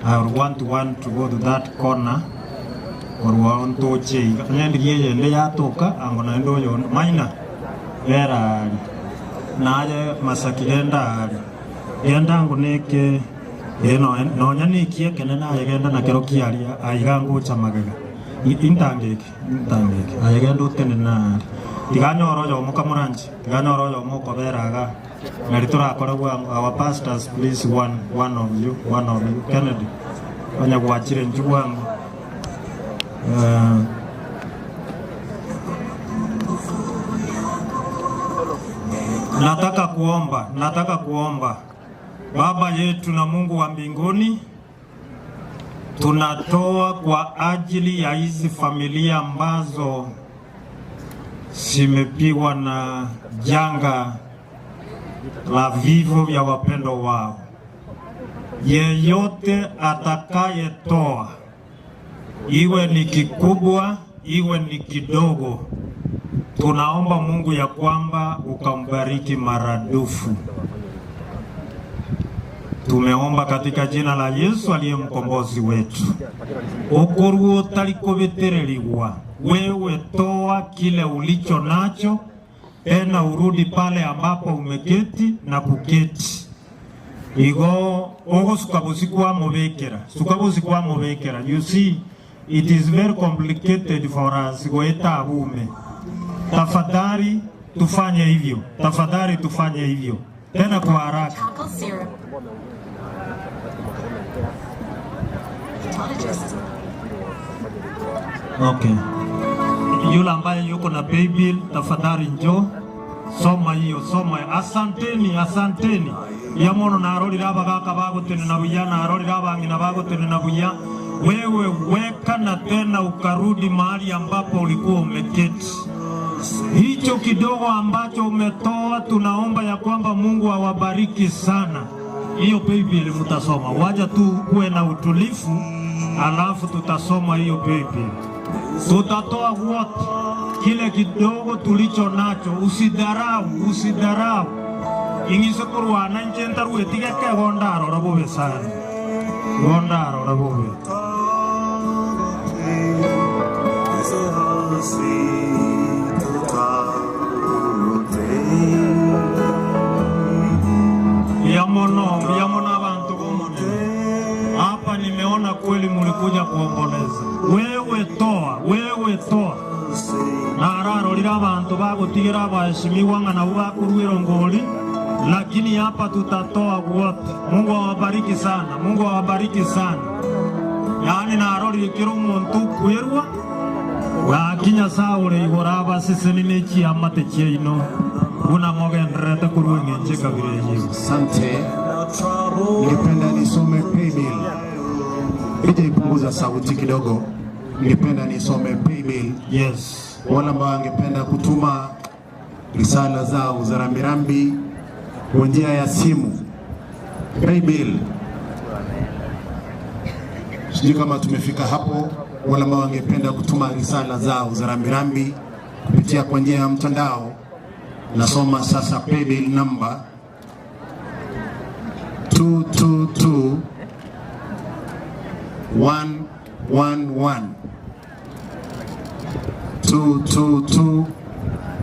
I would want one to go to that corner korwa ontoche iga. Onye ndirie eyende yatoka ango naende oyo Maina bera ari. Naye Masaki genda ari. Genda ango neke nonya nekie ekene naye genda nakero kiaria aiga ngocha magega. Intangeke intangeke aye genda otene nari. Tiganyora oyomo kamoranchi tiganyora oyomo okobera iga nari torakore bwango. Our pastors please one of you, one of you Kennedy onye gwachire nchu bwango. Nataka kuomba, nataka kuomba. Baba yetu na Mungu wa mbinguni, tunatoa kwa ajili ya hizi familia ambazo zimepigwa na janga la vifo vya wapendwa wao. Yeyote atakayetoa, iwe ni kikubwa, iwe ni kidogo, tunaomba Mungu ya kwamba ukambariki maradufu. Tumeomba katika jina la Yesu aliye mkombozi wetu. Okoruo tarikobetereriwa, wewe toa kile ulicho nacho, tena urudi pale ambapo umeketi na kuketi. Igo ogo suka busiku wa mubekera, suka busiku wa mubekera. You see, it is very complicated for us goeta abume. Tafadhali tufanye hivyo, tafadhali tufanye hivyo tena kwa haraka. Okay. Yule ambaye yuko na paybill tafadhali njoo soma hiyo, soma. Asanteni, asanteni. Ya mono narorire abagaka bagotenena buya, narorire abang'ina bagotenena buya. Wewe weka na tena ukarudi mahali ambapo ulikuwa umeketi. Hicho kidogo ambacho umetoa, tunaomba ya kwamba Mungu awabariki sana. Hiyo paybill mtasoma, waja tu kuwe na utulivu, alafu tutasoma hiyo paybill. Tutatoa wote kile kidogo tulicho nacho, usidharau, usidharau. Ing'ise korwana inche ntarueti geke gondarora bobe sana, gondarora bobe. Yamono, yamono abantu bomonene. Hapa nimeona kweli mulikuja kuomboleza. Wewe toa, wewe toa. Nararorire abantu bagotigera abaheshimiwa ng'a nabo bakorwera ngori, lakini hapa tutatoa wote. Mungu awabariki sana, Mungu awabariki sana. Yaani narorire kiro omonto okwerwa gakinya saure igoro abaseseni ne chiamate chiaino buna mogendererete korwa eng'encho ekabira eyio. Asante. Ningependa nisome paybill. Ije ipunguza sauti kidogo. Ningependa nisome paybill. Yes. Wale ambao wangependa kutuma risala zao za rambirambi kwa njia ya simu. Paybill. Sijui kama tumefika hapo. Wale ambao wangependa kutuma risala zao za rambirambi kupitia kwa njia ya mtandao, nasoma sasa paybill number 222 111 222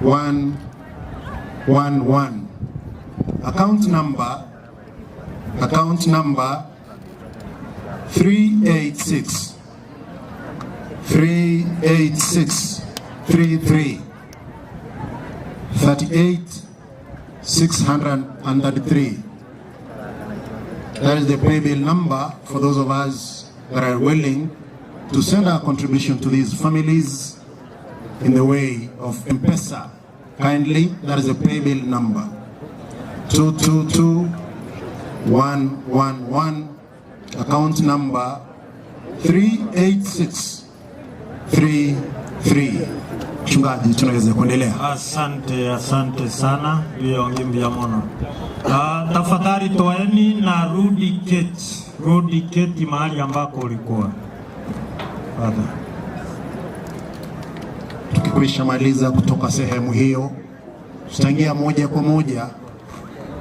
111. Account number, account number 386 386 33 38 633. That is the paybill number for those of us that are willing to send our contribution to these families in the way of M-Pesa. Kindly, that is the paybill number. 222111, account number 38633. Mchungaji, tunaweza kuendelea. Asante, asante sana biongi mbia mono. Ah, tafadhali toeni na rudi keti, rudi keti mahali ambako ulikuwa. Father. Tukikwisha maliza kutoka sehemu hiyo, tutaingia moja kwa moja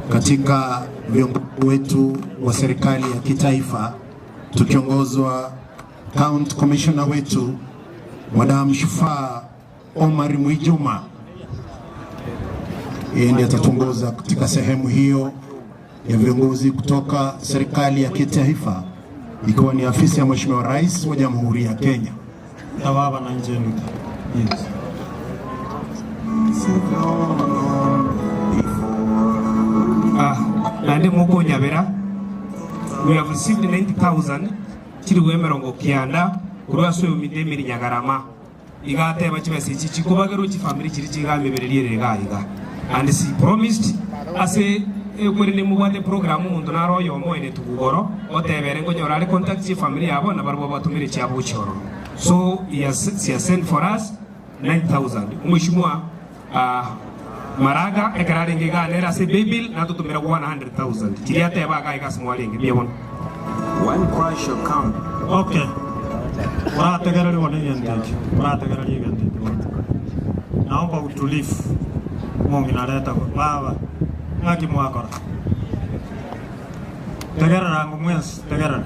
katika viongozi wetu wa serikali ya kitaifa tukiongozwa County Commissioner wetu Madam Shufaa Omar Mwijuma. Yeye ndiye atatuongoza katika sehemu hiyo ya viongozi kutoka serikali ya kitaifa, ikiwa ni afisi ya Mheshimiwa Rais wa Jamhuri ya Kenya. Tawaba na nje ndugu. Yes. Ah, nande muko nyabera we have received 90000 chiri emirongo kianda kurwa ase ominde emiri nyagarama igateba chibesa echi chikobagerwa chifamily chiri chigamebereria ere iga iga and she promised ase ekwere nimobwate program omonto naro oyomo ene tugugoro otebere nkonyora are contact chifamily yabo na barabwo batumire chiabo gochia ororo so he has, she has sent for us 9000 omweshimiwa uh, Maraga ekero arenge iga nere ase paybill natotomera 100,000 chiria ateba iga iga ase mwarenge mbuya bono. When Christ shall come. Okay. Murategereri bono egento ekio. Murategereri egento ekio bono. Naomba utulivu. Mong'ina areta baba. Ng'aki mwakora? Tegerera ango mwensi, tegerera.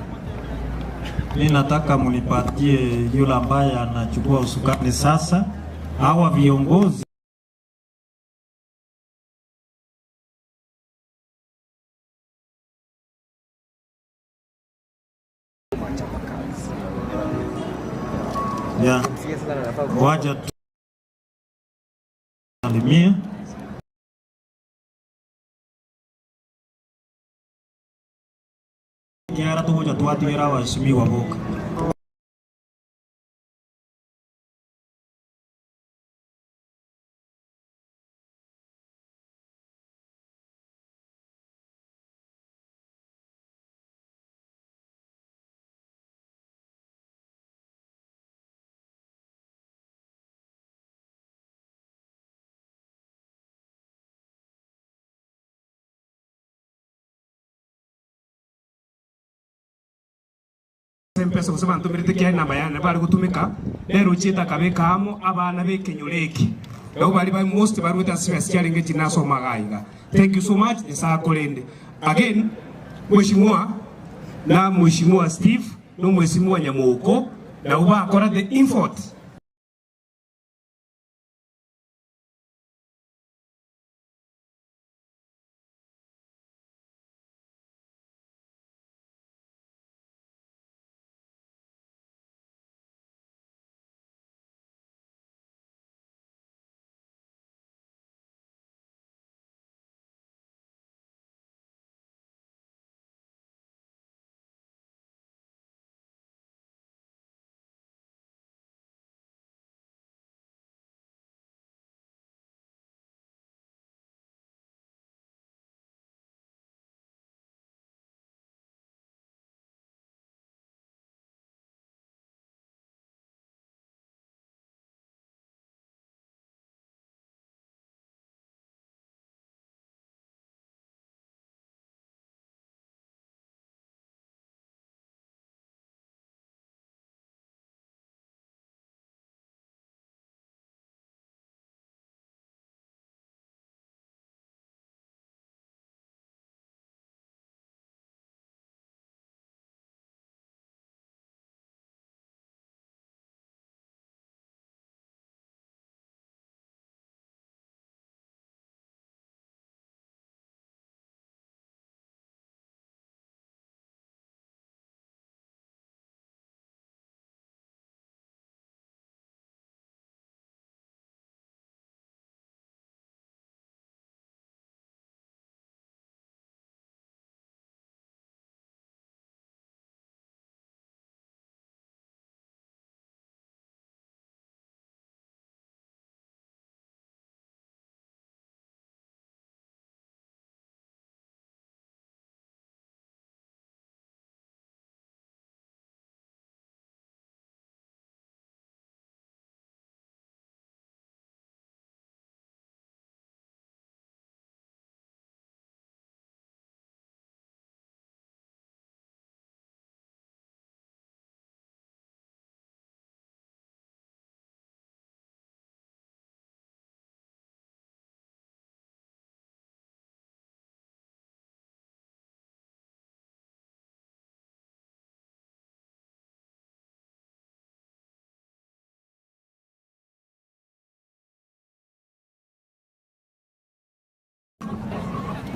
Mi nataka munipatie yule ambaye anachukua usukani sasa. Hawa viongozi Yeah. Waja salimie. Kiara tugocha twatigera abaheshimiwa boka. Mpesa gose bantomerete kiari namba yane bari gotumeka rero chieta akabeka amo abana b'ekenyoro eke nabo bari ba most barwete ase chibesa chiarenge chinasomaga iga. Thank you so much nyasaye akorende. Again mheshimiwa na mheshimiwa Steve no mheshimiwa Nyamoko nabo bakora the effort.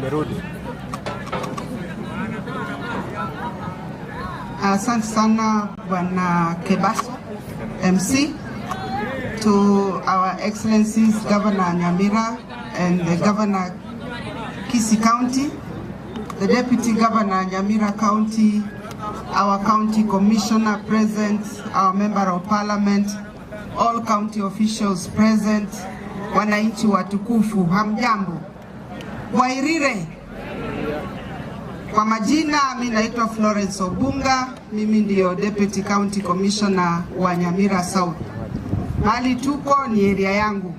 Amerudi. Asante sana Bwana Kebaso MC, to our Excellencies Governor Nyamira and the Governor Kisii County, the Deputy Governor Nyamira County, our County Commissioner present, our Member of Parliament, all county officials present, wananchi watukufu, hamjambo. Bwairire. Kwa majina mi naitwa Florence Obunga, mimi ndio Deputy County Commissioner wa Nyamira South. Mahali tuko ni area yangu.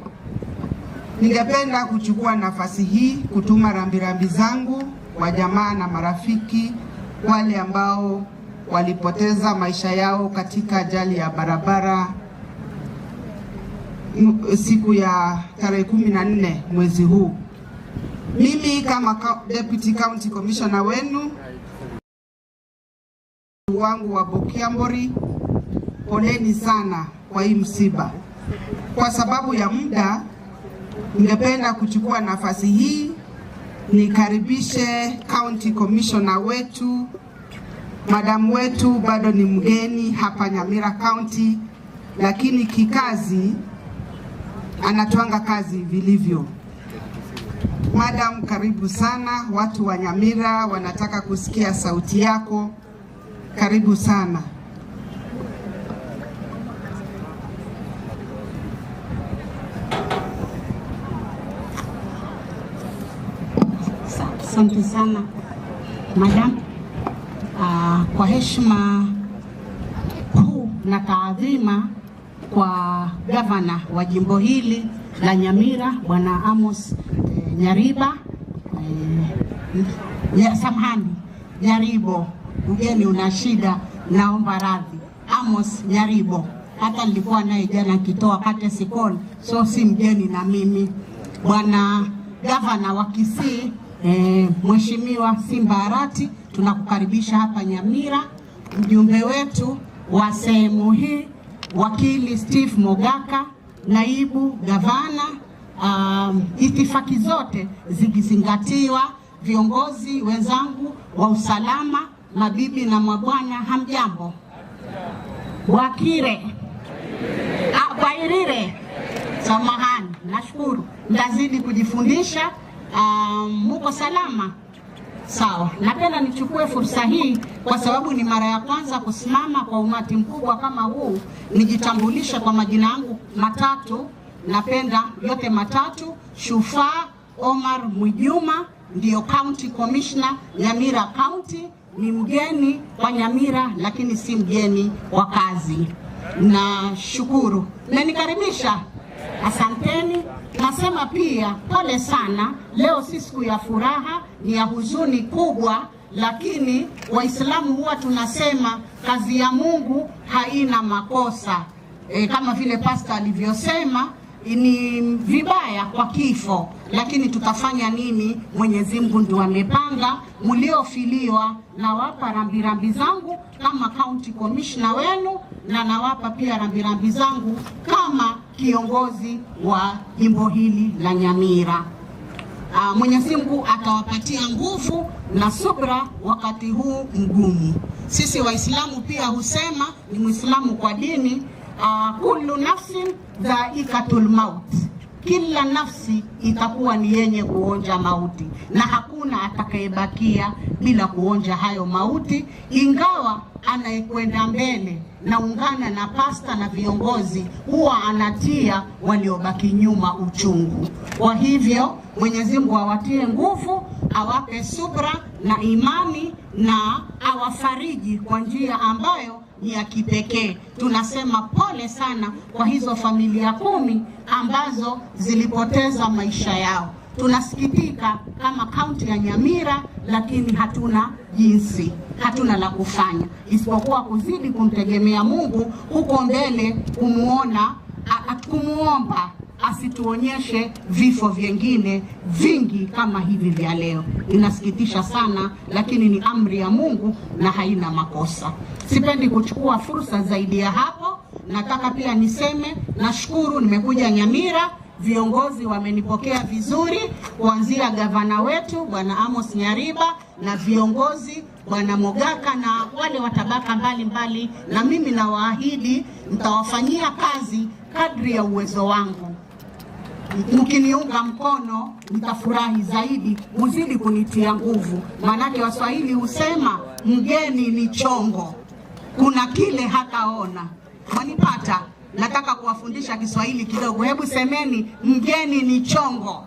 Ningependa kuchukua nafasi hii kutuma rambirambi zangu kwa jamaa na marafiki wale ambao walipoteza maisha yao katika ajali ya barabara siku ya tarehe 14 mwezi huu. Mimi kama Deputy County Commissioner wenu wangu wa Bokiambori, poleni sana kwa hii msiba. Kwa sababu ya muda, ningependa kuchukua nafasi hii nikaribishe County Commissioner wetu, madamu wetu bado ni mgeni hapa Nyamira County, lakini kikazi anatwanga kazi vilivyo. Madam, karibu sana. Watu wa Nyamira wanataka kusikia sauti yako. Karibu sana. Asante sana madam. Kwa heshima kuu na taadhima kwa gavana wa jimbo hili la Nyamira Bwana Amos Nyariba, samahani, Nyaribo, mgeni una shida, naomba radhi. Amos Nyaribo, hata nilikuwa naye jana nikitoa courtesy call, so si mgeni na mimi. Bwana gavana wa Kisii, Mheshimiwa Simba Arati, tunakukaribisha hapa Nyamira. Mjumbe wetu wa sehemu hii wakili Steve Mogaka, naibu gavana, itifaki zote zikizingatiwa, viongozi wenzangu wa usalama, mabibi na mabwana, hamjambo. Wakire. Bwairire, samahani, nashukuru, mtazidi kujifundisha. Muko salama? Sawa, napenda nichukue fursa hii kwa sababu ni mara ya kwanza kusimama kwa umati mkubwa kama huu, nijitambulishe kwa majina yangu matatu. Napenda yote matatu. Shufaa Omar Mwijuma ndio County Commissioner Nyamira County. Ni mgeni kwa Nyamira lakini si mgeni wa kazi. Nashukuru mmenikaribisha, asanteni. Nasema pia pole sana, leo si siku ya furaha, ni ya huzuni kubwa, lakini Waislamu huwa tunasema kazi ya Mungu haina makosa. Kama vile pasta alivyosema, ni vibaya kwa kifo, lakini tutafanya nini? Mwenyezi Mungu ndio amepanga. Mliofiliwa nawapa rambirambi zangu kama county commissioner wenu, na nawapa pia rambirambi zangu kama kiongozi wa jimbo hili la Nyamira. Mwenyezi Mungu atawapatia nguvu na subra wakati huu mgumu. Sisi Waislamu pia husema, ni Muislamu kwa dini, kullu nafsin dhaikatul maut, kila nafsi itakuwa ni yenye kuonja mauti na hakuna atakayebakia bila kuonja hayo mauti, ingawa anayekwenda mbele naungana na pasta na viongozi huwa anatia waliobaki nyuma uchungu. Kwa hivyo Mwenyezi Mungu awatie nguvu, awape subra na imani na awafariji kwa njia ambayo ni ya kipekee. Tunasema pole sana kwa hizo familia 10 ambazo zilipoteza maisha yao. Tunasikitika kama kaunti ya Nyamira, lakini hatuna jinsi, hatuna la kufanya isipokuwa kuzidi kumtegemea Mungu huko mbele, kumuomba asituonyeshe vifo vingine vingi kama hivi vya leo. Inasikitisha sana, lakini ni amri ya Mungu na haina makosa. Sipendi kuchukua fursa zaidi ya hapo. Nataka pia niseme nashukuru nimekuja Nyamira. Viongozi wamenipokea vizuri, kuanzia gavana wetu Bwana Amos Nyariba na viongozi Bwana Mogaka na wale wa tabaka mbalimbali, na mimi nawaahidi nitawafanyia kazi kadri ya uwezo wangu. Mkiniunga mkono nitafurahi zaidi, muzidi kunitia nguvu, maanake Waswahili husema mgeni ni chongo, kuna kile hataona. Mwanipata? Nataka kuwafundisha Kiswahili kidogo. Hebu semeni, mgeni ni chongo,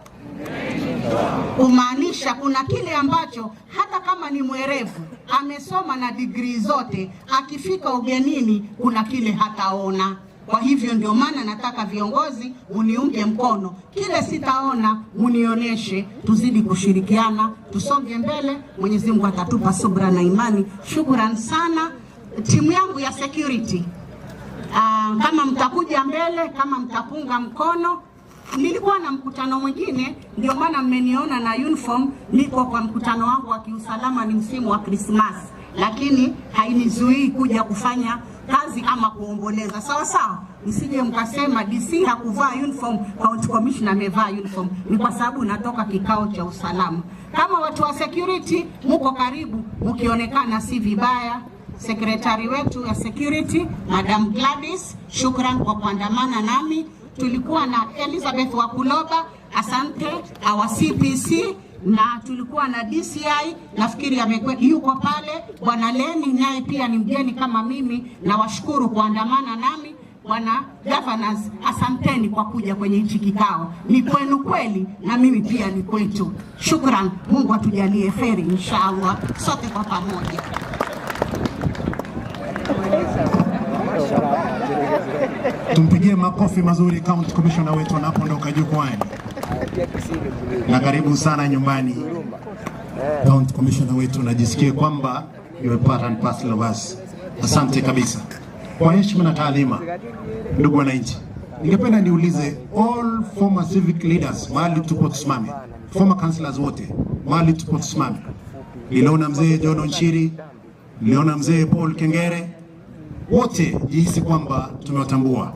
kumaanisha kuna kile ambacho hata kama ni mwerevu amesoma na digrii zote, akifika ugenini kuna kile hataona. Kwa hivyo ndio maana nataka viongozi muniunge mkono, kile sitaona munionyeshe, tuzidi kushirikiana, tusonge mbele. Mwenyezi Mungu atatupa subra na imani. Shukran sana timu yangu ya security. Ah, kama mtakuja mbele, kama mtapunga mkono. Nilikuwa na mkutano mwingine, ndio maana mmeniona na uniform. Niko kwa mkutano wangu wa kiusalama, ni msimu wa Krismasi, lakini hainizuii kuja kufanya kazi ama kuomboleza. Sawa sawa, msije mkasema DC hakuvaa uniform, county commissioner amevaa uniform. Ni kwa sababu natoka kikao cha usalama. Kama watu wa security muko karibu, mkionekana si vibaya. Sekretari wetu ya security Madam Gladys, shukran kwa kuandamana nami. Tulikuwa na Elizabeth Wakuloba, asante our CPC, na tulikuwa na DCI nafikiri amekwe, yuko pale. Bwana Leni naye pia ni mgeni kama mimi, na washukuru kuandamana nami. Bwana governors, asanteni kwa kuja kwenye hichi kikao, ni kwenu kweli na mimi pia ni kwetu. Shukran, Mungu atujalie kheri inshallah, sote kwa pamoja. Tumpigie makofi mazuri County Commissioner wetu anapoondoka jukwani, na karibu sana nyumbani County Commissioner wetu, najisikie kwamba you are part and parcel of us. Asante kabisa kwa heshima na taadhima. Ndugu wananchi, ningependa niulize all former civic leaders mahali tupo tusimame, former councillors wote mahali tupo tusimame. Niliona mzee John Onchiri, niliona mzee Paul Kengere, wote jihisi kwamba tumewatambua.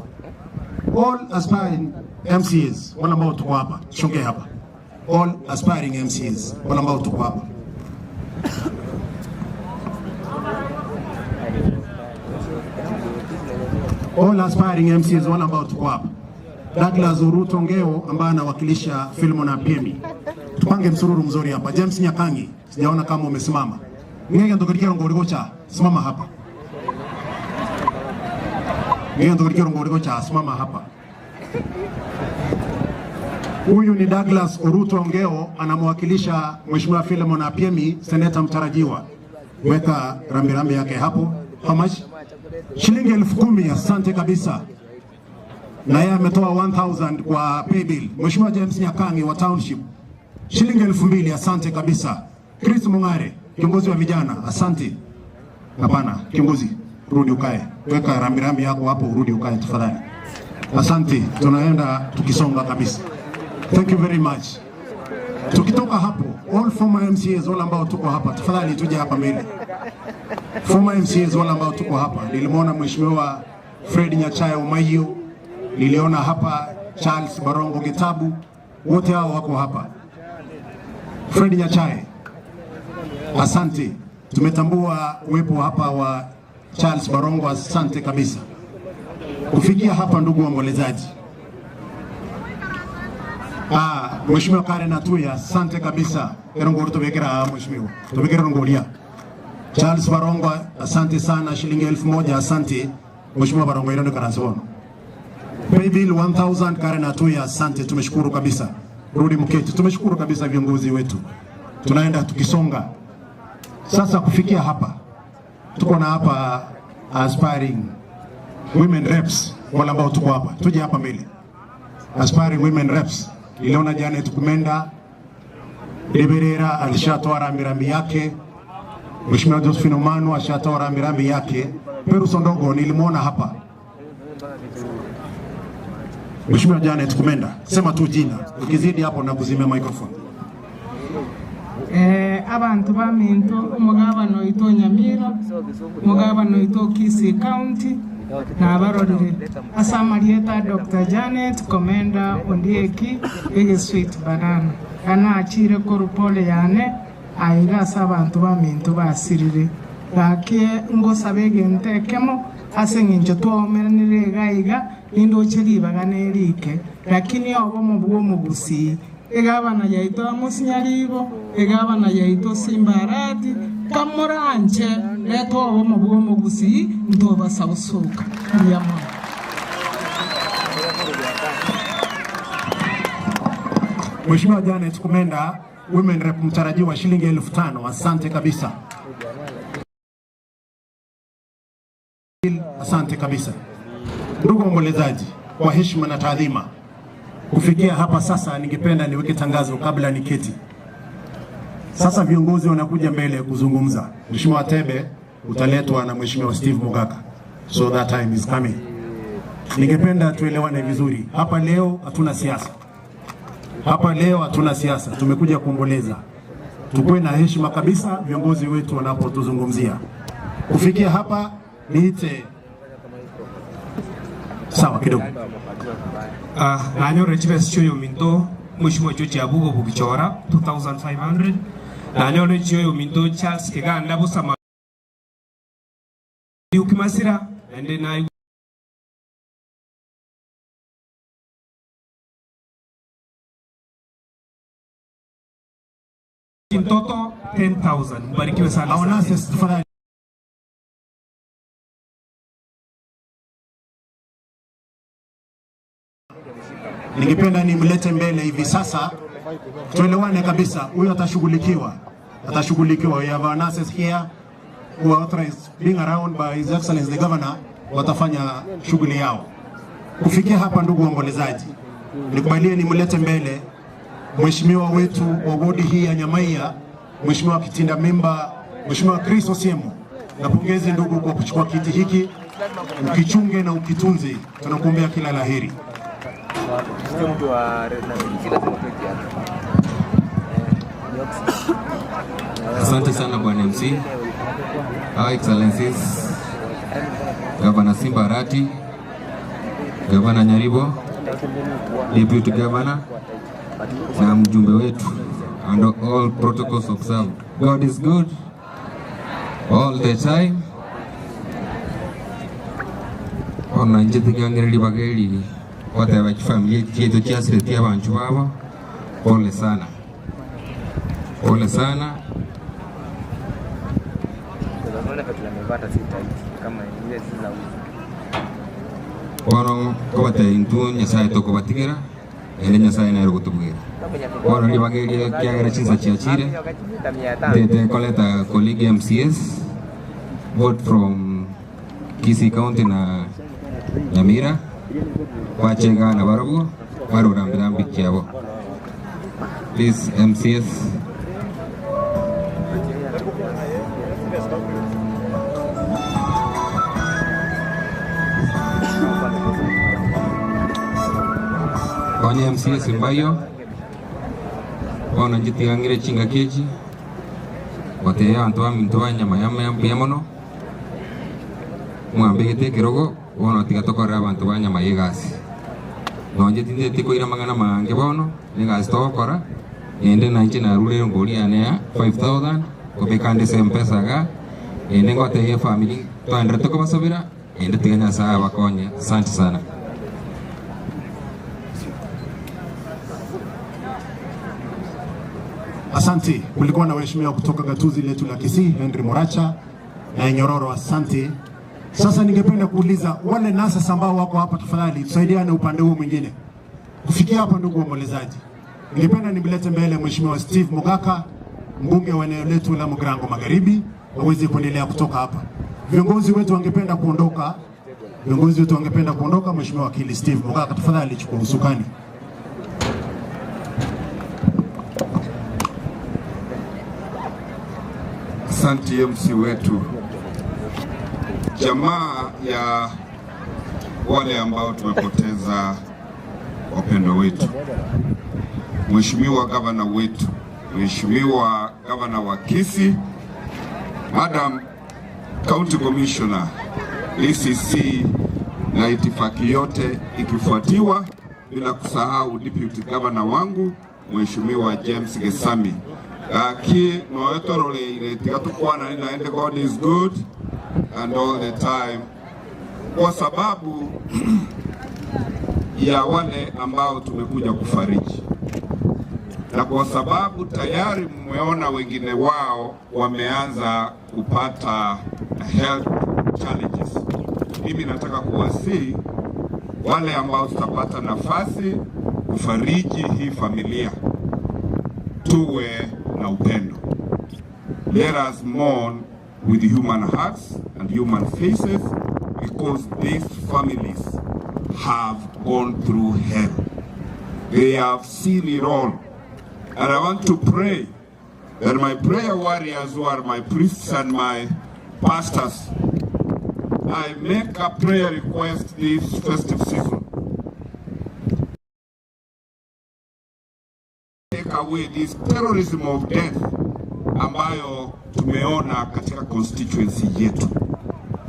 All aspiring MCAs, wale ambao tuko hapa, tushongee hapa. All aspiring MCAs, wale ambao tuko hapa. All aspiring MCAs, wale ambao tuko hapa. Douglas Oruto Ngeo ambaye anawakilisha Philemon Apiemi. Tupange msururu mzuri hapa. James Nyakangi, sijaona kama umesimama. Ngege ndokorikia ngorigocha, simama hapa. Ngege ndokorikia ngorigocha, simama hapa. Huyu ni Douglas Oruto Ngeo anamwakilisha Mheshimiwa Philemon Apiemi, seneta mtarajiwa. Weka rambirambi yake hapo. How much? Shilingi 10,000. Asante kabisa. Na yeye ametoa 1000 kwa paybill. Mheshimiwa James Nyakangi wa Township, shilingi 2000. Asante kabisa. Chris Mungare, kiongozi wa vijana, asante. Hapana, kiongozi, rudi ukae. Weka rambirambi yako hapo, urudi ukae tafadhali. Asante, tunaenda tukisonga kabisa. Thank you very much. Tukitoka hapo, all former MCAs wale ambao tuko hapa, tafadhali tuje hapa mbele. Former MCAs wale ambao tuko hapa, nilimwona Mheshimiwa Fred Nyachaya Umayo, niliona hapa Charles Barongo Gitabu, wote hao wako hapa. Fred Nyachae, asante. Tumetambua uwepo hapa wa Charles Barongo, asante kabisa. Kufikia hapa, ndugu waombolezaji, Mheshimiwa Karen Atuya, asante kabisa. Erongori tubekera mheshimiwa, tubekera rongoria. Charles Barongo, asante sana, shilingi 1000, asante Mheshimiwa Barongo irondo karansono. Paybill 1000 Karen Atuya, asante, tumeshukuru kabisa. Rudi mketi, tumeshukuru kabisa viongozi wetu. Tunaenda tukisonga. Sasa kufikia hapa tuko na hapa aspiring women reps wale ambao tuko hapa, tuje hapa mbele. Aspiring women reps, niliona Janet Kumenda Liberera alishatoa rambirambi yake, Mheshimiwa Josephine Omanu ashatoa rambirambi yake, Peruso Ndogo nilimwona hapa. Mheshimiwa Janet Kumenda, sema tu jina, ukizidi hapo na kuzimia microphone. Abantu baminto omugabano oito Nyamira, omugabano oito Kisii County, Nabarorire ase amarieta a Doctor Janet Komenda Ondieki egesweet banana. Nachire korwa pole yane aiga ase abanto baminto basirire. Gaki ngosaba egento ekemo ase engencho twaomeranire iga iga, nindoche ribaga nerike, lakini obomo bw'omogusii, egabana yaito Amos Nyaribo, egabana yaito Simba Arati, kamoranche reta obomo bw'omogusii ntobasa gosoka. Mbuya mono. Mheshimiwa Janet Kumenda, Women Rep mtarajiwa shilingi 5000. Asante kabisa. Asante kabisa. Ndugu waombolezaji, kwa heshima na taadhima, kufikia hapa sasa, ningependa niweke tangazo kabla niketi. Sasa viongozi wanakuja mbele kuzungumza. Mheshimiwa Tebe utaletwa na Mheshimiwa Steve Mugaka, so that time is coming. Ningependa tuelewane vizuri hapa leo, hatuna siasa hapa leo, hatuna siasa, tumekuja kuomboleza. Tukuwe na heshima kabisa viongozi wetu wanapotuzungumzia. Kufikia hapa niite sawa kidogo. Ah, nanyore chibesa chioyo minto mweshimiwa George Abugo Bugichora 2500 nanyore chioyo minto Charles Kiganda Busama Kimasira naende naigwa Mtoto 10000 mbarikiwe sana. Our nurses tafadhali. Ningependa nimlete mbele hivi sasa, tuelewane kabisa. Huyu atashughulikiwa, atashughulikiwa. We have our nurses here who are authorized being around by His Excellency the Governor, watafanya shughuli yao. Kufikia hapa, ndugu waombolezaji, nikubalie nimlete mbele mheshimiwa wetu wa wodi hii ya Nyamaiya, Mheshimiwa Kitinda Mimba, Mheshimiwa Chris Osiemo. Napongezi ndugu kwa kuchukua kiti hiki, ukichunge na ukitunze. Tunakuombea kila laheri. Asante sana Bwana MC. Our Excellencies, Governor Simba Arati, Governor Nyaribo, Deputy Governor na mjumbe wetu and all protocols observed. God is good all the time. Ona inche tigangereria ribaga eri goteba chifamilia chiaito chiasiretie abanchwa babo, pole sana, pole sana. Bono nkobatebia intwe Nyasaye tokobatigera, ere Nyasaye nere ogotobwera. Bono ribaga eri ekiagera chinsa chiachire, ntete koleta colleague MCAs both from Kisii County na Nyamira, bache igaa nabarobwo barwe rambirambi chiabo. Please MCAs. Konya MCAs mbayo, bono inche tiga ng'ire chingaki echi, gotebia abanto baminto ba nyama yame mbuya mono, mwambegete ekerogo, bono tiga tokorere abanto ba nyama ya egasi. Nonye tinteti koira amang'ana amange bono, na egasi togokora, naende na inche narure erongori yane ya 5000, kobeka ande ase mpesa igaa, naende ngotebia efamiri twaenderete kobasabera, naende tiga Nyasaye abakonye. Asante sana. Asante. Kulikuwa na waheshimiwa kutoka gatuzi letu la Kisii, Henry Moracha na Nyororo, asante. Sasa ningependa kuuliza wale nurses ambao wako hapa, tafadhali tusaidiane upande huo mwingine. Kufikia hapa, ndugu waombolezaji, ningependa nimlete mbele Mheshimiwa Steve Mugaka, mbunge wa eneo letu la Mugirango Magharibi, aweze kuendelea kutoka hapa. Viongozi wetu wangependa kuondoka, viongozi wetu wangependa kuondoka. Mheshimiwa wakili Steve Mugaka, tafadhali chukua usukani. Asante MC wetu, jamaa ya wale ambao tumepoteza wapendwa wetu, Mheshimiwa gavana wetu, Mheshimiwa gavana wa Kisii, Madam County Commissioner, DCC na itifaki yote ikifuatiwa, bila kusahau deputy governor wangu Mheshimiwa James Gesami. Gaki noyo tororeire tiga tukwanane naende God is good and all the time, kwa sababu ya wale ambao tumekuja kufariji na kwa sababu tayari mmeona wengine wao wameanza kupata health challenges. Mimi nataka kuwasihi wale ambao tutapata nafasi kufariji hii familia, tuwe na upendo. Let us mourn with human hearts and human faces because these families have gone through hell. They have seen it all. And I want to pray that my prayer warriors who are my priests and my pastors, I make a prayer request this festive season. Take away this terrorism of death ambayo tumeona katika constituency yetu.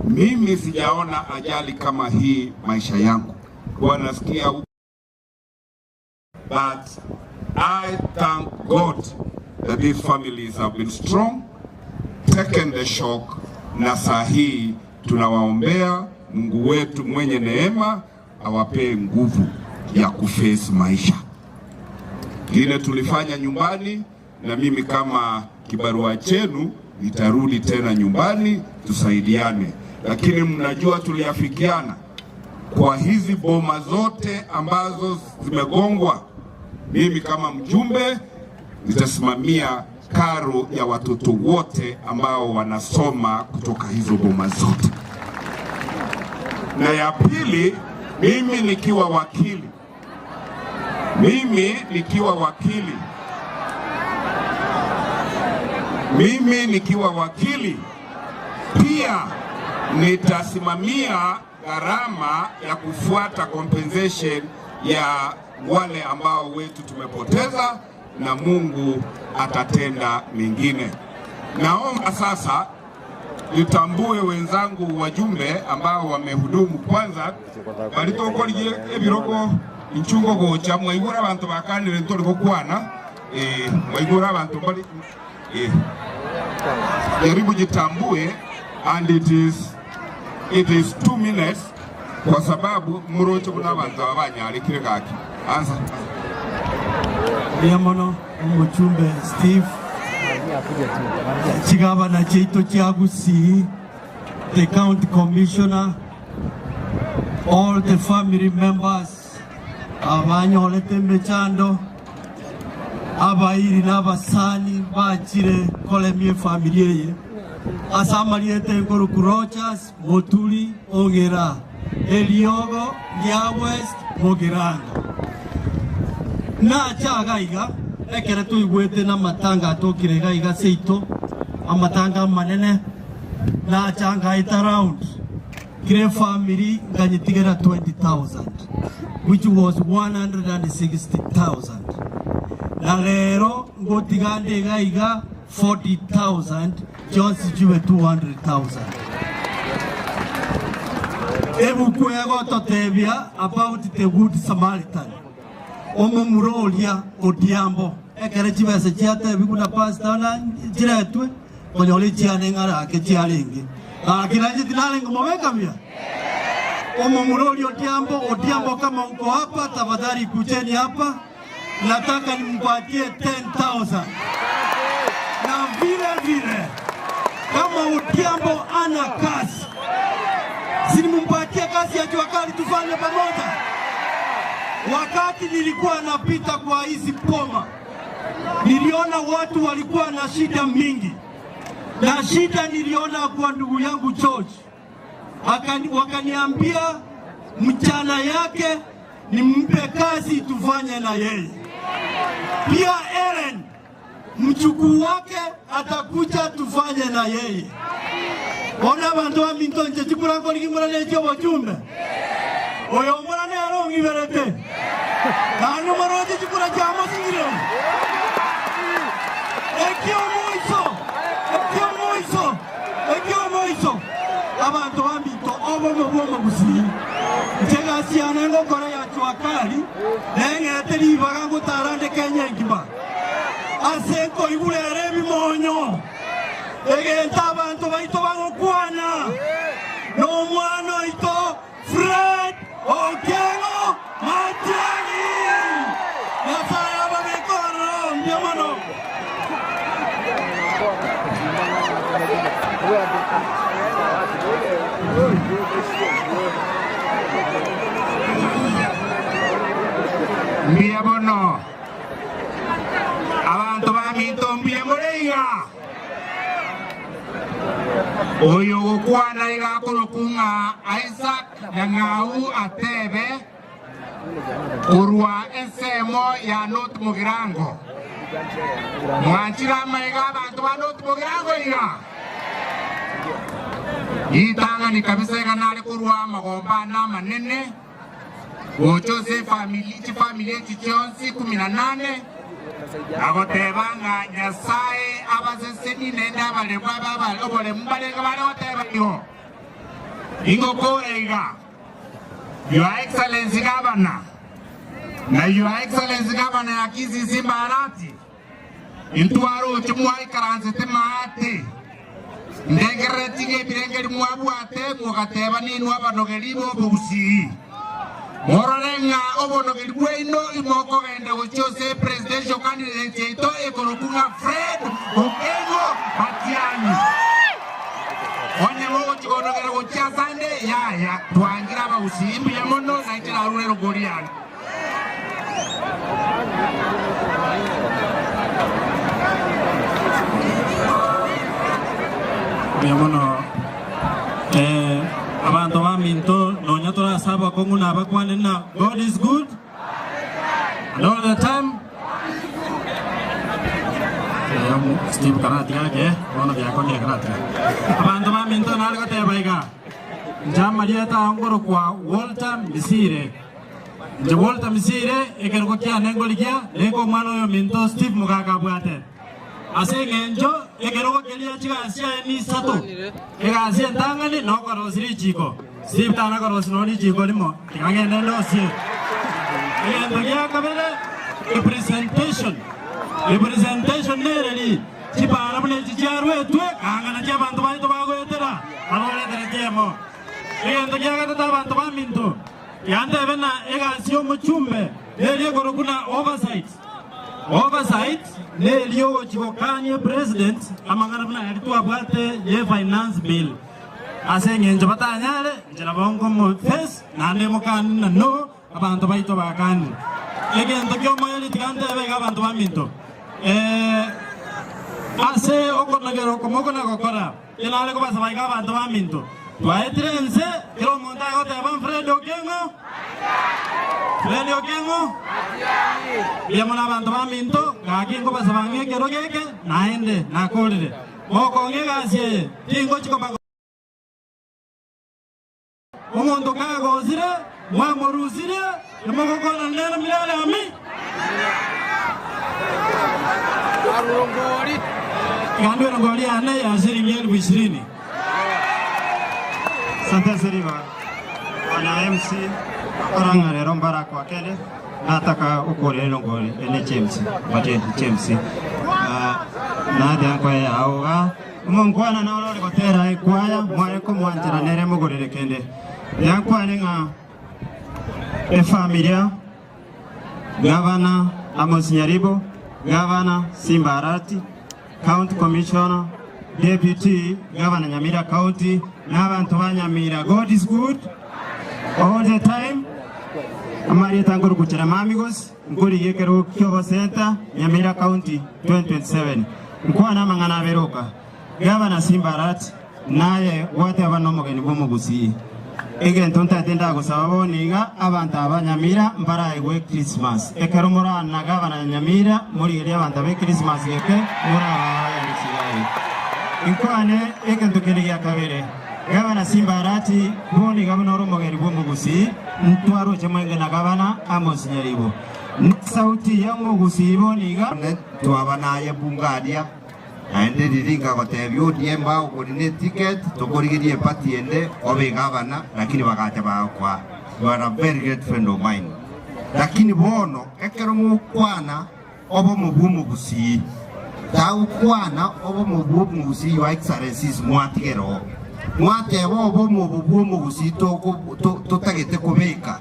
Mimi sijaona ajali kama hii maisha yangu. Wanasikia But I thank God that these families have been strong, taken the shock, na saa hii tunawaombea Mungu wetu mwenye neema awapee nguvu ya kuface maisha. Kile tulifanya nyumbani, na mimi kama kibarua chenu nitarudi tena nyumbani tusaidiane, lakini mnajua tuliafikiana kwa hizi boma zote ambazo zimegongwa, mimi kama mjumbe nitasimamia karo ya watoto wote ambao wanasoma kutoka hizo boma zote. Na ya pili, mimi nikiwa wakili, mimi nikiwa wakili, mimi nikiwa wakili pia nitasimamia gharama ya kufuata compensation ya wale ambao wetu tumepoteza, na Mungu atatenda mengine. Naomba sasa nitambue wenzangu wajumbe ambao wamehudumu. Kwanza baritokorigie ebirogo inchungo gocha mwaigura abantu bakanire ntori gokwana eh, mwaigura abantu bari eh, jaribu jitambue and it is 2 minutes kwa sababu muroche buna abantu aba banyarikire gaki ansa. Mbuya mono omochumbe Steve chigabana chiaito chia Gusii, the county commissioner, all the family members abanyorete emechando, abairi n'abasani bachire kolemia efamily eye ase amariete nkoruku Rogers Moturi Ong'era Eriogo ria West Mugirango nachaga iga ekere tuigwete na matanga atokire iga iga seito amatanga manene nachanga ita round kire family nganyitigera 20000 which was 160,000 na lero ngotiga ndiga iga 40,000 chionsi chibe 200,000. Ebuku egototebia about the good Samaritan, omomura Odiambo ekere chibesa chiatebi na pastor na chiretwe konyora chiane ng'arake chiarenge gakira tinarenge mobeka omomura Odiambo. Odiambo, kama uko hapa tafadhali kujeni hapa, nataka nimpatie 10,000 na vile vile kama Odiambo ana kazi sinimumpatie kazi ya jua kali tufanye pamoja. Wakati nilikuwa napita kwa hizi boma, niliona watu walikuwa na shida mingi, na shida niliona kwa ndugu yangu George, Akani, wakaniambia mchana yake nimpe kazi tufanye na yeye. Pia Ellen mjukuu wake atakuja tufanye na yeye. Ona bantu baminto nche chikurango ligimura necho bochumbe oyo omwana arong'iberete nanu maroche chikura chiamosingire ekio moiso ekio moiso ekio moiso abantu baminto. obomo bw'omogusii. Inche egasi yane ngokora ya jua kali, neng'ete ribaga ngotara nde Kenya engima, ase nkoigura ere ebimonyo, egento abanto baito bagokwana, nomwana oito Fred Okengo Matiang'i. Nyasae ababeke ororo mbuya mono. Mbuya bono, abanto baminto, mbuya more iga? Oyo ogokwana iga akorokwa ng'a Isaac Nyang'au atebe, Korwa ensemo ya North Mugirango. Mwanchire amaiga abanto ba North Mugirango iga? Ritang'ani kabisa iga nare korwa amagomba ane amanene gocha ase efamili chifamili echi chionsi ikomi na nane na goteba ng'a Nyasae abaseseni naende abaremu abe oboremu barenge bare goteba igo. Ingokora iga. Your Excellency Gavana, na Your Excellency Gavana ya Kisii Simba Arati, intwaroche mwaikaransete maate, ndengerereti ng'a ebirengeri mwabwate mogateba ninwe abanogeri b'obogusii. Morore ng'a obonogeri bwaino imokogenda gochia ase presidential candidate yaito ekorokwa ng'a Fred Okengo Matiang'i. Onye mogochia konogera gochia asande, yaya, twangire abagusii mbuya mono, na inche narure erogori yane. Mbuya mono eh, abanto baminto nonya torase abakong'u na abakwane na God is good and all the time. Eh, Steve karatiga ake bono biakong'ire karatiga. Abanto baminto nare goteba iga inche amarieta ao nkorokwa Walter Misire. Inche Walter Misire ekerogo kiane nkorigia neke omwana oyo ominto Steve Mogaka abwate. Ase engencho ekerogo keria chigasi chiaye nisato, egasi entang'ani nokorosia richiko. Steve tana korosia nonya richiko rimo, tiga ngende ndosie. Egento gia kabere, representation. Representation nereri, chipara buna echi chiarwetwe, kang'ana chiabanto baito bagoetera, abagoretera chiemo. Egento gia gatato abanto baminto, yantebe na egasi y'omochumbe neria ekorokwa na oversight. Oversight neria ogochia gokania president amang'ana buna aria twabwate ye finance bill. Ase eng'encho batanyare, inche nabo nkomo face naende mokani na no abanto baito bakanire. Egento ki'omoerio tiga ntebe iga abanto baminto, eh, ase okonogera oko mokona gokora, Inare kobasaba iga abanto baminto, twaetire ense, kera omonto agoteba, Fred Okeng'o, Fred Okeng'o, mbuya mono abanto baminto, gaki nkobasaba ng'a ekero geke naende nakorire. Mokong'a egasi eye, tingochi koba. Omonto kagosire, mwamorusirie, timogokwana nere mirare ami. Gambia erongori yane ya shilingi elfu ishirini. Asante Siriba. Bwana MC korang'a rero mbara kwa kende nataka okorera erongori ene James batie James. Ah, nadia nkoe aoga Omonkwana noro ore gotera ekwaya, mware komwanchera nere mogorere kende. Yankwane ng'a efamilia, Gavana Amos Nyaribo, Gavana Simba Arati, County Commissioner, Deputy Gavana Nyamira County, na abanto ba Nyamira. God is good all the time. Amarieta nkorukuchera Mamigos, nkorigia ekerogo ki'obosenta Nyamira County 2027. Nkwane amang'ana abere oka. Gavana Simba Arati, naye gwateba nomogeni bw'omogusii. Egento ntaete ndagosaba bono iga, abanto aba Nyamira mbaraegwe Echristmas. Ekero morana na gavana Nyamira, morigererie abanto aba Echristmas geke, morabaayane chigai. Nkwane egento kende gia kabere. Gavana Simba Arati, bono iga buna ore omogeni bw'omogusii, ntwaroche mwenge na gavana Amos Nyaribo. Nesauti y'omogusii bono iga. Twaba naye Bungaria. Naende riria nkagotebia ODM bagokorina eticket, tokorigeria eparty ende obe egavana, lakini bagacha bagakoa. You are a very great friend of mine. Lakini bono ekero mogokwana obomo bw'omogusii, tagokwana obomo bw'omogusii your excellencies mwatigera oo. Mwateba obomo obo bw'omogusii toko totagete kobeka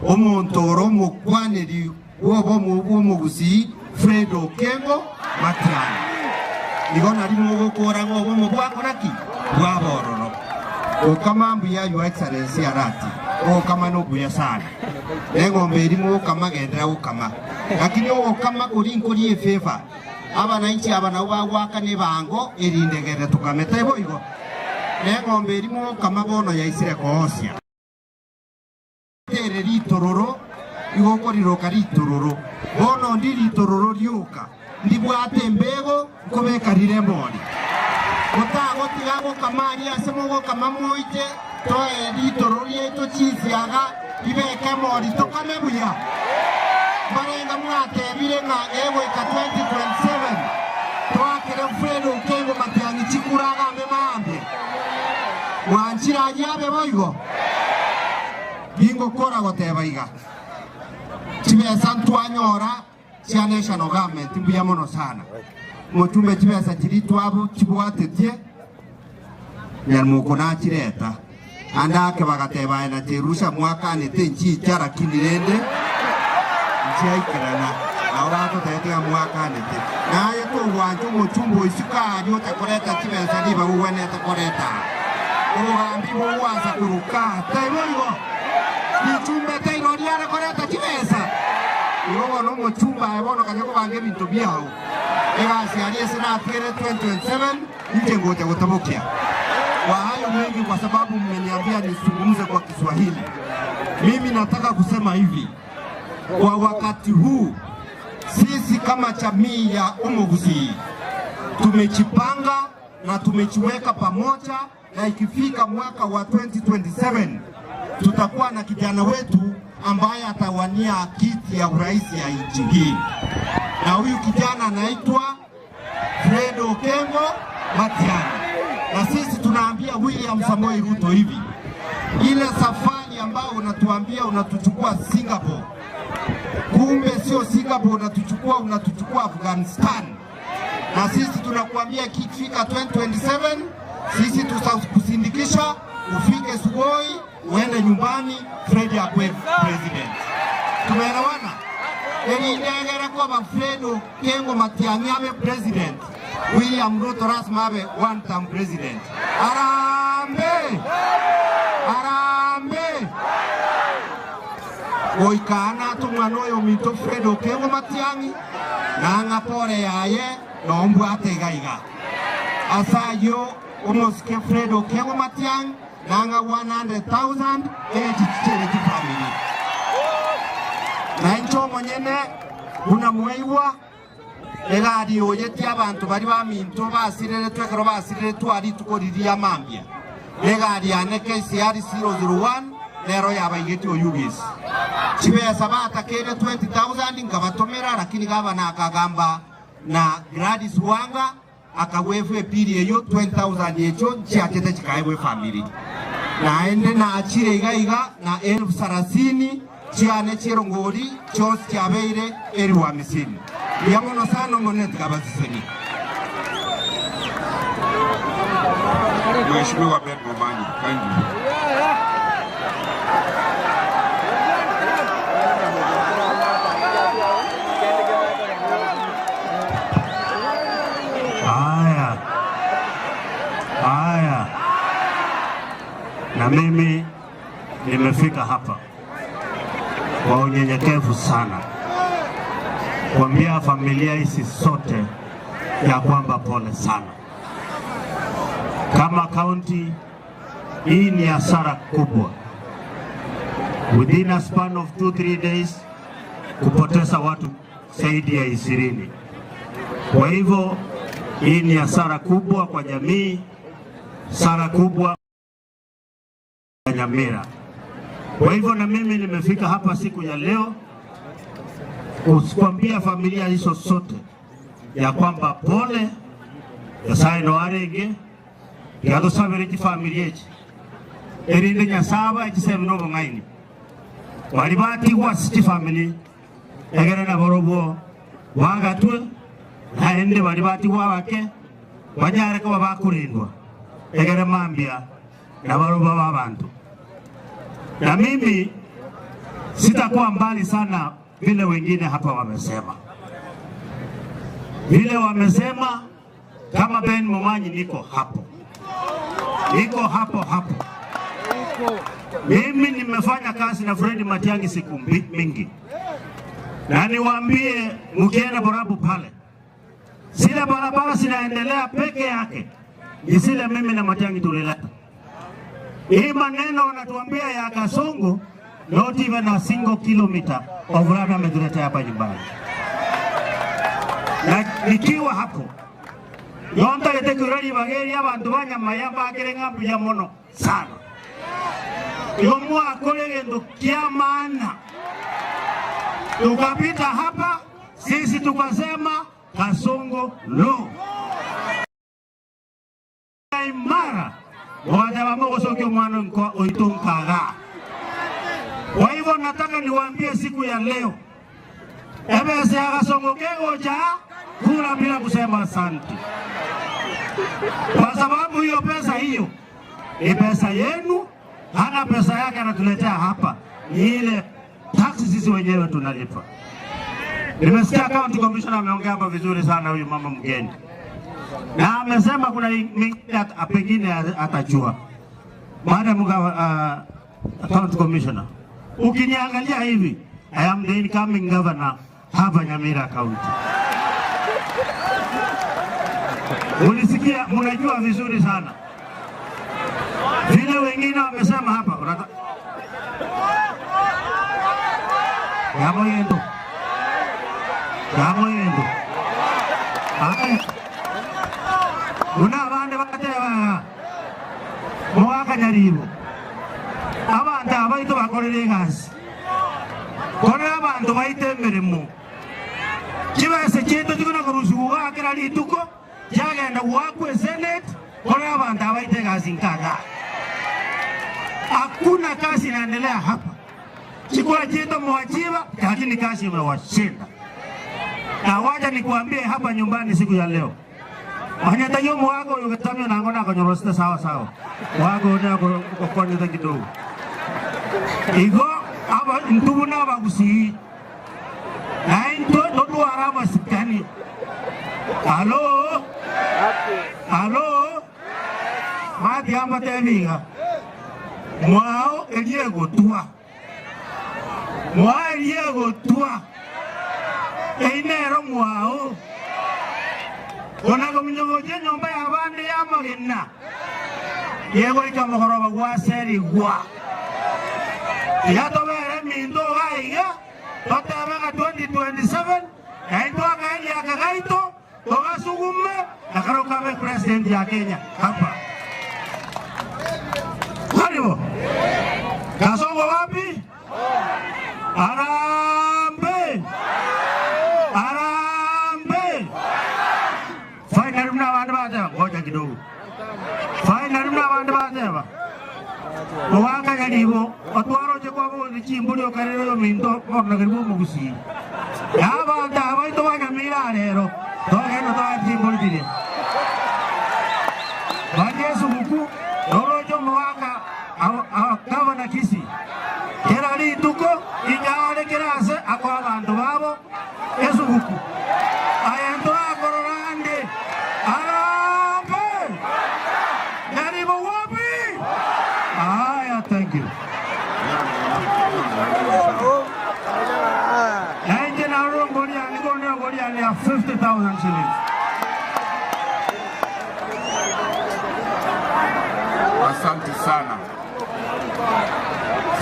omonto ore omokwaneri bw'obomo bw'omogusii Fred Okengo Matiang'i. Igo nari mogokora ng'a obomo bwakora ki? Bwaba ororo. Gokama mbuya Your Excellency Arati, ogokama nokuya sana. Neng'ombe eria mogokama genderera gokama. Lakini ogokama koria nkoria efavour. Abananchi aba nabwo bagoakana ebango erinde gere tokame. Taiboigo? Neng'ombe eria mogokama bono yaisire koosia. Ere ritororo, igo okoriroka ritororo. Bono ndi ritororo rioka, ndibwate embego, nkobeka rire emori. Motagotiga gokama aria ase mogokama moite, toe ritororo riaito chinsiaga, ribeke emori tokame buya. Mbarenga mwatebire ng'a egoika 2027 toakere Fred Okengo Matiang'i chikura agambe mambia? Mwanchire ayio abe boigo? Ningokora goteba iga, chibesa ntwanyora chia national government mbuya mono sana. Mochumbe chibesa chiria twabo chibwatetie Nyarmoko nachireta. Ande ake bagateba aye na Jerusha mwakanete nchicha lakini rende nchiaikerana. Nabo batotebetie ng'a mwakanete. Naye togwancha omochumbe o isiko aria ocha koreta chibesa ribaga ogwenerete koreta aa. Obogambi bogwansa koruka aa, taibo igo? Richumbe tairo riare koreta chibesa. Igo bono omochumbe aye bono kanya kobanga ebinto biao. Egasi aria ase natigere 2027 inche ngocha gotabokia. Kwa hayo mengi kwa sababu mmeniambia nizungumze kwa Kiswahili. Mimi nataka kusema hivi. Kwa wakati huu sisi kama jamii ya Umugusii tumejipanga na tumejiweka pamoja, na ikifika mwaka wa 2027 tutakuwa na kijana wetu ambaye atawania kiti ya urais ya nchi hii, na huyu kijana anaitwa Fred Okengo Matiang'i. Na sisi tunaambia William Samoei Ruto hivi, ile safari ambayo unatuambia unatuchukua Singapore, kumbe sio Singapore unatuchukua, unatuchukua Afghanistan. Na sisi tunakuambia ikifika 2027 sisi tutakusindikisha ufike Sugoi, uende nyumbani, Fred akuwe president. Tumeelewana? Erindegere koba Fred Okengo Matiang'i abe president, William Ruto rasima abe one term president. Harambee! Harambee! Goika aa nate omwana oyo ominto Fred Okengo Matiang'i, nang'a pore yaye nombwate iga iga. Ase ayio omosike Fred Okengo Matiang'i nang'a 100,000 echi chichere chifamiri. Na inche omonyene, buna mwaigwa, egari oyetie abanto baria baminto basireretwe ekero basireretwe aa rituko riria mambia, negari yane KCR 001 nero yabaigetie Oyugis. Chibesa batakeire 20,000 nkabatomera, lakini gavana akagamba na Gladys Wanga Akagwefwa epiri eyio 20,000 echio nchiachete chikaegwa efamiri. Naende nachire iga iga na elfu sarasini chiane chi'erongori chionsi chiabeire elifu hamisini. Mbuya mono sana Omonene tiga abasesenie. Mheshimiwa Ben Momanyi, kindly. Haya, haya, na mimi nimefika hapa kwa unyenyekevu sana kuambia familia hizi sote ya kwamba pole sana. Kama kaunti hii ni hasara kubwa, within a span of 2 3 days kupoteza watu zaidi ya 20. Kwa hivyo hii ni hasara kubwa kwa jamii, hasara kubwa ya Nyamira. Kwa hivyo na mimi nimefika hapa siku ya leo kuambia familia hizo zote ya kwamba pole. Nyasae noo arenge, tiga tosabere chifamiri echi, erinde Nyasae abae chisemi na obong'aini. Baria batigwa ase chifamiri, egere nabarobwo bagatwe, naende baria batigwa abake banyare koba bakorendwa, egere mambia nabarobwo babe abanto. Na mimi sitakuwa mbali sana vile wengine hapa wamesema, vile wamesema kama Ben Momanyi, niko hapo, niko hapo hapo. Mimi nimefanya kazi na Fred Matiang'i siku mingi, na niwaambie, mkienda Borabu pale, zile barabara zinaendelea peke yake ni zile mimi na Matiang'i tulileta. Hii maneno wanatuambia ya Kasongo, not even a single kilometer of road ametuletea hapa nyumbani. Na nikiwa hapo yontagete kwira ribaga abantu ba Nyamaya mbakere ng'a mbuya mono sana. Igo mwakora egento kia maana, tukapita hapa sisi tukasema Kasongo no imara mwateba mogosokia omwana oito nkaga. Kwa hivyo nataka niwaambie siku ya leo, ebese ya Kasongo kegocha kula bila kusema asante, kwa sababu hiyo pesa hiyo ni pesa yenu, hana pesa yake anatuletea hapa, ni ile tax sisi wenyewe tunalipa. Nimesikia county commissioner ameongea hapa vizuri sana, huyu mama mgeni, na amesema kuna mingine pengine atajua. Madam county commissioner, ukiniangalia hivi, I am the incoming governor hapa Nyamira County. Ulisikia, mnajua vizuri sana vile wengine wamesema hapa. Unata... Yamo yendo yamo yendo aya una abande bateba mwakanyaribo abantu abaito bakorere egasi korera abantu baite emirimo chibese chinto chikona korusiwa gwakera rituko chiagenda gwakwa esenate korera abantu abaite egasi nkaga. Hakuna kazi inaendelea hapa. Chikula chinto mwachiva, lakini kazi imewashinda. Na wacha nikuambie hapa nyumbani siku ya leo manyata yo mwako yugetamio nango nakonyorosite sawa sawa wako ne kokonyete kidogo igo aba ntubu na bagusii na into todwara masikani. Alo alo matiamba tebiga mwao erie gotwa mwao erie gotwa einero mwao ona kominyogochia nyomba ya bande ya magena yegoika mogoroba gwaserigwa tiga tobere minto iga iga totebega 2027 naintwe akaeria gaito togasugume nakaro kabe president ya Kenya hapa. Karibu Kasongo wapi? Harambee! Harambee! Finally mna bandu bateba, ngoja kidogo. Finally mna bandu bateba. Owakanyaribo otwaroche kwa bondi chimburi okarero yo minto ornageribo omogusi. Abantu abaito banyamira rero togenda toa chimburi chiria. Baje subuku orocho mwaka gavana Kisii. Kera rituko inyare kerase ako abantu babo esubuku. Aya ntoakororande. Harambee! Nyaribo wapi? Haya, thank you. Enje na rongoria ni ngoria ni ya 50,000 shillings. Asante sana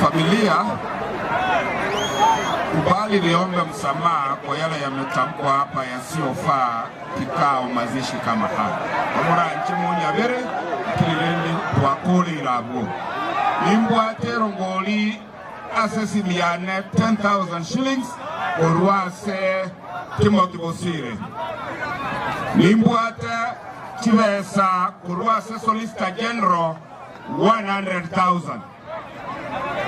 familia. Kubali niombe msamaha kwa yale yametamkwa hapa yasiyofaa kikao mazishi kama haya. Omuranche munyabere kilirende twakulirabwo nimbwate rongoli asesimiane 10,000 shillings orwase Timothy Bosire nimbwate Chibesa korwa ase Solicitor General 100,000.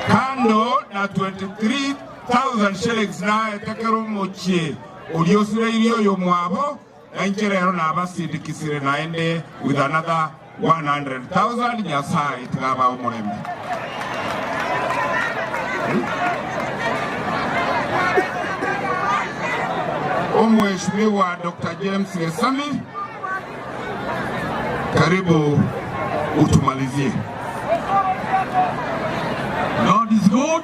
Kando na 23,000 shillings naete kera omochie oria osireirie oyomwabo, na inche rero nabasindikisire naende with another 100,000. Nyasae tiga abae omorembe. Omweshimiwa Doctor James Gesami, karibu utumalizie. God is good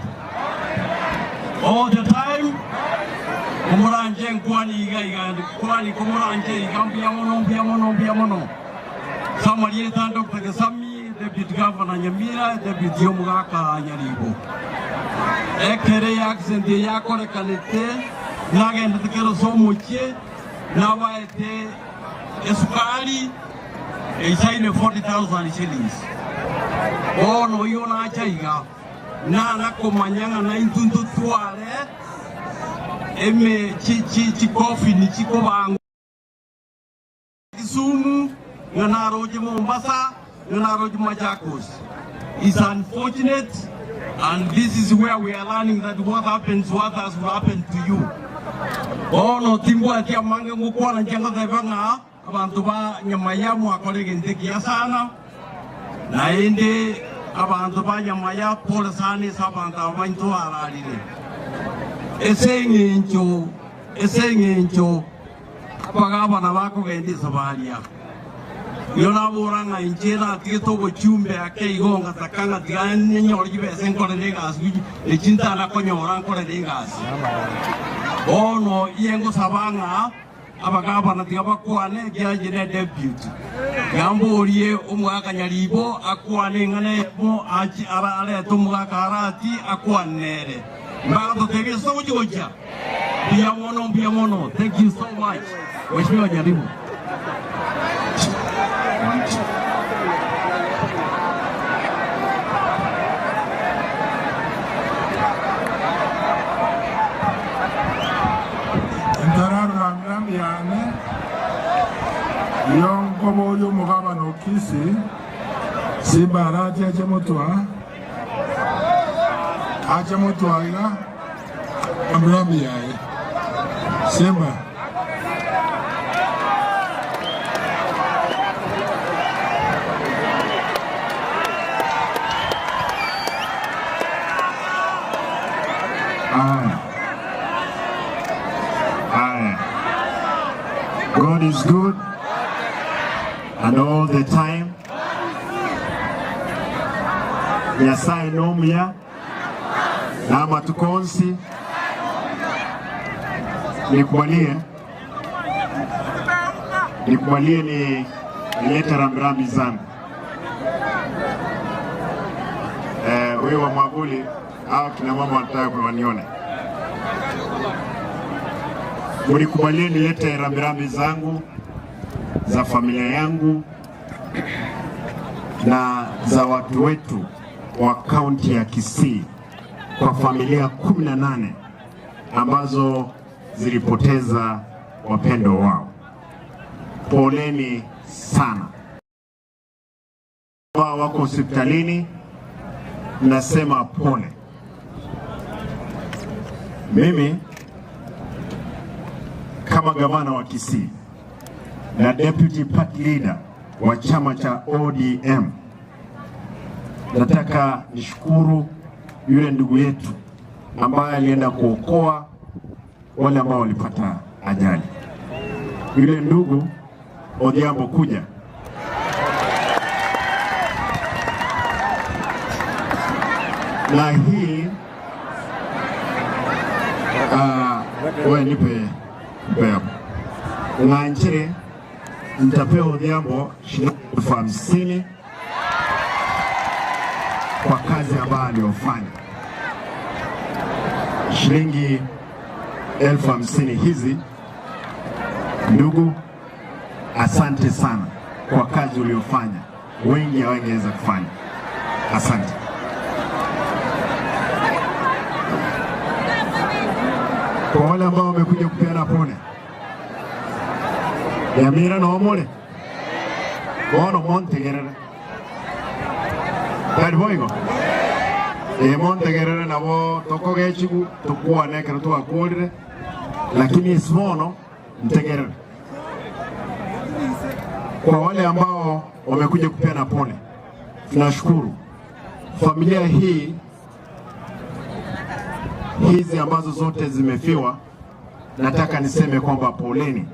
all the time. Komoranche nkwani iga iga nkwani komoranche iga mbuya mono mbuya mono mbuya mono. Samarieta Dr. Gesami Deputy Governor Nyamira Deputy Omogaka Nyaribo. Ekere accident eye yakorekanete nagendete kero ase omochie nabaete esukari eisaine 40,000 shillings. Bono oyio nacha iga nana komanya ng'a naintwe ntotware eme chi chi chikofini chikobangwa. Kisumu, ng'a naroche Mombasa, ng'a naroche Machakos. It's unfortunate and this is where we are learning that what happens to others will happen to you. Bono timbwati amange ngokwana inche ngoteba ng'a abanto ba Nyamaya mwakora egento ekiya sana, naende abanto ba Nyamaya pole sana ase abanto aba baito bararire ase eng'encho ase eng'encho Abagabana bakogenda esabaria. Erio nabora ng'a inche natigete obochumbe ake igo ngataka ng'a tiga ninyore chibesa nkorere egasi echi ntana konyora nkorere egasi. Bono inye ngosaba ng'a abagabana tiga bakwane ekiagera inche ne deputy. Tiga mborie omogaka Nyaribo akwane eng'ana eyemo ache arete omogaka Arati akwane nere. Mbagatotebia ase togochia gochia. Mbuya mono, mbuya mono. Thank you so much. Mheshimiwa Nyaribo. Ntararora yane iyo nkoboria omogabana o Kisii Simba Arati ache motwa ache motwa iga Rambirambi yaye. Simba. Aya. Aya. God is good and all the time. Nyasaye nomuya na amatuko onsi nikubalie nikubalie ni nilete rambirambi zangu. Eh, huyu wa mwavuli au kina mama wanataka wanione. Mnikubalie nilete rambirambi zangu za familia yangu na za watu wetu wa kaunti ya Kisii kwa familia 18 ambazo zilipoteza wapendo wao. Poleni sana. Ambao wako hospitalini nasema pole. Mimi kama gavana wa Kisii na deputy party leader wa chama cha ODM nataka nishukuru yule ndugu yetu ambaye alienda kuokoa wale ambao walipata ajali. Yule ndugu Odhiambo kuja. Na hii wewe nipe nipe hapo. Ng'anjire nitapewa Odhiambo shilingi 50,000 kwa kazi ambayo aliyofanya. Shilingi 50,000 hizi, ndugu, asante sana kwa kazi uliyofanya, wengi hawangeweza kufanya. Asante. Kwa wale ambao wamekuja kupeana pole, Nyamira na Omole, Bono montegerere. Tari boigo? Ee, montegerere nabo tokogechigwa, tokwane ekero twakworire, lakini ase bono ntegerere. Kwa wale ambao wamekuja kupeana pole, tunashukuru familia hii hizi ambazo zote zimefiwa, nataka niseme kwamba poleni,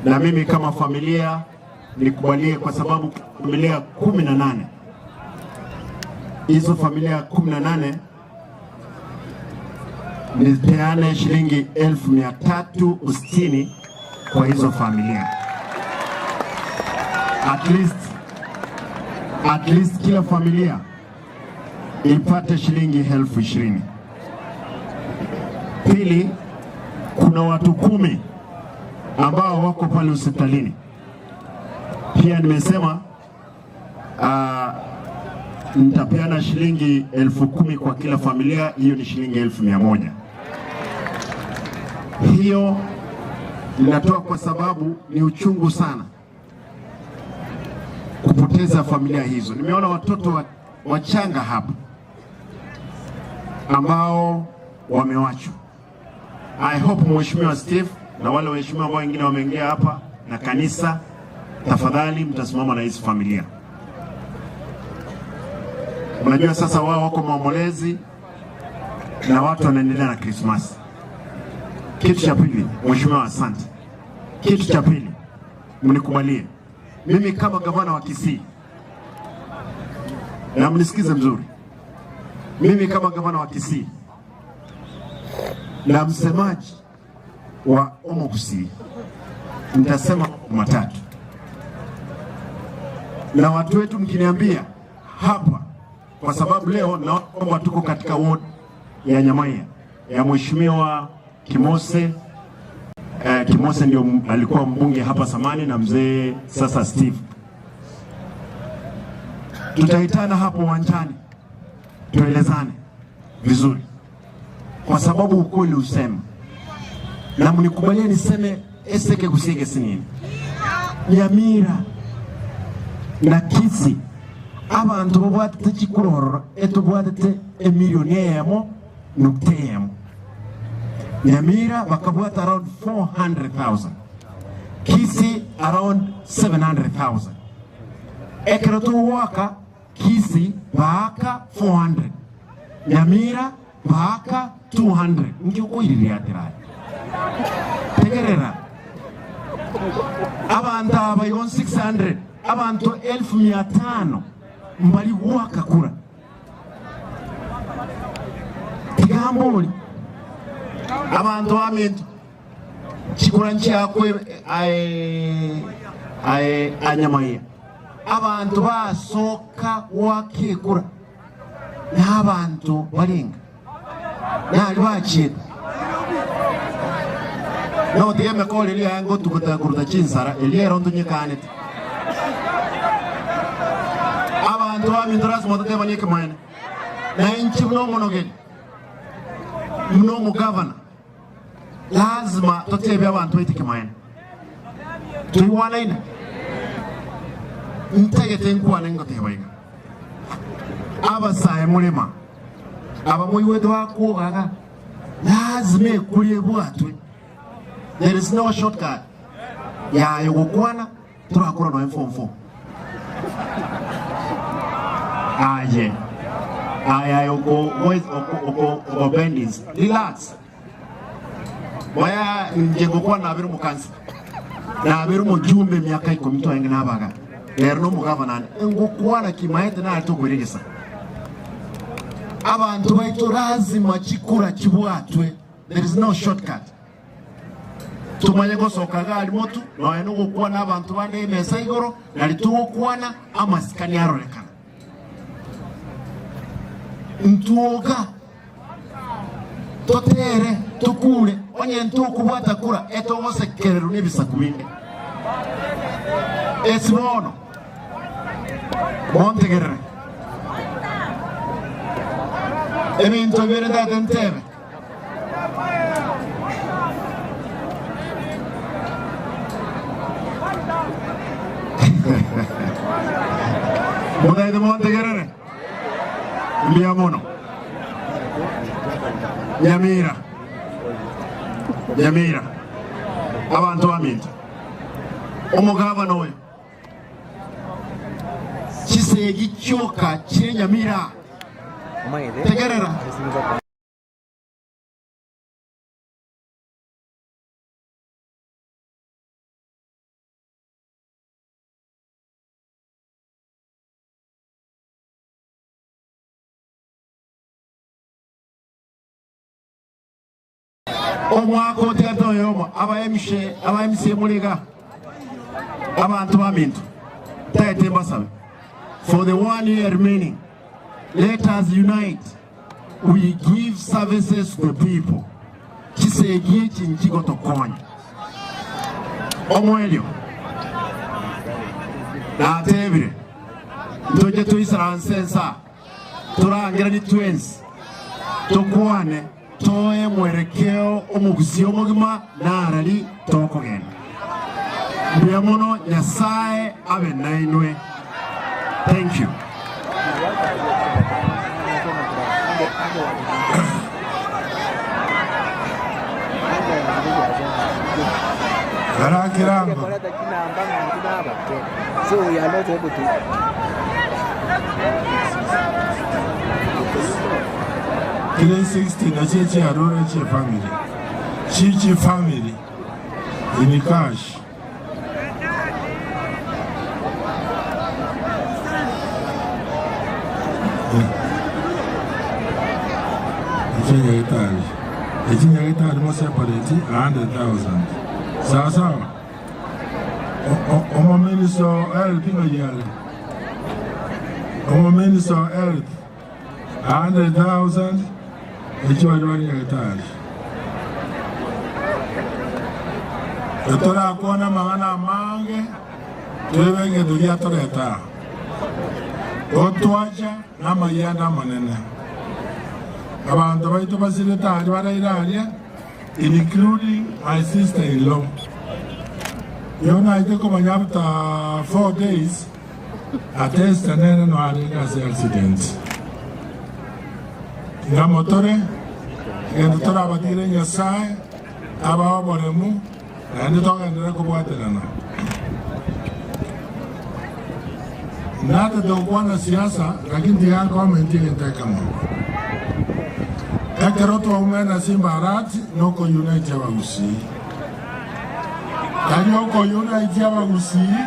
na mimi kama familia nikubalie, kwa sababu familia 18 hizo familia 18 nipeane shilingi 360,000 kwa hizo familia at least, at least kila familia ipate shilingi 20,000. Pili, kuna watu 10 ambao wako pale hospitalini. Pia nimesema nitapeana shilingi 10,000 kwa kila familia, hiyo ni shilingi 100,000. Hiyo ninatoa kwa sababu ni uchungu sana kupoteza familia hizo. Nimeona watoto wachanga hapa ambao wamewachwa. I hope Mheshimiwa Steve na wale waheshimiwa ambao wengine wameingia hapa na kanisa, tafadhali mtasimama na hizi familia. Unajua sasa wao wako maombolezi na watu wanaendelea na Krismasi. Kitu cha pili, Mheshimiwa, asante. Kitu cha pili, mnikubalie mimi kama gavana wa Kisii, na mnisikize mzuri, mimi kama gavana wa Kisii na msemaji wa Omogusii nitasema matatu, na watu wetu mkiniambia hapa, kwa sababu leo naona kwamba tuko katika ward ya Nyamaiya ya Mheshimiwa Kimose. Kimose ndio alikuwa mbunge hapa samani na mzee sasa Steve. Tutaitana hapo uwanjani tuelezane vizuri, kwa sababu ukweli usema, na mnikubalie niseme eseke kusiege sinini Nyamira na Kisii abantu babwatete chikurorora etobwatete emilioni eyemo nukta eyemo. Nyamira bakabwata around 400,000, Kisii around 700,000. Ekero togwaka Kisii baaka 400, Nyamira baaka 200. Nki okoiriria ateraye tegerera abantu aba igo 600 abantu elfu mia tano mbali gwaka kura tigamboli abantu aminto chikura nchiakwe ae anyamaiya abantu basoka wakekura n'abantu baringa nali bachita no tieme kori lia ngo tukuta kuruta chinsara eliero ntunyikanete abantu baminto lazima tutebanie kimwene na inchi muno omonogeri muno omugavana lazima tutebe abantu baite kimwene tuiwanaine ntegete nkwane ngoteba iga abasae mulima abamoiwete bakugaga lazima ekurie bwatwe. There is no shortcut yayo gukwana turakura no form 4 aye aya uko uko uko bendings relax waya nje gukwana nabiru mukansi nabiru mujumbe miaka 10 twaenge nabaga lero no mugavana ngukwana kimaete na atogweregesa abantu baitu lazima chikura chibwatwe. There is no shortcut. Tumanye gosoka gari motu noe nogokwana abantu bande emesa igoro nari tugokwana amasikani arorekana ntuoga totere tukure onye ntukubwata kura etogosekereru n'ebisaku binde esi bono montegerere ebintu bibere ndate ntebe Motaete montegerere? Mbuya mono. Nyamira, Nyamira, abanto baminto, omogavana oyo, chisegi chioka chie Nyamira, tegerera. Omwaka otigarete oyomo, aba MCA more iga, abanto baminto, tagete mbasabe, for the one year remaining, let us unite, we give services to the people. Chisegi echi nchigotokonya. Omoerio, natebire, ntoche toisaranse ensa, torangeranie twensi, tokwane, toe mwerekeo omogusii omogima narari tokogenda. Mbuya mono, Nyasae abe nainwe. Thank you. Garakirango. Three 60 nachio chiarure chifamiri chichi family in cash. Echinyagitari echinyagitari mo separate 100,000 sawa sawa. Omo minister of health ng'ai are? Omo minister of health 100,000 echio baria bare nyagitari. Etorakwane amang'ana amange toebe egento giatoreta aa. Gotwacha namayianda amanene. Abanto baito basirete aria baraire aria including my sister in law. Igo naete komanya after 4 days atesta nere no arenge ase accident. Ngamo tore, egento torabatigere Nyasae abae oboremu naende togenderere kobwaterana. Natete gokwana siasa lakini tiga nkomentie egento ekemo. Ekero twaumera ase Imbarati noko unite abagusii. Tari oko unite abagusii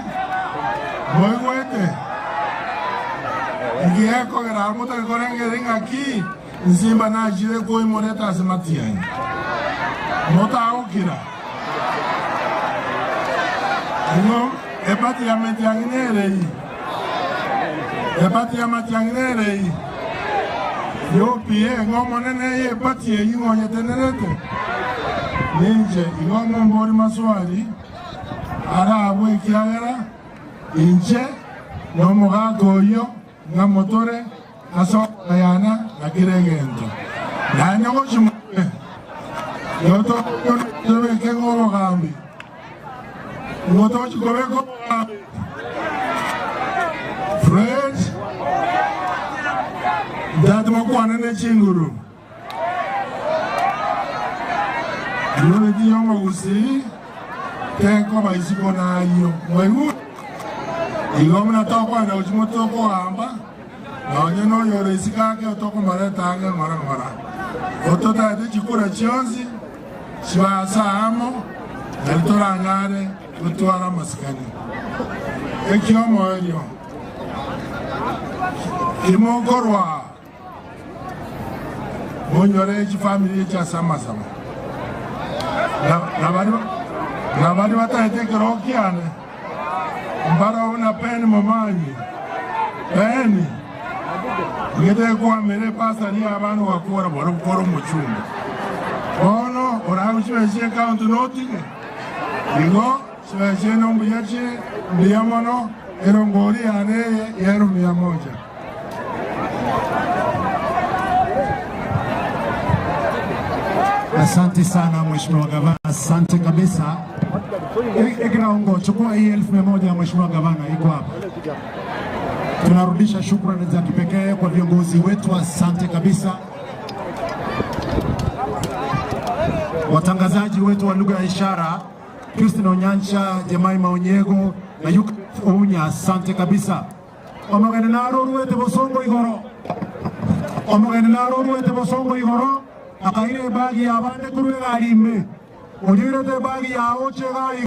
moigwete? Inki gekogera aro motari korengereria ng'aki Nsimba nachire koimoreta ase matiang'i? Motagokira? Ing'o ebati ya matiang'i nere eyio? Ebati ya matiang'i nere eyio? Yopi eng'o omonene eye ebati eyio ing'o onyetenerete? Ninche. Igo mombori maswali arabwo ekiagera inche nomogaka oyio ng'a motore ase okogayana na kera egento. Naende gochia motwe, nigo tokonyora tobeke ng'a obogambi, nigo togochia kobeka obogambi. Fred, ntati mokwane ne chinguru. Unity y'omogusii tekoba isiko nayio. Mwaigure? Igo buna tokogenda gochia motwe tokogamba, nonye noyore isiko ake tokomoreta ang'e ng'ora ng'ora. Ototagete chikura chionsi chibe ase aamo, nario toranyare gotwara amasikani. Ekiomoerio, timokorwa Monyore chifamiri echi ase amasabo, na baria bataete ekerogo kiane mbarabwo buna Peni Momanyi. Peni, inche tekwamera ebasari y'abana ogakora bono kore omochumba. Bono orabe chibesa chi'ecounty notige? Igo chibesa chiaino mbuya chire, mbuya mono, erongori yane eye y'eroom ya moja. Asante sana Mheshimiwa Gavana, asante kabisa. Egraongo, chukua hii 1,100 ya Mheshimiwa Gavana, iko hapa. Tunarudisha shukrani za kipekee kwa viongozi wetu, asante kabisa. Watangazaji wetu wa lugha ya ishara Christine Onyancha, Jemaima Onyego na Yuk Ounya, asante kabisa. Omogeni naro oruete bosongo igoro, omogeni naro oruete bosongo igoro akaira ebagi ya abande korwa egari ime, oria oirete ebagi yao oche egari.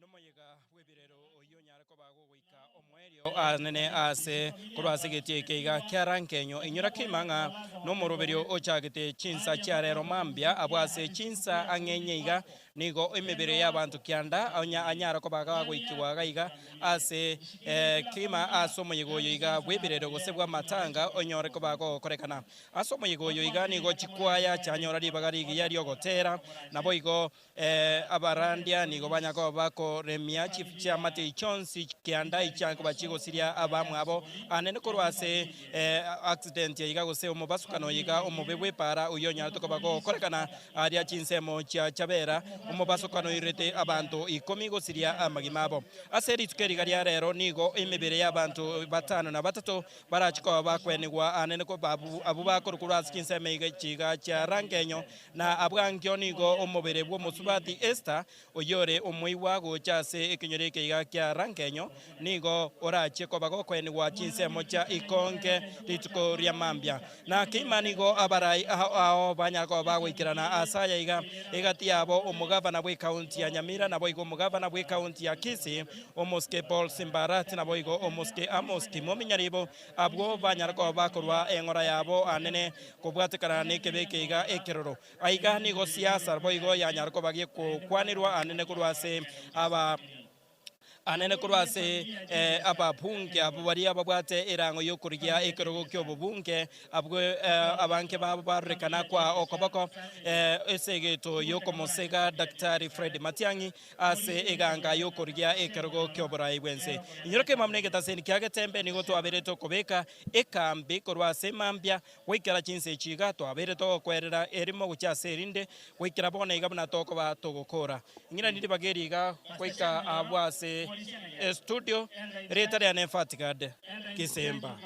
Nomoyega bw'ebirero oyio onyare koba gogoika omoerio anene ase korwa ase egetii eke iga kia Rangenyo. Inyora kegima ng'a nomoroberio ochagete chinsa chia rero mambia abwo ase chinsa ang'e inye iga nigo emebere y'abanto kianda onya anyare koba gagoikigwa iga iga ase kegima ase omoyega oyo iga bw'ebirero gose bw'amatanga onyore koba gogokorekana. Ase omoyega oyo iga nigo chikwaya chianyora ribaga rigiya ri'ogotera, naboigo Abarandia nigo banya koba bakoremia chiamate chionsi kianda echianga koba chigosiria abamwabo anene korwa ase accident iga gose omobasukano iga omobe bw'epaara oyio onyarete koba gokorekana aria chinsemo chia Chabera omobasukano oirete abanto ikomi gosiria amagima abo. Ase rituko eri iga ria rero nigo emebere y'abanto batano na batato barache koba bakwenigwa anene abwo bakorwa korwa ase chinsemo echi iga chia Rangenyo Na abwangio nigo omobere bw'omosubati Esta, oyore omoigwa gocha ase ekenyoro eke iga kia Rangenyo, nigo orachie koba gokoenigwa chinsemo chia ikonge rituko ria mambia. Na keima nigo abarai ao ao banyare koba bagoikerana ase aya iga, egati yabo omogavana bw'ekaunti ya Nyamira, naboigo omogavana bw'ekaunti ya Kisii, omosike Paul Simbarati, naboigo omosike Amos Kimomi Nyaribo, abwo banyare koba bakorua eng'ora yabo anene Kobwatekana nekebe eke iga ekeroro. Aiga nigo siasa boigo yanyara koba gekokwanirwa anene korwa ase aba anene korwa ase ababunge abwo baria babwate erang'o y'okorigia ekerogo ki'obobunge abwo abange babo barorekana kwa okoboko esegeto y'okomosega Daktari Fred Matiang'i ase eganga y'okorigia ekerogo ki'oborai bw'ense. Inyora kemwamu negetaseni kia Getembe nigo twabeire tokobeka ekambi korwa ase mambia goikera chinsa echi iga twabeire togokwerera erimo gochia ase erinde, goikera bono iga buna tokoba togokora. Ing'irani ribaga eri iga goika abwo ase estudio, erieta riane Fatigad Kisimba.